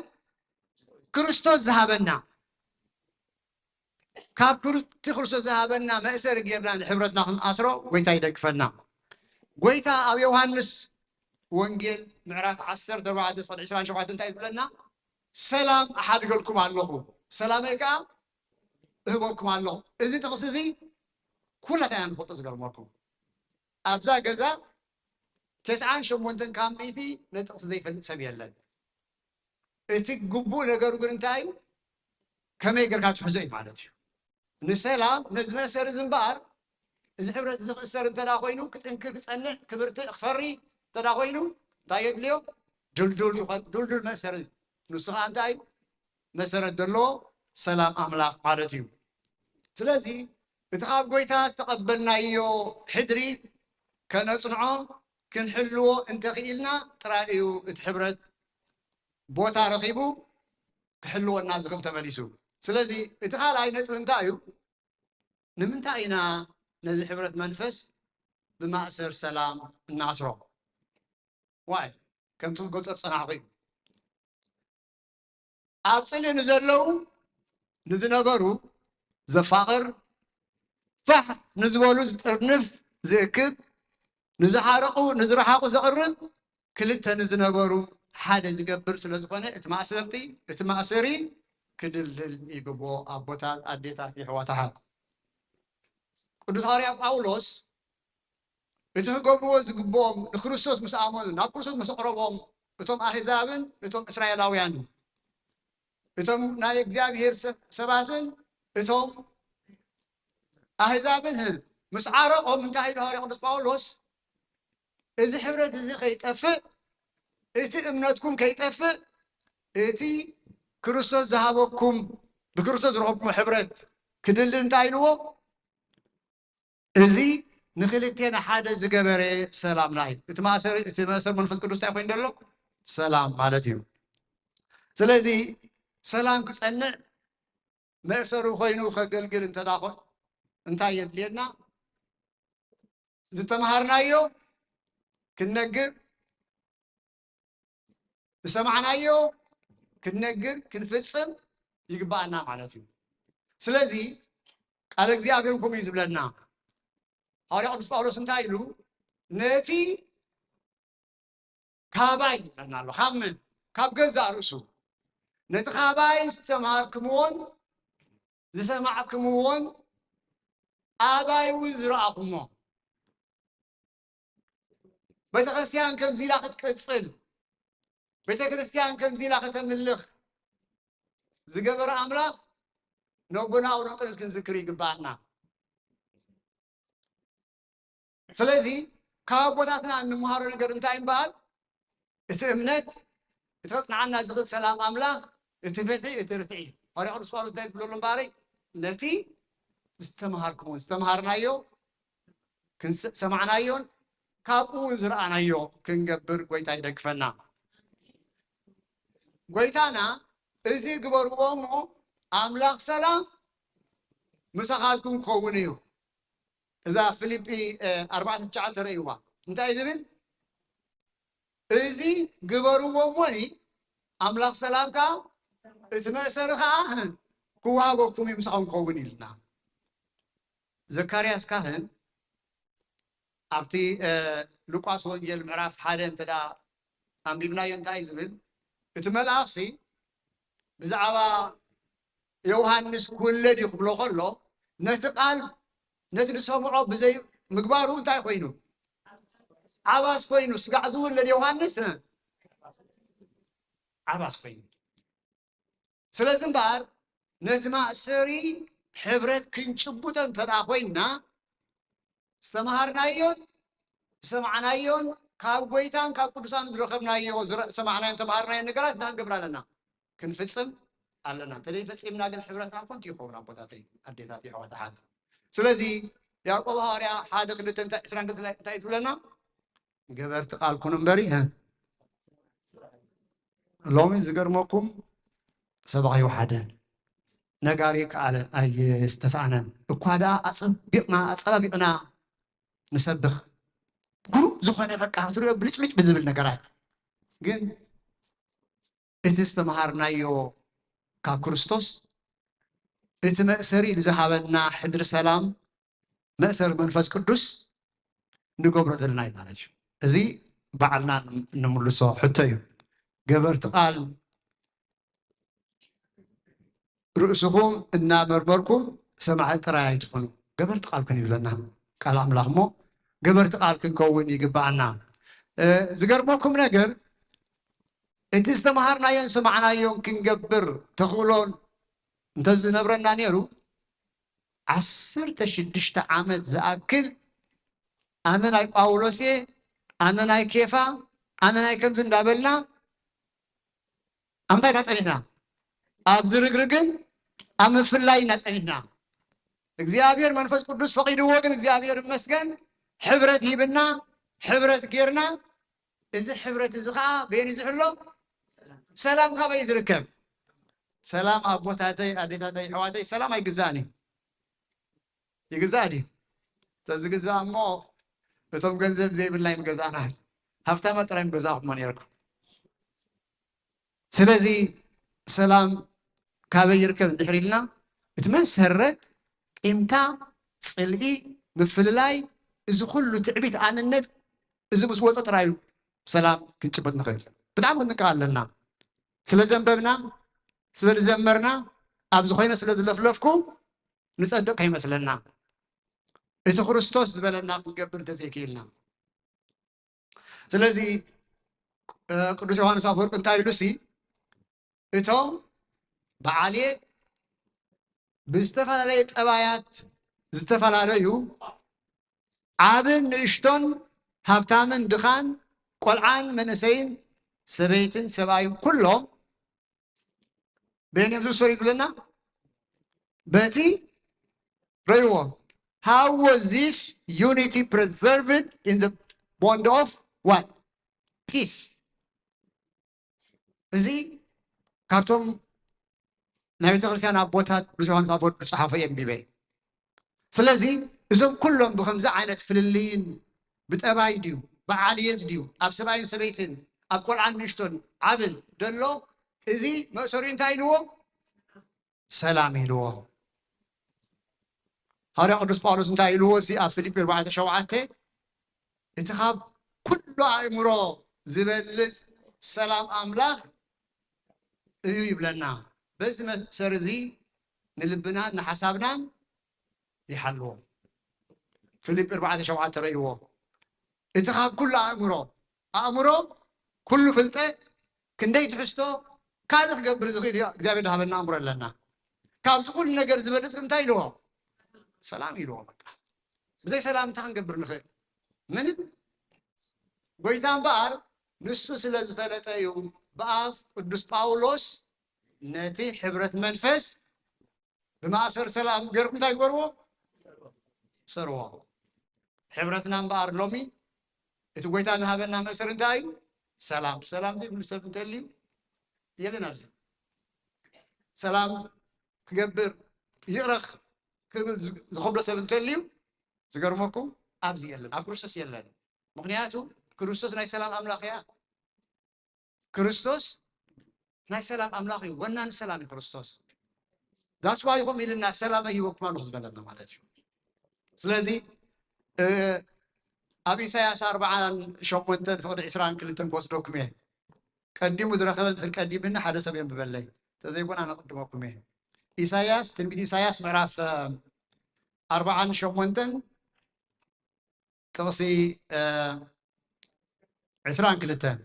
ክርስቶስ ዝሃበና። ካብ ክር- እቲ ክርስቶስ ዝሃበና መእሰሪ ጌርና ንሕብረትና ክንኣስሮ ጎይታ ይደግፈና። ጎይታ ኣብ ዮሃንስ ወንጌል ምዕራፍ ዓሰርተ ኣርባዕተ ቁፅሪ ዕስራን ሸውዓተን እንታይ ይብለና? ሰላም እሓድገልኩም ኣለኹ፣ ሰላመይ ከዓ እህበኩም ኣለኹ። እዚ ጥቕሲ እዚ ኩላትና ኢና ንፈልጦ። ዝገርመኩም ኣብዛ ገዛ ተስዓን ሸሞንተን ካብ ሚእቲ ነጥቕሲ ዘይፈልጥ ሰብ የለን። እቲ ግቡእ ነገሩ ግን እንታይ እዩ? ከመይ ጌርካ ትሕዞ እዩ ማለት እዩ። ንሰላም ነዚ መእሰሪ እዚ እምበኣር፣ እዚ ሕብረት እዚ ክእሰር እንተ ደኣ ኮይኑ፣ ክጥንክር፣ ክጸንዕ፣ ክብርትዕ፣ ክፈሪ እንተ ደኣ ኮይኑ እንታይ የድልዮ? ድልዱል ይኾን፣ ድልዱል መእሰሪ። ንሱ ኸኣ እንታይ እዩ? መሰረት ዘለዎ ሰላም ኣምላኽ ማለት እዩ። ስለዚ እቲ ካብ ጎይታ ዝተቐበልናዮ ሕድሪ ከነጽንዖ ክንሕልዎ እንተኽኢልና ጥራይ እዩ እቲ ሕብረት ቦታ ረኺቡ ክሕልወና ዝኽእል ተመሊሱ። ስለዚ እቲ ካልኣይ ነጥቢ እንታይ እዩ? ንምንታይ ኢና ነዚ ሕብረት መንፈስ ብማእሰር ሰላም እናኣስሮ? ዋይ ከምቲ ክገልጾ ዝጸናሕኩ እዩ። ኣብ ጽልኢ ንዘለዉ ንዝነበሩ ዘፋቕር፣ ፋሕ ንዝበሉ ዝጥርንፍ ዝእክብ፣ ንዝሓረቑ ንዝረሓቑ ዘቕርብ፣ ክልተ ንዝነበሩ ሓደ ዝገብር ስለ ዝኾነ እቲ ማእሰርቲ እቲ ማእሰሪ ክድልድል ይግብኦ። ኣቦታት፣ ኣዴታት፣ የሕዋት ኣሓት። ቅዱስ ሃዋርያ ጳውሎስ እቲ ክገብርዎ ዝግብኦም ንክርስቶስ ምስ ኣመኑ ናብ ክርስቶስ ምስ ኣቕረቦም እቶም ኣህዛብን እቶም እስራኤላውያንን እቶም ናይ እግዚኣብሔር ሰባትን እቶም ኣህዛብን ምስ ዓረቖም እንታይ ኢሉ ሃዋርያ ቅዱስ ጳውሎስ እዚ ሕብረት እዚ ከይጠፍእ እቲ እምነትኩም ከይጠፍእ እቲ ክርስቶስ ዝሃበኩም ብክርስቶስ ዝረኸብኩሞ ሕብረት ክድልድል እንታይ ኢልዎ? እዚ ንክልቴና ሓደ ዝገበረ ሰላምና እዩ። እቲ ማእሰሪ እቲ መእሰር መንፈስ ቅዱስ እንታይ ኮይኑ ዘሎ? ሰላም ማለት እዩ። ስለዚ ሰላም ክጸንዕ መእሰሪ ኮይኑ ከገልግል እንተዳ እንታይ የድልየና? ዝተምሃርናዮ ክንነግር ዝሰማዕናዮ ክንነግር ክንፍጽም ይግባኣና ማለት እዩ። ስለዚ ቃል እግዚኣብሔር ከምኡ እዩ ዝብለና። ሃዋርያ ቅዱስ ጳውሎስ እንታይ ኢሉ? ነቲ ካባይ ይብለና ኣሎ። ካብ መን? ካብ ገዛእ ርእሱ። ነቲ ካባይ ዝተምሃርክምዎን ዝሰማዕክምዎን ኣባይ እውን ዝረኣኹሞ። ቤተክርስትያን ከምዚ ኢላ ክትቅጽል፣ ቤተክርስትያን ከምዚ ኢላ ከተምልኽ ዝገበረ ኣምላኽ ነቦና ኣቡነ እንጦንዮስ ክንዝክር ይግባኣና። ስለዚ ካብ ኣቦታትና እንምሃሮ ነገር እንታይ እምበኣር እቲ እምነት እቲ ከጽንዓና ዝኽእል ሰላም ኣምላኽ እቲ ፍትሒ እቲ ርትዒ። ሃዋርያ ቅዱስ ጳውሎስ እንታይ ዝብለሉ እምበኣር ነቲ ዝተምሃርክሞ ዝተምሃርናዮ ክንሰማዕናዮን ካብኡ እውን ዝረኣናዮ ክንገብር ጎይታ ይደግፈና። ጎይታና እዚ ግበርዎ እሞ ኣምላኽ ሰላም ምሳኻትኩም ክኸውን እዩ። እዛ ፊልጲ ኣርባዕተ ትሽዓተ ረእይዋ እንታይ ዝብል? እዚ ግበርዎ እሞኒ ኣምላኽ ሰላም ከዓ እቲ መእሰሪ ከዓ ክወሃበኩም እዩ ምሳኹም ክኸውን ኢልና። ዘካርያስ ካህን ኣብቲ ሉቃስ ወንጌል ምዕራፍ ሓደ እንተ ኣንቢብናዮ እንታይ ዝብል? እቲ መልኣኽሲ ብዛዕባ ዮሃንስ ክውለድ እዩ ክብሎ ከሎ ነቲ ቃል ነቲ ዝሰምዖ ብዘይ ምግባሩ እንታይ ኮይኑ? ዓባስ ኮይኑ። ስጋዕ ዝውለድ ዮሃንስ ዓባስ ኮይኑ። ስለዚ እምበኣር ነቲ ማእሰሪ ሕብረት ክንጭብጦ እንተ ኮይንና ዝተምሃርናዮን ዝሰማዕናዮን ካብ ጎይታን ካብ ቅዱሳን ዝረኸብናዮ ዝሰማዕናዮን ተምሃርናዮን ነገራት እንታይ ክንገብር ኣለና? ክንፍጽም ኣለና። እንተዘይፈጺምና ግን ሕብረትና ኮንቱ ይኸውን ኣቦታተይ ኣዴታት የሕዋት ኣሓት። ስለዚ ያዕቆብ ሃዋርያ ሓደ ክልተ እንታይ ዕስራን ክልተ እንታይ ትብለና? ገበርቲ ቃል ኩኑ እምበሪ ሎሚ ዝገርመኩም ሰባኺ ወሓደ፣ ነጋሪ ከኣለ ኣየስተሳእነን። እኳ ደኣ ኣጸቢቕና ኣጸባቢቕና ንሰብኽ፣ ግሩም ዝኾነ በቃ ክትሪኦ ብልጭልጭ ብዝብል ነገራት፣ ግን እቲ ዝተምሃርናዮ ካብ ክርስቶስ፣ እቲ መእሰሪ ዝሃበና ሕድሪ ሰላም፣ መእሰሪ መንፈስ ቅዱስ ንገብሮ ዘለና እዩ ማለት እዩ። እዚ ባዕልና ንምልሶ ሕቶ እዩ። ገበርቲ ቃል ርእስኹም እናመርመርኩም ሰማዕቲ ጥራይ ኣይትኹኑ፣ ገበርቲ ቃል ኩኑ ይብለና ቃል ኣምላኽ። እሞ ገበርቲ ቃል ክንከውን ይግብኣና። እ፣ ዝገርመኩም ነገር፣ እቲ ዝተምሃርናዮን ሰማዕናዮን ክንገብር ተኽእሎ እንተዝነብረና ነይሩ፣ ዓሰርተ ሽዱሽተ ዓመት ዝኣክል ኣነ ናይ ጳውሎስ እየ፣ ኣነ ናይ ኬፋ፣ ኣነ ናይ ከምዚ እንዳበልና ኣብ እንታይ ኢና ጸኒሕና? ኣብ ዝርግርግን ኣብ ምፍላይ ኢና ጸኒሕና። እግዚኣብሔር መንፈስ ቅዱስ ፈቒድዎ ግን፣ እግዚኣብሔር ይመስገን፣ ሕብረት ሂብና፣ ሕብረት ጌርና። እዚ ሕብረት እዚ ኸዓ በየን እዩ ዝሕሎ? ሰላም ካበይ እዩ ዝርከብ? ሰላም ኣቦታተይ፣ ኣዴታተይ፣ ኣሕዋተይ፣ ሰላም ኣይግዛእን እዩ። ይግዛእ ድዩ? ተዝግዛእ እሞ እቶም ገንዘብ ዘይብልና ይምገዛእና። ሃብታማት ጥራይ ምገዛእኹሞ ነይርኩም። ስለዚ ሰላም ካበይ ይርከብ እንድሕር ኢልና፣ እቲ መሰረት ቂምታ፣ ጽልኢ፣ ምፍልላይ፣ እዚ ኩሉ ትዕቢት፣ ኣንነት፣ እዚ ምስ ወጸ ጥራይ እዩ ሰላም ክንጭበጥ ንኽእል። ብጣዕሚ ክንጥንቀቕ ኣለና። ስለ ዘንበብና፣ ስለ ዝዘመርና፣ ኣብዚ ኮይነ ስለ ዝለፍለፍኩ ንጸድቕ ከይመስለና። እቲ ክርስቶስ ዝበለና ክንገብር እንተዘይክኢልና። ስለዚ፣ እ፣ ቅዱስ ዮሃንስ ኣፈወርቂ እንታይ ኢሉሲ፣ እቶም ብዓልየት ብዝተፈላለየ ጠባያት ዝተፈላለዩ፣ ዓብን ንእሽቶን፣ ሃብታምን ድኻን፣ ቆልዓን መንእሰይን፣ ሰበይትን ሰብኣይን፣ ኩሎም በየን እዮም ዝእሰሩ ይብለና? በቲ ረይዎ። How was this unity preserved in the bond of what? Peace. እዚ ካብቶም ናይ ቤተ ክርስቲያን ኣቦታት ቅዱስ ዮሃንስ ኣፈወርቂ ዝጸሓፎ የንቢበ። ስለዚ እዞም ኩሎም ብከምዚ ዓይነት ፍልልይን ብጠባይ ድዩ፣ ብዓልየት ድዩ፣ ኣብ ሰብኣይን ሰበይትን፣ ኣብ ቆልዓን ንእሽቶን ዓብን ደሎ፣ እዚ መእሰሪኡ እንታይ ኢልዎ? ሰላም ኢልዎ። ሃዋርያ ቅዱስ ጳውሎስ እንታይ ኢልዎ? እዚ ኣብ ፊልጲ ኣርባዕተ ሸውዓተ፣ እቲ ካብ ኩሉ ኣእምሮ ዝበልጽ ሰላም ኣምላኽ እዩ ይብለና። በዚ መእሰሪ እዚ ንልብናን ንሓሳብናን ይሓልዎ። ፊልጲ ኣርባዕተ ሸውዓተ ረእይዎ። እቲ ካብ ኩሉ ኣእምሮ፣ ኣእምሮ ኩሉ ፍልጠት፣ ክንደይ ትሕዝቶ ካልእ ክገብር ዝኽእል እዩ። እግዚኣብሔር ዝሃበና ኣእምሮ ኣለና። ካብዚ ኩሉ ነገር ዝበልጽ እንታይ ኢልዎ? ሰላም ኢልዎ። በቃ ብዘይ ሰላም እንታይ ክንገብር ንኽእል? ምንም። ጎይታ እምበኣር ንሱ ስለ ዝፈለጠ እዩ ብኣፍ ቅዱስ ጳውሎስ ነቲ ሕብረት መንፈስ ብማእሰር ሰላም ገርኩም እንታይ ግበርዎ? ሰርዎ። ሕብረትና እምበኣር ሎሚ እቲ ጎይታ ዝሃበና መእሰሪ እንታይ እዩ? ሰላም። ሰላም ዘይብሉ ሰብ እንተልዩ የለን ኣብዚ። ሰላም ክገብር ይቕረኽ ክብል ዝ-፣ ዝኸብዶ ሰብ እንተልዩ ዝገርመኩም ኣብዚ የለን፣ ኣብ ክርስቶስ የለን። ምኽንያቱ ክርስቶስ ናይ ሰላም ኣምላኽ እያ። ክርስቶስ ናይ ሰላም ኣምላኽ እዩ፣ ወናኒ ሰላም እዩ ክርስቶስ። That's why ይኹም ኢልና ሰላም ይህበኩም ኣለኹ ዝበለና ማለት እዩ። ስለዚ፣ እ፣ ኣብ ኢሳያስ ኣርብዓን ሸሞንተን ፍቕዲ ዕስራን ክልተን ክወስደኩም እየ። ቀዲሙ ዝረኸበ እንድሕር ቀዲምኒ ሓደ ሰብ የንብበለይ። እንተዘይኮነ ኣነ ቅድመኩም እየ። ኢሳያስ፣ ትንቢት ኢሳያስ ምዕራፍ፣ እ፣ ኣርብዓን ሸሞንተን ጥቕሲ፣ እ፣ ዕስራን ክልተን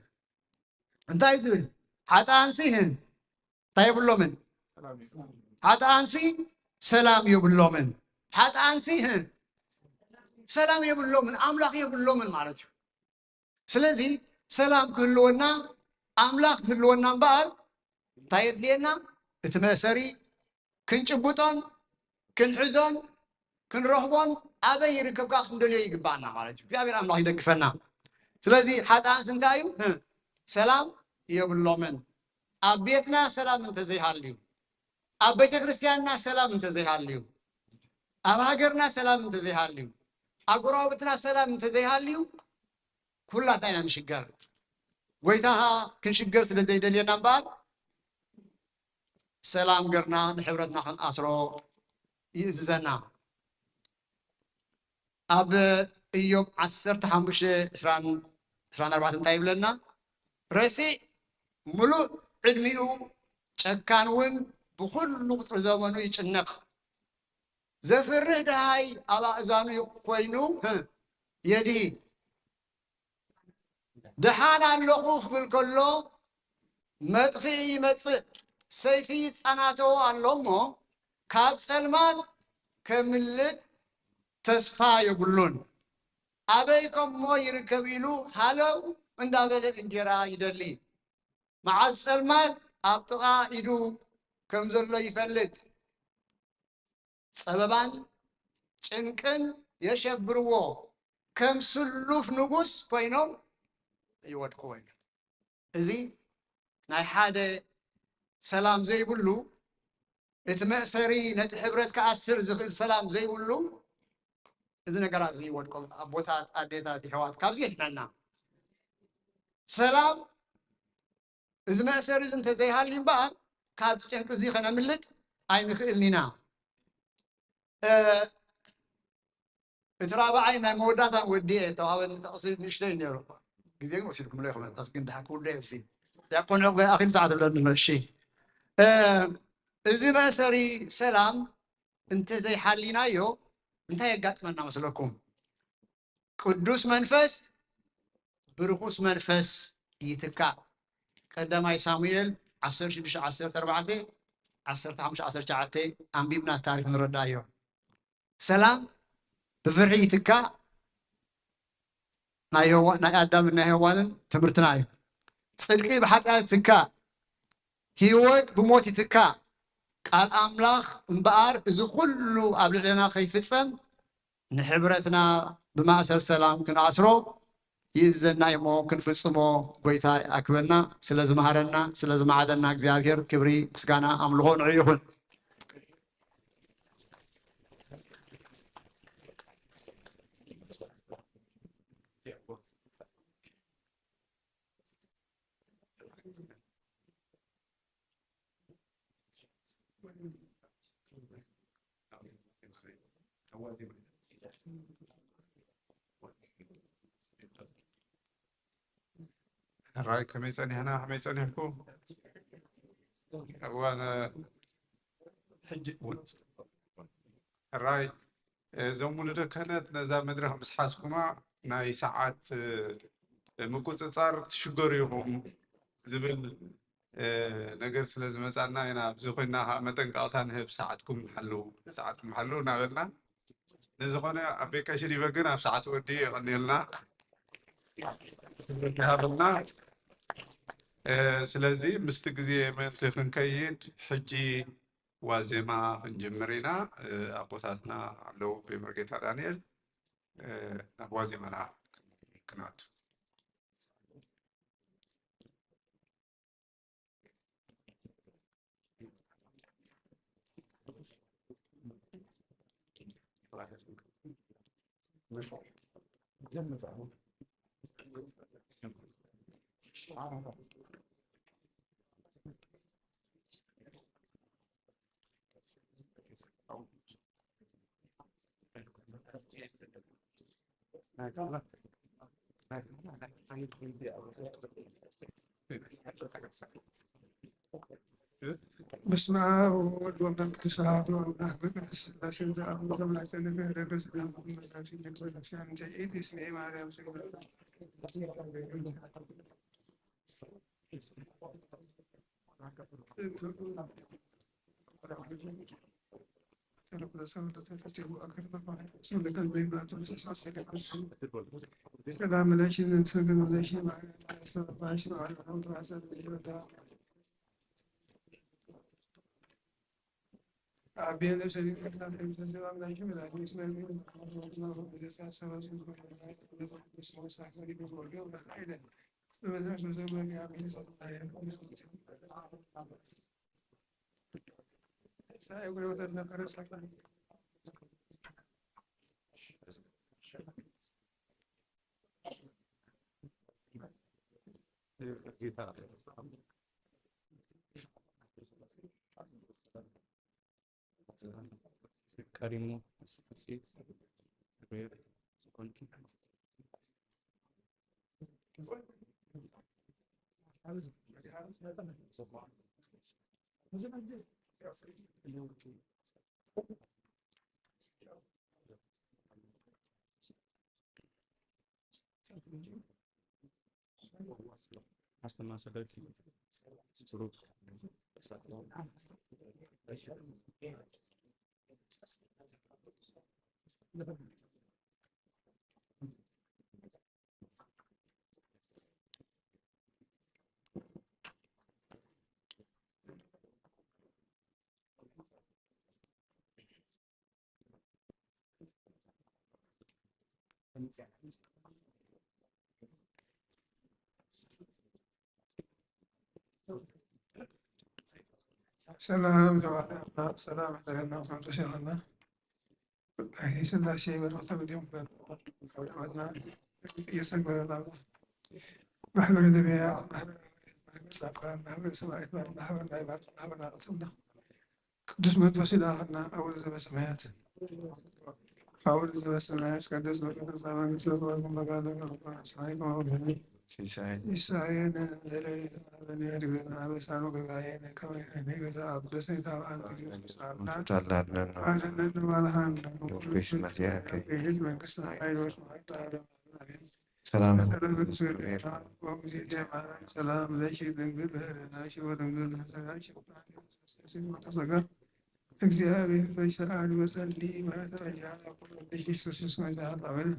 እንታይ እዩ ዝብል? ሓጥኣንሲ፣ እ፣ እንታይ የብሎምን? ሓጥኣንሲ ሰላም የብሎምን። ሓጥኣንሲ፣ እ፣ ሰላም የብሎምን፣ ኣምላኽ የብሎምን ማለት እዩ። ስለዚ ሰላም ክህልወና፣ ኣምላኽ ክህልወና እምበኣር እንታይ የድልየና? እቲ መእሰሪ ክንጭብጦን ክንሕዞን ክንረኽቦን ኣበይ ይርከብ ከኣ ክንደልዮ ይግባኣና ማለት እዩ። እግዚኣብሔር ኣምላኽ ይደግፈና። ስለዚ ሓጥኣንስ እንታይ እዩ? እ፣ ሰላም የብሎምን። ኣብ ቤትና ሰላም እንተዘይሃልዩ፣ ኣብ ቤተ ክርስቲያንና ሰላም እንተዘይሃልዩ፣ ኣብ ሃገርና ሰላም እንተዘይሃልዩ፣ ኣብ ጎረባብትና ሰላም እንተዘይሃልዩ፣ ኩላትና ኢና ንሽገር። ጎይታ ክንሽገር ስለ ዘይደልየና እምበኣር፣ ሰላም ገርና ንሕብረትና ክንኣስሮ ይእዝዘና። ኣብ ኢዮብ ዓሰርተ ሓሙሽተ ዕስራን ዕስራን ኣርባዕተን እንታይ ይብለና? ረሲዕ ምሉእ ዕድሚኡ፣ ጨካን እውን ብኹሉ ቁጽሪ ዘመኑ ይጭነቕ። ዘፍርህ ደሃይ ኣብ ኣእዛኑ ኮይኑ፣ ህ፣ የድሂ። ደሓን ኣለኹ ክብል ከሎ፣ መጥፍኢ ይመጽእ፣ ሰይፊ ይጸናተዎ ኣሎ እሞ፣ ካብ ጸልማት ከምልጥ ተስፋ የብሉን። ኣበይ ከሞ ይርከብ ኢሉ ሃለው እንዳበለ እንጀራ ይደሊ። መዓት ጸልማት ኣብ ጥቓ ኢዱ ከም ዘሎ ይፈልጥ። ጸበባን ጭንቅን የሸብርዎ፣ ከም ስሉፍ ንጉስ ኮይኖም ይወድቅዎ። እዚ ናይ ሓደ ሰላም ዘይብሉ፣ እቲ መእሰሪ ነቲ ሕብረት ክኣስር ዝኽእል ሰላም ዘይብሉ፣ እዚ ነገራት እዚ ይወድቆም። ኣቦታት፣ ኣዴታት፣ የሕዋት፣ ካብዚ ይሕነና። ሰላም፣ እዚ መእሰሪ እዚ እንተዘይሃልዩ እምበኣር፣ ካብዚ ጨንቂ እዚ ከነምልጥ ኣይንኽእልን ኢና። እ፣ እቲ ራብዓይ ናይ መወዳእታ ወዲኤ ዝተዋህበኒ ጥቕሲ ንእሽተይ ነይሩ። ግዜ ግን ወሲድኩምለይ ክመጣስ ግን ድሓር ክውደእ እዩ። እዚ ዲያቆን ዕቑበ ኣኺል ሰዓት ትብለኒ ኣሎ። እሺ። እ፣ እዚ መእሰሪ ሰላም እንተዘይሓሊናዮ እንታይ የጋጥመና መስለኩም? ቅዱስ መንፈስ ብርኹስ መንፈስ ይትካእ። ቀዳማይ ሳሙኤል ዓሰርተ ሽዱሽተ ዓሰርተ ኣርባዕተ፣ ዓሰርተ ሓሙሽተ ዓሰርተ ትሽዓተ ኣንቢብና ታሪኽ ንረዳእዮ። ሰላም ብፍርሒ ይትካእ። ናይ ሄዋ-፣ ናይ ኣዳምን ናይ ሄዋንን ትምህርትና እዩ። ጽድቂ ብሓጢኣት ይትካእ፣ ህይወት ብሞት ይትካእ። ቃል ኣምላኽ እምበኣር እዚ ኩሉ ኣብ ልዕሌና ከይፍጸም ንሕብረትና ብማእሰር ሰላም ክንኣስሮ ይእዘና እሞ ክንፍጽሞ ጎይታ ይኣክበና። ስለ ዝመሃረና፣ ስለ ዝመዓደና እግዚኣብሔር ክብሪ፣ ምስጋና፣ ኣምልኾ ንዑ ይኹን። ሕራይ ከመይ ጸኒሕና? ከመይ ጸኒሕኩም? እዋን ሕጂ እውን ሕራይ፣ እዞም ውሉደ ክህነት ነዛ መድረኽ ምስ ሓዝኩማ ናይ ሰዓት፣ እ፣ ምቁጽጻር ትሽገሩ ኢኹም ዝብል፣ እ፣ ነገር ስለ ዝመጻና ኢና ኣብዚ ኮይና ከዓ መጠንቀቕታ ንህብ። ሰዓትኩም ሓልው፣ ሰዓትኩም ሓልው እናበልና፣ ንዝኾነ ኣቤ ቀሺ ዲበ ግን ኣብ ሰዓት ወዲ የቐንየልና። ይሃበልና። እ፣ ስለዚ ምስቲ ግዜ ምእንቲ ክንከይድ ሕጂ ዋዜማ ክንጅምር ኢና። እ፣ ኣቦታትና ኣለዉ፣ ቤ መርጌታ ዳንኤል፣ እ፣ ናብ ዋዜማና ክንኣቱ። በስመ አብ ወወልድ ወመንፈስ ቅዱስ አሐዱ አምላክ። በቅድስት ሥላሴ ዘአብ ዘማሕፀነ ገህደ በስጋ መዛግሽን ቤተክርስቲያን እንተ ኢት ስሜ ማርያም ስግደት ሰላም ለኪ ዘንሰግድ ለኪ ማርያም ያስተባባሽ ማርያም ተባሰት ይረዳ። ሰላም ጀማዓ፣ ሰላም ኣሕደረና፣ ሰላም ተሸለና። ኣይ ስላሴ በረኸተ ምድዮም ዓመትና እየሰገረና። ማሕበረ ነቢያ፣ ማሕበረ ጻድቃን፣ ማሕበረ ሰማዕታት፣ ማሕበረ ናይ ባር-፣ ማሕበረ ናቅፍትና። ቅዱስ መንፈስ ይልኣኸና። ኣቡነ ዘበሰማያት፣ ኣቡነ ዘበሰማያት፣ ይትቀደስ ስምከ፣ ትምጻእ መንግስትከ፣ ወይኩን ፈቃድከ በከመ በሰማይ ከማሁ በምድር። ሲሳየነ ዘለሊትነ ሀበነ፣ ሀድግ ለነ አበሳነ ወጌጋየነ ከመ ንሕነኒ ንህድግ ለዘአበሰ ኢታብአነ። አድነነ እምነ ኃጥኣን። መንግስት ኃይል ወስብሐት ለዓለመ ዓለም። አሜን። ሰላም። ሰላም ለኪ ድንግል በህሊናኪ ወድንግል በህሊናኪ። ተሰጋ እግዚአብሔር በሰአል ወጸሊ ማረተ ረያ ኢየሱስ ስመ ዘአብ አሜን።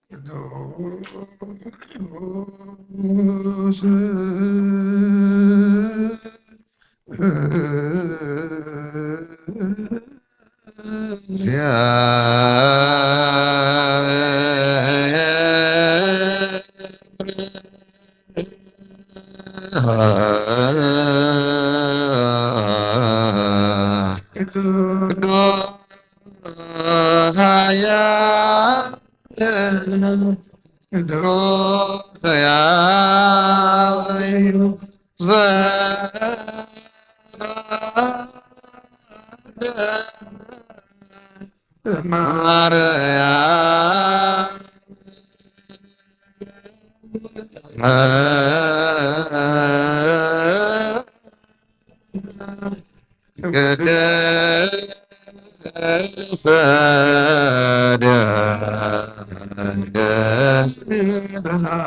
ቅዱስ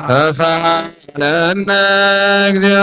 ተሳለነ እግዚኦ።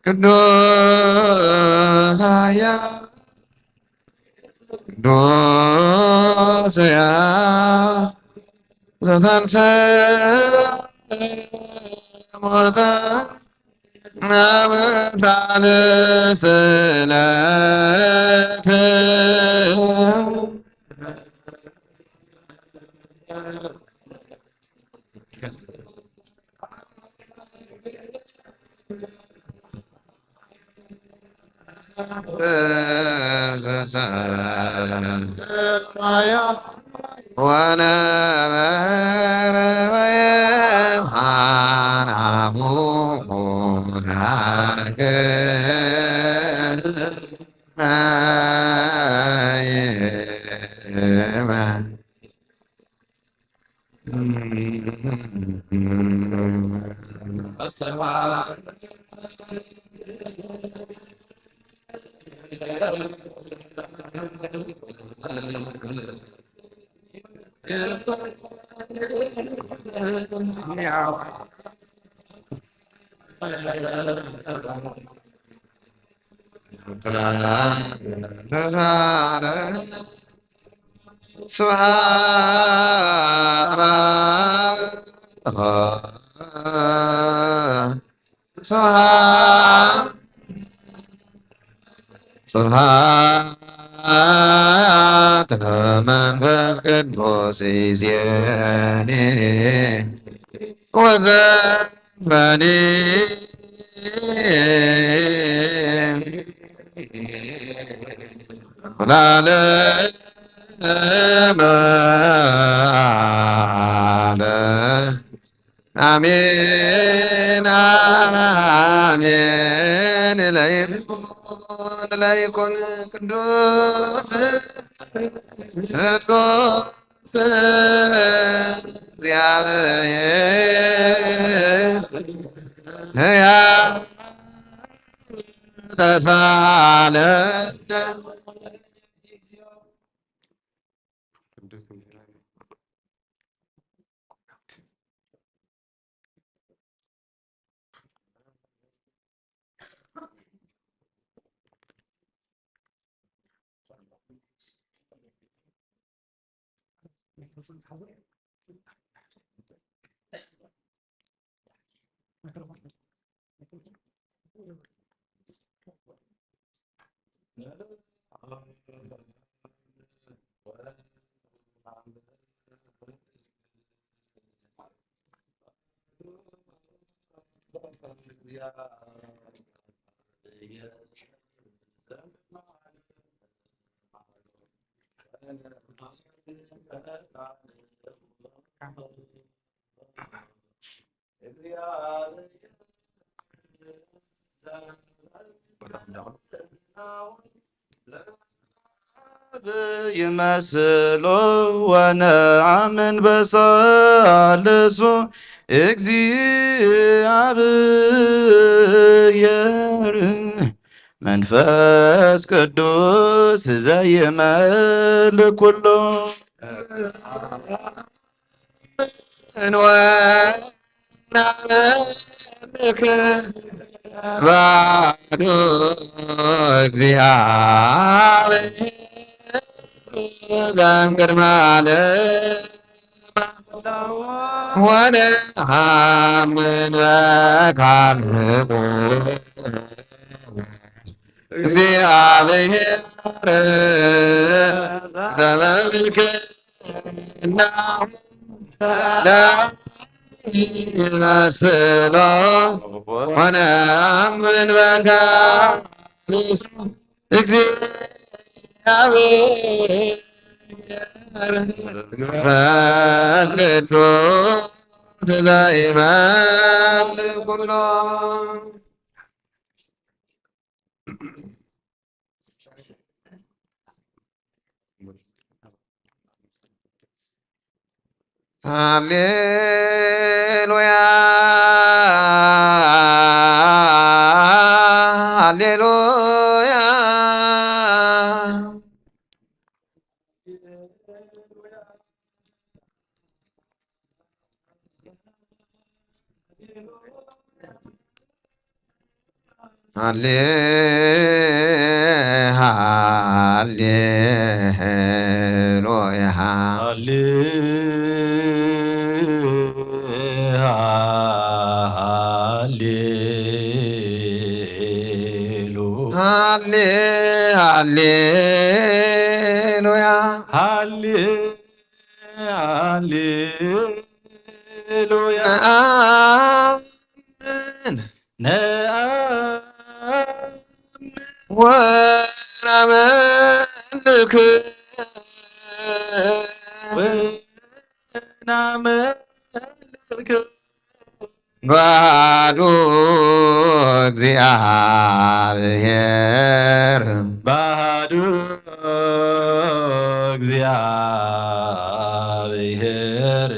ቅዱስ ያ ቅዱስ ያ ዘተንሥእ እሙታን ኣምሳለ ስእለት ስብሐት ለአብ። ስብሐት ስብሐት ለመንፈስ ቅዱስ ይዜኒ ወዘ በኒ ለዓለመ ዓለም። አሜን፣ አሜን። ለይኩን፣ ለይኩን ቅዱስ ስሉስ እግዚአብሔር ሕያው ተሳለ። ይመስሎ ወነአምን በሳልሱ እግዚአብሔር መንፈስ ቅዱስ ዘይመልክ ኩሉ። እንወናበልክ ባዶ እግዚአብሔር ዘእምቅድመ ዓለም ወነአምን በካልቁ እግዚአብሔር ዘመልክና ይመስሎ ወነአምን በካልቁ እግዚአብሔር መንፈስ ቅዱስ ዘይመልክ ኩሎ። ሃሌሉያ፣ ሃሌሉያ። ሃሌ ሃሌ ሉያ። ሃሌ ሃሌ ሃሌ ሃሌሉያ። ሃሌ ሃሌሉያ። ነአምን። ነአምን። ወነመልክ። ወነመልክ። ባዶ እግዚኣብሔር። ባዶ እግዚኣብሔር።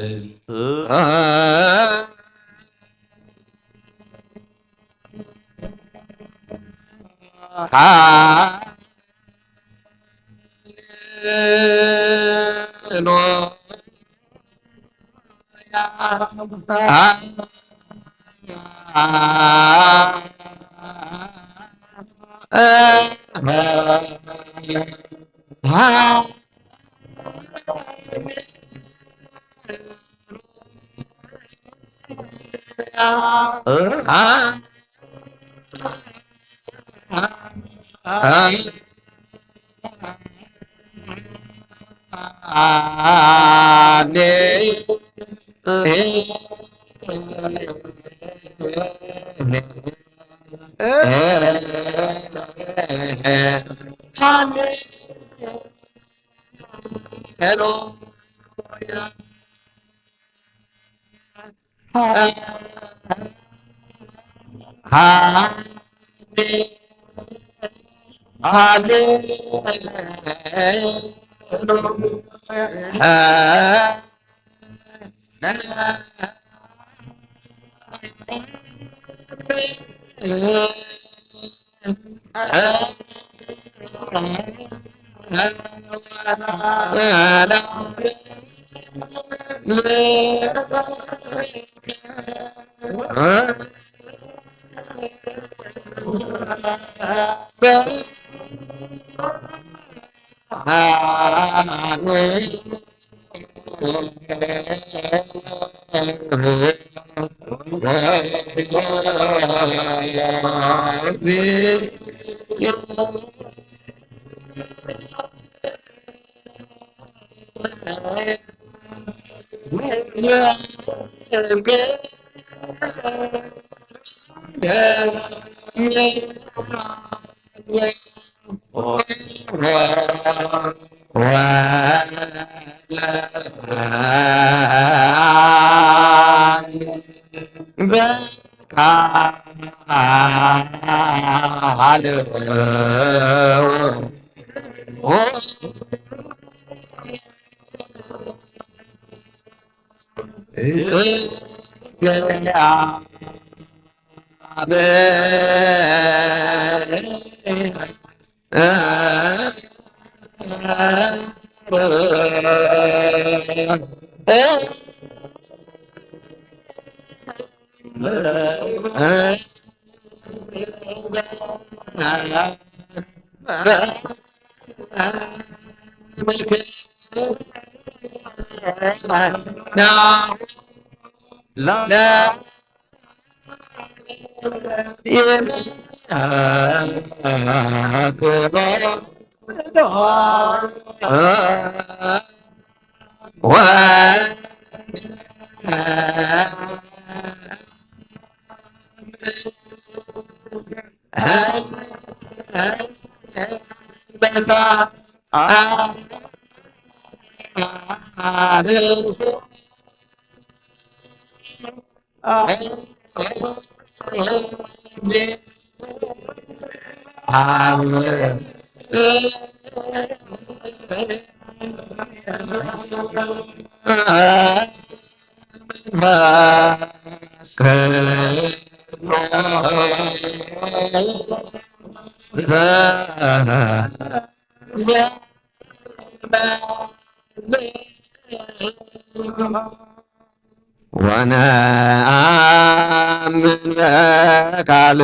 ወነአምን በቃሉ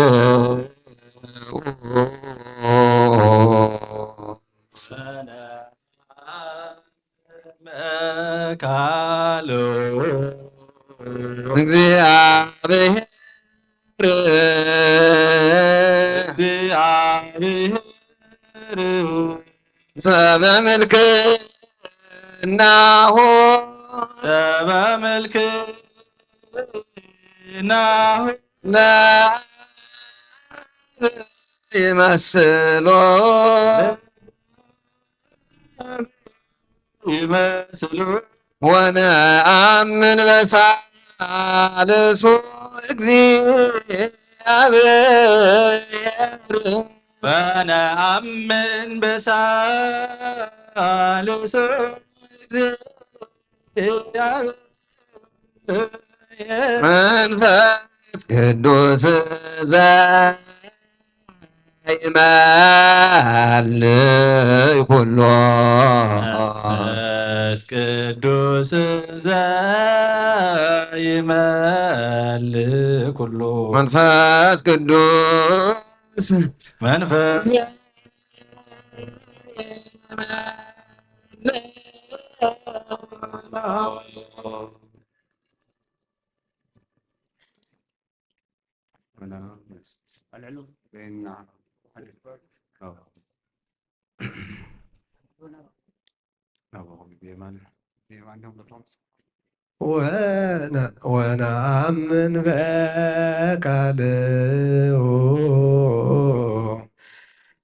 በቃሉ እግዚአብሔር እግዚአብሔር ሰበ ምልክናሁ ሰበ ምልክናሁ ለአብ ይመስሎ ይመስሉ ወነአምን በሳልሱ እግዚአብሔር ወነአምን በሳልሱ እግዚአብሔር መንፈስ ቅዱስ ዘይመልእ ኩሎ መንፈስ ቅዱስ ዘይመልእ ኩሎ መንፈስ ቅዱስ መንፈስ ወነ- ወነአምን በቃልኡ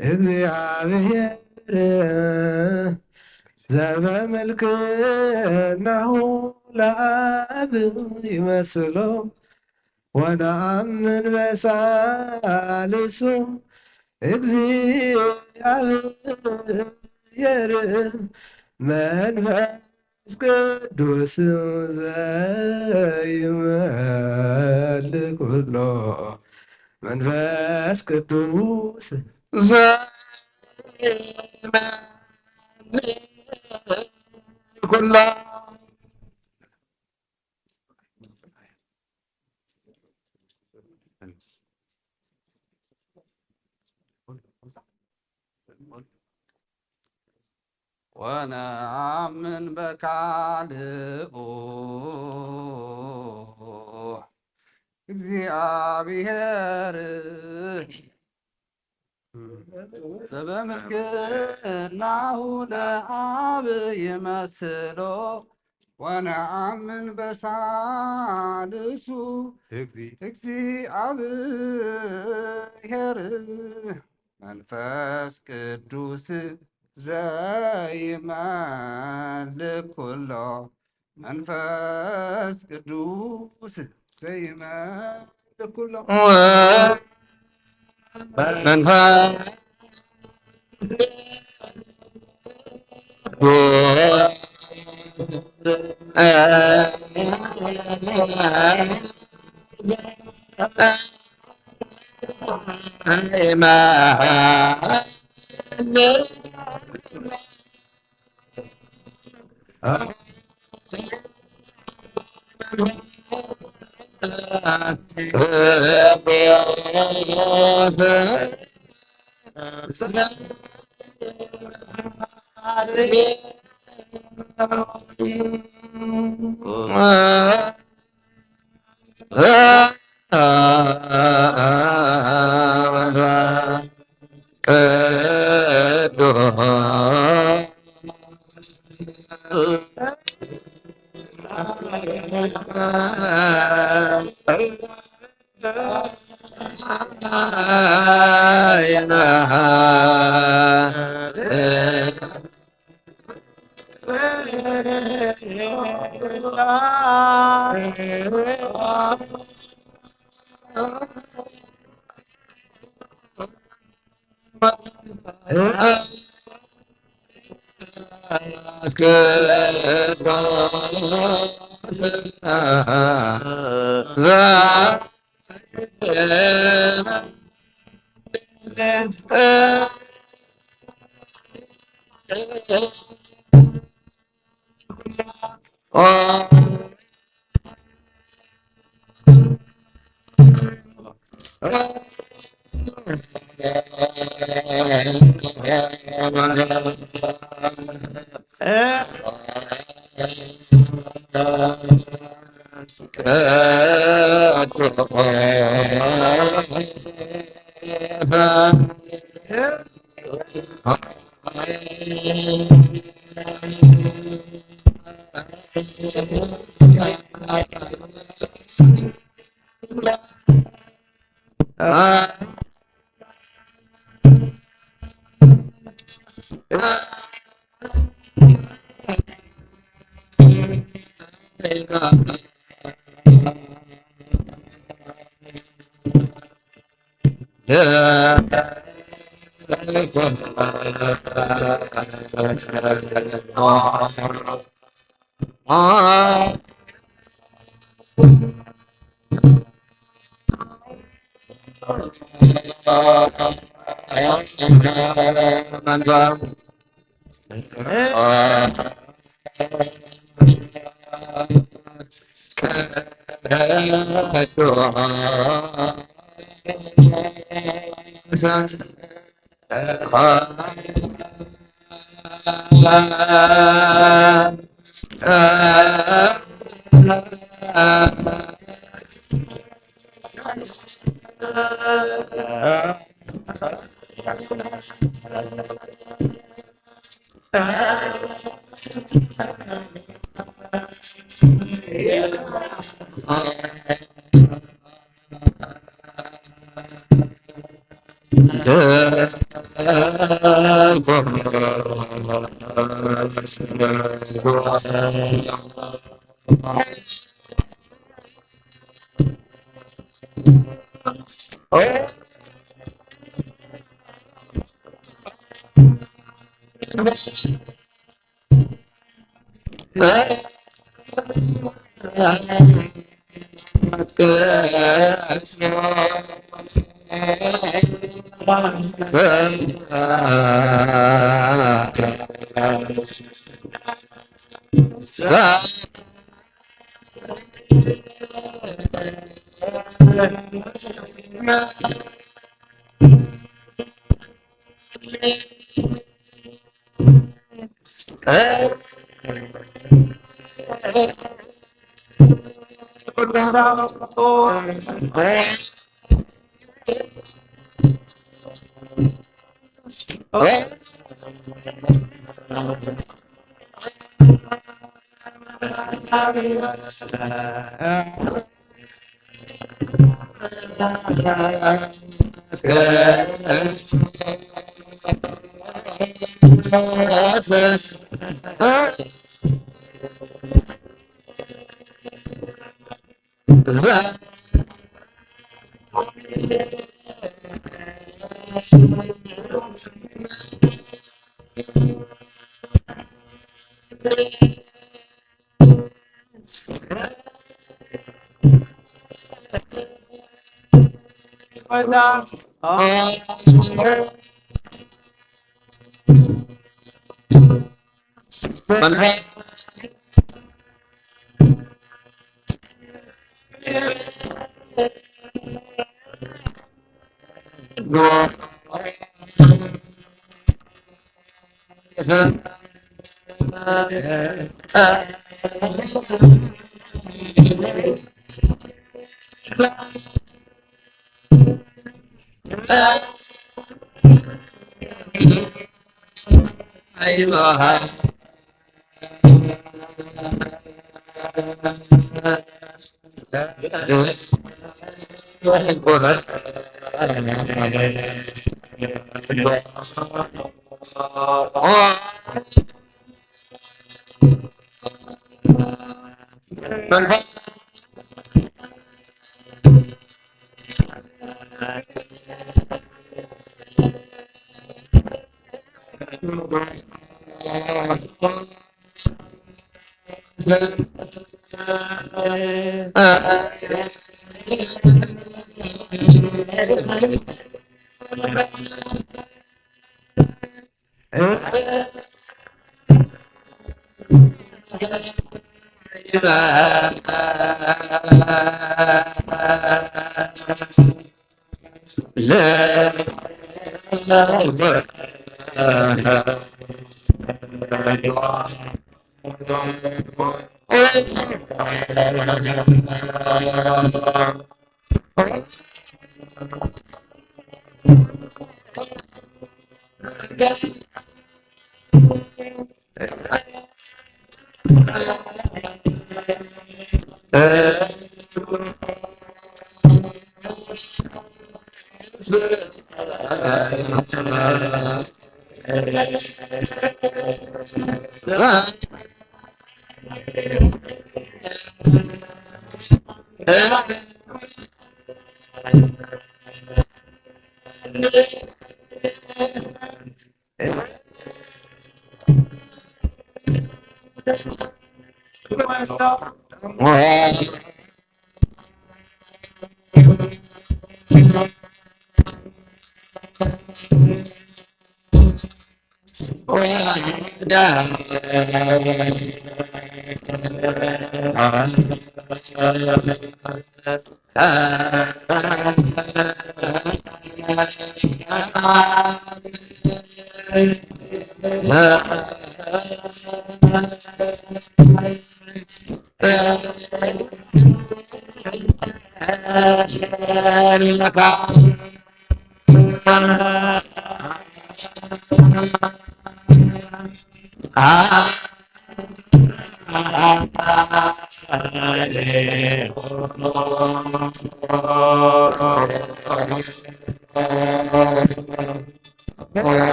እግዚአብሔር ዘበምልክናሁ ለአብ ይመስሎ ወነአምን በሳልሱ እግዚአብሔር መንፈስ ቅዱስ ዘይመልእ ኩሎ መንፈስ ቅዱስ ዘይመልእ ኩሎ ወነአምን በካልኡ እግዚአብሔር ዘበምልክናሁ ለአብ ይመስሎ ወነአምን በሳልሱ እግዚአብሔር መንፈስ ቅዱስ ዘይመልእ ኩሎ መንፈስ ቅዱስ ዘይመልእ ኩሎ መንፈስ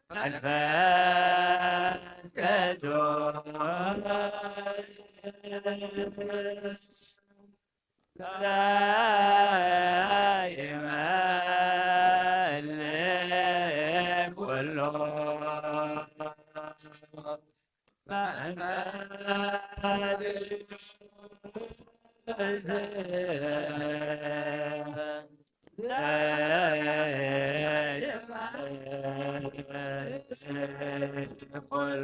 መንፈስ ቅዱስ ዘይመልእ ኩሉ መንፈስ ዘይመልእ ኩሉ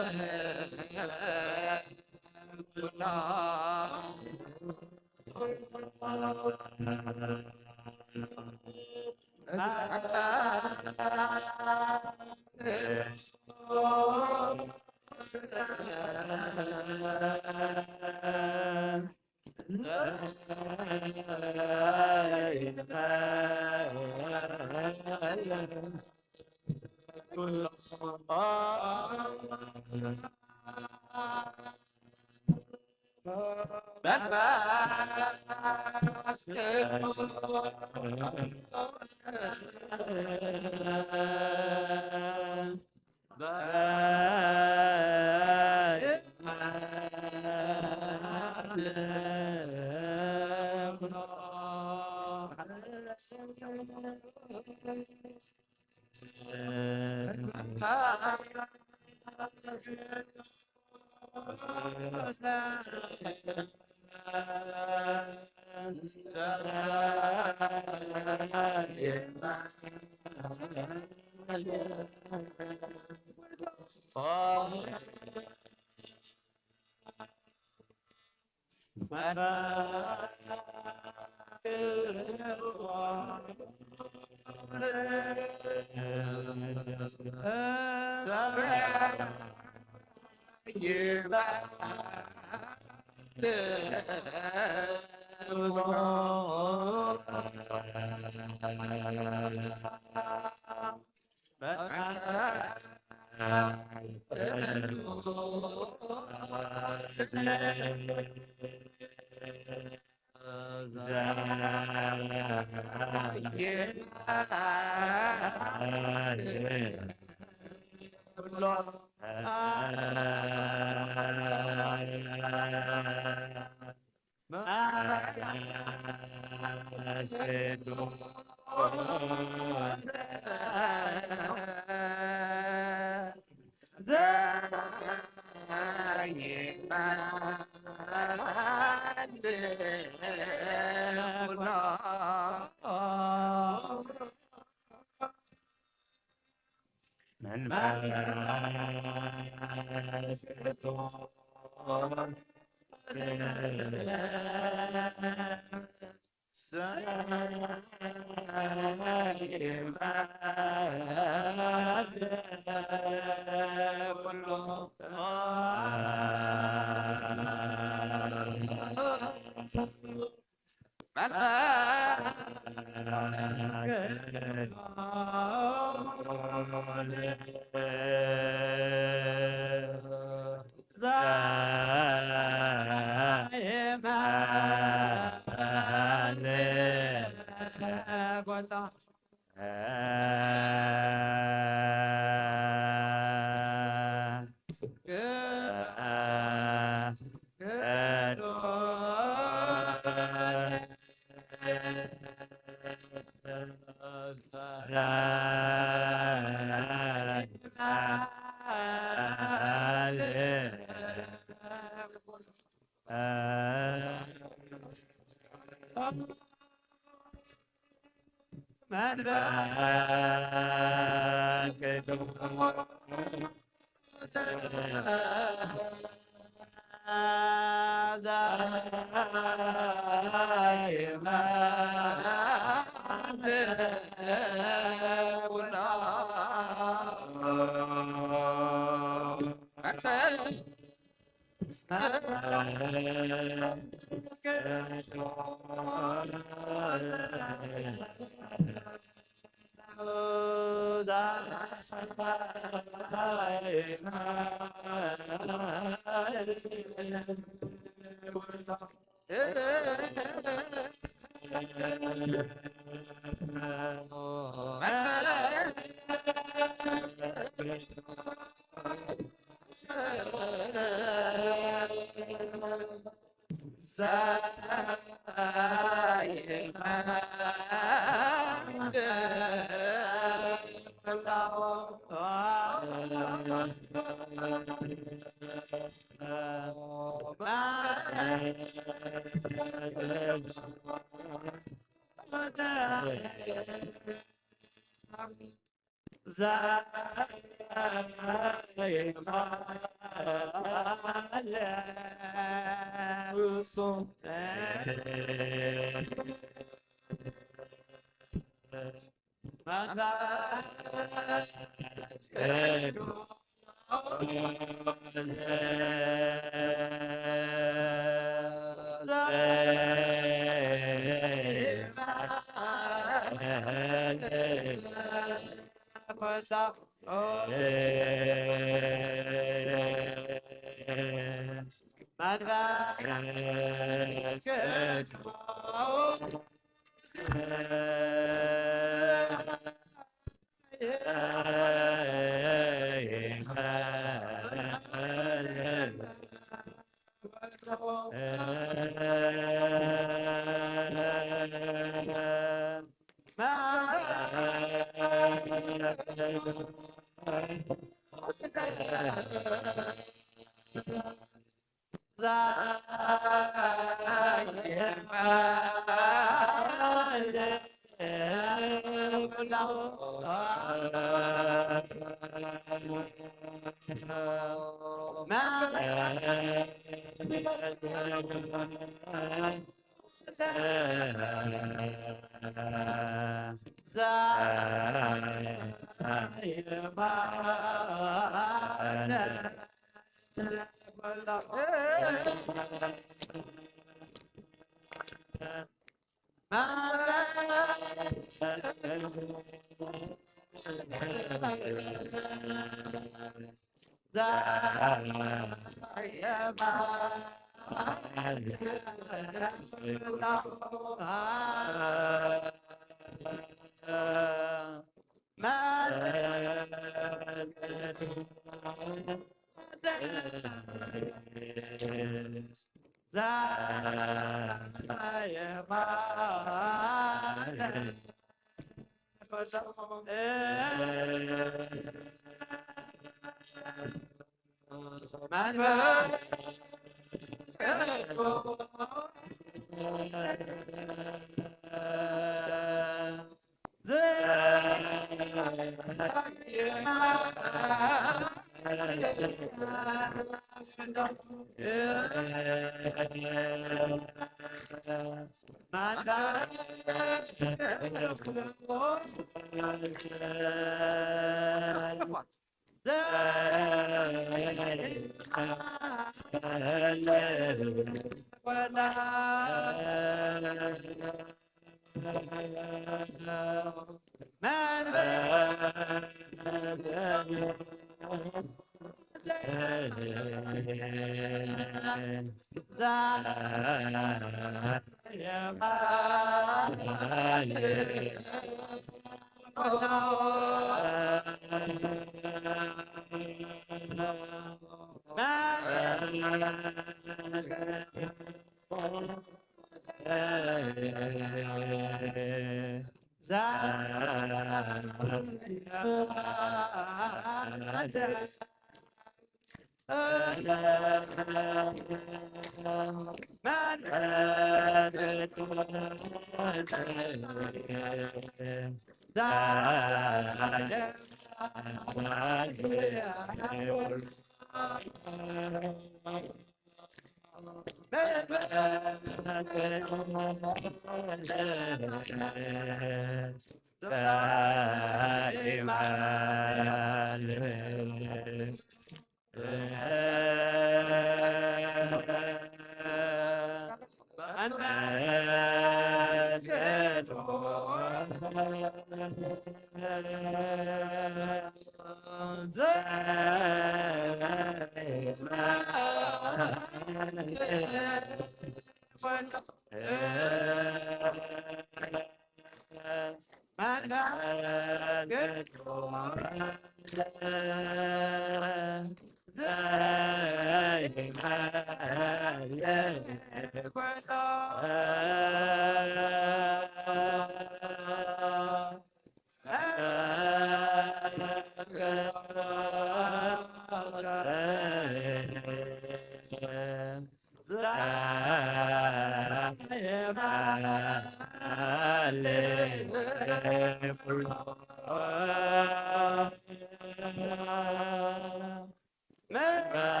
መንፈስ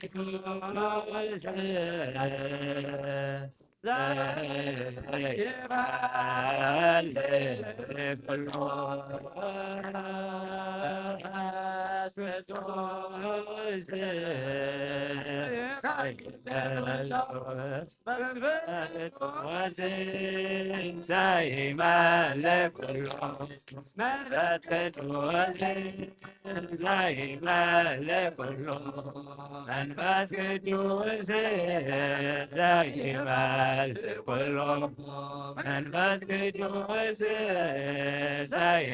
ቅዱስ ዘይመልእ ኩሉ፣ መንፈስ ቅዱስ ዘይመልእ ኩሉ፣ መንፈስ ቅዱስ ዘይመልእ ኩሉ፣ ዘይመልእ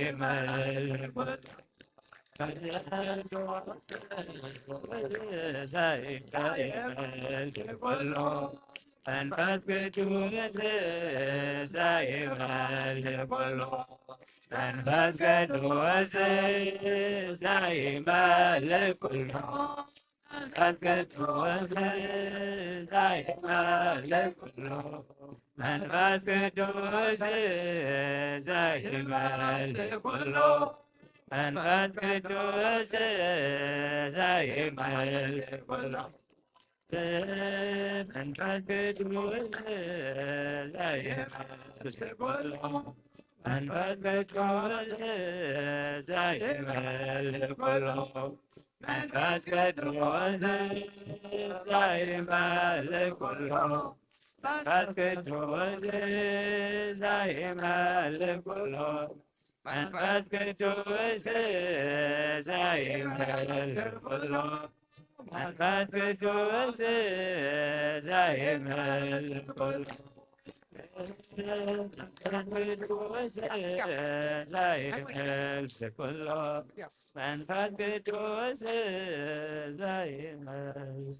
ኩሉ፣ መንፈስ ቅዱስ ዘይመልእ ኩሉ፣ መንፈስ ቅዱስ ዘይመልእ ኩሉ፣ መንፈስ ቅዱስ ዘይመልእ ኩሉ፣ መንፈስ ቅዱስ ዘይመልእ ኩሉ፣ መንፈስ ቅዱስ ዘይመልእ ኩሉ፣ መንፈስ ቅዱስ ዘይመልእ ኩሉ፣ መንፈስ ቅዱስ ዘይመልእ ኩሉ፣ መንፈስ ቅዱስ ዘይመልእ ኩሉ፣ መንፈስ ቅዱስ ዘይመልእ ኩሉ፣ መንፈስ ቅዱስ ዘይመልእ ኩሉ፣ መንፈስ ቅዱስ ዘይምልኩል መንፈስ ቅዱስ ዘይምልኩሎ መንፈስ ቅዱስ ዘይምል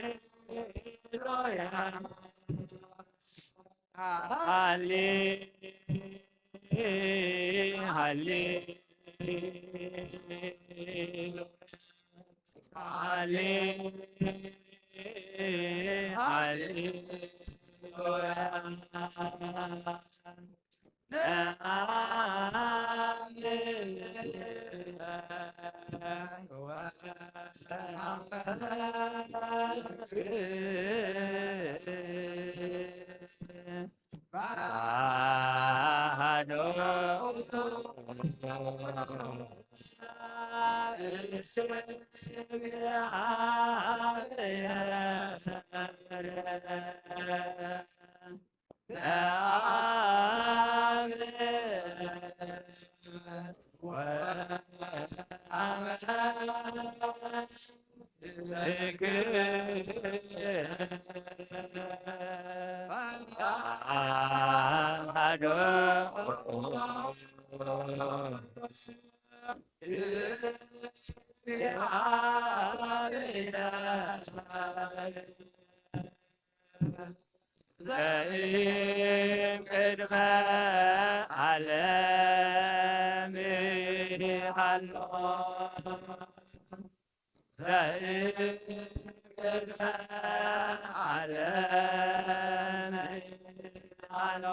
ሃሌሉያ፣ ሃሌ-፣ ሃሌ-፣ ሃሌ-፣ ሃሌሉያ። ዘእም ቅድመ ዓለም ይሃሎ፣ ዘእም ቅድመ ዓለም ይሃሎ።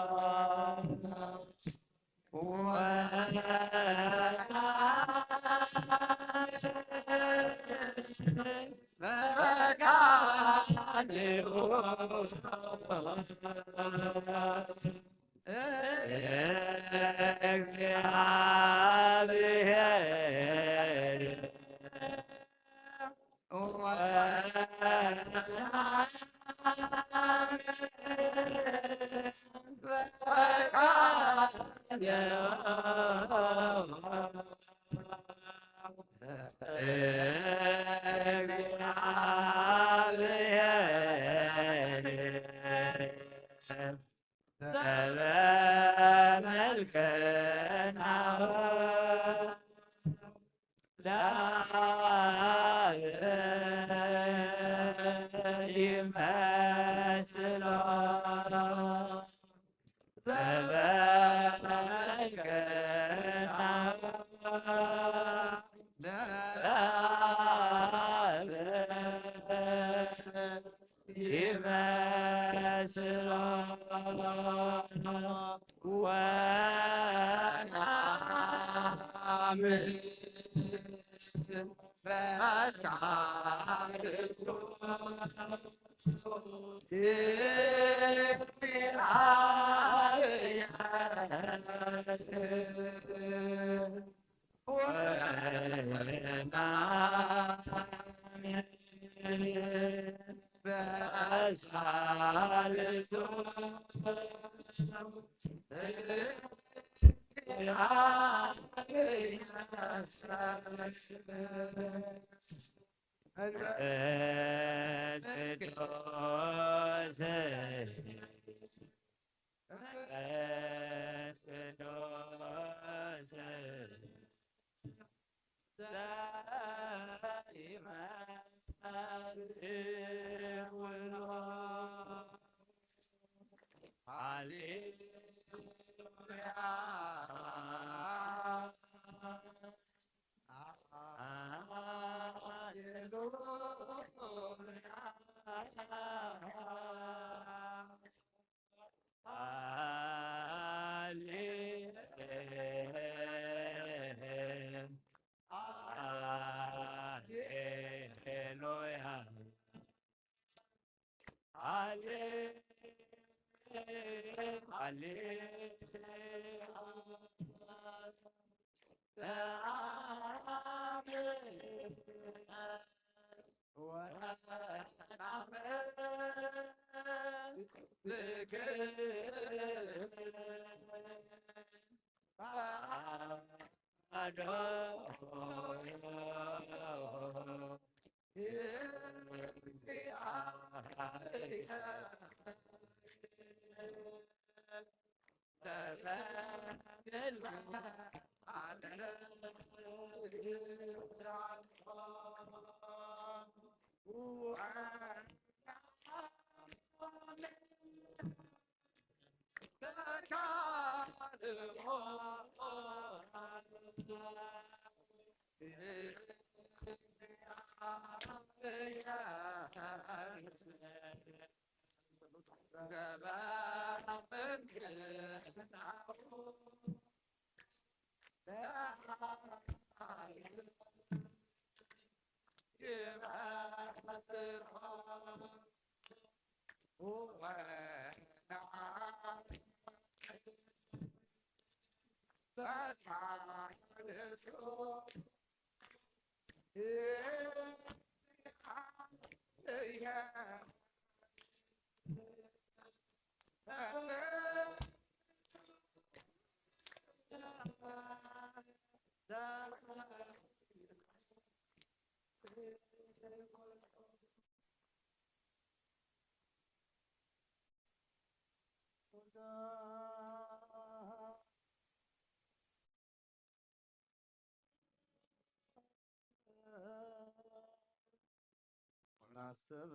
ናሰበ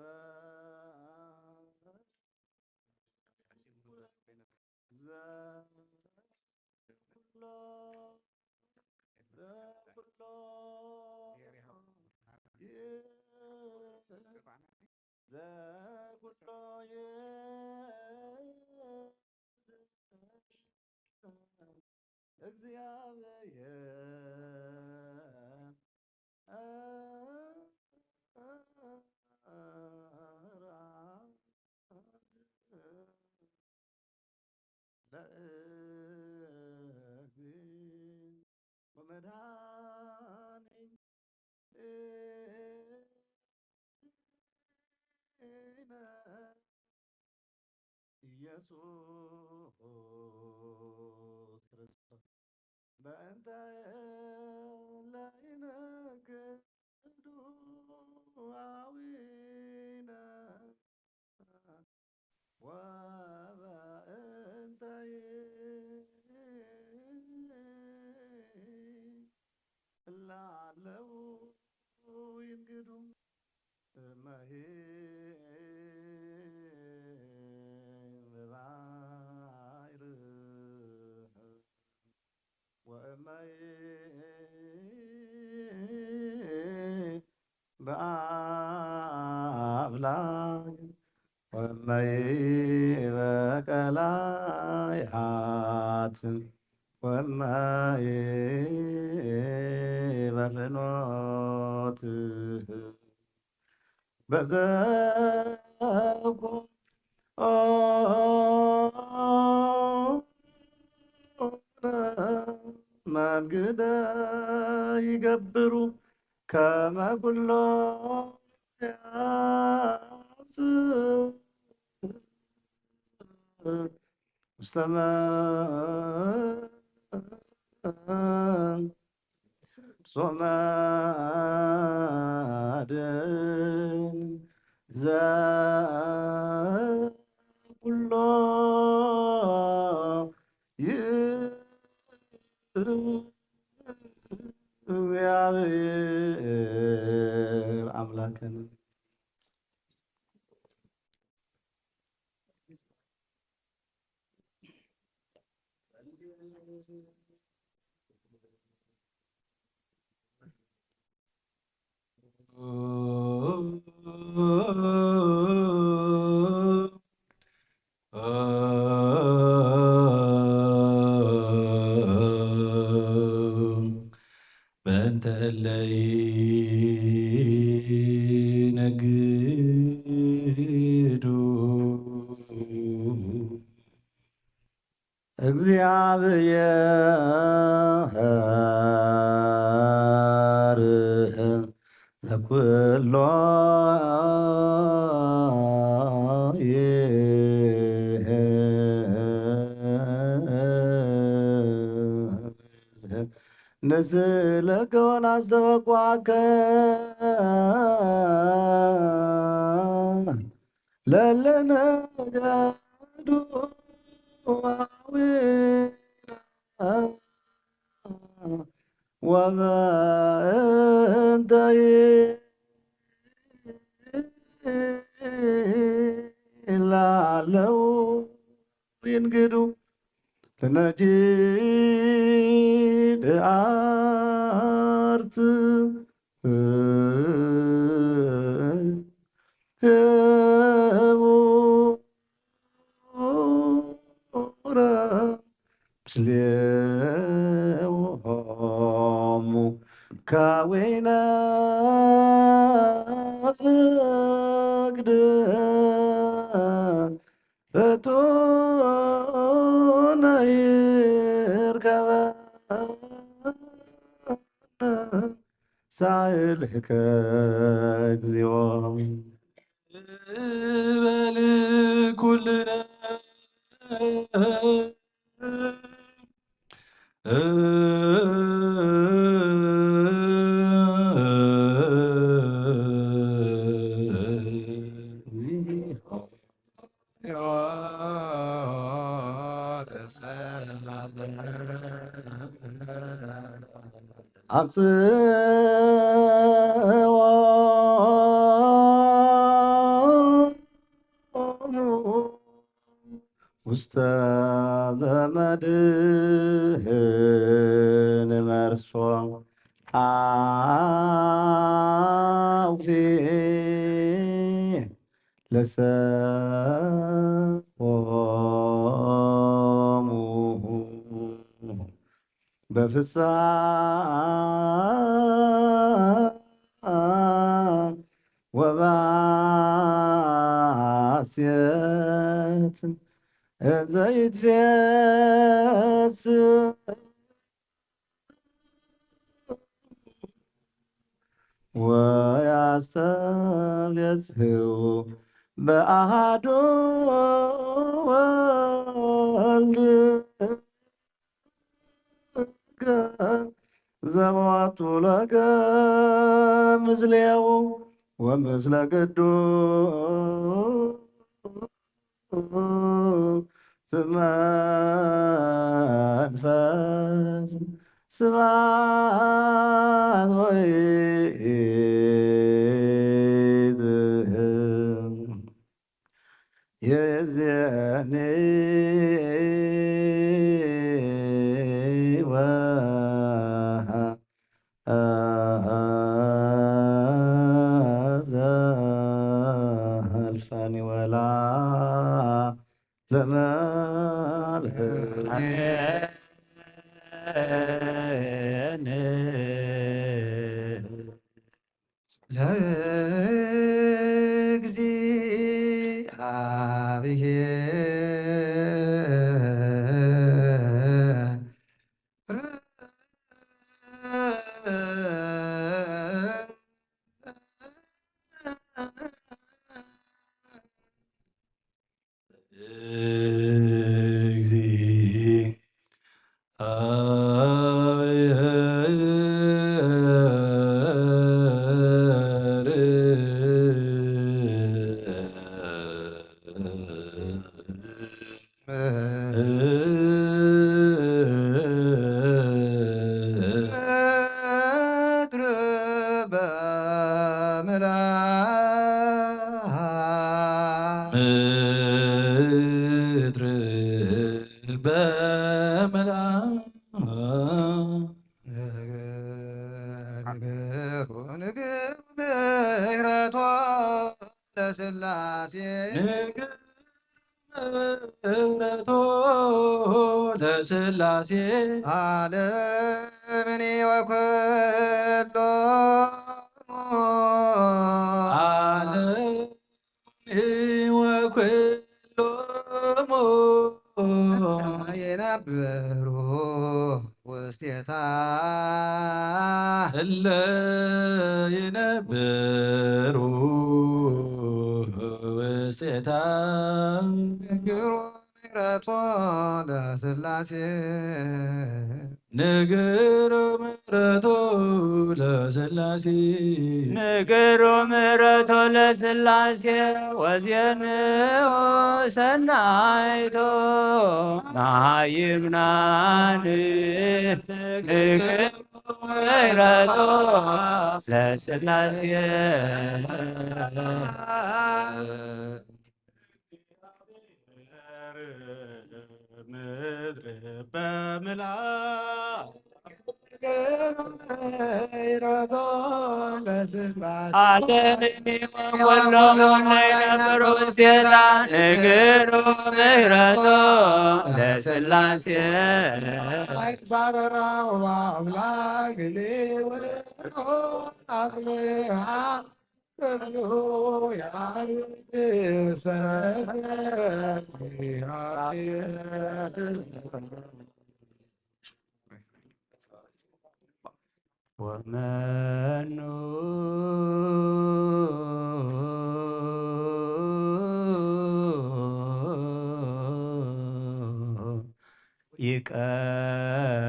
ዘኩሎ ዘኩሎ ዘኩሎ ኢየሱስ ክርስቶስ በእንተ ለይነግዱ አዊነ ወበእንተ ላለዉ ይንግዱ እመሂ በባይር ወእመሂ በአፍላግ ወመይ በቀላያት ወመይ በፍኖት በዘኩ መንግደ ይገብሩ ከመ ኩሎ ያስ ውስተ መንግስቱ መድን ዘኩሎ ይ- እግዚአብሔር አምላክን በእንተ እለ ይነግዱ እግዚአብሔር ዘኩሎ ይእዝ ንስእለከ ወናስተበቋከ ለለነገዱ አዊነ ወበእንተ ላለው ይንግዱ ለነጂድ አርት ድሌዎሙ ካዊነ ፍቅድ ፍጡነ ይርከበነ ሳእልከ እግዚኦ። በል ኩልነ አብጽሖሙ ውስተ ዘመድህን መርሶ አውፊ ለሰቦሙ በፍስሐ ወባስየት እንዘ ይትፌስ ወያስተቤዝህው በአሃዱ ወልድ ዘባቱ ለከ ምስሌው ወምስለ ቅዱስ መንፈስ ስብሐት ወይእዜኒ ወዘልፈኒ ወላ ለመልክ ለእግዚአብሔር ለስላሴ ምሕረቱ ለስላሴ ዓለምኒ ወኩሎሙ ዓለምኒ ወኩሎሙ የነብሩ ውስቴታ እለ ይነብሩ ውስቴታ። ንግሩ ምሕረቶ ለስላሴ ንግሩ ምሕረቶ ለስላሴ ንግሩ ምሕረቶ ለስላሴ ወዜንኡ ሰናይቶ መሃይምናን ምሕረቱ ለስላሴ ምድር በምልኣ ዓለምኒ ወኩሎም ናይ ነበሩ ሴጣን ንግሩ ምህረቶ ለስላሴ። ወመኑ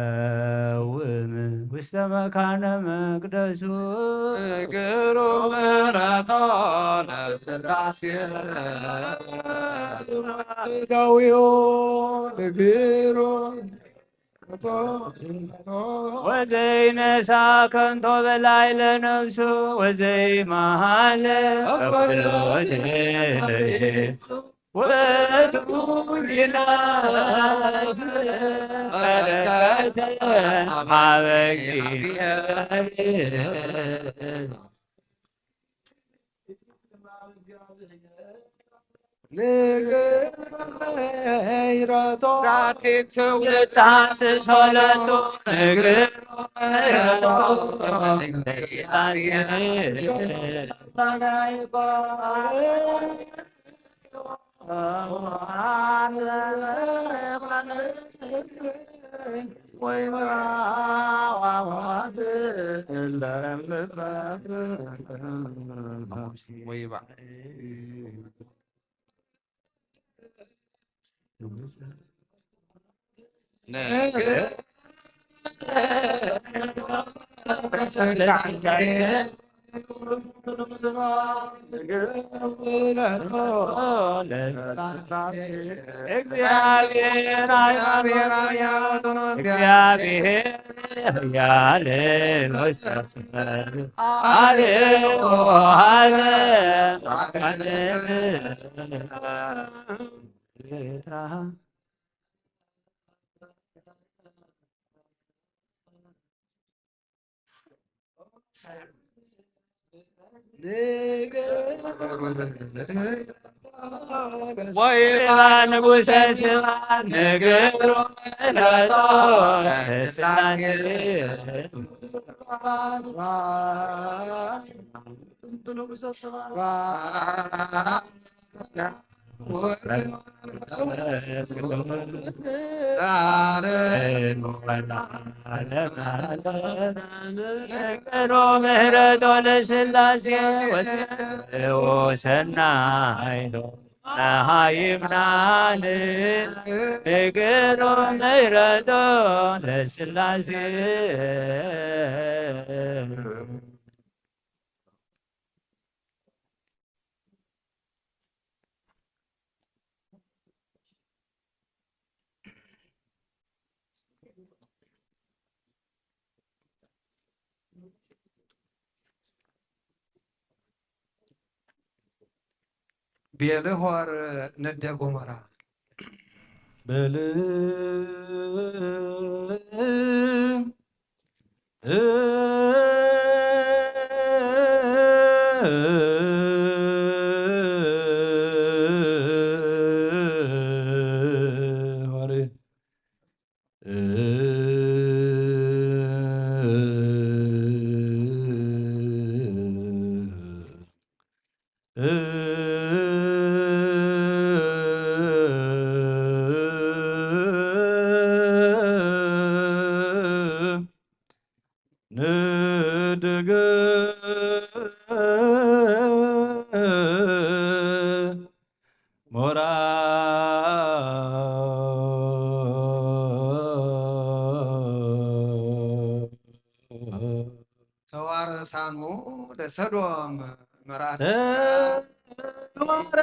ይቀውም ውስተ መካነ መቅደሱ። እግሩ ምሕረቶ ለስላሴ። ደዊኡ እግሩ ወዘይነሳ ከንቶ በላይ ለነፍሱ ወዘይመሃለ በኩሉ ወቱ ይናስ በረከተ ሀበ እግዚአብሔር። ዛቲ ትውልድ ታስሶ ለቱ እግር ወይባ። እግዚአብሔር እግዚአብሔር ያለ መሰል አለ አለ። ወይባ ንጉሰ ስባ ንግሩ ለቶ ለስላሴ። ምህረቶ ለስላሴ ወሰናይሎ ነሃይምናን ንግሮ ምህረቶ ለስላሴ። ቤልሆር ነደ ጎመራ። በል ንድግ ሞራ ተዋረሳኑ ለሰዶም መርዓት ተዋረ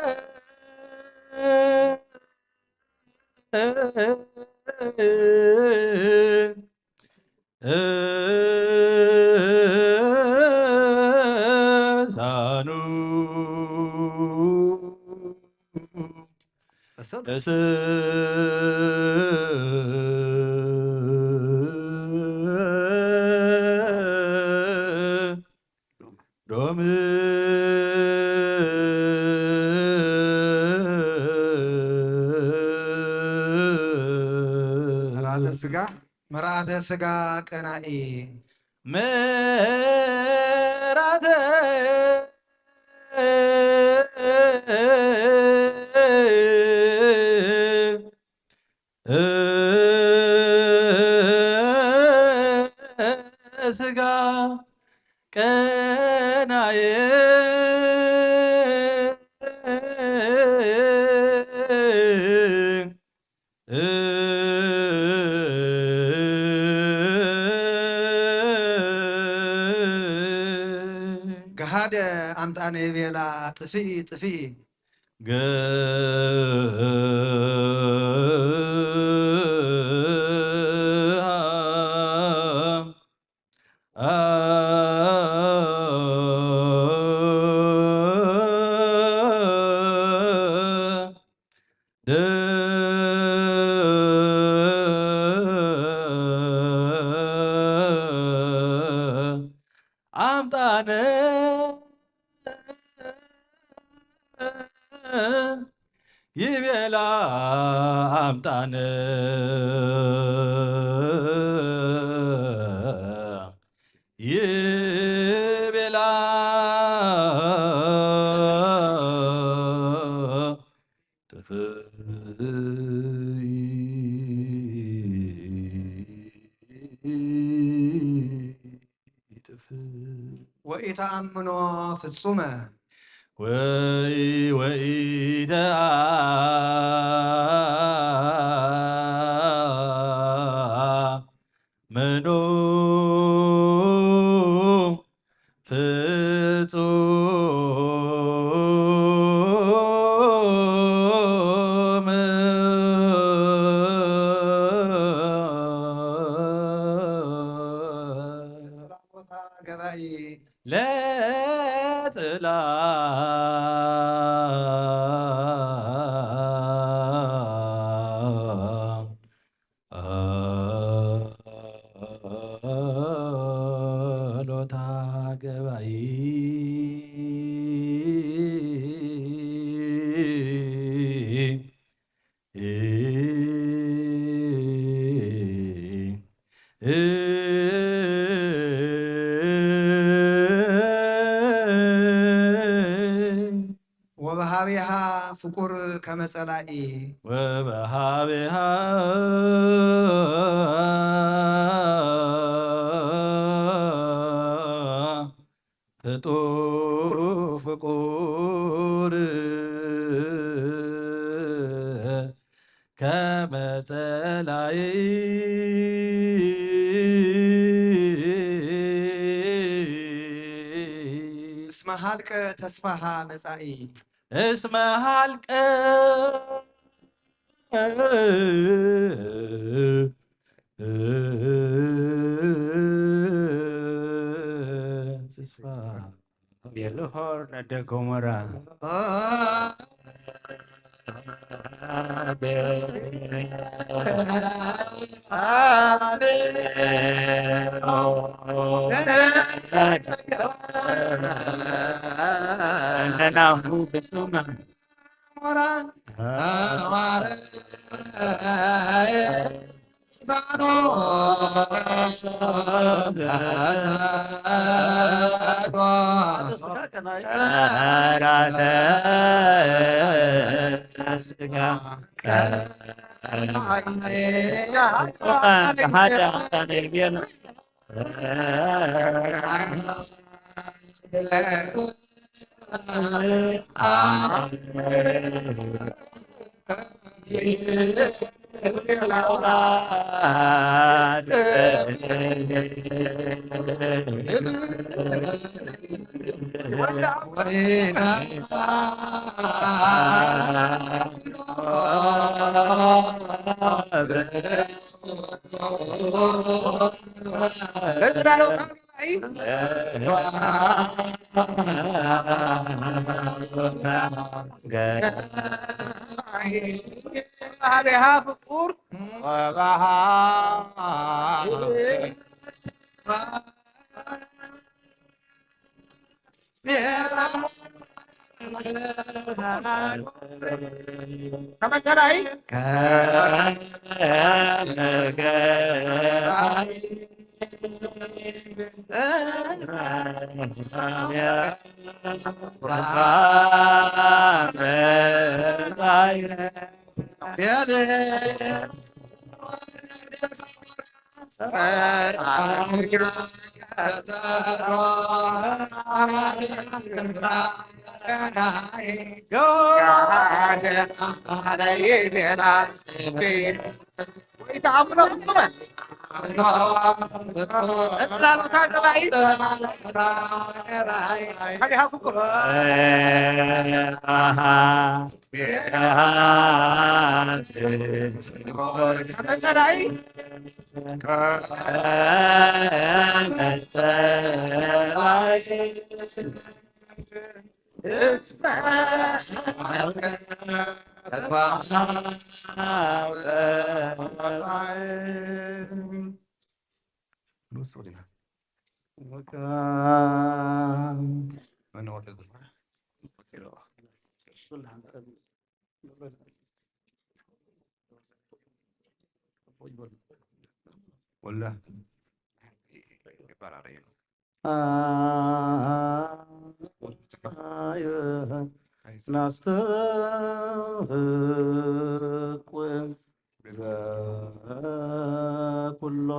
ሳኑ እስ መርዓተ ስጋ፣ መርዓተ ስጋ ቀናኢ፣ መርዓተ ስጋ ቀናየ። ገሃደ ኣምጣነ ይቤላ ጥፍኢ ጥፍኢ። ኣምጣነ ይቤላ ኣምጣነ ይቤላ ጥፍኢ ይጥፍእ። ወኢተኣምኖ ፍጹመ። ወይ ወኢተኣምኖ ፍጹም። ገባኢ ለጽላ ሎታ ገባኢ። ወበሃቤሃ ፍቁር ከመ ጸላኢ። ወበሃቤሃ ፍጡር ፍቁር ከመ ጸላኢ። እስመ ሀልቀ ተስፋሃ መጻኢ። እስመ ሀልቀ ተስፋ። ቤልሆር ነደ ጎሞራ። እንተናሁ ብሱማ ሃቤሃ ፍቁር ከመይ ጸላኢ? ወላ ይባላል። ናስተብቁ ዘኩሎ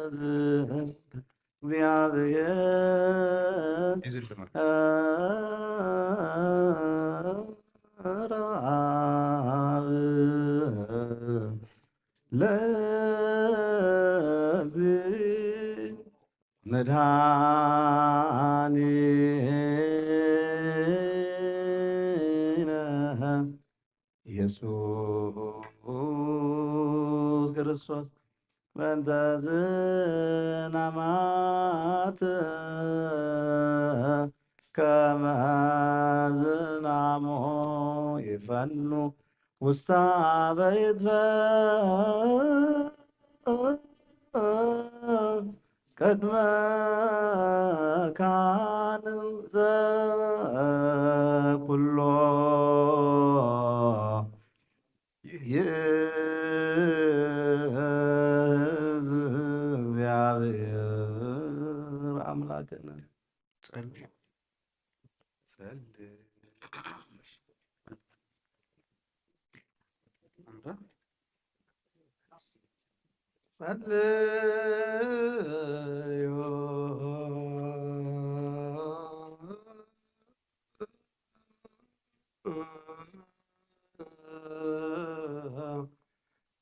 ይእዝዝ። እግዚኣብሔር ሒዙ ዝሰማዕ። ረዓብ ለእግዚእ መድኃኒነ ኢየሱስ ክርስቶስ በእንተ ዝናማት ከመ ዝናሞ ይፈኑ ውስተ አበይት ቅድመ ካህን ዘኩሎ ይእዝ። እግዚኣብሔር ኣምላክነ ጸልዩ ጸልዩ ጸልዩ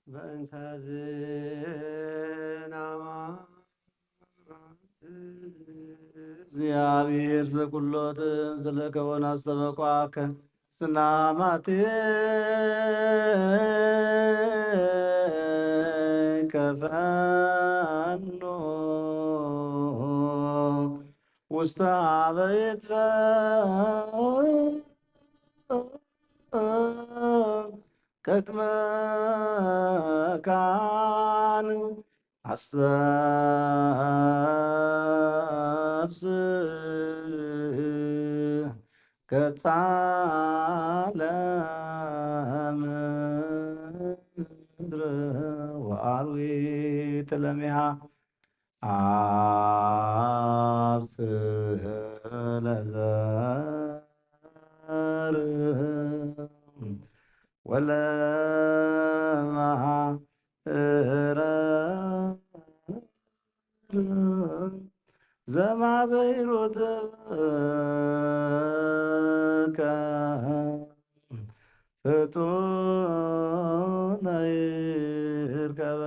በእንተ ዝናማ እግዚኣብሔር ዘኩሎትን ስለከወን ኣስተበቋከ ዝናማት ከፈኖ ውስተ አበይት ቅድመ ካህን አስተብስሕ ገጻ ለምድር ወአልዊት ለሚሃ አብጽሕ ለዘር ወለማህረር ዘማበይሮትከ ፍጡነ ይርከበ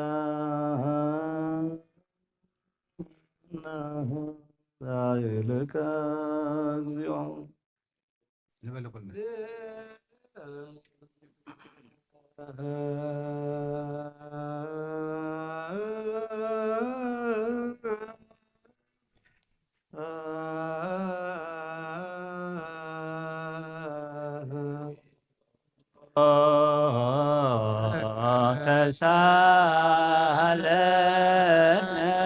ላዕሌከ እግዚኦ። ንበል ኩልና። ተሳለነ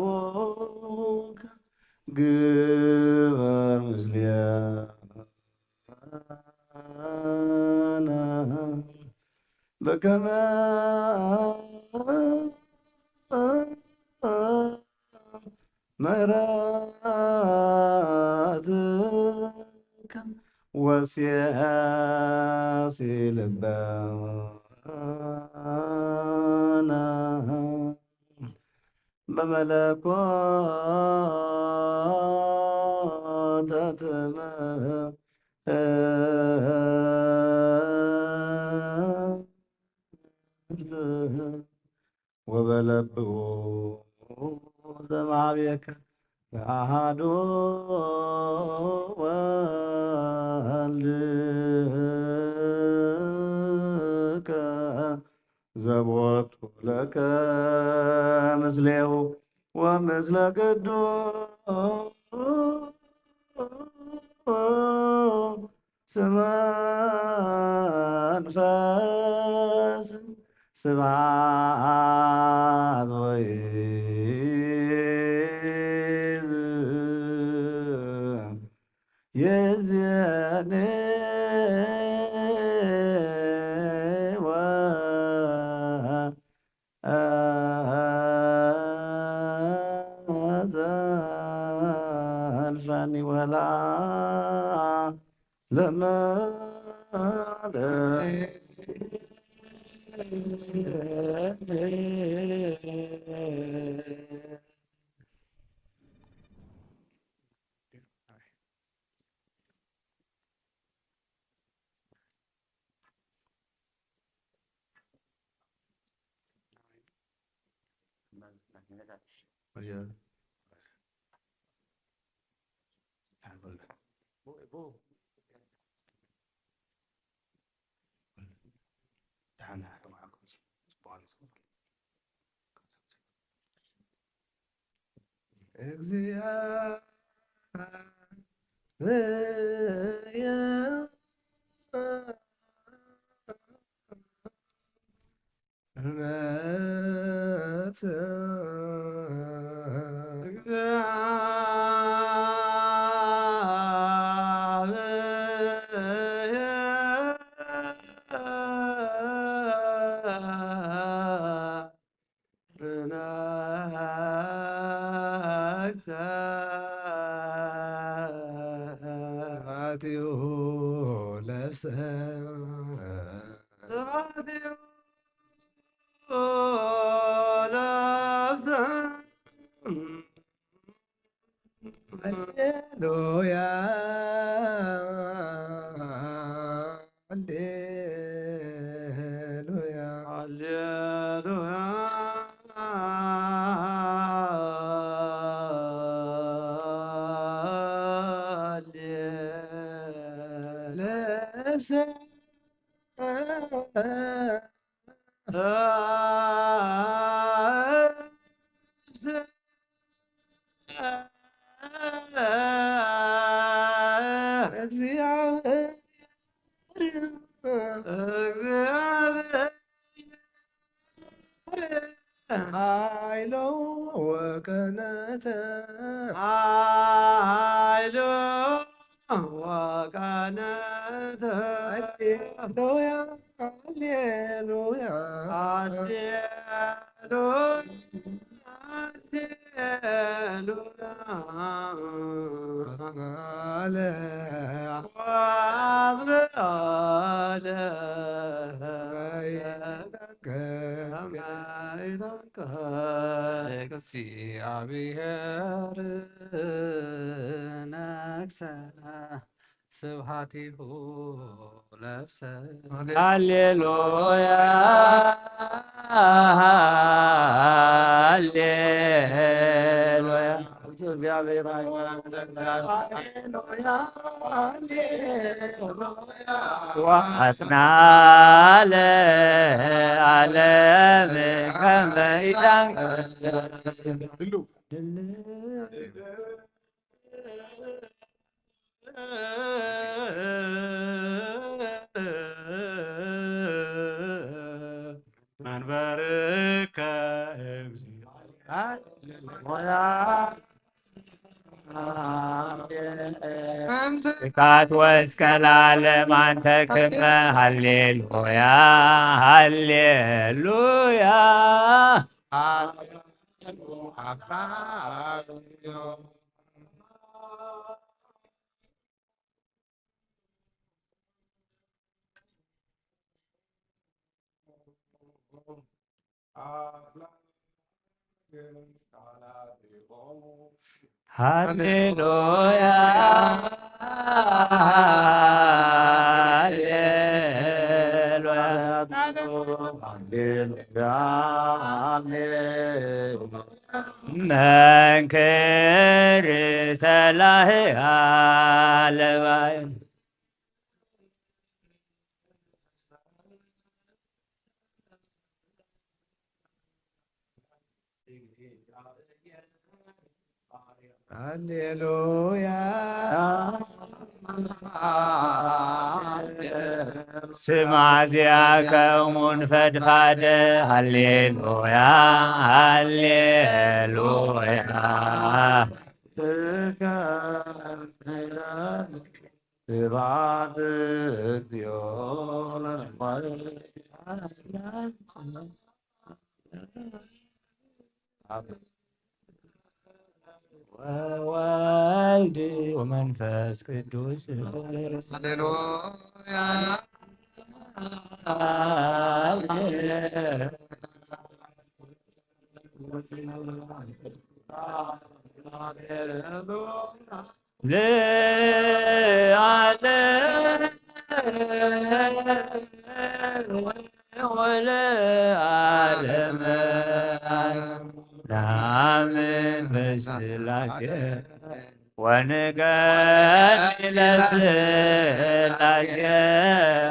ለይሴፈውከ ግበር ምስሌነ በከመ ምሕረትከ ወሴሲ ልበነ በመለኮተ ትምህርትከ ወበለብኡ ዘምሃቤከ በአሐዱ ወልድከ ዘቦቱ ለከ ምስሌሁ ወምስለ ቅዱስ ስመ መንፈስ ስብሐት ወይዝ የዝየኔ ወዘልፈኒ ወላ ለመ ስብሐቲሁ ለብሰ ስብሐቲሁ ለብሰ ሃሌሉያ ሃሌሉያ ሃሌሉያ ለብሰ ኃይሎ ወቀነተ ኃይሎ ወቀነተ ሃሌሉያ ሃሌሉያ ሃሌሉያ ሃሌሉያ አለ አለ እግዚአብሔር ነግሰ ስብሐቲሁ ለብሰ ሃሌሉያ ሃሌሉያ እግዚአብሔር ወአጽንዓ ለዓለም ከመ ኢታንቀ መንበር ክብርትከ እግዚኦ። ትካት ወስከ ለዓለም አንተ ክመ ሃሌሉያ፣ ሃሌሉያ። ሃሌሉያ፣ ሃሌሉያ፣ ሃሌሉያ። መንክር ተላህያ ለባይ ሃሌሉያ። ስማ ዚአከሙ ፈድፋደ። ሃሌሉያ፣ ሃሌሉያ። ስብሐት እግዚኦ ለማርያም። ወወልድ ወመንፈስ ቅዱስ። ሃሌሉያ። ለዓለም ወለዓለም። ነአምን በስላሴ ወንገድ ለስላሴ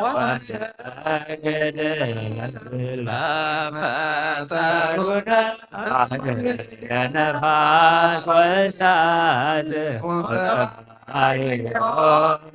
ወሰግድ ለስላሴ ፈጠሩነ የነፋስ ወእሳት ወፀሐይ ወሰማይ።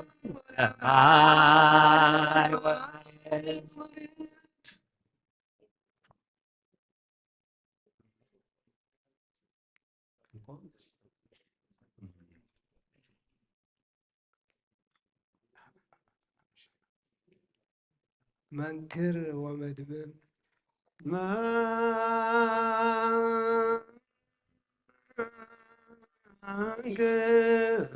መንክር ወመድምም። መንክር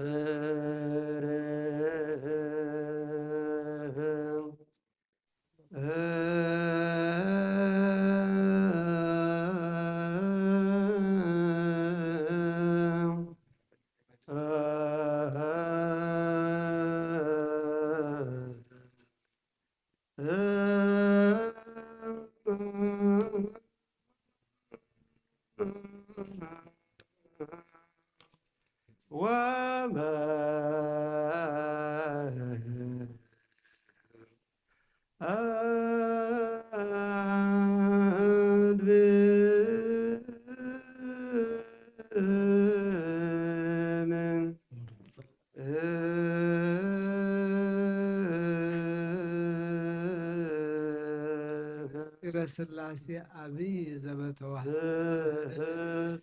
ምስጢረ ሥላሴ አብይ ዘበተዋህደ።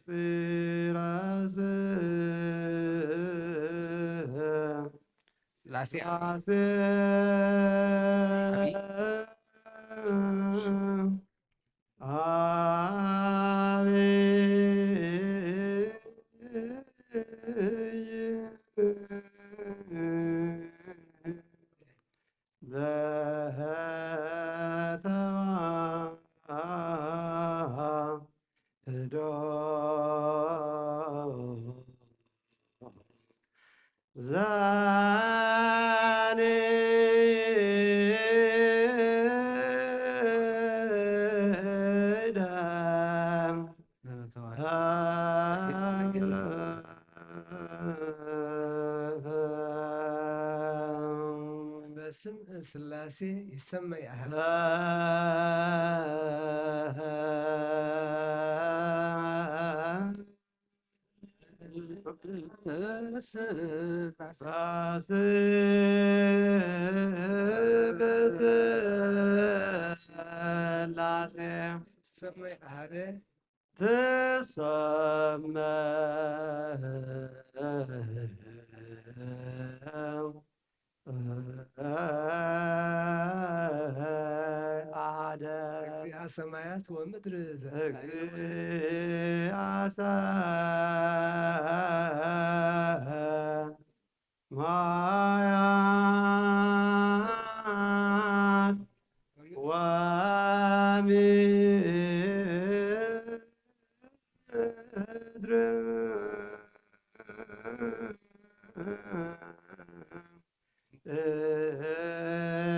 ምስጢረ ሥላሴ ሥላሴ አብይ። አብይ ዘተዋህዶ ዘኔዳ። በስም ሥላሴ ይሰመይ አሐዱ። ሥላሴ ሰማይ ሓደ ትሰመ ኣደ እግዚኣ ሰማያት ወምድሪ ዘ- እግዚኣ ሰማያት ወምድር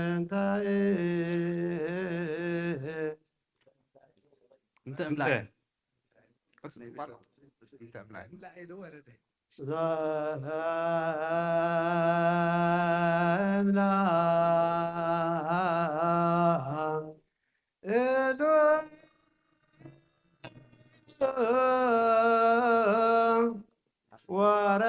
እንተ እንተ እምላእ እንተ እምላእ ላዒሉ ወረደ። ዘምላ እሉ ወረ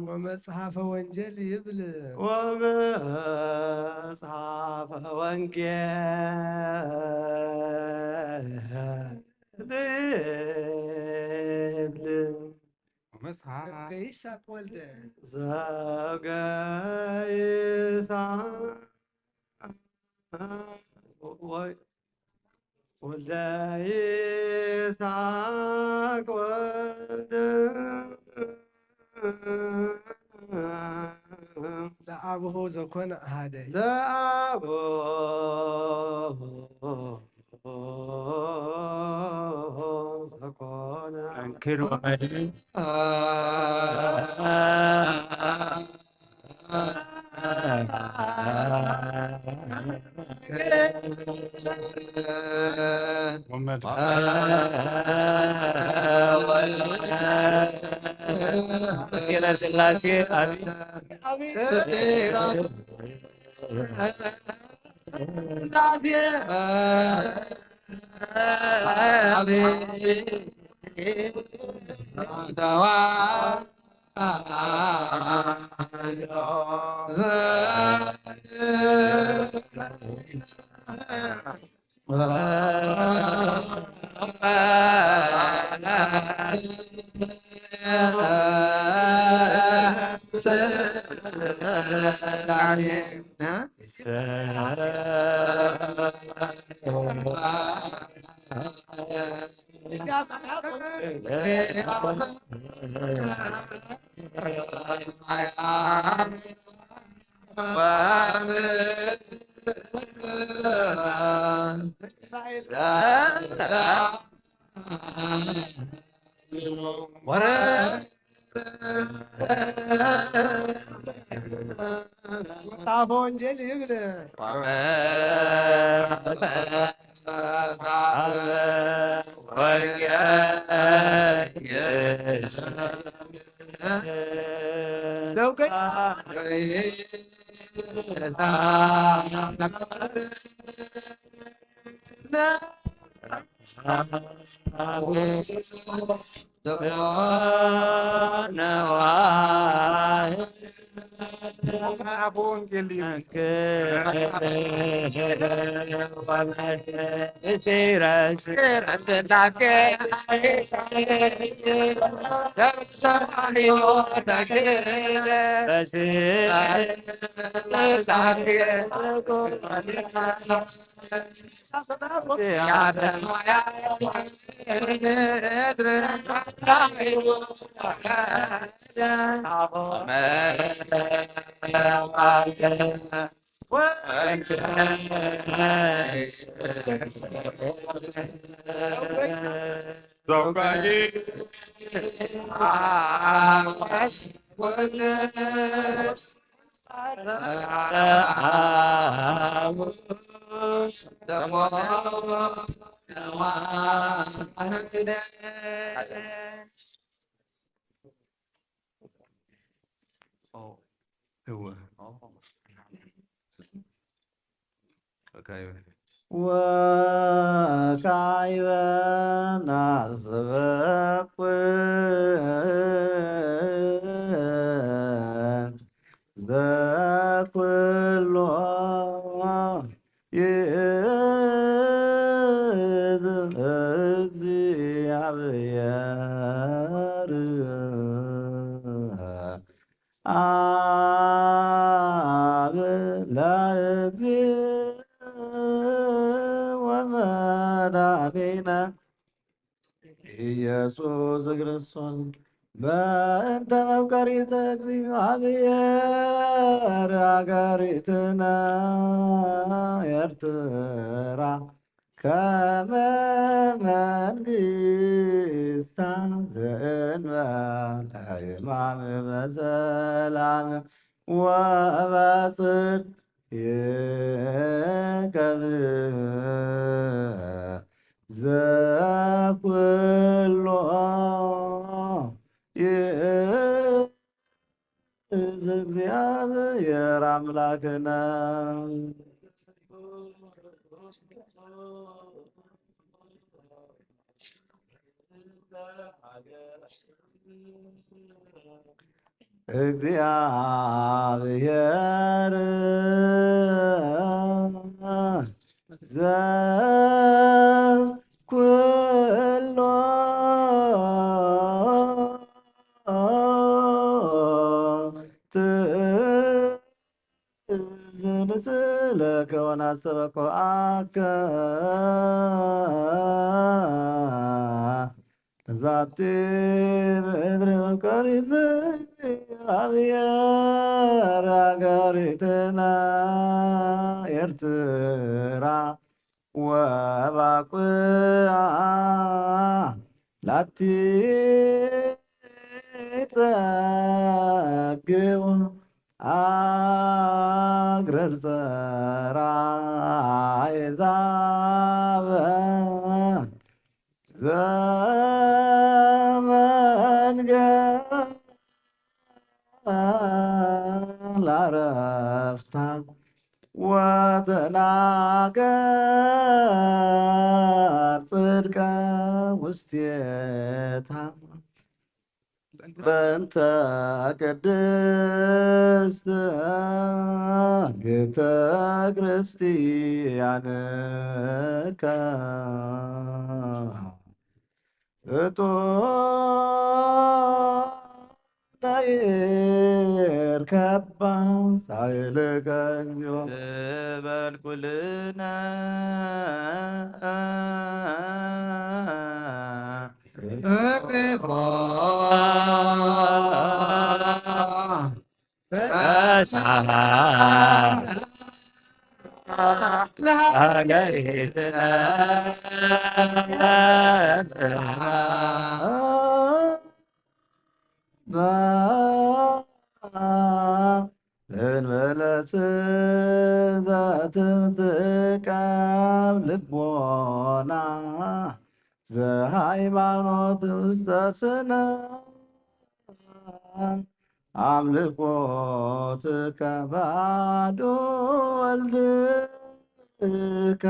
ወመጽሓፈ ወንጌል ይብል ወመጽሓፈ ወንጌል ይብል መጽሓፍ ገይሳቅ ወልደ ዘውገ ይስሐቅ ወልደ ይስሐቅ ወልደ ለአብሁ ዘኮነ አሃደ ለአቦ ዘኮነ እንክር ወመድን ወመድ መስገነ ስላሴ አብ መጽሐፈ ወንጌል ይብል መጽሓፍ ወንጌል እዩ። እወ። Okay. ወካዕበ ናስበኩ በኩሎ ይእዝ እግዚኣብሔር። አብ ለእግዚእ ወመድኃኒነ ኢየሱስ ክርስቶስ በእንተ መፍቀሪተ እግዚአብሔር ሀገሪትነ ኤርትራ ከመ መንግስታ ዘእንበለ ሕማም በሰላም ወበጽድቅ ይከብ ዘኩሎ ይእዝ እግዚአብሔር አምላክነ። እግዚአብሔር ዘኩሎ ትእዝዝ ለከ ወናስተበኮአከ ዛቲ ምድር መፍቀሪት እግዚአብሔር ሀገሪትነ ኤርትራ ወባቁአ ላቲ ጸግው አግረር ጸራ የዛበ ዘመንገ ላረፍታ ወተናገር ጽድቀ ውስቴታ በእንተ ቅድስት ቤተ ክርስቲያንከ እቶ ዳይር ከባ ሳይልከ እግዚኦ። በል ኩልነ እቅፎ እንበለ ስዛትም ጥቀም ልቦና ዘሃይማኖት ውስተ ስነ አምልኮትከ ባዶ ወልድከ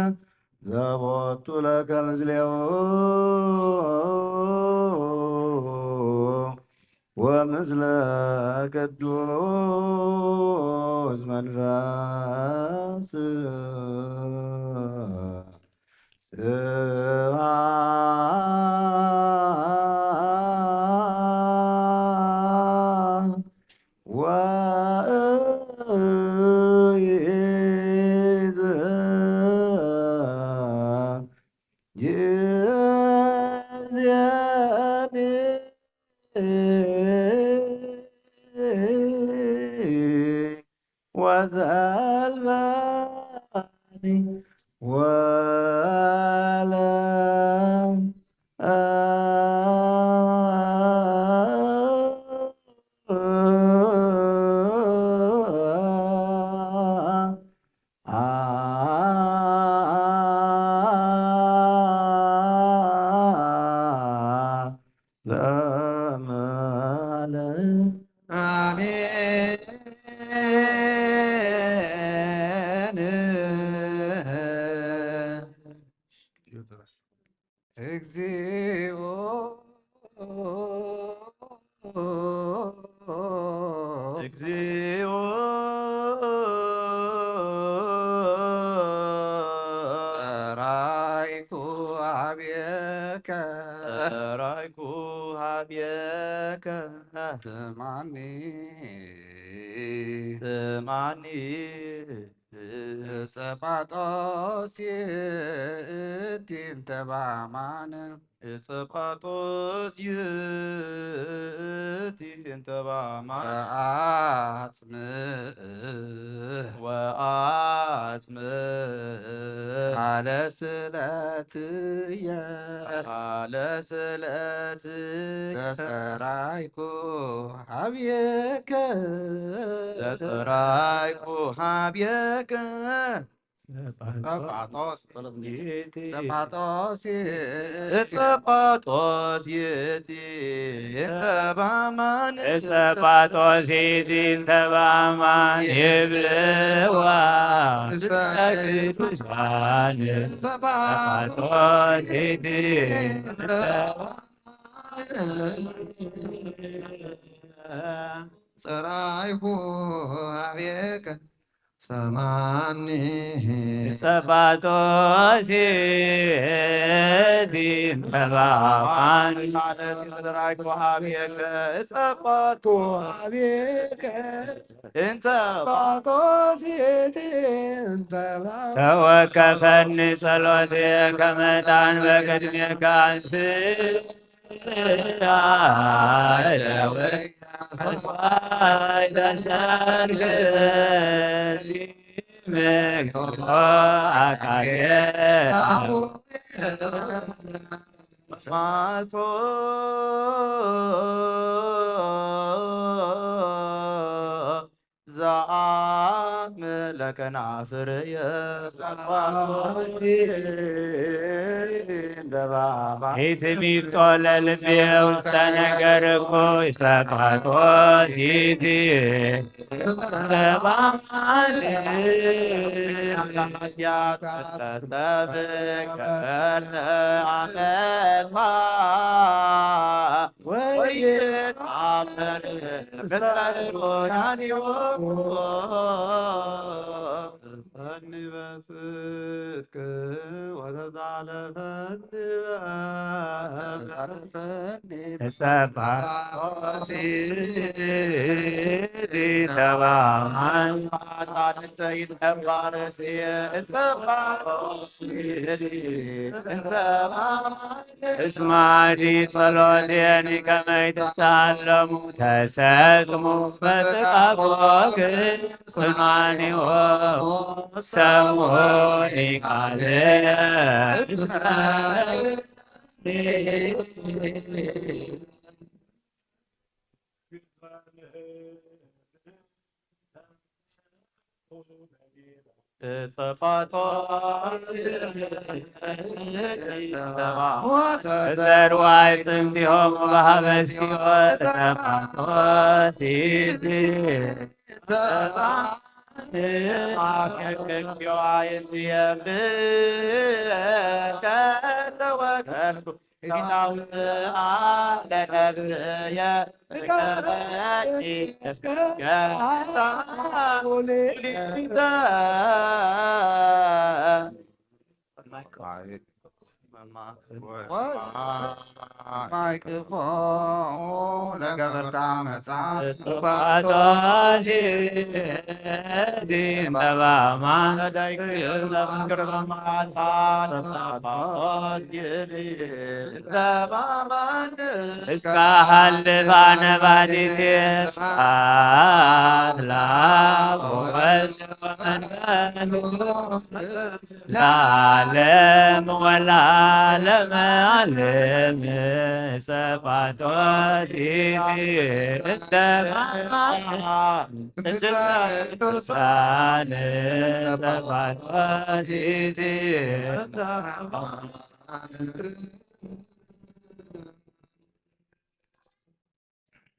ዘቦቱ ለከ ምስሌሁ ወምስለ ቅዱስ መንፈስ ስብሐት ወእይዝ ይእዜኒ ወዘልፈኒ ወለ ለመለ አሜን። ስማኒ ስማኒ። ዕጸ ጳጦስ ይእቲ እንተ በአማን። ዕጸ ጳጦስ ይእቲ እንተ በአማን። ወአጽምእ ወአጽምእ። ቃለ ስእለትየ ቃለ ስእለት። ዘጸራይኩ ሀብየከ። ዘጸራይኩ ሀብየከ። ጸጳጦስ። ጸጳጦስ። ጸጳጦስ ይእቲ እንተ በአማን። ጸጳጦስ ይእቲ እንተ በአማን። ይብልዋ ቅዱሳን። ጸጳጦስ ይእቲ እንተ በአማን። ጸራይኩ ሀብየከ። ሰማኒ። ጸጳጦስ ይእቲ እንተ በአማን። ጸጳጦስ ይእቲ እንተ በአማን። ጸጳጦስ ይእቲ እንተ በአማን። ተወከፈኒ ጸሎትየ ከመ ዕጣን በቅድሜከ አንስ። ዘአምለከናፍርየ። ኢትሚጦ ለልቤ ውስተ ነገርኩ ጸጳጦስ ይእቲ። እስማዲ ጸሎቴኒ ከመይ ትሳለሙ ተሰጥሙ በጥቃፎክ ጽማኒዎ ሰሙኒ ቃልየ። ጸጳጦ ዘርዋይ ጥንቲሆሙ በሀበ ሲኦል ጸጳጦስ ይእቲ። ማይቅፎ ለገበርታ መጻ። ጸጳጦስ ይእቲ እንተ በአማን። እስከ ሀልፋ ነባዲት ስብሐት ለአብ ወወልድ ወመንፈስ ለዓለም ወለዓለመ ዓለም። ጸጳጦስ ይእቲ እንተ በአማን። ቅዱሳን ጸጳጦስ ይእቲ እንተ በአማን።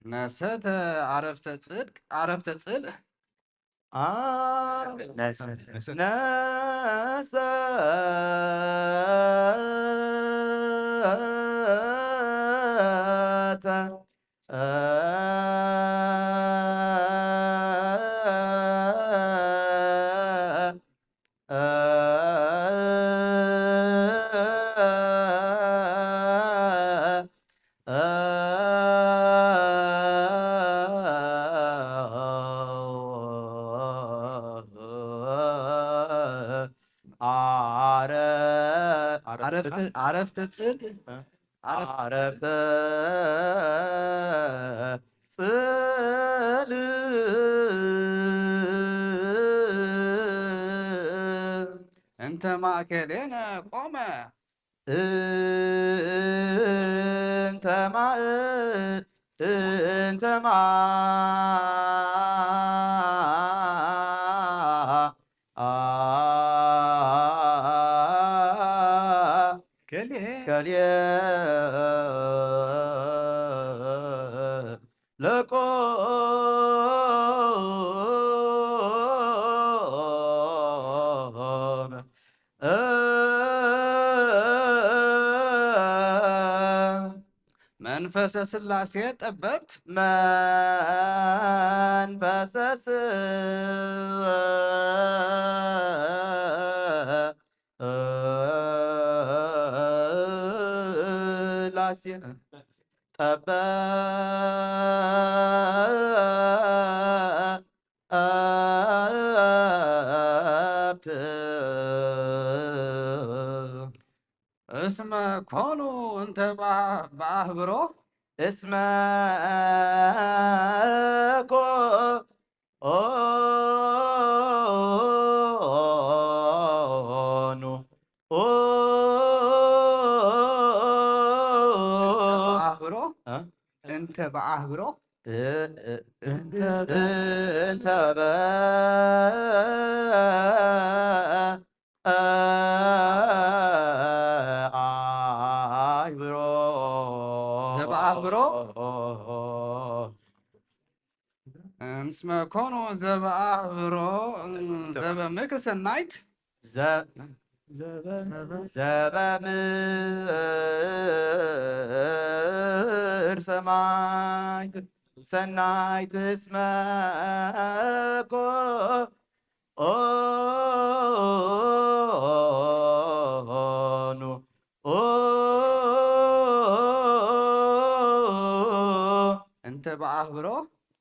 ነሰተ ዓረፍተ ጽድቅ፣ ዓረፍተ ጽድቅ። አ፣ ነሰ-፣ ነሰተ ዓረፈ ጽል ዓረፈ ጽል እንተ ማእከሌነ ቆመ እንተ ማእ እንተ ማ ከልኤ ከልኤ ለቆ መንፈሰ ስላሴ ጠበብት መንፈሰ ስላሴ ጠበ እስመ ኮኑ እንተ በአህብሮ እስመ ኮኑ እንተ በአህብሮ እንተ በአህብሮ እንተ በ አህብሮ ዘበአህብሮ እስመ ኮኑ ዘበአህብሮ ዘበምክር ሰናይት ዘበምር ሰማይት ሰናይት እስመ ኮ ኦኑ እንተ በአህብሮ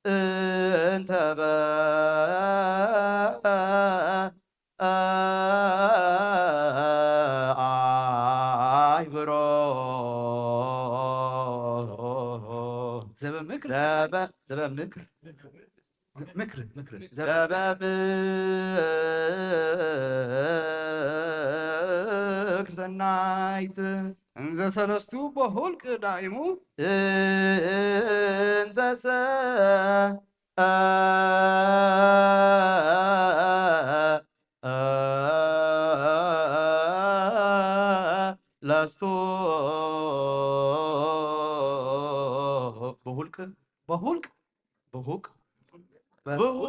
እንተ በአህብሮ ዘበምክር ዘበምክር ምክር ምክር ዘበምክር ሰናይት እንዘ ሰለስቱ በሁልቅ ዳይሙ እንዘሰ ለስቱ በሁልቅ በሁልቅ በሁቅ በሁቅ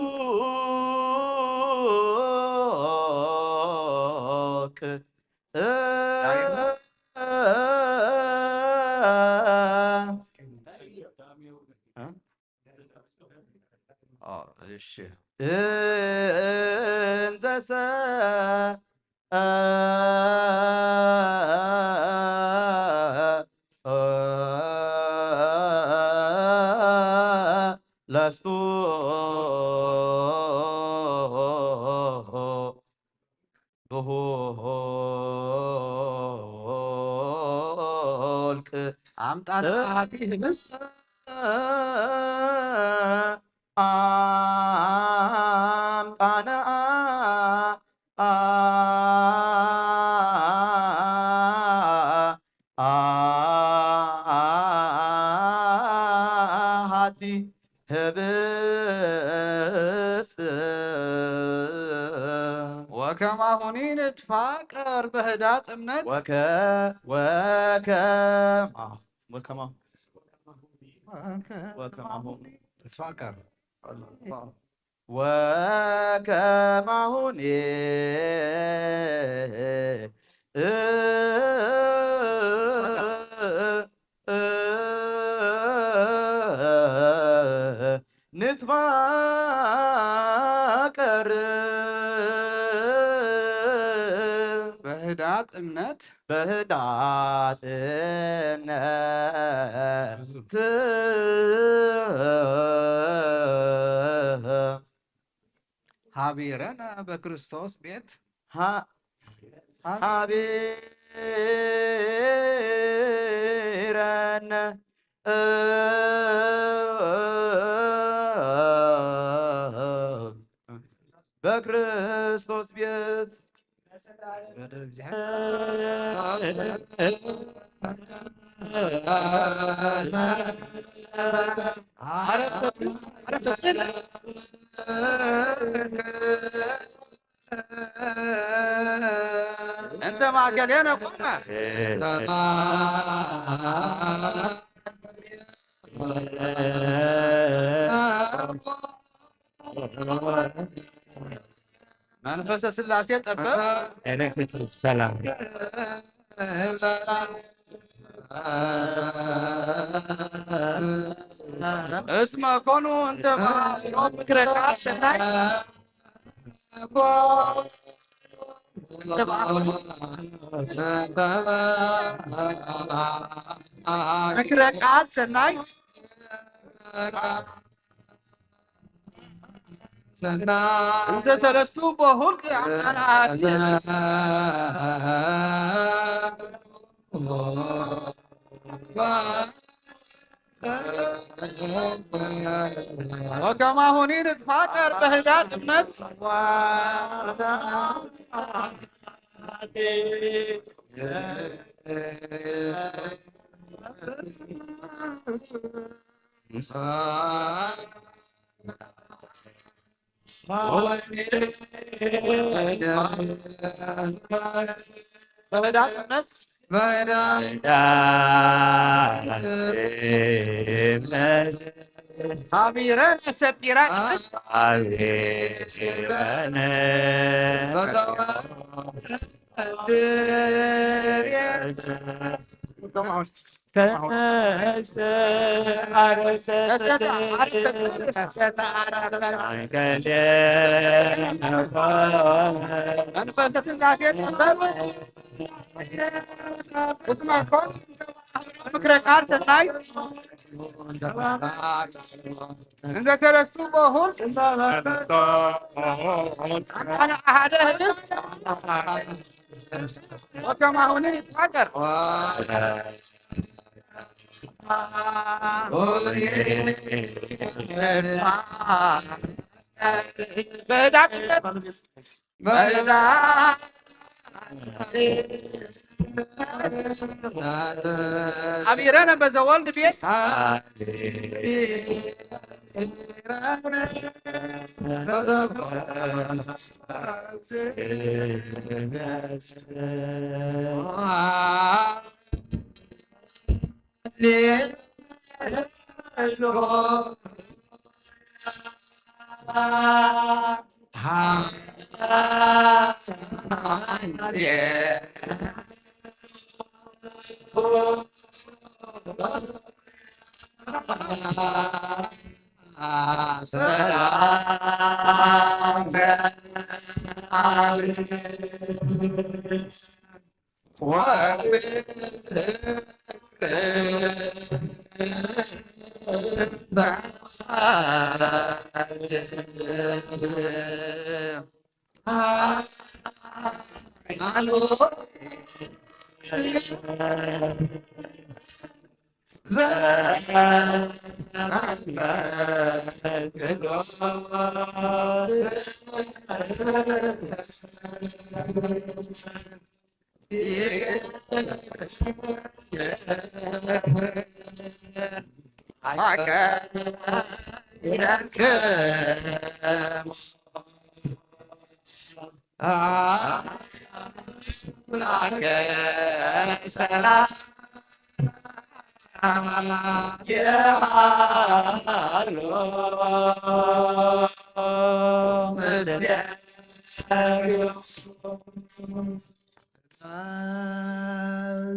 እሺ እንዘሰ ለስቱ ብሁልቅ አምጣነ አሐቲ ህብስት አምጣነ አሐቲ ህብስት ወከማሁኒ ንትፋቀር በህዳጥ እምነት ወከ ወከማ ወከማ ወከማሁ ንትፋቀር ወከማሁኒ ንትፋቀር በህዳጥ እምነት በህዳጥ እምነት ሀቢረነ በክርስቶስ ቤት ሀ- ሀቢ ይረነ በክርስቶስ ቤት እንተ ማእከሌነ ቆመ መንፈሰ ስላሴ ጠበብ ሰላም እስመ ኮኑ እንተ ምክረ ቃል ሰናይ ምክረ ቃል ሰናይ እንተ ሰለስቱ በሁልቅ አምሳል አሐቲ ወከማሁኒ ንትፋቀር በህዳት እምነት በህዳት እምነት ሀቢረ ሰቢረ ምክረ ቃል ሰናይ እንዘ ሰለስቱ በሁል አነ አሐደ ህድስ ወከማሁኒ ይትፋቀር በህዳት እምነት በህዳት አሚረነ በዘወልድ ቤት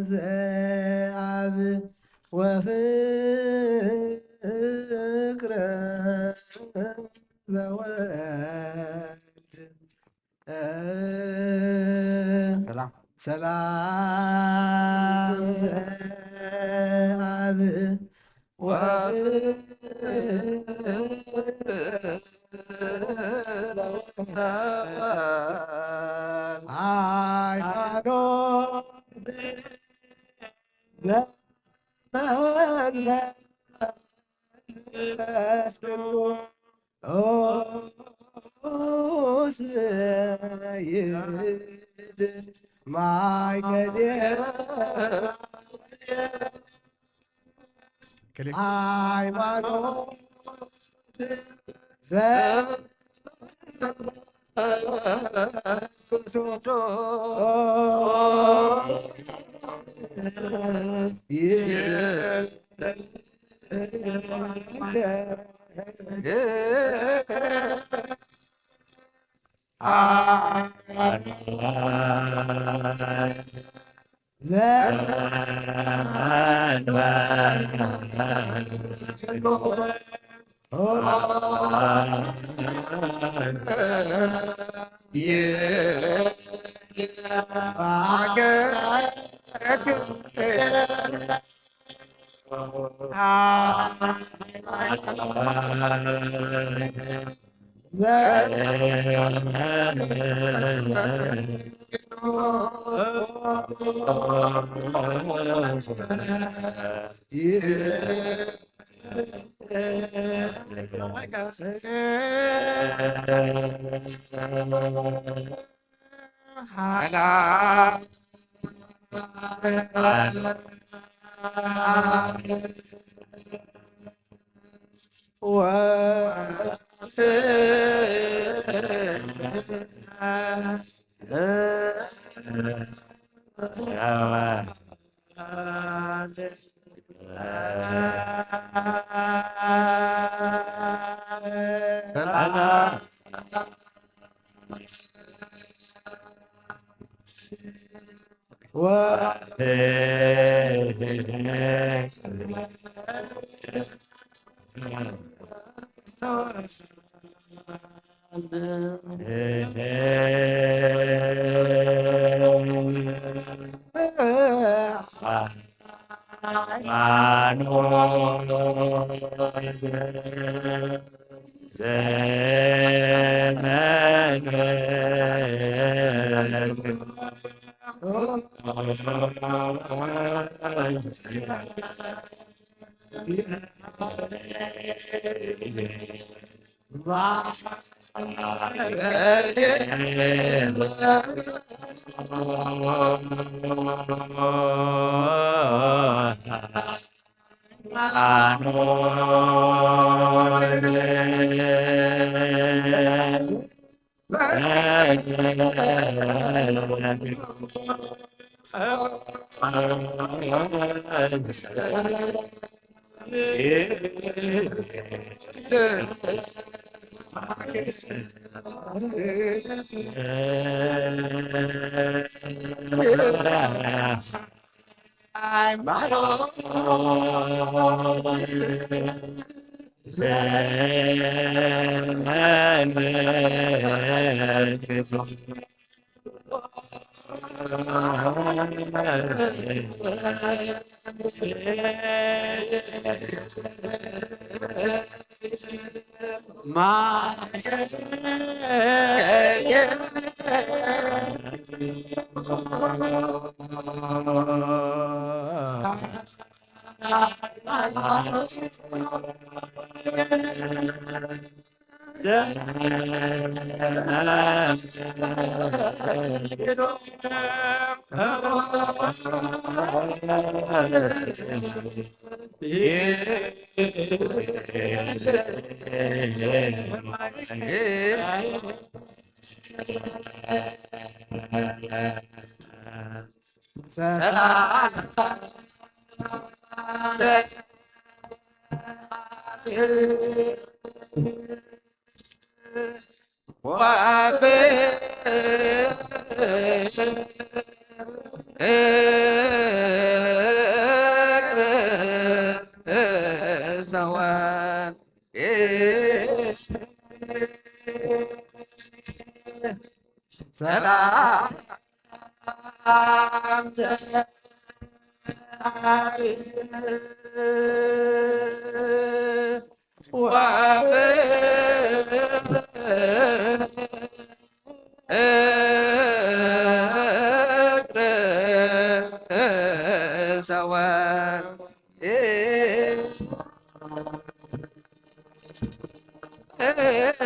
ዘአብ ወፍቅረ ዘወልድ ሰላም ሰላም ዘአብ ወፍቅረ ሃይማኖት ኦ፣ ሰይድ ማይ ገዜ ክሊክ። ሃይማኖት ዘ- መንፈስ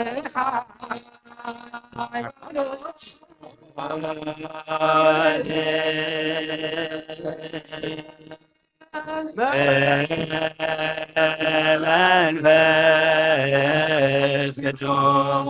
ቅዱስ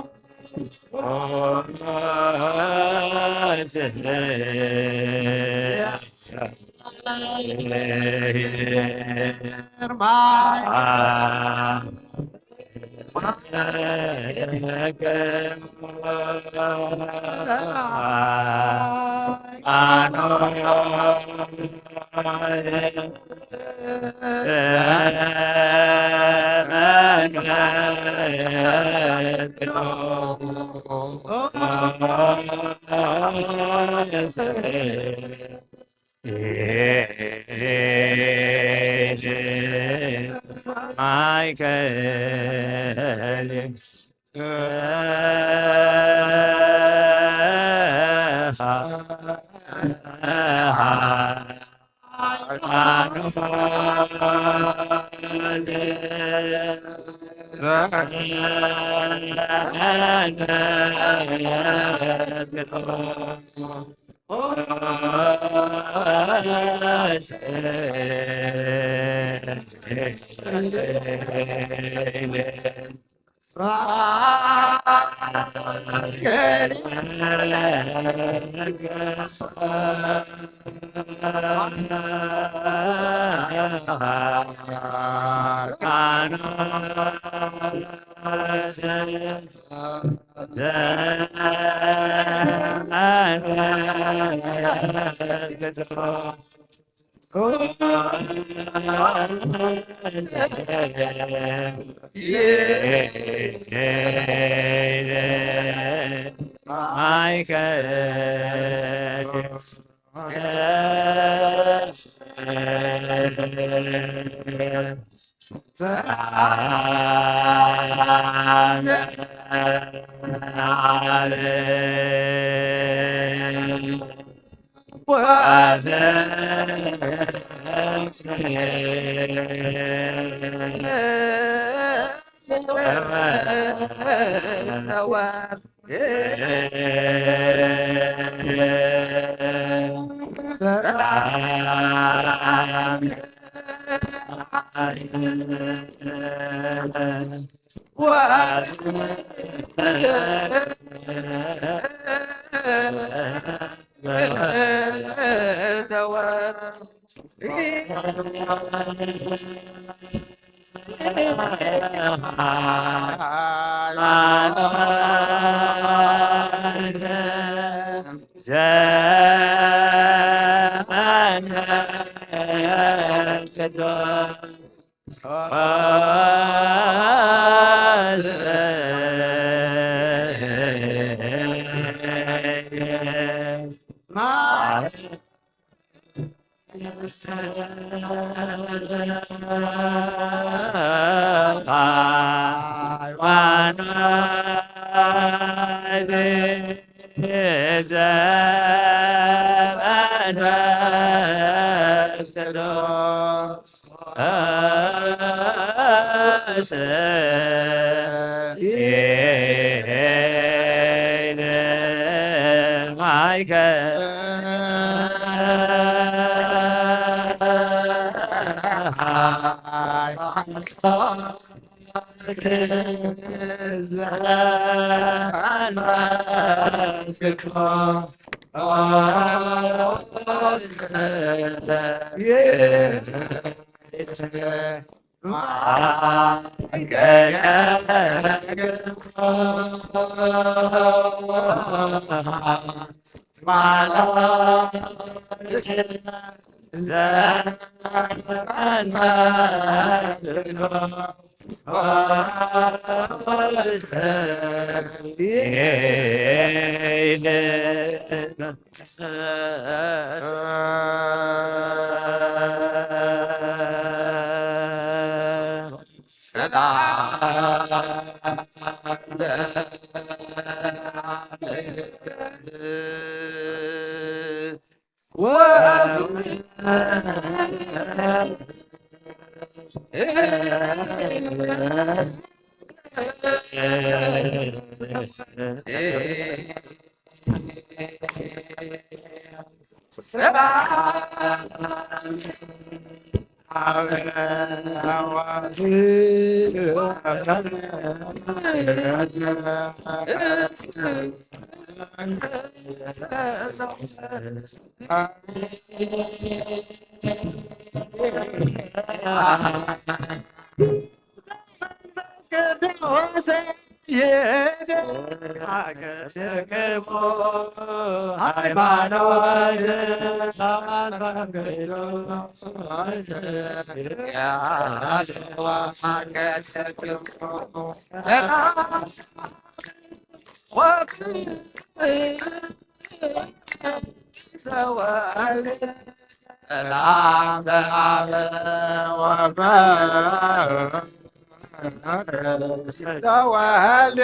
ተዋህዶ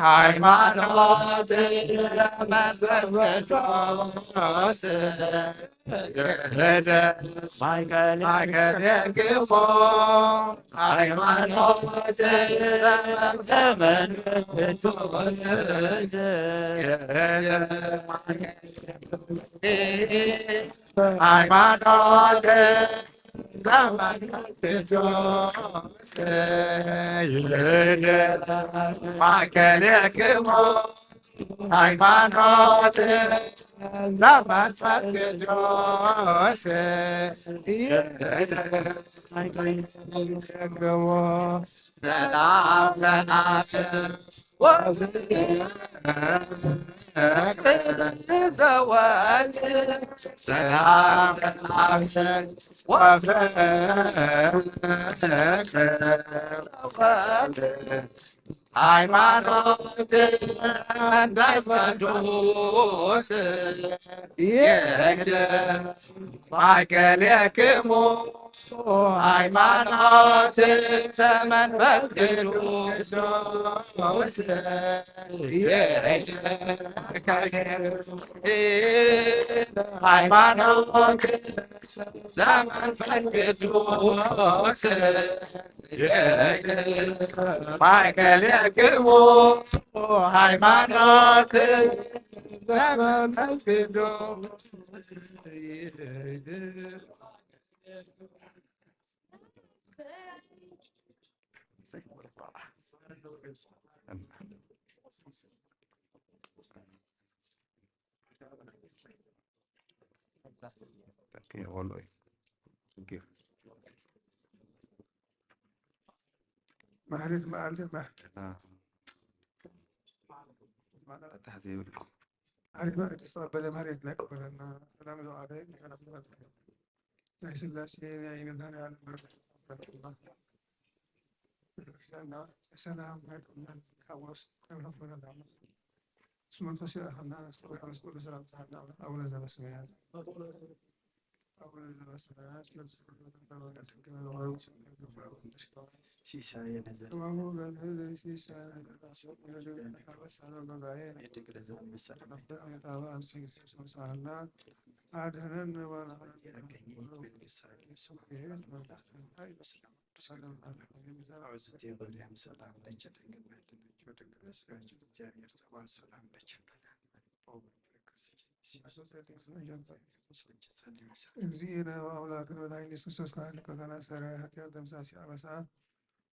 ሃይማኖት መንፈስ ቅዱስ ማእከል የክቦ ሃይማኖት መንፈስ ቅዱስ ሃይማኖት ማእከል የክቦ ሃይማኖት ዘመንፈስ ቅዱስ ሰላም ሰላም ዘወት ሰላም ሰላም ወፍቅር ሃይማኖት መንፈስ ቅዱስ ይህደር ማእከሌክሙ ሃይማኖት ዘመንፈስ ቅዱስ ይህደር ሃይማኖት ዘመንፈስ ቅዱስ ማእከሌክሙ ሃይማኖት ዘመንፈስ ቅዱስ Thank you, always. Thank you. ማህሌት መዓልቲ ማ-፣ አ። ማህሌት መዓልቲ ዝተቐበለ ማህሌት ናይ ቀበለና። ሰላም ዝወዓለ ናይ ስላሴ ናይ መድኃኔዓለም በረከት ሰላም ናይ ጥዕና ሓጎስ ከብረኽ በረዳ። ስመንፈስ ይኣኸና ስብሐ ምስቁሉ ሰላም ተሃና አቡነ ዘበሰማያት። አቡነ ዘበሰማያት። ሲሳየነ ዘ- ከማሁ በምድር ሲሳየነ ዘበሰማያት። አድህነን ወባልሐነ እግዚእነ ወአምላክነ መድኃኒነ ኢየሱስ ክርስቶስ ካህን ሊቀ ካህናት ሠራየ ኃጢአት ደምሳሴ አበሳ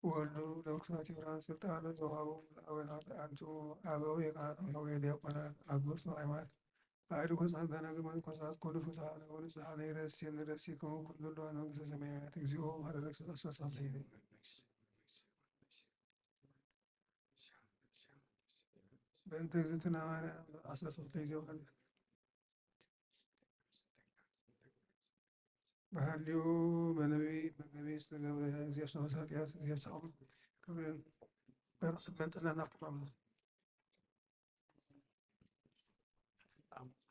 ወልዱ ለውክፋት ዮናስ ስልጣነ ዘውሃቦ ለአበው ኃጥአንቱ አበው የካህናት ወዲያቆናት አበው ሃይማኖት አእድጎ ጻድቃን ደናግል መነኮሳት ኩሉ ፍትሐ ለወሉ ጽሐ ዘይረሲ ንረሲ ክሙ ኩሉ ለዋን መንግስተ ሰማያት እግዚኦ ማረነ ክርስቶስ አስፈሳሲ በእንተ እግዝእትነ ማርያም አስራ ሶስት ጊዜ ወሐደ በሃልዩ በነቢይ በነቢይ ዝተገብረ እግዚኦ ሰማይ ኃጢአት እግዚኦ ሰላም ክብርን በረከት መንጠና ናፍቆም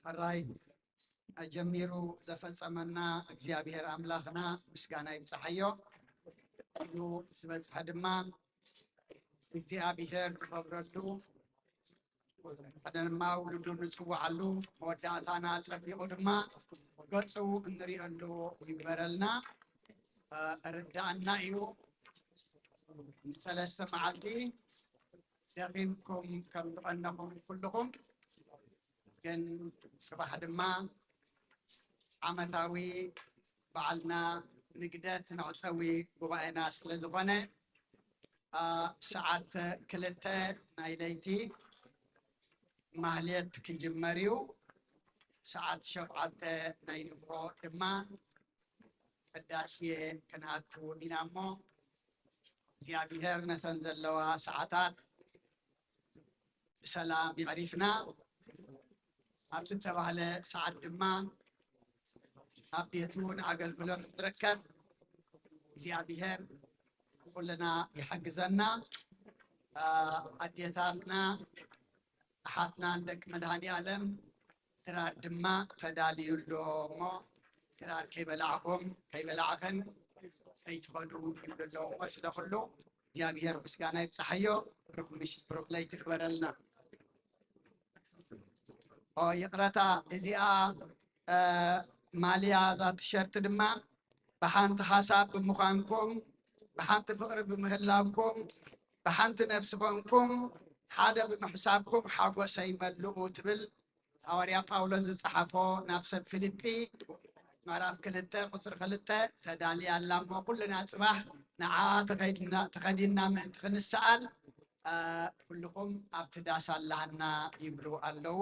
ሕራይ ጀሚሩ ዘፈጸመና እግዚኣብሔር ኣምላኽና ምስጋና ይብጽሓዮ። ኩሉ ዝበጽሐ ድማ እግዚኣብሔር ክኸብረሉ፣ ሓደ ድማ ውሉዱ ንጽውዓሉ፣ መወዳእታና ጸቢቑ ድማ ገጹ እንሪእሉ ይግበረልና። እ፣ ርዳእና እዩ። ሰለስተ መዓልቲ ደኺምኩም ከም ዝቐነኹም ኩልኹም፣ ግን ጽባሕ ድማ ዓመታዊ በዓልና ንግደት መዕጸዊ ጉባኤና ስለ ዝኾነ፣ አ፣ ሰዓት ክልተ ናይ ለይቲ ማህሌት ክጅመር እዩ። ሰዓት ሸውዓተ ናይ ንግሆ ድማ ቅዳሴ ክንኣቱ ኢና እሞ፣ እግዚኣብሔር ነተን ዘለዋ ሰዓታት ብሰላም የዕሪፍና። ኣብቲ እተባህለ ሰዓት ድማ ኣብ ቤቱ ንኣገልግሎት ንርከብ እግዚኣብሔር ኩልና ይሓግዘና። አ፣ ኣዴታትና ኣሓትናን ደቂ መድሃኔ ኣለም ድራር ድማ ተዳልዩ ኣሎ እሞ፣ ድራር ከይበላዕኹም ከይበላዕኽን ከይትኸዱ ይብሉ ኣለዉ እሞ፣ ስለ ኩሉ እግዚኣብሔር ምስጋና ይብጽሓዮ። ብሩኽ ምሽ-፣ ብሩኽ ለይቲ ክበረልና። ኦ፣ ይቕረታ፣ እዚኣ፣ እ፣ ማልያ፣ እዛ ቲሸርት ድማ ብሓንቲ ሓሳብ ብምዃንኩም፣ ብሓንቲ ፍቕሪ ብምህላውኩም፣ ብሓንቲ ነፍሲ ኮንኩም፣ ሓደ ብምሕሳብኩም ሓጎሰይ መልኡ ትብል ሃዋርያ ጳውሎስ ዝጸሓፎ ናብ ሰብ ፊልጲ ምዕራፍ ክልተ ቁጽሪ ክልተ ተዳልያ ኣላ እሞ፣ ኩልና ጽባሕ ንዓ ተኸይድና፣ ተኸዲንና ምእንቲ ክንሰኣል፣ እ፣ ኩልኹም ኣብቲ ዳስ ኣለሃና ይብሉ ኣለዉ።